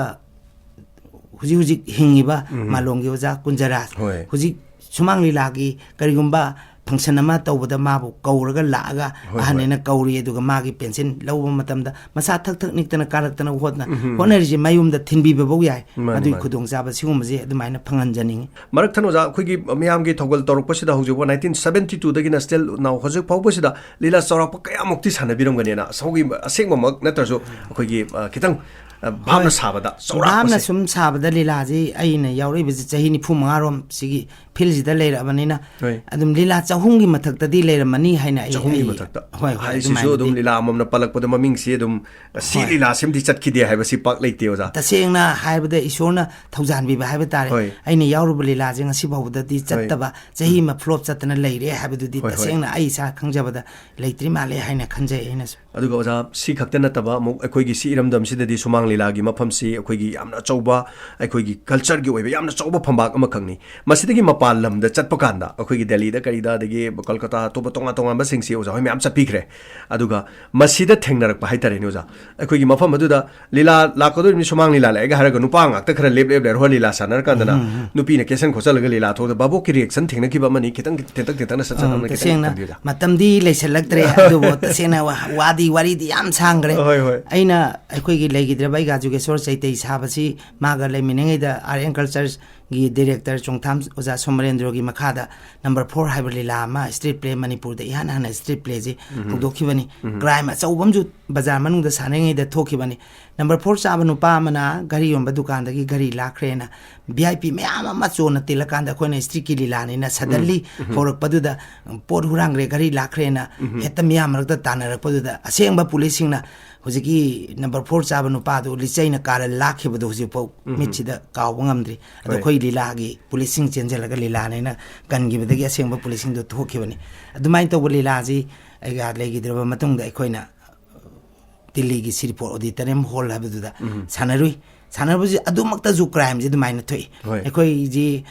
ꯍꯧꯖꯤꯛ ꯍꯧꯖꯤꯛ ꯍꯤꯡꯉꯤꯕ ꯎꯝ꯫ ꯃꯥꯂꯣꯝꯒꯤ ꯑꯣꯖꯥ ꯀꯨꯟꯖꯔꯥꯖ, ꯍꯣꯏ꯫ ꯍꯧꯖꯤꯛ ꯁꯨꯃꯥꯡ ꯂꯤꯂꯥꯒꯤ ꯀꯔꯤꯒꯨꯝꯕ function ꯑꯃ ꯇꯧꯕꯗ ꯃꯥꯕꯨ ꯀꯧꯔꯒ ꯂꯥꯛꯑꯒ ꯍꯣꯏ, ꯍꯣꯏ꯫ ꯑꯍꯟꯅꯦꯅ ꯀꯧꯔꯤ, ꯑꯗꯨꯒ ꯃꯥꯒꯤ pension ꯂꯧꯕ ꯃꯇꯝꯗ ꯃꯁꯥ ꯊꯛ ꯊꯛ ꯅꯤꯛꯇꯅ ꯀꯥꯔꯛꯇꯅ ꯍꯣꯠꯅ-, ꯎꯝ꯫ ꯍꯣꯠꯅꯔꯤꯁꯦ ꯃꯌꯨꯝꯗ ꯊꯤꯟꯕꯤꯕꯐꯧ ꯌꯥꯏ꯫ ꯃꯥꯅꯤ, ꯑꯗꯨꯒꯤ ꯃꯥꯅꯤ꯫ ꯈꯨꯗꯣꯡꯆꯥꯕ ꯁꯤꯒꯨꯝꯕꯁꯦ ꯑꯗꯨꯃꯥꯏꯅ ꯐꯪꯍꯟꯖꯅꯤꯡꯉꯤ꯫ ꯃꯔꯛ ꯊꯠꯅ ꯑꯣꯖꯥ, ꯑꯩꯈꯣꯏꯒꯤ ꯃꯤꯌꯥꯝꯒꯤ ꯊꯧꯒꯜ ꯇꯧꯔꯛꯄꯁꯤꯗ ꯍꯧꯖꯤꯛ ꯐꯥꯎ nineteen seventy twoꯗꯒꯤꯅ still now ꯍꯧꯖꯤꯛ ꯐꯥꯎꯕꯁꯤꯗ ꯂꯤꯂꯥ ꯆꯥꯎꯔꯥꯛꯄ ꯀꯌꯥꯃꯨꯛꯇꯤ ꯁꯥꯟꯅꯕꯤꯔꯝꯒꯅꯤꯅ? ꯑꯁꯧꯒꯤ ꯑꯁꯦꯡꯕꯃꯛ ꯅꯠꯇ꯭ꯔꯁꯨ ꯑꯩꯈꯣꯏꯒꯤ, ꯑ, ꯈꯤꯇꯪ, ꯑ, ꯚꯥꯞꯅ ꯍꯣꯏ꯫ ꯁꯥꯕꯗ ꯆꯥꯎꯔꯥꯛꯄꯁꯦ꯫ ꯚꯥꯞꯅ ꯁꯨꯝ ꯁꯥꯕꯗ ꯂꯤꯂꯥꯁꯤ ꯑꯩꯅ ꯌꯥꯎꯔꯛꯏꯕꯁꯤ ꯆꯍꯤ ꯅꯤꯐꯨ ꯃꯉꯥ ꯔꯣꯝ ꯁꯤꯒꯤ fieldꯁꯤꯗ ꯂꯩꯔꯛꯑꯕꯅꯤꯅ ꯍꯣꯏ꯫ ꯑꯗꯨꯝ ꯂꯤꯂꯥ ꯆꯍꯨꯝꯒꯤ ꯃꯊꯛꯇꯗꯤ ꯂꯩꯔꯝꯃꯅꯤ ꯍꯥꯏꯅ ꯑꯩ, ꯆꯍꯨꯝꯒꯤ ꯑꯩ, ꯃꯊꯛꯇ꯫ ꯍꯣꯏ, ꯍꯣꯏ, ꯍꯥꯏꯁꯤꯁꯨ ꯑꯗꯨꯃꯥꯏꯅꯗꯤ꯫ ꯑꯗꯨꯝ ꯂꯤꯂꯥ ꯑꯃꯃꯝꯅ ꯄꯜꯂꯛꯄꯗ ꯃꯃꯤꯡꯁꯤ ꯑꯗꯨꯝ ꯁꯤ ꯍꯣꯏ꯫ ꯂꯤꯂꯥꯁꯤꯃꯗꯤ ꯆꯠꯈꯤꯗꯦ ꯍꯥꯏꯕꯁꯤ ꯄꯥꯛ ꯂꯩꯇꯦ, ꯑꯣꯖꯥ꯫ ꯇꯁꯦꯡꯅ ꯍꯥꯏꯔꯕꯗ ꯏꯁꯣꯔꯅ ꯊꯧꯖꯥꯟꯕꯤꯕ ꯍꯥꯏꯕ ꯇꯥꯔꯦ꯫ ꯍꯣꯏ꯫ ꯑꯩꯅ ꯌꯥꯎꯔꯨꯕ ꯂꯤꯂꯥꯁꯦ ꯉꯁꯤ ꯐꯥꯎꯕꯗꯗꯤ ꯍꯣꯏ꯫ ꯆꯠꯇꯕ, ꯆꯍꯤ ꯎꯝ꯫ ꯑꯃ flop ꯆꯠꯇꯅ ꯂꯩꯔꯦ ꯍꯥꯏꯕꯗꯨꯗꯤ ꯍꯣꯏ, ꯍꯣꯏ꯫ ꯇꯁꯦꯡꯅ ꯑꯩ ꯏꯁꯥ ꯈꯪꯖꯕꯗ ꯂꯩꯇ꯭ꯔꯤ ꯃꯥꯜꯂꯦ ꯍꯥꯏꯅ ꯈꯟꯖꯩ ꯑꯩꯅꯁꯨ꯫ ꯑꯗꯨꯒ ꯑꯣꯖꯥ, ꯁꯤ ꯈꯛꯇ ꯅꯠꯇꯕ ꯑꯃꯨꯛ ꯑꯩꯈꯣꯏꯒꯤ ꯁꯤ ꯏꯔꯝꯗꯝꯁꯤꯗꯗꯤ ꯁꯨꯃꯥꯡ ꯂꯤꯂꯥꯒꯤ ꯃꯐꯝꯁꯤ ꯑꯩꯈꯣꯏꯒꯤ ꯌꯥꯝꯅ ꯑꯆꯧꯕ, ꯑꯩꯈꯣꯏꯒꯤ cultureꯒꯤ ꯑꯣꯏꯕ ꯌꯥꯝꯅ ꯑꯆꯧꯕ ꯐꯝꯕꯥꯛ ꯑꯃꯈꯛꯅꯤ꯫ ꯃꯁꯤꯗꯒꯤ ꯃꯄꯥꯟ ꯃꯄꯥꯟ ꯂꯝꯗ ꯆꯠꯄ ꯀꯥꯟꯗ, ꯑꯩꯈꯣꯏꯒꯤ ꯗꯦꯜꯂꯤꯗ ꯀꯔꯤꯗ, ꯑꯗꯒꯤ ꯀꯜꯀꯇꯥ, ꯑꯇꯣꯞꯄ ꯇꯣꯉꯥꯟ ꯇꯣꯉꯥꯟꯕꯁꯤꯡꯁꯤ ꯑꯣꯖꯥ ꯍꯣꯏ ꯃꯌꯥꯝ ꯆꯠꯄꯤꯈ꯭ꯔꯦ꯫ ꯑꯗꯨꯒ ꯃꯁꯤꯗ ꯊꯦꯡꯅꯔꯛꯄ ꯍꯥꯏꯇꯥꯔꯦꯅꯦ ꯑꯣꯖꯥ, ꯑꯩꯈꯣꯏꯒꯤ ꯃꯐꯝ ꯑꯗꯨꯗ ꯂꯤꯂꯥ ꯂꯥꯛꯀꯗꯧꯔꯤꯕꯅꯤ, ꯁꯨꯃꯥꯡ ꯂꯤꯂꯥ ꯂꯥꯛꯑꯦꯒ ꯍꯥꯏꯔꯒ ꯅꯨꯄꯥ ꯉꯥꯛꯇ ꯈꯔ ꯂꯦꯞ ꯂꯦꯞ ꯂꯩꯔꯒ ꯂꯤꯂꯥ ꯁꯥꯟꯅꯔꯀꯥꯟꯗꯅ ꯎꯝ, ꯎꯝ, ꯎꯝ꯫ ꯅꯨꯄꯤꯅ ꯀꯦꯁꯟ ꯈꯣꯠꯆꯜꯂꯒ ꯂꯤꯂꯥ ꯊꯣꯛꯇ ꯚꯥꯕꯣꯛꯀꯤ ꯔꯤꯌꯦꯛꯁꯟ ꯊꯦꯡꯅꯈꯤꯕ ꯑꯃꯅꯤ, ꯈꯤꯇꯪ ꯇꯦꯟꯇꯛ ꯇꯦꯟꯇꯛꯅ ꯁꯠ ꯁꯠ ꯑꯥ, ꯑꯃꯅ ꯈꯤꯇꯪ ꯇꯁꯦꯡꯅ ꯊꯝꯕꯤꯌꯨ ꯑꯣꯖꯥ꯫ ꯃꯇꯝꯗꯤ ꯂꯩꯁꯤꯜꯂꯛꯇ꯭ꯔꯦ, ꯑꯗꯨꯕꯨ ꯇꯁꯦꯡꯅ ꯋꯥ-, ꯋꯥꯗꯤ, ꯋꯥꯔꯤꯗꯤ ꯌꯥꯝ ꯁꯥꯡꯈ꯭ꯔꯦ꯫ ꯍꯣꯏ, ꯍꯣꯏ꯫ ꯑꯩꯅ ꯑꯩꯈꯣꯏꯒꯤ ꯂꯩꯈꯤꯗ꯭ꯔꯕ ꯑꯩꯒ ꯖꯨꯒꯦꯁꯣꯔ ꯆꯩꯇꯩ ꯁꯥꯕꯁꯤ ꯃꯥꯒ ꯂꯩꯃꯤꯟꯅꯉꯩꯗ ꯑꯥꯔꯠ ꯑꯦꯟ ꯀꯜꯆꯔꯒꯤ ꯗꯤꯔꯦꯛꯇꯔ ꯆꯣꯡꯊꯥꯝ ꯑꯣꯖꯥ ꯁꯣꯃꯔꯦꯟꯗ꯭ꯔꯣꯒꯤ ꯃꯈꯥꯗ ꯅꯝꯕꯔ ꯐꯣꯔ ꯍꯥꯏꯕ ꯂꯤꯂꯥ ꯑꯃ ꯁ꯭ꯇ꯭ꯔꯤꯠ ꯄ꯭ꯂꯦ ꯃꯅꯤꯄꯨꯔꯗ ꯏꯍꯥꯟ ꯍꯥꯟꯅ ꯁ꯭ꯇ꯭ꯔꯤꯠ ꯄ꯭ꯂꯦꯁꯤ ꯎꯝ꯫ ꯍꯧꯗꯣꯛꯈꯤꯕꯅꯤ꯫ ꯎꯝ꯫ ꯀ꯭ꯔꯥꯏꯝ ꯑꯆꯧꯕ ꯑꯃꯁꯨ ꯕꯖꯥꯔ ꯃꯅꯨꯡꯗ ꯁꯥꯟꯅꯔꯤꯉꯩꯗ ꯊꯣꯛꯈꯤꯕꯅꯤ꯫ ꯅꯝꯕꯔ ꯐꯣꯔ ꯆꯥꯕ ꯅꯨꯄꯥ ꯑꯃꯅ ꯘꯔꯤ ꯌꯣꯟꯕ ꯗꯨꯀꯥꯟꯗꯒꯤ ꯘꯔꯤ ꯂꯥꯛꯈ꯭ꯔꯦꯅ ꯚꯤ ꯑꯥꯏ ꯄꯤ ꯃꯌꯥꯝ ꯑꯃ ꯆꯣꯟꯅ ꯇꯤꯜꯂꯀꯥꯟꯗ ꯑꯩꯈꯣꯏꯅ ꯁ꯭ꯇ꯭ꯔꯤꯠꯀꯤ ꯂꯤꯂꯥꯅꯤꯅ ꯁꯗꯟꯂꯤ ꯎꯝ꯫ ꯎꯝ꯫ ꯍꯧꯔꯛꯄꯗꯨꯗ ꯄꯣꯠ ꯍꯨꯔꯥꯟꯈ꯭ꯔꯦ, ꯘꯔꯤ ꯂꯥꯛꯈ꯭ꯔꯦꯅ ꯎꯝ꯫ ꯍꯦꯛꯇ ꯃꯤꯌꯥꯝ ꯃꯔꯛꯇ ꯇꯥꯟꯅꯔꯛꯄꯗꯨꯗ ꯑꯁꯦꯡꯕ ꯄꯨꯂꯤꯁꯁꯤꯡꯅ ꯍꯧꯖꯤꯛꯀꯤ ꯅꯝꯕꯔ ꯐꯣꯔ ꯆꯥꯕ ꯅꯨꯄꯥꯗꯨ ꯂꯤꯆꯩꯅ ꯀꯥꯔ ꯂꯥꯛꯈꯤꯕꯗꯣ ꯍꯧꯖꯤꯛꯐꯥꯎ ꯎꯝ꯫ ꯃꯤꯠꯁꯤꯗ ꯀꯥꯎꯕ ꯉꯝꯗ꯭ꯔꯤ꯫ ꯑꯗꯣ ꯍꯣꯏ꯫ ꯑꯩꯈꯣꯏ ꯂꯤꯂꯥꯒꯤ ꯄꯨꯂꯤꯁꯁꯤꯡ ꯆꯦꯟꯁꯤꯜꯂꯒ ꯂꯤꯂꯥꯅꯦꯅ ꯀꯟꯈꯤꯕꯗꯒꯤ ꯑꯁꯦꯡꯕ ꯄꯨꯂꯤꯁꯁꯤꯡꯗꯣ ꯊꯣꯛꯈꯤꯕꯅꯤ꯫ ꯑꯗꯨꯃꯥꯏꯅ ꯇꯧꯕ ꯂꯤꯂꯥꯁꯤ ꯑꯩꯒ ꯂꯩꯈꯤꯗ꯭ꯔꯕ ꯃꯇꯨꯡꯗ ꯑꯩꯈꯣꯏꯅ ꯗꯤꯜꯂꯤꯒꯤ ꯁꯤꯔꯤꯄꯣꯔ ꯑꯣꯗꯤꯇꯣꯔꯤꯌꯝ ꯍꯣꯜ ꯍꯥꯏꯕꯗꯨꯗ ꯎꯝ꯫ ꯁꯥꯟꯅꯔꯨꯏ꯫ ꯁꯥꯟꯅꯕꯁꯤ ꯑꯗꯨꯃꯛꯇꯁꯨ ꯀ꯭ꯔꯥꯏꯝꯁꯤ ꯑꯗꯨꯃꯥꯏꯅ ꯊꯣꯛꯏ꯫ ꯍꯣꯏ꯫ ꯑꯩꯈꯣꯏꯁꯤ,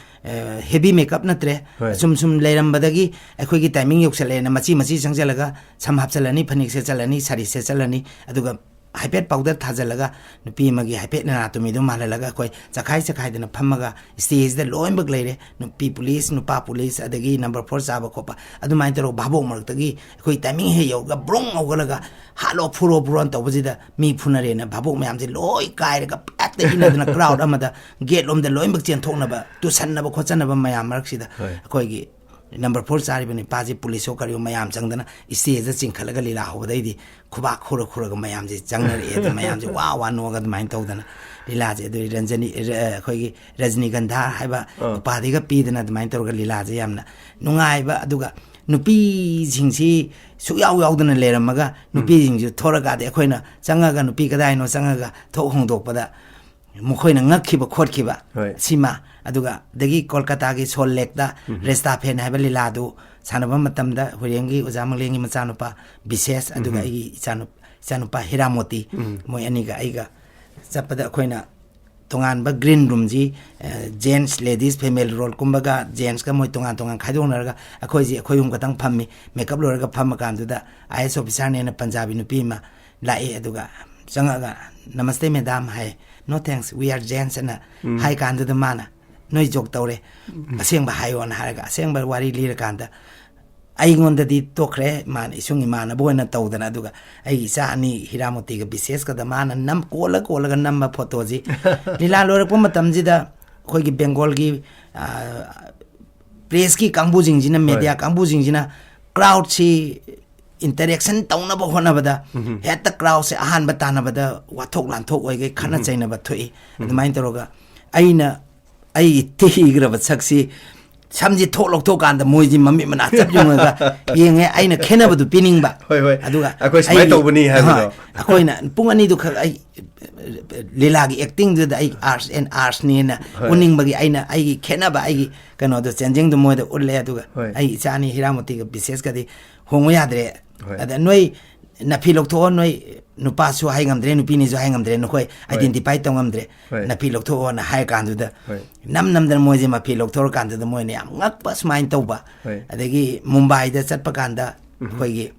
ꯑ, ꯍꯦꯚꯤ ꯃꯦꯀꯞ ꯅꯠꯇ꯭ꯔꯦ꯫ ꯍꯣꯏ꯫ ꯁꯨꯝ ꯁꯨꯝ ꯂꯩꯔꯝꯕꯗꯒꯤ ꯑꯩꯈꯣꯏꯒꯤ ꯇꯥꯏꯃꯤꯡ ꯌꯧꯁꯜꯂꯛꯑꯦꯅ ꯃꯆꯤ ꯃꯆꯤ ꯆꯪꯁꯤꯜꯂꯒ ꯁꯝ ꯍꯥꯞꯆꯜꯂꯅꯤ, ꯐꯅꯦꯛ ꯁꯦꯠꯆꯜꯂꯅꯤ, ꯁꯥꯔꯤ ꯁꯦꯠꯆꯜꯂꯅꯤ, ꯑꯗꯨꯒ ꯍꯥꯏꯐꯦꯠ ꯄꯥꯎꯗꯔ ꯊꯥꯖꯤꯜꯂꯒ ꯅꯨꯄꯤ ꯑꯃꯒꯤ ꯍꯥꯏꯐꯦꯠ ꯅꯅꯥꯇꯣꯃꯤꯗꯣ ꯃꯥꯜꯍꯜꯂꯒ ꯑꯩꯈꯣꯏ ꯆꯈꯥꯏ ꯆꯈꯥꯏꯗꯅ ꯐꯝꯃꯒ ꯁ꯭ꯇꯦꯖꯇ ꯂꯣꯏꯅꯃꯛ ꯂꯩꯔꯦ꯫ ꯅꯨꯄꯤ ꯄꯨꯂꯤꯁ, ꯅꯨꯄꯥ ꯄꯨꯂꯤꯁ, ꯑꯗꯒꯤ ꯅꯝꯕꯔ ꯐꯣꯔ ꯆꯥꯕ ꯈꯣꯠꯄ, ꯑꯗꯨꯃꯥꯏꯅ ꯇꯧꯔꯒ ꯚꯥꯕꯣꯛ ꯃꯔꯛꯇꯒꯤ ꯑꯩꯈꯣꯏ ꯇꯥꯏꯃꯤꯡ ꯍꯦꯛ ꯌꯧꯔꯒ ꯕ꯭ꯔꯣꯡ ꯍꯧꯒꯠꯂꯒ ꯍꯥꯠꯂꯣ, ꯐꯨꯔꯣ, ꯐꯨꯔꯣꯅ ꯇꯧꯕꯁꯤꯗ ꯃꯤ ꯐꯨꯅꯔꯦꯅ ꯚꯥꯕꯣꯛ ꯃꯌꯥꯝꯁꯦ ꯂꯣꯏ ꯀꯥꯏꯔꯒ ꯄꯦꯠꯇ ꯏꯟꯅꯗꯅ ꯀ꯭ꯔꯥꯎꯗ ꯑꯃꯗ ꯒꯦꯠ ꯂꯣꯝꯗ ꯂꯣꯏꯅꯃꯛ ꯆꯦꯟꯊꯣꯛꯅꯕ, ꯇꯨꯁꯟꯅꯕ ꯈꯣꯠꯆꯟꯅꯕ ꯃꯌꯥꯝ ꯃꯔꯛꯁꯤꯗ ꯍꯣꯏ꯫ ꯑꯩꯈꯣꯏꯒꯤ ꯅꯝꯕꯔ ꯐꯣꯔ ꯆꯥꯔꯤꯕ ꯅꯤꯄꯥꯁꯤ ꯄꯨꯂꯤꯁ ꯀꯔꯤꯑꯣ ꯃꯌꯥꯝ ꯆꯪꯗꯅ ꯁ꯭ꯇꯦꯖꯇ ꯆꯤꯡꯈꯠꯂꯒ ꯂꯤꯂꯥ ꯍꯧꯕꯗꯩꯗꯤ ꯈꯨꯕꯥꯛ ꯈꯨꯔ ꯈꯨꯔꯒ ꯃꯌꯥꯝꯁꯦ ꯆꯪꯅꯔꯛꯑꯦ꯫ ꯑꯗꯨ ꯃꯌꯥꯝꯁꯦ ꯋꯥ ꯋꯥ ꯅꯣꯛꯑꯒ ꯑꯗꯨꯃꯥꯏꯅ ꯇꯧꯗꯅ ꯂꯤꯂꯥꯁꯦ, ꯑꯗꯨ ꯔꯟꯖꯅꯤ, ꯔ-, ꯑꯩꯈꯣꯏꯒꯤ ꯔꯖꯅꯤꯒꯟꯙꯥ ꯍꯥꯏꯕ ꯑꯥ꯫ ꯎꯄꯥꯙꯤꯒ ꯄꯤꯗꯅ ꯑꯗꯨꯃꯥꯏꯅ ꯇꯧꯔꯒ ꯂꯤꯂꯥꯁꯦ ꯌꯥꯝꯅ ꯅꯨꯡꯉꯥꯏꯕ, ꯑꯗꯨꯒ ꯅꯨꯄꯤꯁꯤꯡꯁꯤ ꯁꯨꯛꯌꯥꯎ ꯌꯥꯎꯗꯅ ꯂꯩꯔꯝꯃꯒ ꯎꯝ꯫ ꯅꯨꯄꯤꯁꯤꯡꯁꯨ ꯊꯣꯔꯛꯑꯗꯤ ꯑꯩꯈꯣꯏꯅ ꯆꯪꯉꯒ ꯅꯨꯄꯤ ꯀꯗꯥꯏꯅꯣ ꯆꯪꯉꯒ ꯊꯣꯛ ꯍꯣꯡꯗꯣꯛꯄꯗ ꯃꯈꯣꯏꯅ ꯉꯛꯈꯤꯕ ꯈꯣꯠꯈꯤꯕ ꯍꯣꯏ꯫ ꯁꯤꯃ, ꯑꯗꯨꯒ ꯑꯗꯒꯤ ꯀꯣꯜꯀꯇꯥꯒꯤ ꯁꯣꯜ ꯂꯦꯛꯇ ꯎꯝ꯫ ꯔꯦꯁꯇꯥꯐꯦꯟ ꯍꯥꯏꯕ ꯂꯤꯂꯥꯗꯨ ꯁꯥꯟꯅꯕ ꯃꯇꯝꯗ ꯍꯨꯏꯔꯦꯟꯒꯤ ꯑꯣꯖꯥ ꯃꯪꯂꯦꯟꯒꯤ ꯃꯆꯥꯅꯨꯄꯥ ꯕꯤꯁꯦꯁ, ꯑꯗꯨꯒ ꯎꯝ꯫ ꯑꯩꯒꯤ ꯏꯆꯥꯅꯨ-, ꯏꯆꯥꯅꯨꯄꯥ ꯍꯤꯔꯥꯃꯣꯇꯤ, ꯎꯝ꯫ ꯃꯣꯏ ꯑꯅꯤꯒ ꯑꯩꯒ ꯆꯠꯄꯗ ꯑꯩꯈꯣꯏꯅ ꯇꯣꯉꯥꯟꯕ ꯒ꯭ꯔꯤꯟ ꯔꯨꯝꯁꯤ ꯖꯦꯟꯁ, ꯂꯦꯗꯤꯁ, ꯐꯤꯃꯦꯜ ꯔꯣꯜ ꯀꯨꯝꯕꯒ ꯖꯦꯟꯁꯀ ꯃꯣꯏ ꯇꯣꯉꯥꯟ ꯇꯣꯉꯥꯟ ꯈꯥꯏꯗꯣꯛꯅꯔꯒ ꯑꯩꯈꯣꯏꯁꯤ ꯑꯩꯈꯣꯏ ꯑꯍꯨꯝ ꯈꯛꯇꯪ ꯐꯝꯃꯤ꯫ ꯃꯦꯀꯞ ꯂꯣꯏꯔꯒ ꯐꯝꯃ ꯀꯥꯟꯗꯨꯗ ꯑꯥꯏ ꯑꯦꯁ ꯑꯣꯐꯤꯁꯥꯔꯅꯦꯅ ꯄꯟꯖꯥꯕꯤ ꯅꯨꯄꯤ ꯑꯃ ꯂꯥꯛꯏ꯫ ꯑꯗꯨꯒ ꯆꯪꯉꯛꯑꯒ "ꯅꯃꯁꯇꯦ ꯃꯦꯗꯥꯝ" ꯍꯥꯏ꯫ "No thanks, we are gents" ꯑꯅ ꯍꯥꯏ ꯀꯥꯟꯗꯨꯗ ꯃꯥꯅ "ꯅꯣꯏ ꯖꯣꯛ ꯇꯧꯔꯦ, ꯑꯁꯦꯡꯕ ꯍꯥꯏꯌꯣꯅ" ꯍꯥꯏꯔꯒ ꯑꯁꯦꯡꯕ ꯋꯥꯔꯤ ꯂꯤꯔꯀꯥꯟꯗ ꯑꯩꯉꯣꯟꯗꯗꯤ ꯇꯣꯛꯈ꯭ꯔꯦ, ꯏꯃꯥꯟ-, ꯏꯁꯨꯡ ꯏꯃꯥꯟꯅꯕ ꯑꯣꯏꯅ ꯇꯧꯗꯅ꯫ ꯑꯗꯨꯒ ꯑꯩꯒꯤ ꯏꯆꯥ ꯑꯅꯤ ꯍꯤꯔꯥꯃꯣꯇꯤꯒ ꯕꯤꯁꯦꯁꯀꯗ ꯃꯥꯅ ꯅꯝ-, ꯀꯣꯜꯂ ꯀꯣꯜꯂꯒ ꯅꯝꯕ ꯐꯣꯇꯣꯁꯤ ꯂꯤꯂꯥ ꯂꯣꯏꯔꯛꯄ ꯃꯇꯝꯁꯤꯗ ꯑꯩꯈꯣꯏꯒꯤ ꯕꯦꯡꯒꯣꯜꯒꯤ, ꯑ, ꯄ꯭ꯔꯦꯁꯀꯤ ꯀꯥꯡꯕꯨꯁꯤꯡꯁꯤꯅ, ꯃꯦꯗꯤꯌꯥ ꯀꯥꯡꯕꯨꯁꯤꯡꯁꯤꯅ ꯀ꯭ꯔꯥꯎꯗꯁꯤ ꯏꯟꯇꯔꯦꯛꯁꯟ ꯇꯧꯅꯕ ꯍꯣꯠꯅꯕꯗ ꯍꯦꯛꯇ ꯀ꯭ꯔꯥꯎꯗꯁꯦ ꯑꯍꯥꯟꯕ ꯇꯥꯟꯅꯕꯗ ꯋꯥꯊꯣꯛ ꯂꯥꯟꯊꯣꯛ ꯑꯣꯏꯒꯩ ꯈꯠꯅ ꯆꯩꯅꯕ ꯊꯣꯛꯏ꯫ ꯑꯗꯨꯃꯥꯏꯅ ꯇꯧꯔꯒ ꯑꯩꯅ ꯑꯩꯒꯤ ꯊꯤꯈ꯭ꯔꯕ ꯁꯛꯁꯤ ꯁꯝꯁꯤ ꯊꯣꯛ ꯂꯧꯊꯣꯛꯀꯥꯟꯗ ꯃꯣꯏꯁꯤ ꯃꯃꯤꯠ ꯃꯅꯥ ꯆꯞ ꯌꯨꯡꯉꯒ ꯌꯦꯡꯉꯦ꯫ ꯑꯩꯅ ꯈꯦꯠꯅꯕꯗꯨ ꯄꯤꯅꯤꯡꯕ꯫ ꯍꯣꯏ, ꯍꯣꯏ꯫ ꯑꯗꯨꯒ ꯑꯩꯈꯣꯏ ꯁꯨꯃꯥꯏꯅ ꯑꯩꯒꯤ-, ꯇꯧꯕꯅꯤ ꯍꯥꯏꯕꯗꯣ꯫ ꯍꯣꯏ, ꯑꯩꯈꯣꯏꯅ ꯄꯨꯡ ꯑꯅꯤꯗꯨ ꯈꯛ ꯑꯩ ꯂꯤꯂꯥꯒꯤ ꯑꯦꯛꯇꯤꯡꯗꯨꯗ ꯑꯩ ꯑꯥꯔꯠꯁ ꯑꯦꯟ ꯑꯥꯔꯠꯁꯅꯦꯅ ꯍꯣꯏ꯫ ꯎꯠꯅꯤꯡꯕꯒꯤ ꯑꯩꯅ ꯑꯩꯒꯤ ꯈꯦꯠꯅꯕ, ꯑꯩꯒꯤ ꯀꯩꯅꯣꯗꯣ, ꯆꯦꯟꯖꯤꯡꯗꯣ ꯃꯣꯏꯗ ꯎꯠꯂꯦ꯫ ꯑꯗꯨꯒ ꯍꯣꯏ꯫ ꯑꯩ ꯏꯆꯥ ꯑꯅꯤ ꯍꯤꯔꯥꯃꯣꯇꯤꯒ ꯕꯤꯁꯦꯁꯀꯗꯤ ꯍꯣꯡꯕ ꯌꯥꯗ꯭ꯔꯦ꯫ ꯍꯣꯏ꯫ ꯑꯗ ꯅꯣꯏ ꯅꯐꯤ ꯂꯧꯊꯣꯛꯑꯣ, ꯅꯣꯏ ꯅꯨꯄꯥꯁꯨ ꯍꯥꯏ ꯉꯝꯗ꯭ꯔꯦ, ꯅꯨꯄꯤꯅꯤꯁꯨ ꯍꯥꯏ ꯉꯝꯗ꯭ꯔꯦ, ꯅꯈꯣꯏ ꯍꯣꯏ꯫ ꯑꯥꯏꯗꯦꯟꯇꯤꯐꯥꯏ ꯇꯧ ꯉꯝꯗ꯭ꯔꯦ, ꯍꯣꯏ꯫ ꯅꯐꯤ ꯂꯧꯊꯣꯛꯑꯣꯅ ꯍꯥꯏꯔ ꯀꯥꯟꯗꯨꯗ ꯍꯣꯏ꯫ ꯅꯝ ꯅꯝꯗꯅ ꯃꯣꯏꯁꯦ ꯃꯐꯤ ꯂꯧꯊꯣꯔꯀꯥꯟꯗꯨꯗ ꯃꯣꯏꯅ ꯌꯥꯝ ꯉꯛꯄ ꯁꯨꯃꯥꯏꯅ ꯇꯧꯕ꯫ ꯍꯣꯏ꯫ ꯑꯗꯒꯤ ꯃꯨꯝꯕꯥꯏꯗ ꯆꯠꯄ ꯀꯥꯟꯗ ꯎꯝ꯫ ꯑꯩꯈꯣꯏꯒꯤ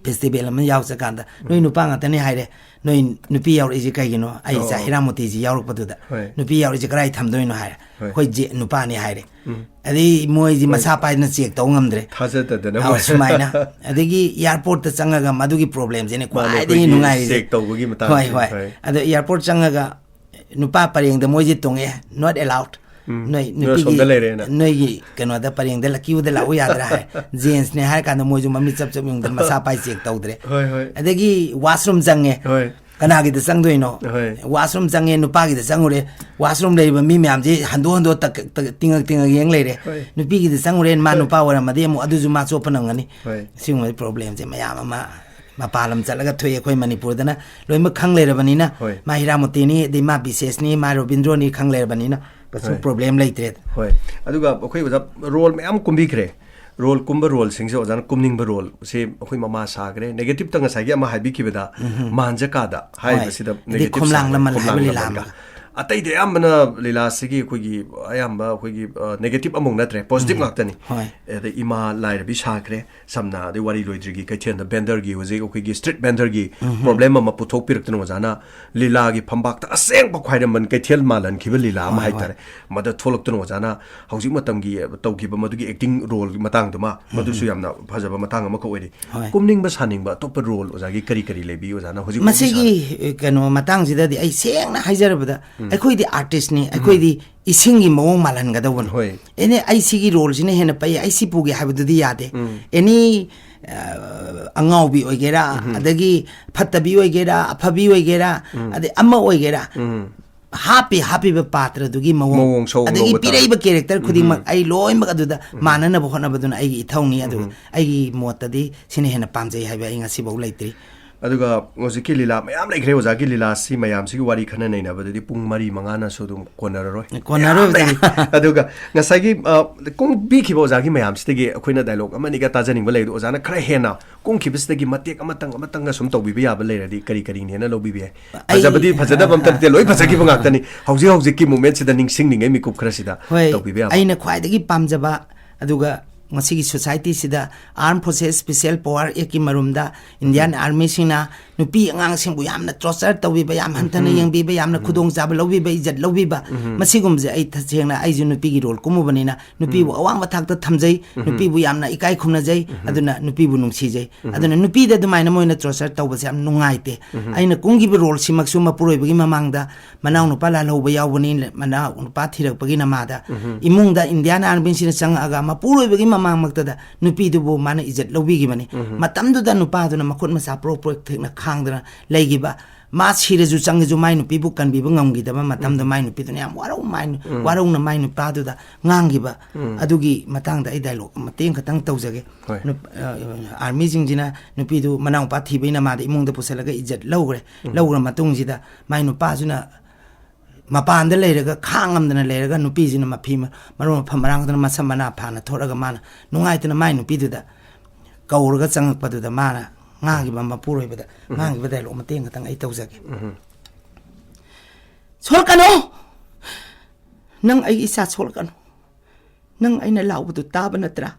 ꯐꯦꯁꯇꯤꯚꯦꯜ ꯑꯃ ꯌꯥꯎ ꯆꯠꯀꯥꯟꯗ, "ꯅꯣꯏ ꯎꯝ꯫ ꯅꯨꯄꯥ ꯉꯥꯛꯇꯅꯤ ꯍꯥꯏꯔꯦ, ꯅꯣꯏ ꯅꯨꯄꯤ ꯌꯥꯎꯔꯛꯏꯁꯤ ꯀꯩꯒꯤꯅꯣ?" ꯑꯩ ꯏꯆꯥ ꯑꯣ꯫ ꯍꯤꯔꯥꯃꯣꯇꯤꯁꯤ ꯌꯥꯎꯔꯛꯄꯗꯨꯗ, ꯍꯣꯏ꯫ "ꯅꯨꯄꯤ ꯌꯥꯎꯔꯛꯏꯁꯤ ꯀꯗꯥꯏ ꯊꯝꯗꯣꯏꯅꯣ?" ꯍꯥꯏꯔꯦ꯫ ꯍꯣꯏ꯫ "ꯑꯩꯈꯣꯏ ꯖꯦ-, ꯅꯨꯄꯥꯅꯤ" ꯍꯥꯏꯔꯦ꯫ ꯎꯝ꯫ ꯑꯗꯩ ꯃꯣꯏꯁꯤ ꯍꯣꯏ꯫ ꯃꯁꯥ ꯄꯥꯏꯗꯅ ꯆꯦꯛ ꯇꯧ ꯉꯝꯗ꯭ꯔꯦ꯫ ꯊꯥꯖꯗꯗꯅ ꯑꯧ, ꯃꯣꯏ꯫ ꯁꯨꯃꯥꯏꯅ꯫ ꯑꯗꯒꯤ ꯑꯦꯌꯥꯔꯄꯣꯔꯠꯇ ꯆꯪꯉꯒ ꯃꯗꯨꯒꯤ ꯄ꯭ꯔꯣꯕ꯭ꯂꯦꯝꯁꯤꯅ ꯃꯥꯅꯦ, ꯈ꯭ꯋꯥꯏꯗꯒꯤ ꯑꯩꯈꯣꯏꯒꯤ ꯅꯨꯡꯉꯥꯏꯔꯤꯁꯦ꯫ ꯆꯦꯛ ꯇꯧꯕꯒꯤ ꯃꯇꯥꯡꯁꯦ꯫ ꯍꯣꯏ, ꯍꯣꯏ꯫ ꯍꯣꯏ꯫ ꯑꯗꯣ ꯑꯦꯌꯥꯔꯄꯣꯔꯠ ꯆꯪꯉꯒ ꯅꯨꯄꯥ ꯄꯔꯦꯡꯗ ꯃꯣꯏꯁꯦ ꯇꯣꯡꯉꯛꯑꯦ, "Not allowed꯫ ꯎꯝ꯫ ꯅꯣꯏ ꯅꯣꯏ ꯅꯨꯄꯤꯒꯤ, ꯑꯁꯣꯝꯗ ꯂꯩꯔꯦꯅ꯫ ꯅꯣꯏꯒꯤ ꯀꯩꯅꯣꯗ ꯄꯔꯦꯡꯗ ꯂ-, ꯀ꯭ꯌꯨꯗ ꯂꯥꯛꯎ ꯌꯥꯗ꯭ꯔꯥ?" ꯍꯥꯏ꯫ ꯖꯦꯟꯁꯅꯦ ꯍꯥꯏꯔ ꯀꯥꯟꯗ ꯃꯣꯏꯁꯨ ꯃꯃꯤꯠ ꯆꯞ ꯆꯞ ꯌꯨꯡꯗꯅ ꯃꯁꯥ ꯄꯥꯏ ꯆꯦꯛ ꯇꯧꯗ꯭ꯔꯦ꯫ ꯍꯣꯏ, ꯍꯣꯏ꯫ ꯑꯗꯒꯤ ꯋꯥꯁꯔꯨꯝ ꯆꯪꯉꯦ꯫ ꯍꯣꯏ꯫ ꯀꯅꯥꯒꯤꯗ ꯆꯪꯗꯣꯏꯅꯣ? ꯍꯣꯏ꯫ ꯋꯥꯁꯔꯨꯝ ꯆꯪꯉꯦ, ꯅꯨꯄꯥꯒꯤꯗ ꯆꯪꯉꯨꯔꯦ꯫ ꯋꯥꯁꯔꯨꯝ ꯂꯩꯔꯤꯕ ꯃꯤ ꯃꯌꯥꯝꯁꯦ ꯍꯟꯗꯣꯛ ꯍꯟꯗꯣꯛ ꯇꯛ-, ꯇꯛ-, ꯇꯤꯡꯉꯛ ꯇꯤꯡꯉꯛ ꯌꯦꯡ ꯂꯩꯔꯦ꯫ ꯍꯣꯏ꯫ ꯅꯨꯄꯤꯒꯤꯗ ꯆꯪꯉꯨꯔꯦ, ꯃꯥ ꯍꯣꯏ꯫ ꯅꯨꯄꯥ ꯑꯣꯏꯔꯝꯃꯗꯤ ꯑꯃꯨꯛ ꯑꯗꯨꯁꯨ ꯃꯥ ꯆꯣꯞꯄ ꯅꯪꯒꯅꯤ꯫ ꯍꯣꯏ꯫ ꯁꯤꯒꯨꯝꯕ ꯄ꯭ꯔꯣꯕ꯭ꯂꯦꯝꯁꯦ ꯃꯌꯥꯝ ꯑꯃ ꯃꯄꯥꯟ ꯂꯝ ꯆꯠꯂꯒ ꯊꯣꯛꯑꯦ꯫ ꯑꯩꯈꯣꯏ ꯃꯅꯤꯄꯨꯔꯗꯅ ꯂꯣꯏꯅꯃꯛ ꯈꯪ ꯂꯩꯔꯕꯅꯤꯅ, ꯍꯣꯏ꯫ ꯃꯥ ꯍꯤꯔꯥꯃꯣꯇꯤꯅꯤ, ꯑꯗꯩ ꯃꯥ ꯕꯤꯁꯦꯁꯅꯤ, ꯃꯥ ꯔꯣꯕꯤꯟꯗ꯭ꯔꯣꯅꯤ ꯈꯪ ꯂꯩꯔꯕꯅꯤꯅ ꯀꯩꯁꯨ ꯍꯣꯏ꯫ ꯄ꯭ꯔꯣꯕ꯭ꯂꯦꯝ ꯂꯩꯇ꯭ꯔꯦ꯫ ꯍꯣꯏ꯫ ꯑꯗꯨꯒ ꯑꯩꯈꯣꯏ ꯑꯣꯖꯥ ꯔꯣꯜ ꯃꯌꯥꯝ ꯀꯨꯝꯕꯤꯈ꯭ꯔꯦ꯫ ꯔꯣꯜ ꯀꯨꯝꯕ ꯔꯣꯜꯁꯤꯡꯁꯦ ꯑꯣꯖꯥꯅ ꯀꯨꯝꯅꯤꯡꯕ ꯔꯣꯜꯁꯦ ꯑꯩꯈꯣꯏ ꯃꯃꯥ ꯁꯥꯈ꯭ꯔꯦ꯫ ꯅꯦꯒꯦꯇꯤꯞꯇ ꯉꯁꯥꯏꯒꯤ ꯑꯃ ꯍꯥꯏꯕꯤꯈꯤꯕꯗ, ꯎꯝꯍꯨꯝ꯫ ꯃꯥꯟꯖꯀꯥꯗ ꯍꯣꯏ꯫ ꯍꯥꯏꯔꯤꯕꯁꯤꯗ ꯑꯗꯩ ꯅꯦꯒꯦꯇꯤꯞ ꯈꯣꯝꯂꯥꯡ ꯁꯥꯈ꯭ꯔꯦ꯫ ꯂꯃꯟ ꯍꯥꯏꯕ ꯈꯣꯝꯂꯥꯡ ꯂꯤꯂꯥ ꯂꯃꯟꯒ꯫ ꯑꯃ꯫ ꯑꯇꯩꯗꯤ ꯑꯌꯥꯝꯕꯅ ꯂꯤꯂꯥꯁꯤꯒꯤ ꯑꯩꯈꯣꯏꯒꯤ ꯑꯌꯥꯝꯕ ꯑꯩꯈꯣꯏꯒꯤ, ꯑ, negative ꯑꯃꯨꯛ ꯅꯠꯇ꯭ꯔꯦ, positive ꯉꯥꯛꯇꯅꯤ꯫ ꯍꯣꯏ꯫ ꯑꯗ ꯏꯃꯥ ꯂꯥꯏꯔꯕꯤ ꯁꯥꯈ꯭ꯔꯦ, ꯁꯝꯅ ꯑꯗꯩ ꯋꯥꯔꯤ ꯂꯣꯏꯗ꯭ꯔꯤꯒꯤ ꯀꯩꯊꯦꯜꯗ vendorꯒꯤ ꯍꯧꯖꯤꯛ ꯑꯩꯈꯣꯏꯒꯤ street vendorꯒꯤ problem ꯑꯃ ꯄꯨꯊꯣꯛꯄꯤꯔꯛꯇꯅ ꯑꯣꯖꯥꯅ ꯂꯤꯂꯥꯒꯤ ꯐꯝꯕꯥꯛꯇ ꯑꯁꯦꯡꯕ ꯈ꯭ꯋꯥꯏꯔꯝꯕꯟ ꯀꯩꯊꯦꯜ ꯃꯥꯜꯍꯟꯈꯤꯕ ꯂꯤꯂꯥ ꯑꯃ ꯍꯣꯏ, ꯍꯣꯏ꯫ ꯍꯥꯏꯇꯥꯔꯦ꯫ ꯃꯗ ꯊꯣꯛꯂꯛꯇꯨꯅ ꯑꯣꯖꯥꯅ ꯍꯧꯖꯤꯛ ꯃꯇꯝꯒꯤ ꯇꯧꯈꯤꯕ ꯃꯗꯨꯒꯤ acting roleꯒꯤ ꯃꯇꯥꯡꯗꯨꯃ, ꯃꯗꯨꯁꯨ ꯌꯥꯝꯅ ꯐꯖꯕ ꯃꯇꯥꯡ ꯑꯃꯈꯛ ꯑꯣꯏꯔꯤ꯫ ꯍꯣꯏ꯫ ꯀꯨꯝꯅꯤꯡꯕ ꯁꯥꯅꯤꯡꯕ ꯑꯇꯣꯞꯄ role ꯑꯣꯖꯥꯒꯤ ꯀꯔꯤ ꯀꯔꯤ ꯂꯩꯕꯤ ꯑꯣꯖꯥꯅ ꯍꯧꯖꯤꯛ ꯃꯁꯤꯒꯤ ꯀꯩꯅꯣ ꯃꯇꯥꯡꯁꯤꯗꯗꯤ ꯑꯩ ꯁꯦꯡꯅ ꯍꯥꯏꯖꯔꯕꯗ, ꯑꯩꯈꯣꯏꯗꯤ artistꯅꯤ, ꯑꯩꯈꯣꯏꯗꯤ ꯏꯁꯤꯡꯒꯤ ꯃꯑꯣꯡ ꯃꯥꯜꯍꯟꯒꯗꯧꯕꯅꯤ꯫ ꯍꯣꯏ꯫ ꯑꯦꯅꯦ, ꯑꯩ ꯁꯤꯒꯤ roleꯁꯤꯅ ꯍꯦꯟꯅ ꯄꯩ, ꯑꯩ ꯁꯤ ꯄꯨꯒꯦ ꯍꯥꯏꯕꯗꯨꯗꯤ ꯌꯥꯗꯦ꯫ Any, ꯑ, ꯑꯉꯥꯎꯕꯤ ꯑꯣꯏꯒꯦꯔꯥ, ꯑꯗꯒꯤ ꯐꯠꯇꯕꯤ ꯑꯣꯏꯒꯦꯔꯥ, ꯑꯐꯕꯤ ꯑꯣꯏꯒꯦꯔꯥ, ꯑꯗꯩ ꯑꯃ ꯑꯣꯏꯒꯦꯔꯥ, ꯍꯥꯞꯄꯤ ꯍꯥꯞꯄꯤꯕ ꯄꯥꯇ꯭ꯔꯗꯨꯒꯤ ꯃꯑꯣꯡ, ꯃꯑꯣꯡ ꯁꯑꯣꯡ ꯑꯗꯒꯤ ꯂꯧꯕ ꯇꯥꯕ꯫ ꯄꯤꯔꯛꯏꯕ character ꯈꯨꯗꯤꯡꯃꯛ ꯑꯩ ꯂꯣꯏꯅꯃꯛ ꯑꯗꯨꯗ ꯃꯥꯟꯅꯅꯕ ꯍꯣꯠꯅꯕꯗꯨꯅ ꯑꯩꯒꯤ ꯏꯊꯧꯅꯤ꯫ ꯑꯗꯨꯒ ꯑꯩꯒꯤ ꯃꯣꯠꯇꯗꯤ ꯁꯤꯅ ꯍꯦꯟꯅ ꯄꯥꯝꯖꯩ ꯍꯥꯏꯕ ꯑꯩ ꯉꯁꯤꯐꯥꯎ ꯂꯩꯇ꯭ꯔꯤ꯫ ꯑꯗꯨꯒ ꯍꯧꯖꯤꯛꯀꯤ ꯂꯤꯂꯥ ꯃꯌꯥꯝ ꯂꯩꯈ꯭ꯔꯦ ꯑꯣꯖꯥꯒꯤ ꯂꯤꯂꯥꯁꯤ ꯃꯌꯥꯝꯁꯤꯒꯤ ꯋꯥꯔꯤ ꯈꯟꯅ ꯅꯩꯅꯕꯗꯗꯤ ꯄꯨꯡ ꯃꯔꯤ ꯃꯉꯥꯅꯁꯨ ꯑꯗꯨꯝ ꯀꯣꯟꯅꯔꯔꯣꯏ꯫ ꯀꯣꯟꯅꯔꯣꯏ꯫ ꯌꯥꯝ ꯂꯩ꯫ ꯑꯗꯨꯒ ꯉꯁꯥꯏꯒꯤ, ꯑ, ꯀꯨꯝꯕꯤꯈꯤꯕ ꯑꯣꯖꯥꯒꯤ ꯃꯌꯥꯝꯁꯤꯗꯒꯤ ꯑꯩꯈꯣꯏꯅ dialogue ꯑꯃꯅꯤꯒ ꯇꯥꯖꯅꯤꯡꯕ ꯂꯩ, ꯑꯗꯣ ꯑꯣꯖꯥꯅ ꯈꯔ ꯍꯦꯟꯅ ꯀꯨꯝꯈꯤꯕꯁꯤꯗꯒꯤ ꯃꯇꯦꯛ ꯑꯃꯇꯪ ꯑꯃꯇꯪꯒ ꯁꯨꯝ ꯇꯧꯕꯤꯕ ꯌꯥꯕ ꯂꯩꯔꯗꯤ ꯀꯔꯤ ꯀꯔꯤꯅꯦꯅ ꯂꯧꯕꯤꯕ ꯌꯥꯏ? ꯑꯩ ꯐꯖꯕꯗꯤ ꯐꯖꯗꯕ ꯑꯝꯇ ꯅꯠꯇꯦ, ꯂꯣꯏ ꯐꯖꯈꯤꯕ ꯉꯥꯛꯇꯅꯤ꯫ ꯍꯧꯖꯤꯛ ꯍꯧꯖꯤꯛꯀꯤ momentꯁꯤꯗ ꯅꯤꯡꯁꯤꯡꯅꯤꯡꯉꯩ ꯃꯤꯀꯨꯞ ꯈꯔꯁꯤꯗ ꯍꯣꯏ, ꯇꯧꯕꯤꯕ ꯌꯥꯕ꯫ ꯑꯩꯅ ꯈ꯭ꯋꯥꯏꯗꯒꯤ ꯄꯥꯝꯖꯕ, ꯑꯗꯨꯒ ꯃꯁꯤꯒꯤ societyꯁꯤꯗ Armed Forces Special Power Actꯀꯤ ꯃꯔꯨꯝꯗ Indian Armyꯁꯤꯡꯅ ꯅꯨꯄꯤ ꯑꯉꯥꯡꯁꯤꯡꯕꯨ ꯌꯥꯝꯅ torture ꯇꯧꯕꯤꯕ, ꯌꯥꯝ ꯍꯟꯊꯅ ꯌꯦꯡꯕꯤꯕ, ꯌꯥꯝꯅ ꯈꯨꯗꯣꯡꯆꯥꯕ ꯂꯧꯕꯤꯕ, ꯏꯖꯠ ꯂꯧꯕꯤꯕ, ꯃꯁꯤꯒꯨꯝꯕꯁꯦ ꯑꯩ ꯇꯁꯦꯡꯅ ꯑꯩꯁꯨ ꯅꯨꯄꯤꯒꯤ role ꯀꯨꯝꯃꯨꯕꯅꯤꯅ ꯅꯨꯄꯤꯕꯨ ꯑꯋꯥꯡꯕ ꯊꯥꯛꯇ ꯊꯝꯖꯩ, ꯅꯨꯄꯤꯕꯨ ꯌꯥꯝꯅ ꯏꯀꯥꯏ ꯈꯨꯝꯅꯖꯩ, ꯑꯗꯨꯅ ꯅꯨꯄꯤꯕꯨ ꯅꯨꯡꯁꯤꯖꯩ꯫ ꯑꯗꯨꯅ ꯅꯨꯄꯤꯗ ꯑꯗꯨꯃꯥꯏꯅ ꯃꯣꯏꯅ torture ꯇꯧꯕꯁꯦ ꯌꯥꯝ ꯅꯨꯡꯉꯥꯏꯇꯦ꯫ ꯑꯩꯅ ꯀꯨꯝꯈꯤꯕ roleꯁꯤꯃꯛꯁꯨ ꯃꯄꯨꯔꯣꯏꯕꯒꯤ ꯃꯃꯥꯡꯗ ꯃꯅꯥꯎ ꯅꯨꯄꯥ ꯂꯥꯜꯍꯧꯕ ꯌꯥꯎꯕꯅꯤ, ꯃꯅꯥꯎ ꯅꯨꯄꯥ ꯊꯤꯔꯛꯄꯒꯤ ꯅꯃꯥꯗ ꯏꯃꯨꯡꯗ Indian Armyꯁꯤꯅ ꯆꯪꯉꯛꯑꯒ ꯃꯄꯨꯔꯣꯏꯕꯒꯤ ꯃꯃꯥꯡꯃꯛꯇꯗ ꯅꯨꯄꯤꯗꯨꯕꯨ ꯃꯥꯅ ꯏꯖꯠ ꯂꯧꯕꯤꯈꯤꯕꯅꯤ꯫ ꯃꯇꯝꯗꯨꯗ ꯅꯨꯄꯥꯗꯨꯅ ꯃꯈꯨꯠ ꯃꯁꯥ ꯄ꯭ꯔꯣꯛ ꯄ꯭ꯔꯣꯛ ꯊꯦꯛꯅ ꯈꯥꯡꯗꯅ ꯂꯩꯈꯤꯕ, ꯃꯥ ꯁꯤꯔꯁꯨ ꯆꯪꯉꯁꯨ ꯃꯥꯏ ꯅꯨꯄꯤꯕꯨ ꯀꯟꯕꯤꯕ ꯉꯝꯈꯤꯗꯕ ꯃꯇꯝꯗ ꯃꯥꯏ ꯅꯨꯄꯤꯗꯨꯅ ꯌꯥꯝ ꯋꯥꯔꯧ-, ꯃꯥꯏ-, ꯋꯥꯔꯧꯅ ꯃꯥꯏ ꯅꯨꯄꯥꯗꯨꯗ ꯉꯥꯡꯈꯤꯕ꯫ ꯑꯗꯨꯒꯤ ꯃꯇꯥꯡꯗ ꯑꯩ dialogue ꯃꯇꯦꯛ ꯈꯛꯇꯪ ꯇꯧꯖꯒꯦ꯫ ꯍꯣꯏ꯫ ꯅꯨꯞ-, ꯑ, Armyꯁꯤꯡꯁꯤꯅ ꯅꯨꯄꯤꯗꯨ ꯃꯅꯥꯎꯄꯥ ꯊꯤꯕꯩ ꯅꯃꯥꯗ ꯏꯃꯨꯡꯗ ꯄꯨꯁꯜꯂꯒ ꯏꯖꯠ ꯂꯧꯈ꯭ꯔꯦ꯫ ꯂꯧꯈ꯭ꯔ ꯃꯇꯨꯡꯁꯤꯗ ꯃꯥꯏ ꯅꯨꯄꯥꯁꯤꯅ ꯃꯄꯥꯟꯗ ꯂꯩꯔꯒ ꯈꯥꯡꯉꯝꯗꯅ ꯂꯩꯔꯒ ꯅꯨꯄꯤꯁꯤꯅ ꯃꯐꯤ ꯃ-, ꯃꯔꯣꯟ ꯃꯐꯝ ꯃꯔꯥꯡꯗꯅ ꯃꯁꯝ ꯃꯅꯥ ꯐꯥꯅ ꯊꯣꯔꯛꯑꯒ ꯃꯥꯅ ꯅꯨꯡꯉꯥꯏꯇꯅ ꯃꯥꯏ ꯅꯨꯄꯤꯗꯨꯗ ꯀꯧꯔꯒ ꯆꯪꯉꯛꯄꯗꯨꯗ ꯃꯥꯅ ꯉꯥꯡꯈꯤꯕ ꯃꯄꯨꯔꯣꯏꯕꯗ ꯉꯥꯡꯈꯤꯕ dialogue ꯃꯇꯦꯛ ꯈꯛꯇꯪ ꯑꯩ ꯇꯧꯖꯒꯦ꯫ ꯁꯣꯛꯂꯛꯀꯅꯨ! ꯅꯪ ꯑꯩꯒꯤ ꯏꯆꯥ ꯁꯣꯛꯂꯛꯀꯅꯨ꯫ ꯅꯪ ꯑꯩꯅ ꯂꯥꯎꯕꯗꯨ ꯇꯥꯕ ꯅꯠꯇ꯭ꯔꯥ?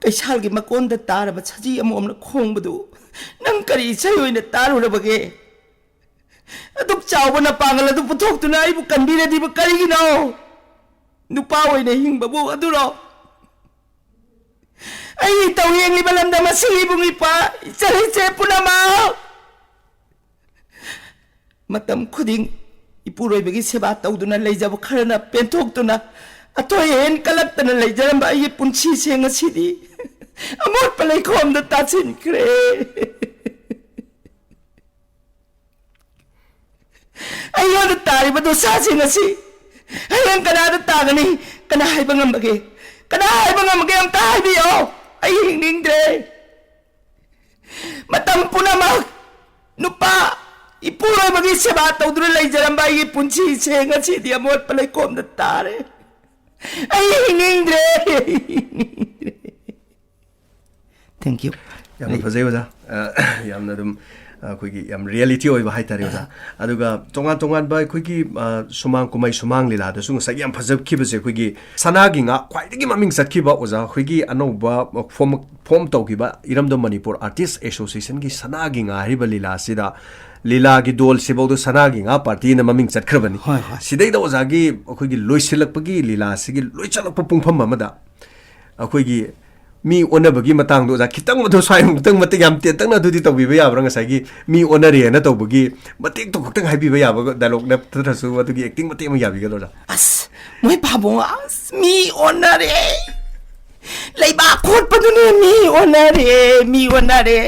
ꯀꯩꯁꯥꯜꯒꯤ ꯃꯀꯣꯟꯗ ꯇꯥꯔꯕ ꯁꯖꯤ ꯑꯃꯣꯝꯅ ꯈꯣꯡꯕꯗꯨ ꯅꯪ ꯀꯔꯤ ꯏꯁꯩ ꯑꯣꯏꯅ ꯇꯥꯔꯨꯔꯕꯒꯦ? ꯑꯗꯨꯛ ꯆꯥꯎꯕ ꯅꯄꯥꯡꯒꯜ ꯑꯗꯨ ꯄꯨꯊꯣꯛꯇꯨꯅ ꯑꯩꯕꯨ ꯀꯟꯕꯤꯔꯗꯤꯕ ꯀꯔꯤꯒꯤꯅꯣ? ꯅꯨꯄꯥ ꯑꯣꯏꯅ ꯍꯤꯡꯕꯕꯨ ꯑꯗꯨꯔꯣ? ꯑꯩ ꯏꯇꯧ ꯌꯦꯡꯂꯤꯕ ꯂꯝꯗꯝ ꯑꯁꯤꯒꯤ ꯏꯕꯨꯡ ꯏꯄ꯭ꯋꯥ, ꯏꯆꯜ ꯏꯆꯦ ꯄꯨꯝꯅꯃꯛ, ꯃꯇꯝ ꯈꯨꯗꯤꯡ ꯏꯄꯨꯔꯣꯏꯕꯒꯤ ꯁꯦꯕꯥ ꯇꯧꯗꯨꯅ ꯂꯩꯖꯕ ꯈꯔꯅ ꯄꯦꯟꯊꯣꯛꯇꯨꯅ ꯑꯊꯣꯏ ꯑꯍꯦꯟ ꯀꯜꯂꯛꯇꯅ ꯂꯩꯖꯔꯝꯕ ꯑꯩꯒꯤ ꯄꯨꯟꯁꯤꯁꯦ ꯉꯁꯤꯗꯤ ꯑꯃꯣꯠꯄ ꯂꯩꯈꯣꯝꯗ ꯇꯥꯁꯤꯟꯈ꯭ꯔꯦ꯫ ꯑꯩꯉꯣꯟꯗ ꯇꯥꯔꯤꯕ ꯗꯣꯁꯥꯁꯤꯡ ꯑꯁꯤ ꯍꯌꯦꯡ ꯀꯅꯥꯗ ꯇꯥꯒꯅꯤ? ꯀꯅꯥ ꯍꯥꯏꯕ ꯉꯝꯕꯒꯦ? ꯀꯅꯥ ꯍꯥꯏꯕ ꯉꯝꯕꯒꯦ? ꯑꯝꯇ ꯍꯥꯏꯕꯤꯌꯣ꯫ ꯑꯩ ꯍꯤꯡꯅꯤꯡꯗ꯭ꯔꯦ꯫ ꯃꯇꯝ ꯄꯨꯝꯅꯃꯛ ꯅꯨꯄꯥ ꯏꯄꯨꯔꯣꯏꯕꯒꯤ ꯁꯦꯕꯥ ꯇꯧꯗꯨꯅ ꯂꯩꯖꯔꯝꯕ ꯑꯩꯒꯤ ꯄꯨꯟꯁꯤꯁꯦ ꯉꯁꯤꯗꯤ ꯑꯃꯣꯠꯄ ꯂꯩꯈꯣꯝꯗ ꯇꯥꯔꯦ꯫ ꯑꯩ ꯍꯤꯡꯅꯤꯡꯗ꯭ꯔꯦ꯫ Thank you꯫ ꯌꯥꯝꯅ ꯐꯖꯩ ꯑꯣꯖꯥ꯫ ꯑ, ꯌꯥꯝꯅ ꯑꯗꯨꯝ, ꯑ, ꯑꯩꯈꯣꯏꯒꯤ ꯌꯥꯝ ꯔꯤꯌꯦꯂꯤꯇꯤ ꯑꯣꯏꯕ ꯍꯥꯏꯇꯥꯔꯦ ꯑꯣꯖꯥ꯫ ꯑꯗꯨꯒ ꯇꯣꯉꯥꯟ ꯇꯣꯉꯥꯟꯕ ꯑꯩꯈꯣꯏꯒꯤ, ꯑ, ꯁꯨꯃꯥꯡ ꯀꯨꯝꯍꯩ ꯁꯨꯃꯥꯡ ꯂꯤꯂꯥꯗꯁꯨ ꯉꯁꯥꯏꯒꯤ ꯌꯥꯝ ꯐꯖꯈꯤꯕꯁꯦ ꯑꯩꯈꯣꯏꯒꯤ ꯁꯅꯥꯒꯤ ꯉꯥ ꯈ꯭ꯋꯥꯏꯗꯒꯤ ꯃꯃꯤꯡ ꯆꯠꯈꯤꯕ ꯑꯣꯖꯥ ꯑꯩꯈꯣꯏꯒꯤ ꯑꯅꯧꯕ ꯐꯣꯝ, ꯐꯣꯝ ꯇꯧꯈꯤꯕ ꯏꯔꯝꯗꯝ ꯃꯅꯤꯄꯨꯔ ꯑꯥꯔꯇꯤꯁ ꯑꯦꯁꯣꯁꯤꯌꯦꯁꯟꯒꯤ ꯁꯅꯥꯒꯤ ꯉꯥ ꯍꯥꯏꯔꯤꯕ ꯂꯤꯂꯥ ꯑꯁꯤꯗ ꯂꯤꯂꯥꯒꯤ ꯗꯣꯜꯁꯤꯐꯥꯎꯗ ꯁꯅꯥꯒꯤ ꯉꯥ ꯄꯥꯔꯇꯤꯅ ꯃꯃꯤꯡ ꯆꯠꯈ꯭ꯔꯕꯅꯤ꯫ ꯍꯣꯏ, ꯍꯣꯏ꯫ ꯁꯤꯗꯩꯗ ꯑꯣꯖꯥꯒꯤ ꯑꯩꯈꯣꯏꯒꯤ ꯂꯣꯏꯁꯤꯜꯂꯛꯄꯒꯤ ꯂꯤꯂꯥ ꯑꯁꯤꯒꯤ ꯂꯣꯏꯁꯤꯜꯂꯛꯄ ꯄꯨꯡꯐꯝ ꯑꯃꯗ ꯑꯩꯈꯣꯏꯒꯤ ꯃꯤ ꯑꯣꯟꯅꯕꯒꯤ ꯃꯇꯥꯡꯗꯣ ꯑꯣꯖꯥ ꯈꯤꯇꯪ ꯃꯗꯨ ꯁ꯭ꯋꯥꯏꯃꯨꯛꯇꯪ ꯃꯇꯦꯛ ꯌꯥꯝ ꯇꯦꯟꯇꯛꯅ ꯑꯗꯨꯗꯤ ꯇꯧꯕꯤꯕ ꯌꯥꯕ꯭ꯔꯥ? ꯉꯁꯥꯏꯒꯤ ꯃꯤ ꯑꯣꯟꯅꯔꯦꯅ ꯇꯧꯕꯒꯤ ꯃꯇꯦꯛꯇꯣ ꯈꯛꯇꯪ ꯍꯥꯏꯕꯤꯕ ꯌꯥꯕ ꯗꯥꯏꯂꯣꯛ ꯅꯠꯇ꯭ꯔꯁꯨ ꯑꯗꯨꯒꯤ ꯑꯦꯛꯇꯤꯡ ꯃꯇꯦꯛ ꯑꯃ ꯌꯥꯕꯤꯒꯗ꯭ꯔꯣ ꯑꯣꯖꯥ? ꯑꯁ, ꯃꯣꯏ ꯄꯥꯕꯨꯡ, ꯑꯁ, ꯃꯤ ꯑꯣꯟꯅꯔꯦ꯫ ꯂꯩꯕꯥꯛ ꯈꯣꯠꯄꯗꯨꯅꯦ ꯃꯤ ꯑꯣꯟꯅꯔꯦ, ꯃꯤ ꯑꯣꯟꯅꯔꯦ꯫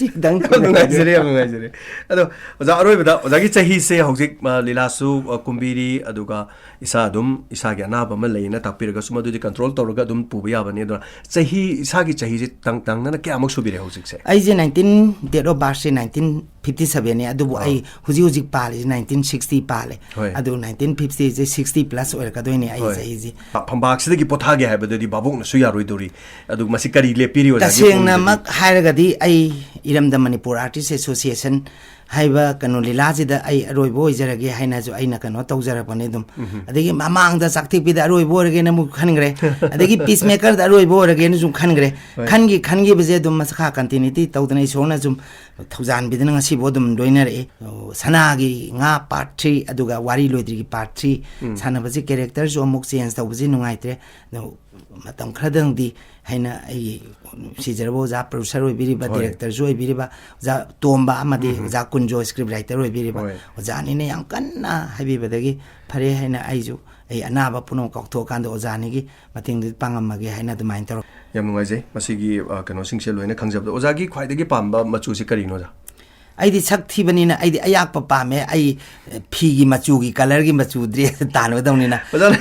ꯁꯤ ꯈꯤꯇꯪ ꯌꯥꯝ ꯅꯨꯡꯉꯥꯏꯖꯔꯦ, ꯌꯥꯝ ꯅꯨꯡꯉꯥꯏꯖꯔꯦ꯫ ꯑꯗꯣ ꯑꯣꯖꯥ, ꯑꯔꯣꯏꯕꯗ ꯑꯣꯖꯥꯒꯤ ꯆꯍꯤꯁꯦ ꯍꯧꯖꯤꯛ, ꯑ, ꯂꯤꯂꯥꯁꯨ, ꯑ, ꯀꯨꯝꯕꯤꯔꯤ, ꯑꯗꯨꯒ ꯏꯁꯥ ꯑꯗꯨꯝ ꯏꯁꯥꯒꯤ ꯑꯅꯥꯕ ꯑꯃ ꯂꯩꯌꯦꯅ ꯇꯥꯛꯄꯤꯔꯒꯁꯨ ꯃꯗꯨꯗꯤ ꯀꯟꯇ꯭ꯔꯣꯜ ꯇꯧꯔꯒ ꯑꯗꯨꯝ ꯄꯨꯕ ꯌꯥꯕꯅꯤ꯫ ꯑꯗꯨꯅ ꯆꯍꯤ, ꯏꯁꯥꯒꯤ ꯆꯍꯤꯁꯦ ꯇꯥꯡ-, ꯇꯥꯡꯅꯅ ꯀꯌꯥꯃꯨꯛ ꯁꯨꯕꯤꯔꯦ ꯍꯧꯖꯤꯛꯁꯦ? ꯑꯩꯁꯦ nineteen, date of birth say nineteen fifty seven ꯅꯦ, ꯑꯗꯨꯕꯨ ꯑꯥ꯫ ꯑꯩ ꯍꯧꯖꯤꯛ ꯍꯧꯖꯤꯛ ꯄꯥꯜꯂꯤꯁꯦ nineteen sixty ꯄꯥꯜꯂꯦ꯫ ꯍꯣꯏ꯫ ꯑꯗꯨ nineteen fifty ꯁꯦ sixty plus ꯑꯣꯏꯔꯛꯀꯗꯣꯏꯅꯦ ꯑꯩ ꯍꯣꯏ꯫ ꯆꯍꯤꯁꯦ꯫ ꯐꯝꯕꯥꯛꯁꯤꯗꯒꯤ ꯄꯣꯊꯥꯒꯦ ꯍꯥꯏꯕꯗꯗꯤ ꯚꯥꯕꯣꯛꯅꯁꯨ ꯌꯥꯔꯣꯏꯗꯧꯔꯤ꯫ ꯑꯗꯨ ꯃꯁꯤ ꯀꯔꯤ ꯂꯦꯞꯄꯤꯔꯤ ꯑꯣꯖꯥꯒꯤ ꯇꯁꯦꯡꯅꯃꯛ ꯄꯨꯛꯅꯤꯡꯗꯗꯤ? ꯍꯥꯏꯔꯒꯗꯤ ꯑꯩ ꯏꯔꯝꯗꯝ ꯃꯅꯤꯄꯨꯔ ꯑꯥꯔꯇꯤꯁ ꯑꯦꯁꯣꯁꯤꯌꯦꯁꯟ ꯍꯥꯏꯕ ꯀꯩꯅꯣ ꯂꯤꯂꯥꯁꯤꯗ ꯑꯩ ꯑꯔꯣꯏꯕ ꯑꯣꯏꯖꯔꯒꯦ ꯍꯥꯏꯅꯁꯨ ꯑꯩꯅ ꯀꯩꯅꯣ ꯇꯧꯖꯔꯛꯄꯅꯦ ꯑꯗꯨꯝ꯫ ꯑꯗꯒꯤ ꯃꯃꯥꯡꯗ ꯆꯥꯛꯊꯦꯛꯄꯤꯗ ꯑꯔꯣꯏꯕ ꯑꯣꯏꯔꯒꯦꯅ ꯑꯃꯨꯛ ꯈꯟꯈ꯭ꯔꯦ, ꯑꯗꯒꯤ ꯄꯤꯁ ꯃꯦꯀꯔꯗ ꯑꯔꯣꯏꯕ ꯑꯣꯏꯔꯒꯦꯅꯁꯨ ꯈꯟꯈ꯭ꯔꯦ꯫ ꯍꯣꯏ꯫ ꯈꯟꯈꯤ ꯈꯟꯈꯤꯕꯁꯦ ꯑꯗꯨꯝ ꯃꯈꯥ ꯀꯟꯇꯤꯅ꯭ꯌꯨꯇꯤ ꯇꯧꯗꯅ ꯏꯁꯣꯔꯅ ꯁꯨꯝ ꯊꯧꯖꯥꯟꯕꯤꯗꯅ ꯉꯁꯤꯐꯥꯎ ꯑꯗꯨꯝ ꯂꯣꯏꯅꯔꯛꯏ꯫ ꯑꯣ, ꯁꯅꯥꯒꯤ ꯉꯥ ꯄꯥꯔꯠ ꯊ꯭ꯔꯤ, ꯑꯗꯨꯒ ꯋꯥꯔꯤ ꯂꯣꯏꯗ꯭ꯔꯤꯒꯤ ꯄꯥꯔꯠ ꯊ꯭ꯔꯤ꯫ ꯎꯝ꯫ ꯁꯥꯟꯅꯕꯁꯤ ꯀꯦꯔꯦꯛꯇꯔꯁꯨ ꯑꯃꯨꯛ ꯆꯦꯟꯖ ꯇꯧꯕꯁꯤ ꯅꯨꯡꯉꯥꯏꯇ꯭ꯔꯦ꯫ ꯑꯗꯣ ꯃꯇꯝ ꯈꯔꯗꯪꯗꯤ ꯍꯥꯏꯅ ꯑꯩꯒꯤ ꯅꯨꯡꯁꯤꯖꯔꯕ ꯑꯣꯖꯥ ꯄ꯭ꯔꯣꯗ꯭ꯌꯨꯁꯔ ꯑꯣꯏꯕꯤꯔꯤꯕ, ꯍꯣꯏ꯫ ꯗꯤꯔꯦꯛꯇꯔꯁꯨ ꯑꯣꯏꯕꯤꯔꯤꯕ ꯑꯣꯖꯥ ꯇꯣꯝꯕ ꯑꯃꯗꯤ ꯎꯝ꯫ ꯑꯣꯖꯥ ꯀꯨꯟꯖꯣ ꯁ꯭ꯀ꯭ꯔꯤꯞ ꯔꯥꯏꯇꯔ ꯑꯣꯏꯕꯤꯔꯤꯕ, ꯍꯣꯏ꯫ ꯑꯣꯖꯥꯅꯤꯅ ꯌꯥꯝ ꯀꯟꯅ ꯍꯥꯏꯕꯤꯕꯗꯒꯤ ꯐꯔꯦ ꯍꯥꯏꯅ ꯑꯩꯁꯨ ꯑꯩ ꯑꯅꯥꯕ ꯄꯨꯝꯅꯃꯛ ꯀꯥꯎꯊꯣꯛꯑꯀꯥꯟꯗ ꯑꯣꯖꯥꯅꯤꯒꯤ ꯃꯇꯦꯡꯗꯨ ꯄꯥꯡꯉꯝꯃꯒꯦ ꯍꯥꯏꯅ ꯑꯗꯨꯃꯥꯏꯅ ꯇꯧꯔꯛ꯫ ꯌꯥꯝ ꯅꯨꯡꯉꯥꯏꯖꯩ ꯃꯁꯤꯒꯤ, ꯑ, ꯀꯩꯅꯣꯁꯤꯡꯁꯦ ꯂꯣꯏꯅ ꯈꯪꯖꯕꯗ꯫ ꯑꯣꯖꯥꯒꯤ ꯈ꯭ꯋꯥꯏꯗꯒꯤ ꯄꯥꯝꯕ ꯃꯆꯨꯁꯦ ꯀꯔꯤꯅꯣ, ꯑꯣꯖꯥ? ꯑꯩꯗꯤ ꯁꯛ ꯊꯤꯕꯅꯤꯅ ꯑꯩꯗꯤ ꯑꯌꯥꯛꯄ ꯄꯥꯝꯃꯦ꯫ ꯑꯩ, ꯑꯦ, ꯐꯤꯒꯤ ꯃꯆꯨꯒꯤ, ꯀꯂꯔꯒꯤ ꯃꯆꯨ ꯗ꯭ꯔꯦꯁ ꯇꯥꯟꯅꯒꯗꯧꯅꯤꯅ꯫ ꯑꯣꯖꯥꯅ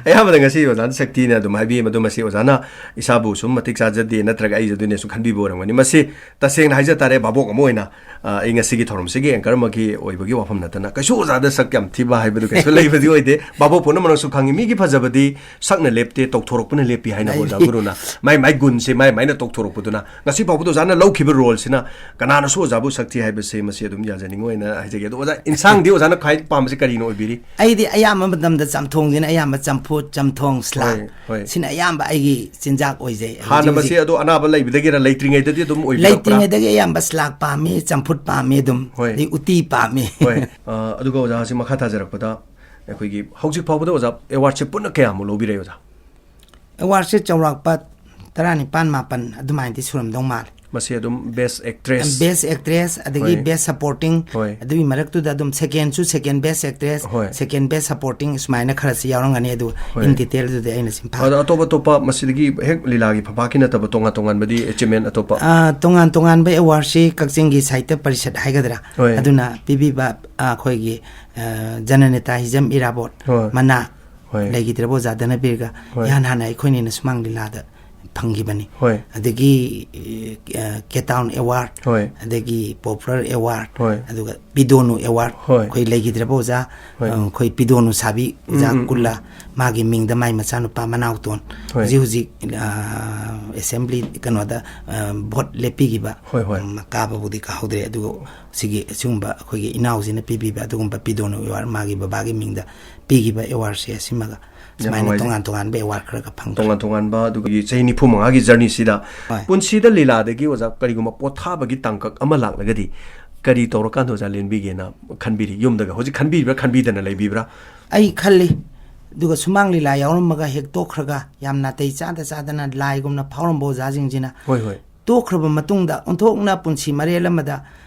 ꯑꯌꯥꯝꯕꯗ ꯉꯁꯤ ꯑꯣꯖꯥꯅ ꯁꯛ ꯊꯤꯅ ꯑꯗꯨꯝ ꯍꯥꯏꯕꯤ, ꯃꯗꯨ ꯃꯁꯤ ꯑꯣꯖꯥꯅ ꯏꯁꯥꯕꯨ ꯁꯨꯝ ꯃꯇꯤꯛ ꯆꯥꯖꯗꯦ ꯅꯠꯇ꯭ꯔꯒ ꯑꯩ ꯑꯗꯨꯅꯦ ꯁꯨꯝ ꯈꯟꯕꯤꯕ ꯑꯣꯏꯔꯝꯒꯅꯤ꯫ ꯃꯁꯤ ꯇꯁꯦꯡꯅ ꯍꯥꯏꯖ ꯇꯥꯔꯦ, ꯚꯥꯕꯣꯛ ꯑꯃ ꯑꯣꯏꯅ, ꯑ, ꯑꯩ ꯉꯁꯤꯒꯤ ꯊꯧꯔꯝꯁꯤꯒꯤ ꯑꯦꯡꯀꯔ ꯑꯃꯒꯤ ꯑꯣꯏꯕꯒꯤ ꯋꯥꯐꯝ ꯅꯠꯇꯅ ꯀꯩꯁꯨ ꯑꯣꯖꯥꯗ ꯁꯛ ꯌꯥꯝ ꯊꯤꯕ ꯍꯥꯏꯕꯗꯨ ꯀꯩꯁꯨ ꯂꯩꯕꯗꯤ ꯑꯣꯏꯗꯦ꯫ ꯚꯥꯕꯣꯛ ꯄꯨꯝꯅꯃꯛꯅꯁꯨ ꯈꯪꯉꯤ, ꯃꯤꯒꯤ ꯐꯖꯕꯗꯤ ꯁꯛꯅ ꯂꯦꯞꯇꯦ, ꯇꯧꯊꯣꯔꯛꯄꯅ ꯂꯦꯞꯄꯤ ꯍꯥꯏꯅ ꯑꯩ ꯑꯣꯖꯥ ꯒꯨꯔꯨꯅ꯫ ꯃꯥꯏ, ꯃꯥꯏ ꯒꯨꯟꯁꯦ ꯃꯥꯏ, ꯃꯥꯏꯅ ꯇꯧꯊꯣꯔꯛꯄꯗꯨꯅ ꯉꯁꯤ ꯐꯥꯎꯕꯗ ꯑꯣꯖꯥꯅ ꯂꯧꯈꯤꯕ ꯔꯣꯜꯁꯤꯅ ꯀꯅꯥꯅꯁꯨ ꯑꯣꯖꯥꯕꯨ ꯁꯛ ꯊꯤ ꯍꯥꯏꯕꯁꯦ ꯃꯁꯤ ꯑꯗꯨꯝ ꯌꯥꯖꯅꯤꯡꯉꯣꯏꯅ ꯍꯥꯏꯖꯒꯦ꯫ ꯑꯗꯣ ꯑꯣꯖꯥ, ꯏꯟꯁꯥꯡꯗꯤ ꯑꯣꯖꯥꯅ ꯈ꯭ꯋꯥꯏ ꯄꯥꯝꯕꯁꯦ ꯀꯔꯤꯅ ꯑꯣꯏꯕꯤꯔꯤ? ꯑꯩꯗꯤ ꯑꯌꯥꯝꯕ ꯃꯇꯝꯗ ꯆꯝꯊꯣꯡꯁꯤꯅ ꯑꯌꯥꯝꯕ, ꯆꯝꯐꯨꯠ, ꯆꯝꯊꯣꯡ, ꯁꯂꯥꯗ꯫ ꯍꯣꯏ, ꯍꯣꯏ꯫ ꯁꯤꯅ ꯑꯌꯥꯝꯕ ꯑꯩꯒꯤ ꯆꯤꯟꯖꯥꯛ ꯑꯣꯏꯖꯩ꯫ ꯍꯥꯟꯅ ꯍꯧꯖꯤꯛ ꯃꯁꯤ ꯍꯧꯖꯤꯛ ꯑꯗꯣ ꯑꯅꯥꯕ ꯂꯩꯕꯗꯒꯤꯔ ꯂꯩꯇ꯭ꯔꯤꯉꯩꯗꯗꯤ ꯑꯗꯨꯝ ꯑꯣꯏꯕꯤꯔꯛꯄ꯭ꯔꯥ? ꯂꯩꯇ꯭ꯔꯤꯉꯩꯗꯒꯤ ꯑꯌꯥꯝꯕ ꯁꯂꯥꯗ ꯄꯥꯝꯃꯤ, ꯆꯝꯐꯨꯠ ꯄꯥꯝꯃꯤ ꯑꯗꯨꯝ, ꯍꯣꯏ꯫ ꯑꯗꯩ ꯎꯇꯤ ꯄꯥꯝꯃꯤ꯫ ꯍꯣꯏ꯫ ꯑ, ꯑꯗꯨꯒ ꯑꯣꯖꯥ, ꯍꯧꯖꯤꯛ ꯃꯈꯥ ꯇꯥꯖꯔꯛꯄꯗ ꯑꯩꯈꯣꯏꯒꯤ ꯍꯧꯖꯤꯛ ꯐꯥꯎꯕꯗ ꯑꯣꯖꯥ ꯑꯦꯋꯥꯔꯗꯁꯦ ꯄꯨꯟꯅ ꯀꯌꯥꯃꯨꯛ ꯂꯧꯕꯤꯔꯦ, ꯑꯣꯖꯥ? ꯑꯦꯋꯥꯔꯗꯁꯦ ꯆꯥꯎꯔꯥꯛꯄ ꯇꯔꯥꯅꯤꯄꯥꯟ ꯃꯥꯄꯟ ꯑꯗꯨꯃꯥꯏꯅꯗꯤ ꯁꯨꯔꯝꯗꯧ ꯃꯥꯜꯂꯦ꯫ ꯃꯁꯤ ꯑꯗꯨꯝ ꯕꯦꯁ ꯑꯦꯛꯇ꯭ꯔꯦꯁ꯫ ꯕꯦꯁ ꯑꯦꯛꯇ꯭ꯔꯦꯁ, ꯑꯗꯒꯤ ꯍꯣꯏ꯫ ꯕꯦꯁ ꯁꯄꯣꯔꯇꯤꯡ, ꯍꯣꯏ꯫ ꯑꯗꯨꯒꯤ ꯃꯔꯛꯇꯨꯗ ꯑꯗꯨꯝ ꯁꯦꯀꯦꯟꯁꯨ ꯁꯦꯀꯦꯟ ꯕꯦꯁ ꯑꯦꯛꯇ꯭ꯔꯦꯁ, ꯍꯣꯏ꯫ ꯁꯦꯀꯦꯟ ꯕꯦꯁ ꯁꯄꯣꯔꯇꯤꯡ, ꯁꯨꯃꯥꯏꯅ ꯈꯔꯁꯤ ꯌꯥꯎꯔꯝꯒꯅꯤ꯫ ꯑꯗꯨ ꯍꯣꯏ꯫ In detail ꯗꯨꯗꯤ ꯑꯩꯅ ꯁꯨꯝ ꯐꯥ- ꯑꯗꯣ ꯑꯇꯣꯞ ꯑꯇꯣꯞꯄ ꯃꯁꯤꯗꯒꯤ ꯍꯦꯛ ꯂꯤꯂꯥꯒꯤ ꯐꯝꯄꯥꯛꯀꯤ ꯅꯠꯇꯕ ꯇꯣꯉꯥꯟ ꯇꯣꯉꯥꯟꯕꯗꯤ ꯑꯦꯆꯤꯞꯃꯦꯟ ꯑꯇꯣꯞꯄ? ꯑꯥ, ꯇꯣꯉꯥꯟ ꯇꯣꯉꯥꯟꯕ ꯑꯦꯋꯥꯔꯗꯁꯤ ꯀꯛꯆꯤꯡꯒꯤ ꯁꯥꯍꯤꯇ꯭ꯌ ꯄꯔꯤꯁꯠ ꯍꯥꯏꯒꯗ꯭ꯔꯥ? ꯍꯣꯏ꯫ ꯑꯗꯨꯅ ꯄꯤꯕꯤꯕ, ꯑꯥ, ꯑꯩꯈꯣꯏꯒꯤ, ꯑꯥ, ꯖꯅꯅꯦꯇꯥ ꯍꯤꯖꯝ ꯏꯔꯥꯕꯣꯠ ꯍꯣꯏ꯫ ꯃꯅꯥ ꯍꯣꯏ꯫ ꯂꯩꯈꯤꯗ꯭ꯔꯕ ꯑꯣꯖꯥ ꯙꯅꯕꯤꯔꯒ ꯍꯣꯏ꯫ ꯏꯍꯥꯟ ꯍꯥꯟꯅ ꯑꯩꯈꯣꯏꯅꯤꯅ ꯁꯨꯃꯥꯡ ꯂꯤꯂꯥꯗ ꯐꯪꯈꯤꯕꯅꯤ꯫ ꯍꯣꯏ꯫ ꯑꯗꯒꯤ ꯀꯦꯇꯥꯎꯟ ꯑꯦꯋꯥꯔꯗ, ꯍꯣꯏ꯫ ꯑꯗꯒꯤ ꯄꯣꯄꯨꯂꯔ ꯑꯦꯋꯥꯔꯗ, ꯍꯣꯏ꯫ ꯑꯗꯨꯒ ꯄꯤꯗꯣꯅꯨ ꯑꯦꯋꯥꯔꯗ, ꯍꯣꯏ꯫ ꯑꯩꯈꯣꯏ ꯂꯩꯈꯤꯗ꯭ꯔꯕ ꯑꯣꯖꯥ, ꯍꯣꯏ꯫ ꯑ, ꯑꯩꯈꯣꯏ ꯄꯤꯗꯣꯅꯨ ꯁꯥꯕꯤ ꯑꯣꯖꯥ ꯎꯝ, ꯎꯝ, ꯎꯝ꯫ ꯀꯨꯜꯂꯥ, ꯃꯥꯒꯤ ꯃꯤꯡꯗ ꯃꯥꯏ ꯃꯆꯥꯅꯨꯄꯥ ꯃꯅꯥꯎꯇꯣꯟ ꯍꯣꯏ꯫ ꯍꯧꯖꯤꯛ ꯍꯧꯖꯤꯛ, ꯑ, ꯑꯦꯁꯦꯝꯕ꯭ꯂꯤ ꯀꯩꯅꯣꯗ, ꯑ, ꯚꯣꯠ ꯂꯦꯞꯄꯤꯈꯤꯕ, ꯍꯣꯏ, ꯍꯣꯏ꯫ ꯎꯝ, ꯀꯥꯕꯕꯨꯗꯤ ꯀꯥꯍꯧꯗ꯭ꯔꯦ, ꯑꯗꯨꯒ ꯁꯤꯒꯤ ꯑꯁꯤꯒꯨꯝꯕ ꯑꯩꯈꯣꯏꯒꯤ ꯏꯅꯥꯎꯁꯤꯅ ꯄꯤꯕꯤꯕ ꯑꯗꯨꯒꯨꯝꯕ ꯄꯤꯗꯣꯅꯨ ꯑꯦꯋꯥꯔꯗ, ꯃꯥꯒꯤ ꯕꯕꯥꯒꯤ ꯃꯤꯡꯗ ꯄꯤꯈꯤꯕ ꯑꯦꯋꯥꯔꯗꯁꯦ ꯑꯁꯤꯃꯒ ꯌꯥꯝ ꯁꯨꯃꯥꯏꯅ ꯅꯨꯡꯉꯥꯏꯖꯩ꯫ ꯇꯣꯉꯥꯟ ꯇꯣꯉꯥꯟꯕ ꯑꯦꯋꯥꯔꯗ ꯈꯔꯒ ꯐꯪꯕ꯫ ꯇꯣꯉꯥꯟ ꯇꯣꯉꯥꯟꯕ ꯑꯗꯨꯒꯤ ꯆꯍꯤ ꯅꯤꯐꯨ ꯃꯉꯥꯒꯤ ꯖꯔꯅꯤꯁꯤꯗ ꯍꯣꯏ꯫ ꯄꯨꯟꯁꯤꯗ ꯂꯤꯂꯥꯗꯒꯤ ꯑꯣꯖꯥ ꯀꯔꯤꯒꯨꯝꯕ ꯄꯣꯊꯥꯕꯒꯤ ꯇꯥꯡꯀꯛ ꯑꯃ ꯂꯥꯛꯂꯒꯗꯤ ꯀꯔꯤ ꯇꯧꯔꯀꯥꯟꯗ ꯑꯣꯖꯥ ꯂꯦꯟꯕꯤꯒꯦꯅ ꯈꯟꯕꯤꯔꯤ? ꯌꯨꯝꯗꯒ ꯍꯧꯖꯤꯛ ꯈꯟꯕꯤꯕ꯭ꯔꯥ, ꯈꯟꯕꯤꯗꯅ ꯂꯩꯕꯤꯕ꯭ꯔꯥ? ꯑꯩ ꯈꯜꯂꯤ, ꯑꯗꯨꯒ ꯁꯨꯃꯥꯡ ꯂꯤꯂꯥ ꯌꯥꯎꯔꯝꯃꯒ ꯍꯦꯛ ꯇꯣꯛꯈ꯭ꯔꯒ ꯌꯥꯝ ꯅꯥꯇꯩ ꯆꯥꯗ ꯆꯥꯗꯅ ꯂꯥꯏꯒꯨꯝꯅ ꯐꯥꯎꯔꯝꯕ ꯑꯣꯖꯥꯁꯤꯡꯁꯤꯅ ꯍꯣꯏ, ꯍꯣꯏ꯫ ꯇꯣꯛꯈ꯭ꯔꯕ ꯃꯇꯨꯡꯗ ꯑꯣꯟꯊꯣꯛꯅ ꯄꯨꯟꯁꯤ ꯃꯔꯦꯜ ꯑꯃꯗ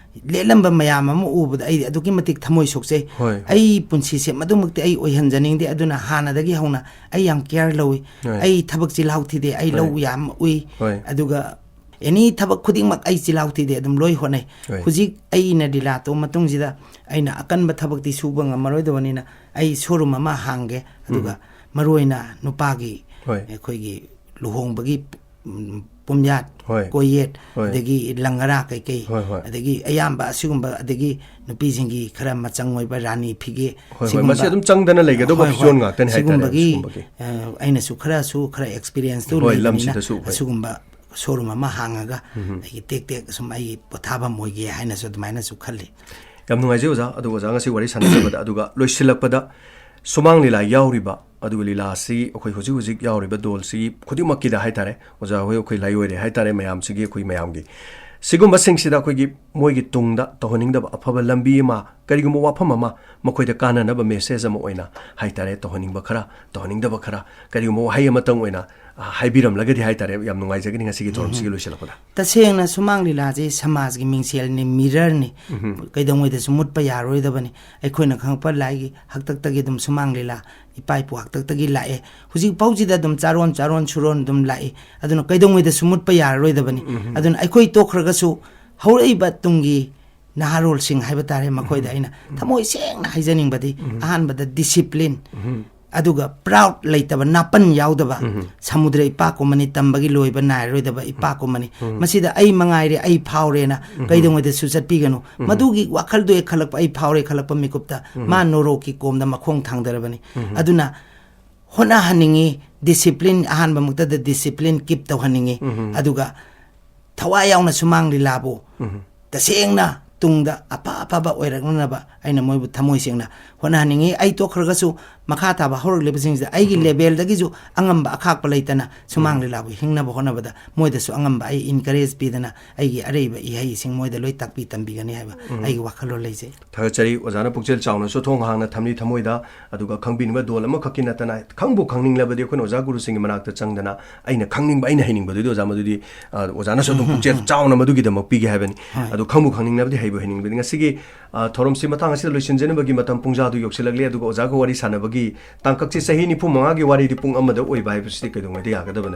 ꯂꯦꯜꯂꯝꯕ ꯃꯌꯥꯝ ꯑꯃ ꯎꯕꯗ ꯑꯩꯗꯤ ꯑꯗꯨꯛꯀꯤ ꯃꯇꯤꯛ ꯊꯃꯣꯏ ꯁꯣꯛꯆꯩ꯫ ꯍꯣꯏ꯫ ꯑꯩ ꯄꯨꯟꯁꯤꯁꯦ ꯃꯗꯨꯃꯛꯇꯤ ꯑꯩ ꯑꯣꯏꯍꯟꯖꯅꯤꯡꯗꯦ꯫ ꯑꯗꯨꯅ ꯍꯥꯟꯅꯗꯒꯤ ꯍꯧꯅ ꯑꯩ ꯌꯥꯝ ꯀꯤꯌꯔ ꯂꯧꯏ꯫ ꯍꯣꯏ꯫ ꯑꯩ ꯊꯕꯛ ꯆꯤꯜꯍꯥꯎ ꯊꯤꯗꯦ, ꯑꯩ ꯍꯣꯏ꯫ ꯂꯧ ꯌꯥꯝ ꯎꯏ꯫ ꯍꯣꯏ꯫ ꯑꯗꯨꯒ ꯑꯦꯅꯤ ꯊꯕꯛ ꯈꯨꯗꯤꯡꯃꯛ ꯑꯩ ꯆꯤꯜꯍꯥꯎ ꯊꯤꯗꯦ, ꯑꯗꯨꯝ ꯂꯣꯏ ꯍꯣꯠꯅꯩ꯫ ꯍꯣꯏ꯫ ꯍꯧꯖꯤꯛ ꯑꯩꯅ ꯂꯤꯂꯥ ꯇꯧꯕ ꯃꯇꯨꯡꯁꯤꯗ ꯑꯩꯅ ꯑꯀꯟꯕ ꯊꯕꯛꯇꯤ ꯁꯨꯕ ꯉꯝꯃꯔꯣꯏꯗꯕꯅꯤꯅ ꯑꯩ ꯁꯣꯔꯨꯝ ꯑꯃ ꯍꯥꯡꯒꯦ, ꯑꯗꯨꯒ ꯃꯔꯨꯑꯣꯏꯅ ꯅꯨꯄꯥꯒꯤ ꯍꯣꯏ꯫ ꯑꯩꯈꯣꯏꯒꯤ ꯂꯨꯍꯣꯡꯕꯒꯤ, ꯎꯝ, ꯄꯨꯝꯌꯥꯠ, ꯍꯣꯏ꯫ ꯀꯣꯏꯌꯦꯠ, ꯍꯣꯏ꯫ ꯑꯗꯒꯤ ꯂꯪꯒꯔꯥ ꯀꯩꯀꯩ, ꯍꯣꯏ, ꯍꯣꯏ꯫ ꯑꯗꯒꯤ ꯑꯌꯥꯝꯕ ꯑꯁꯤꯒꯨꯝꯕ, ꯑꯗꯒꯤ ꯅꯨꯄꯤꯁꯤꯡꯒꯤ ꯈꯔ ꯃꯆꯪ ꯑꯣꯏꯕ ꯔꯥꯅꯤ ꯐꯤꯒꯦ, ꯍꯣꯏ, ꯍꯣꯏ, ꯁꯤꯒꯨꯝꯕ, ꯃꯁꯤ ꯑꯗꯨꯝ ꯆꯪꯗꯅ ꯂꯩꯒꯗꯧꯕ ꯍꯣꯏ, ꯍꯣꯏ, ꯐꯤꯖꯣꯜ ꯉꯥꯛꯇꯅꯤ ꯍꯥꯏꯇꯥꯔꯦ, ꯁꯤꯒꯨꯝꯕꯒꯤ, ꯁꯤꯒꯨꯝꯕꯒꯤ꯫ ꯑ, ꯑꯩꯅꯁꯨ ꯈꯔꯁꯨ ꯈꯔ ꯑꯦꯛꯁꯄꯤꯔꯤꯌꯦꯟꯁꯇꯨ ꯍꯣꯏ, ꯂꯩꯕꯅꯤꯅ ꯂꯝꯁꯤꯗꯁꯨ, ꯍꯣꯏ꯫ ꯑꯁꯤꯒꯨꯝꯕ ꯁꯣꯔꯨꯝ ꯑꯃ ꯍꯥꯡꯉꯒ ꯑꯩꯒꯤ ꯇꯦꯛ ꯇꯦꯛ ꯁꯨꯝ ꯑꯩꯒꯤ ꯄꯣꯊꯥꯐꯝ ꯑꯣꯏꯒꯦ ꯍꯥꯏꯅꯁꯨ ꯑꯗꯨꯃꯥꯏꯅꯁꯨ ꯈꯜꯂꯤ꯫ ꯌꯥꯝ ꯅꯨꯡꯉꯥꯏꯖꯩ ꯑꯣꯖꯥ꯫ ꯑꯗꯨꯒ ꯑꯣꯖꯥ ꯉꯁꯤ ꯋꯥꯔꯤ ꯁꯥꯟꯅꯖꯕꯗ, ꯑꯗꯨꯒ ꯂꯣꯏꯁꯤꯜꯂꯛꯄꯗ ꯁꯨꯃꯥꯡ ꯂꯤꯂꯥ ꯌꯥꯎꯔꯤꯕ, ꯑꯗꯨꯒ ꯂꯤꯂꯥ ꯑꯁꯤ ꯑꯩꯈꯣꯏ ꯍꯧꯖꯤꯛ ꯍꯧꯖꯤꯛ ꯌꯥꯎꯔꯤꯕ ꯗꯣꯜꯁꯤ ꯈꯨꯗꯤꯡꯃꯛꯀꯤꯗ ꯍꯥꯏꯇꯥꯔꯦ, ꯑꯣꯖꯥ ꯍꯣꯏ, ꯑꯩꯈꯣꯏ ꯂꯥꯏꯑꯣꯏꯔꯦ ꯍꯥꯏꯇꯥꯔꯦ, ꯃꯌꯥꯝꯁꯤꯒꯤ, ꯑꯩꯈꯣꯏ ꯃꯌꯥꯝꯒꯤ, ꯁꯤꯒꯨꯝꯕꯁꯤꯡꯁꯤꯗ ꯑꯩꯈꯣꯏꯒꯤ ꯃꯣꯏꯒꯤ ꯇꯨꯡꯗ ꯇꯧꯍꯟꯅꯤꯡꯗꯕ ꯑꯐꯕ ꯂꯝꯕꯤ ꯑꯃ, ꯀꯔꯤꯒꯨꯝꯕ ꯋꯥꯐꯝ ꯑꯃ, ꯃꯈꯣꯏꯗ ꯀꯥꯟꯅꯅꯕ ꯃꯦꯁꯦꯖ ꯑꯃ ꯑꯣꯏꯅ ꯍꯥꯏꯇꯥꯔꯦ, ꯇꯧꯍꯟꯅꯤꯡꯕ ꯈꯔ, ꯇꯧꯍꯟꯅꯤꯡꯗꯕ ꯈꯔ, ꯀꯔꯤꯒꯨꯝꯕ ꯋꯥꯍꯩ ꯑꯃꯇꯪ ꯑꯣꯏꯅ, ꯑ, ꯍꯥꯏꯕꯤꯔꯝꯂꯒꯗꯤ ꯍꯥꯏꯇꯥꯔꯦ, ꯌꯥꯝ ꯅꯨꯡꯉꯥꯏꯖꯒꯅꯤ ꯉꯁꯤꯒꯤ ꯊꯧꯔꯝꯁꯤꯒꯤ ꯂꯣꯏꯁꯤꯜꯂꯛꯄꯗ꯫ ꯇꯁꯦꯡꯅ ꯁꯨꯃꯥꯡ ꯂꯤꯂꯥꯁꯤ ꯁꯃꯥꯖꯒꯤ ꯃꯤꯡꯁꯦꯜꯅꯤ, ꯃꯤꯔꯔꯅꯤ, ꯀꯩꯗꯧꯉꯩꯗꯁꯨ ꯃꯨꯠꯄ ꯌꯥꯔꯣꯏꯗꯕꯅꯤ꯫ ꯑꯩꯈꯣꯏꯅ ꯈꯪꯉꯛꯄ ꯂꯥꯏꯒꯤ ꯍꯥꯛꯇꯛꯇꯒꯤ ꯑꯗꯨꯝ ꯁꯨꯃꯥꯡ ꯂꯤꯂꯥ ꯏꯄꯥ ꯏꯄꯨ ꯍꯥꯛꯇꯛꯇꯒꯤ ꯂꯥꯛꯑꯦ꯫ ꯍꯧꯖꯤꯛ ꯐꯥꯎꯁꯤꯗ ꯑꯗꯨꯝ ꯆꯥꯔꯣꯟ ꯆꯥꯔꯣꯟ ꯁꯨꯔꯣꯟ ꯑꯗꯨꯝ ꯂꯥꯛꯏ꯫ ꯑꯗꯨꯅ ꯀꯩꯗꯧꯉꯩꯗꯁꯨ ꯃꯨꯠꯄ ꯌꯥꯔꯔꯣꯏꯗꯕꯅꯤ꯫ ꯑꯗꯨꯅ ꯑꯩꯈꯣꯏ ꯇꯣꯛꯈ꯭ꯔꯒꯁꯨ ꯍꯧꯔꯛꯏꯕ ꯇꯨꯡꯒꯤ ꯅꯍꯥꯔꯣꯜꯁꯤꯡ ꯍꯥꯏꯕ ꯇꯥꯔꯦ, ꯃꯈꯣꯏꯗ ꯑꯩꯅ ꯊꯃꯣꯏ ꯁꯦꯡꯅ ꯍꯥꯏꯖꯅꯤꯡꯕꯗꯤ, ꯑꯍꯥꯟꯕꯗ ꯗꯤꯁꯤꯄ꯭ꯂꯤꯟ, ꯑꯗꯨꯒ ꯄ꯭ꯔꯥꯎꯗ ꯂꯩꯇꯕ, ꯅꯥꯄꯟ ꯌꯥꯎꯗꯕ, ꯁꯃꯨꯗ꯭ꯔ ꯏꯄꯥꯛꯀꯨꯝꯕꯅꯤ, ꯇꯝꯕꯒꯤ ꯂꯣꯏꯕ ꯅꯥꯏꯔꯔꯣꯏꯗꯕ ꯏꯄꯥꯛꯀꯨꯝꯕꯅꯤ꯫ ꯃꯁꯤꯗ "ꯑꯩ ꯃꯉꯥꯏꯔꯦ, ꯑꯩ ꯐꯥꯎꯔꯦꯅ ꯀꯩꯗꯧꯉꯩꯗꯁꯨ ꯆꯠꯄꯤꯒꯅꯨ"꯫ ꯃꯗꯨꯒꯤ ꯋꯥꯈꯜꯗꯣ ꯍꯦꯛ ꯈꯜꯂꯛꯄ, "ꯑꯩ ꯐꯥꯎꯔꯦ" ꯈꯜꯂꯛꯄ ꯃꯤꯀꯨꯞꯇ ꯃꯥ ꯅꯣꯔꯣꯛꯀꯤ ꯀꯣꯝꯗ ꯃꯈꯣꯡ ꯊꯥꯡꯗꯔꯕꯅꯤ꯫ ꯑꯗꯨꯅ ꯍꯣꯠꯅꯍꯟꯅꯤꯡꯉꯤ, ꯗꯤꯁꯤꯄ꯭ꯂꯤꯟ, ꯑꯍꯥꯟꯕꯃꯛꯇꯗ ꯗꯤꯁꯤꯄ꯭ꯂꯤꯟ ꯀꯤꯞ ꯇꯧꯍꯟꯅꯤꯡꯉꯤ꯫ ꯑꯗꯨꯒ ꯊꯋꯥꯏ ꯌꯥꯎꯅ ꯁꯨꯃꯥꯡ ꯂꯤꯂꯥꯕꯨ ꯇꯁꯦꯡꯅ ꯇꯨꯡꯗ ꯑꯐ ꯑꯐꯕ ꯑꯣꯏꯔꯛꯅꯅꯕ ꯑꯩꯅ ꯃꯣꯏꯕꯨ ꯊꯃꯣꯏ ꯁꯦꯡꯅ ꯍꯣꯠꯅꯍꯟꯅꯤꯡꯉꯤ꯫ ꯑꯩ ꯇꯣꯛꯈ꯭ꯔꯒꯁꯨ ꯃꯈꯥ ꯇꯥꯕ ꯍꯧꯔꯛꯂꯤꯕꯁꯤꯡꯁꯤꯗ ꯑꯩꯒꯤ ꯂꯦꯚꯦꯜꯗꯒꯤꯁꯨ ꯑꯉꯝꯕ ꯑꯈꯥꯛꯄ ꯂꯩꯇꯅ ꯁꯨꯃꯥꯡ ꯂꯤꯂꯥꯕꯨ ꯍꯤꯡꯅꯕ ꯍꯣꯠꯅꯕꯗ ꯃꯣꯏꯗꯁꯨ ꯑꯉꯝꯕ ꯑꯩ ꯏꯟꯀꯔꯦꯖ ꯄꯤꯗꯅ ꯑꯩꯒꯤ ꯑꯔꯩꯕ ꯏꯍꯩꯁꯤꯡ ꯃꯣꯏꯗ ꯂꯣꯏ ꯇꯥꯛꯄꯤ ꯇꯝꯕꯤꯒꯅꯤ ꯍꯥꯏꯕ ꯑꯩꯒꯤ ꯋꯥꯈꯜꯂꯣꯟ ꯂꯩꯖꯩ꯫ ꯊꯥꯒꯠꯆꯔꯤ꯫ ꯑꯣꯖꯥꯅ ꯄꯨꯛꯆꯦꯜ ꯆꯥꯎꯅꯁꯨ ꯊꯣꯡ ꯍꯥꯡꯅ ꯊꯝꯂꯤ ꯊꯃꯣꯏꯗ꯫ ꯑꯗꯨꯒ ꯈꯪꯕꯤꯅꯕ ꯗꯣꯜ ꯑꯃꯈꯛꯀꯤ ꯅꯠꯇꯅ, ꯈꯪꯕꯨ ꯈꯪꯅꯤꯡꯂꯕꯗꯤ ꯑꯩꯈꯣꯏꯅ ꯑꯣꯖꯥ ꯒꯨꯔꯨꯁꯤꯡꯒꯤ ꯃꯅꯥꯛꯇ ꯆꯪꯗꯅ ꯑꯩꯅ ꯈꯪꯅꯤꯡꯕ, ꯑꯩꯅ ꯍꯩꯅꯤꯡꯕꯗꯨꯗꯤ ꯑꯣꯖꯥ, ꯃꯗꯨꯗꯤ, ꯑ, ꯑꯣꯖꯥꯅꯁꯨ ꯑꯗꯨꯝ ꯄꯨꯛꯆꯦꯜ ꯆꯥꯎꯅ ꯃꯗꯨꯒꯤꯗꯃꯛ ꯄꯤꯒꯦ ꯍꯥꯏꯕꯅꯤ꯫ ꯍꯣꯏ꯫ ꯑꯗꯨ ꯈꯪꯕꯨ ꯈꯪꯅꯤꯡꯂꯕꯗꯤ, ꯍꯩꯕꯨ ꯍꯩꯅꯤꯡꯕꯗꯤ꯫ ꯉꯁꯤꯒꯤ, ꯑ, ꯊꯧꯔꯝꯁꯤ ꯃꯇꯥꯡ ꯑꯁꯤꯗ ꯂꯣꯏꯁꯤꯟꯖꯅꯕꯒꯤ ꯃꯇꯝ ꯄꯨꯡꯖꯥꯗꯨ ꯌꯧꯁꯤꯜꯂꯛꯂꯦ꯫ ꯑꯗꯨꯒ ꯑꯣꯖꯥꯒ ꯋꯥꯔꯤ ꯁꯥꯟꯅꯕꯒꯤ ꯇꯥꯡꯀꯛꯁꯤ ꯆꯍꯤ ꯅꯤꯐꯨ ꯃꯉꯥꯒꯤ ꯋꯥꯔꯤꯗꯤ ꯄꯨꯡ ꯑꯃꯗ ꯑꯣꯏꯕ ꯍꯥꯏꯕꯁꯤꯗꯤ ꯀꯩꯗꯧꯉꯩꯗ ꯌꯥꯒꯗꯕ ꯅꯠꯇꯦ꯫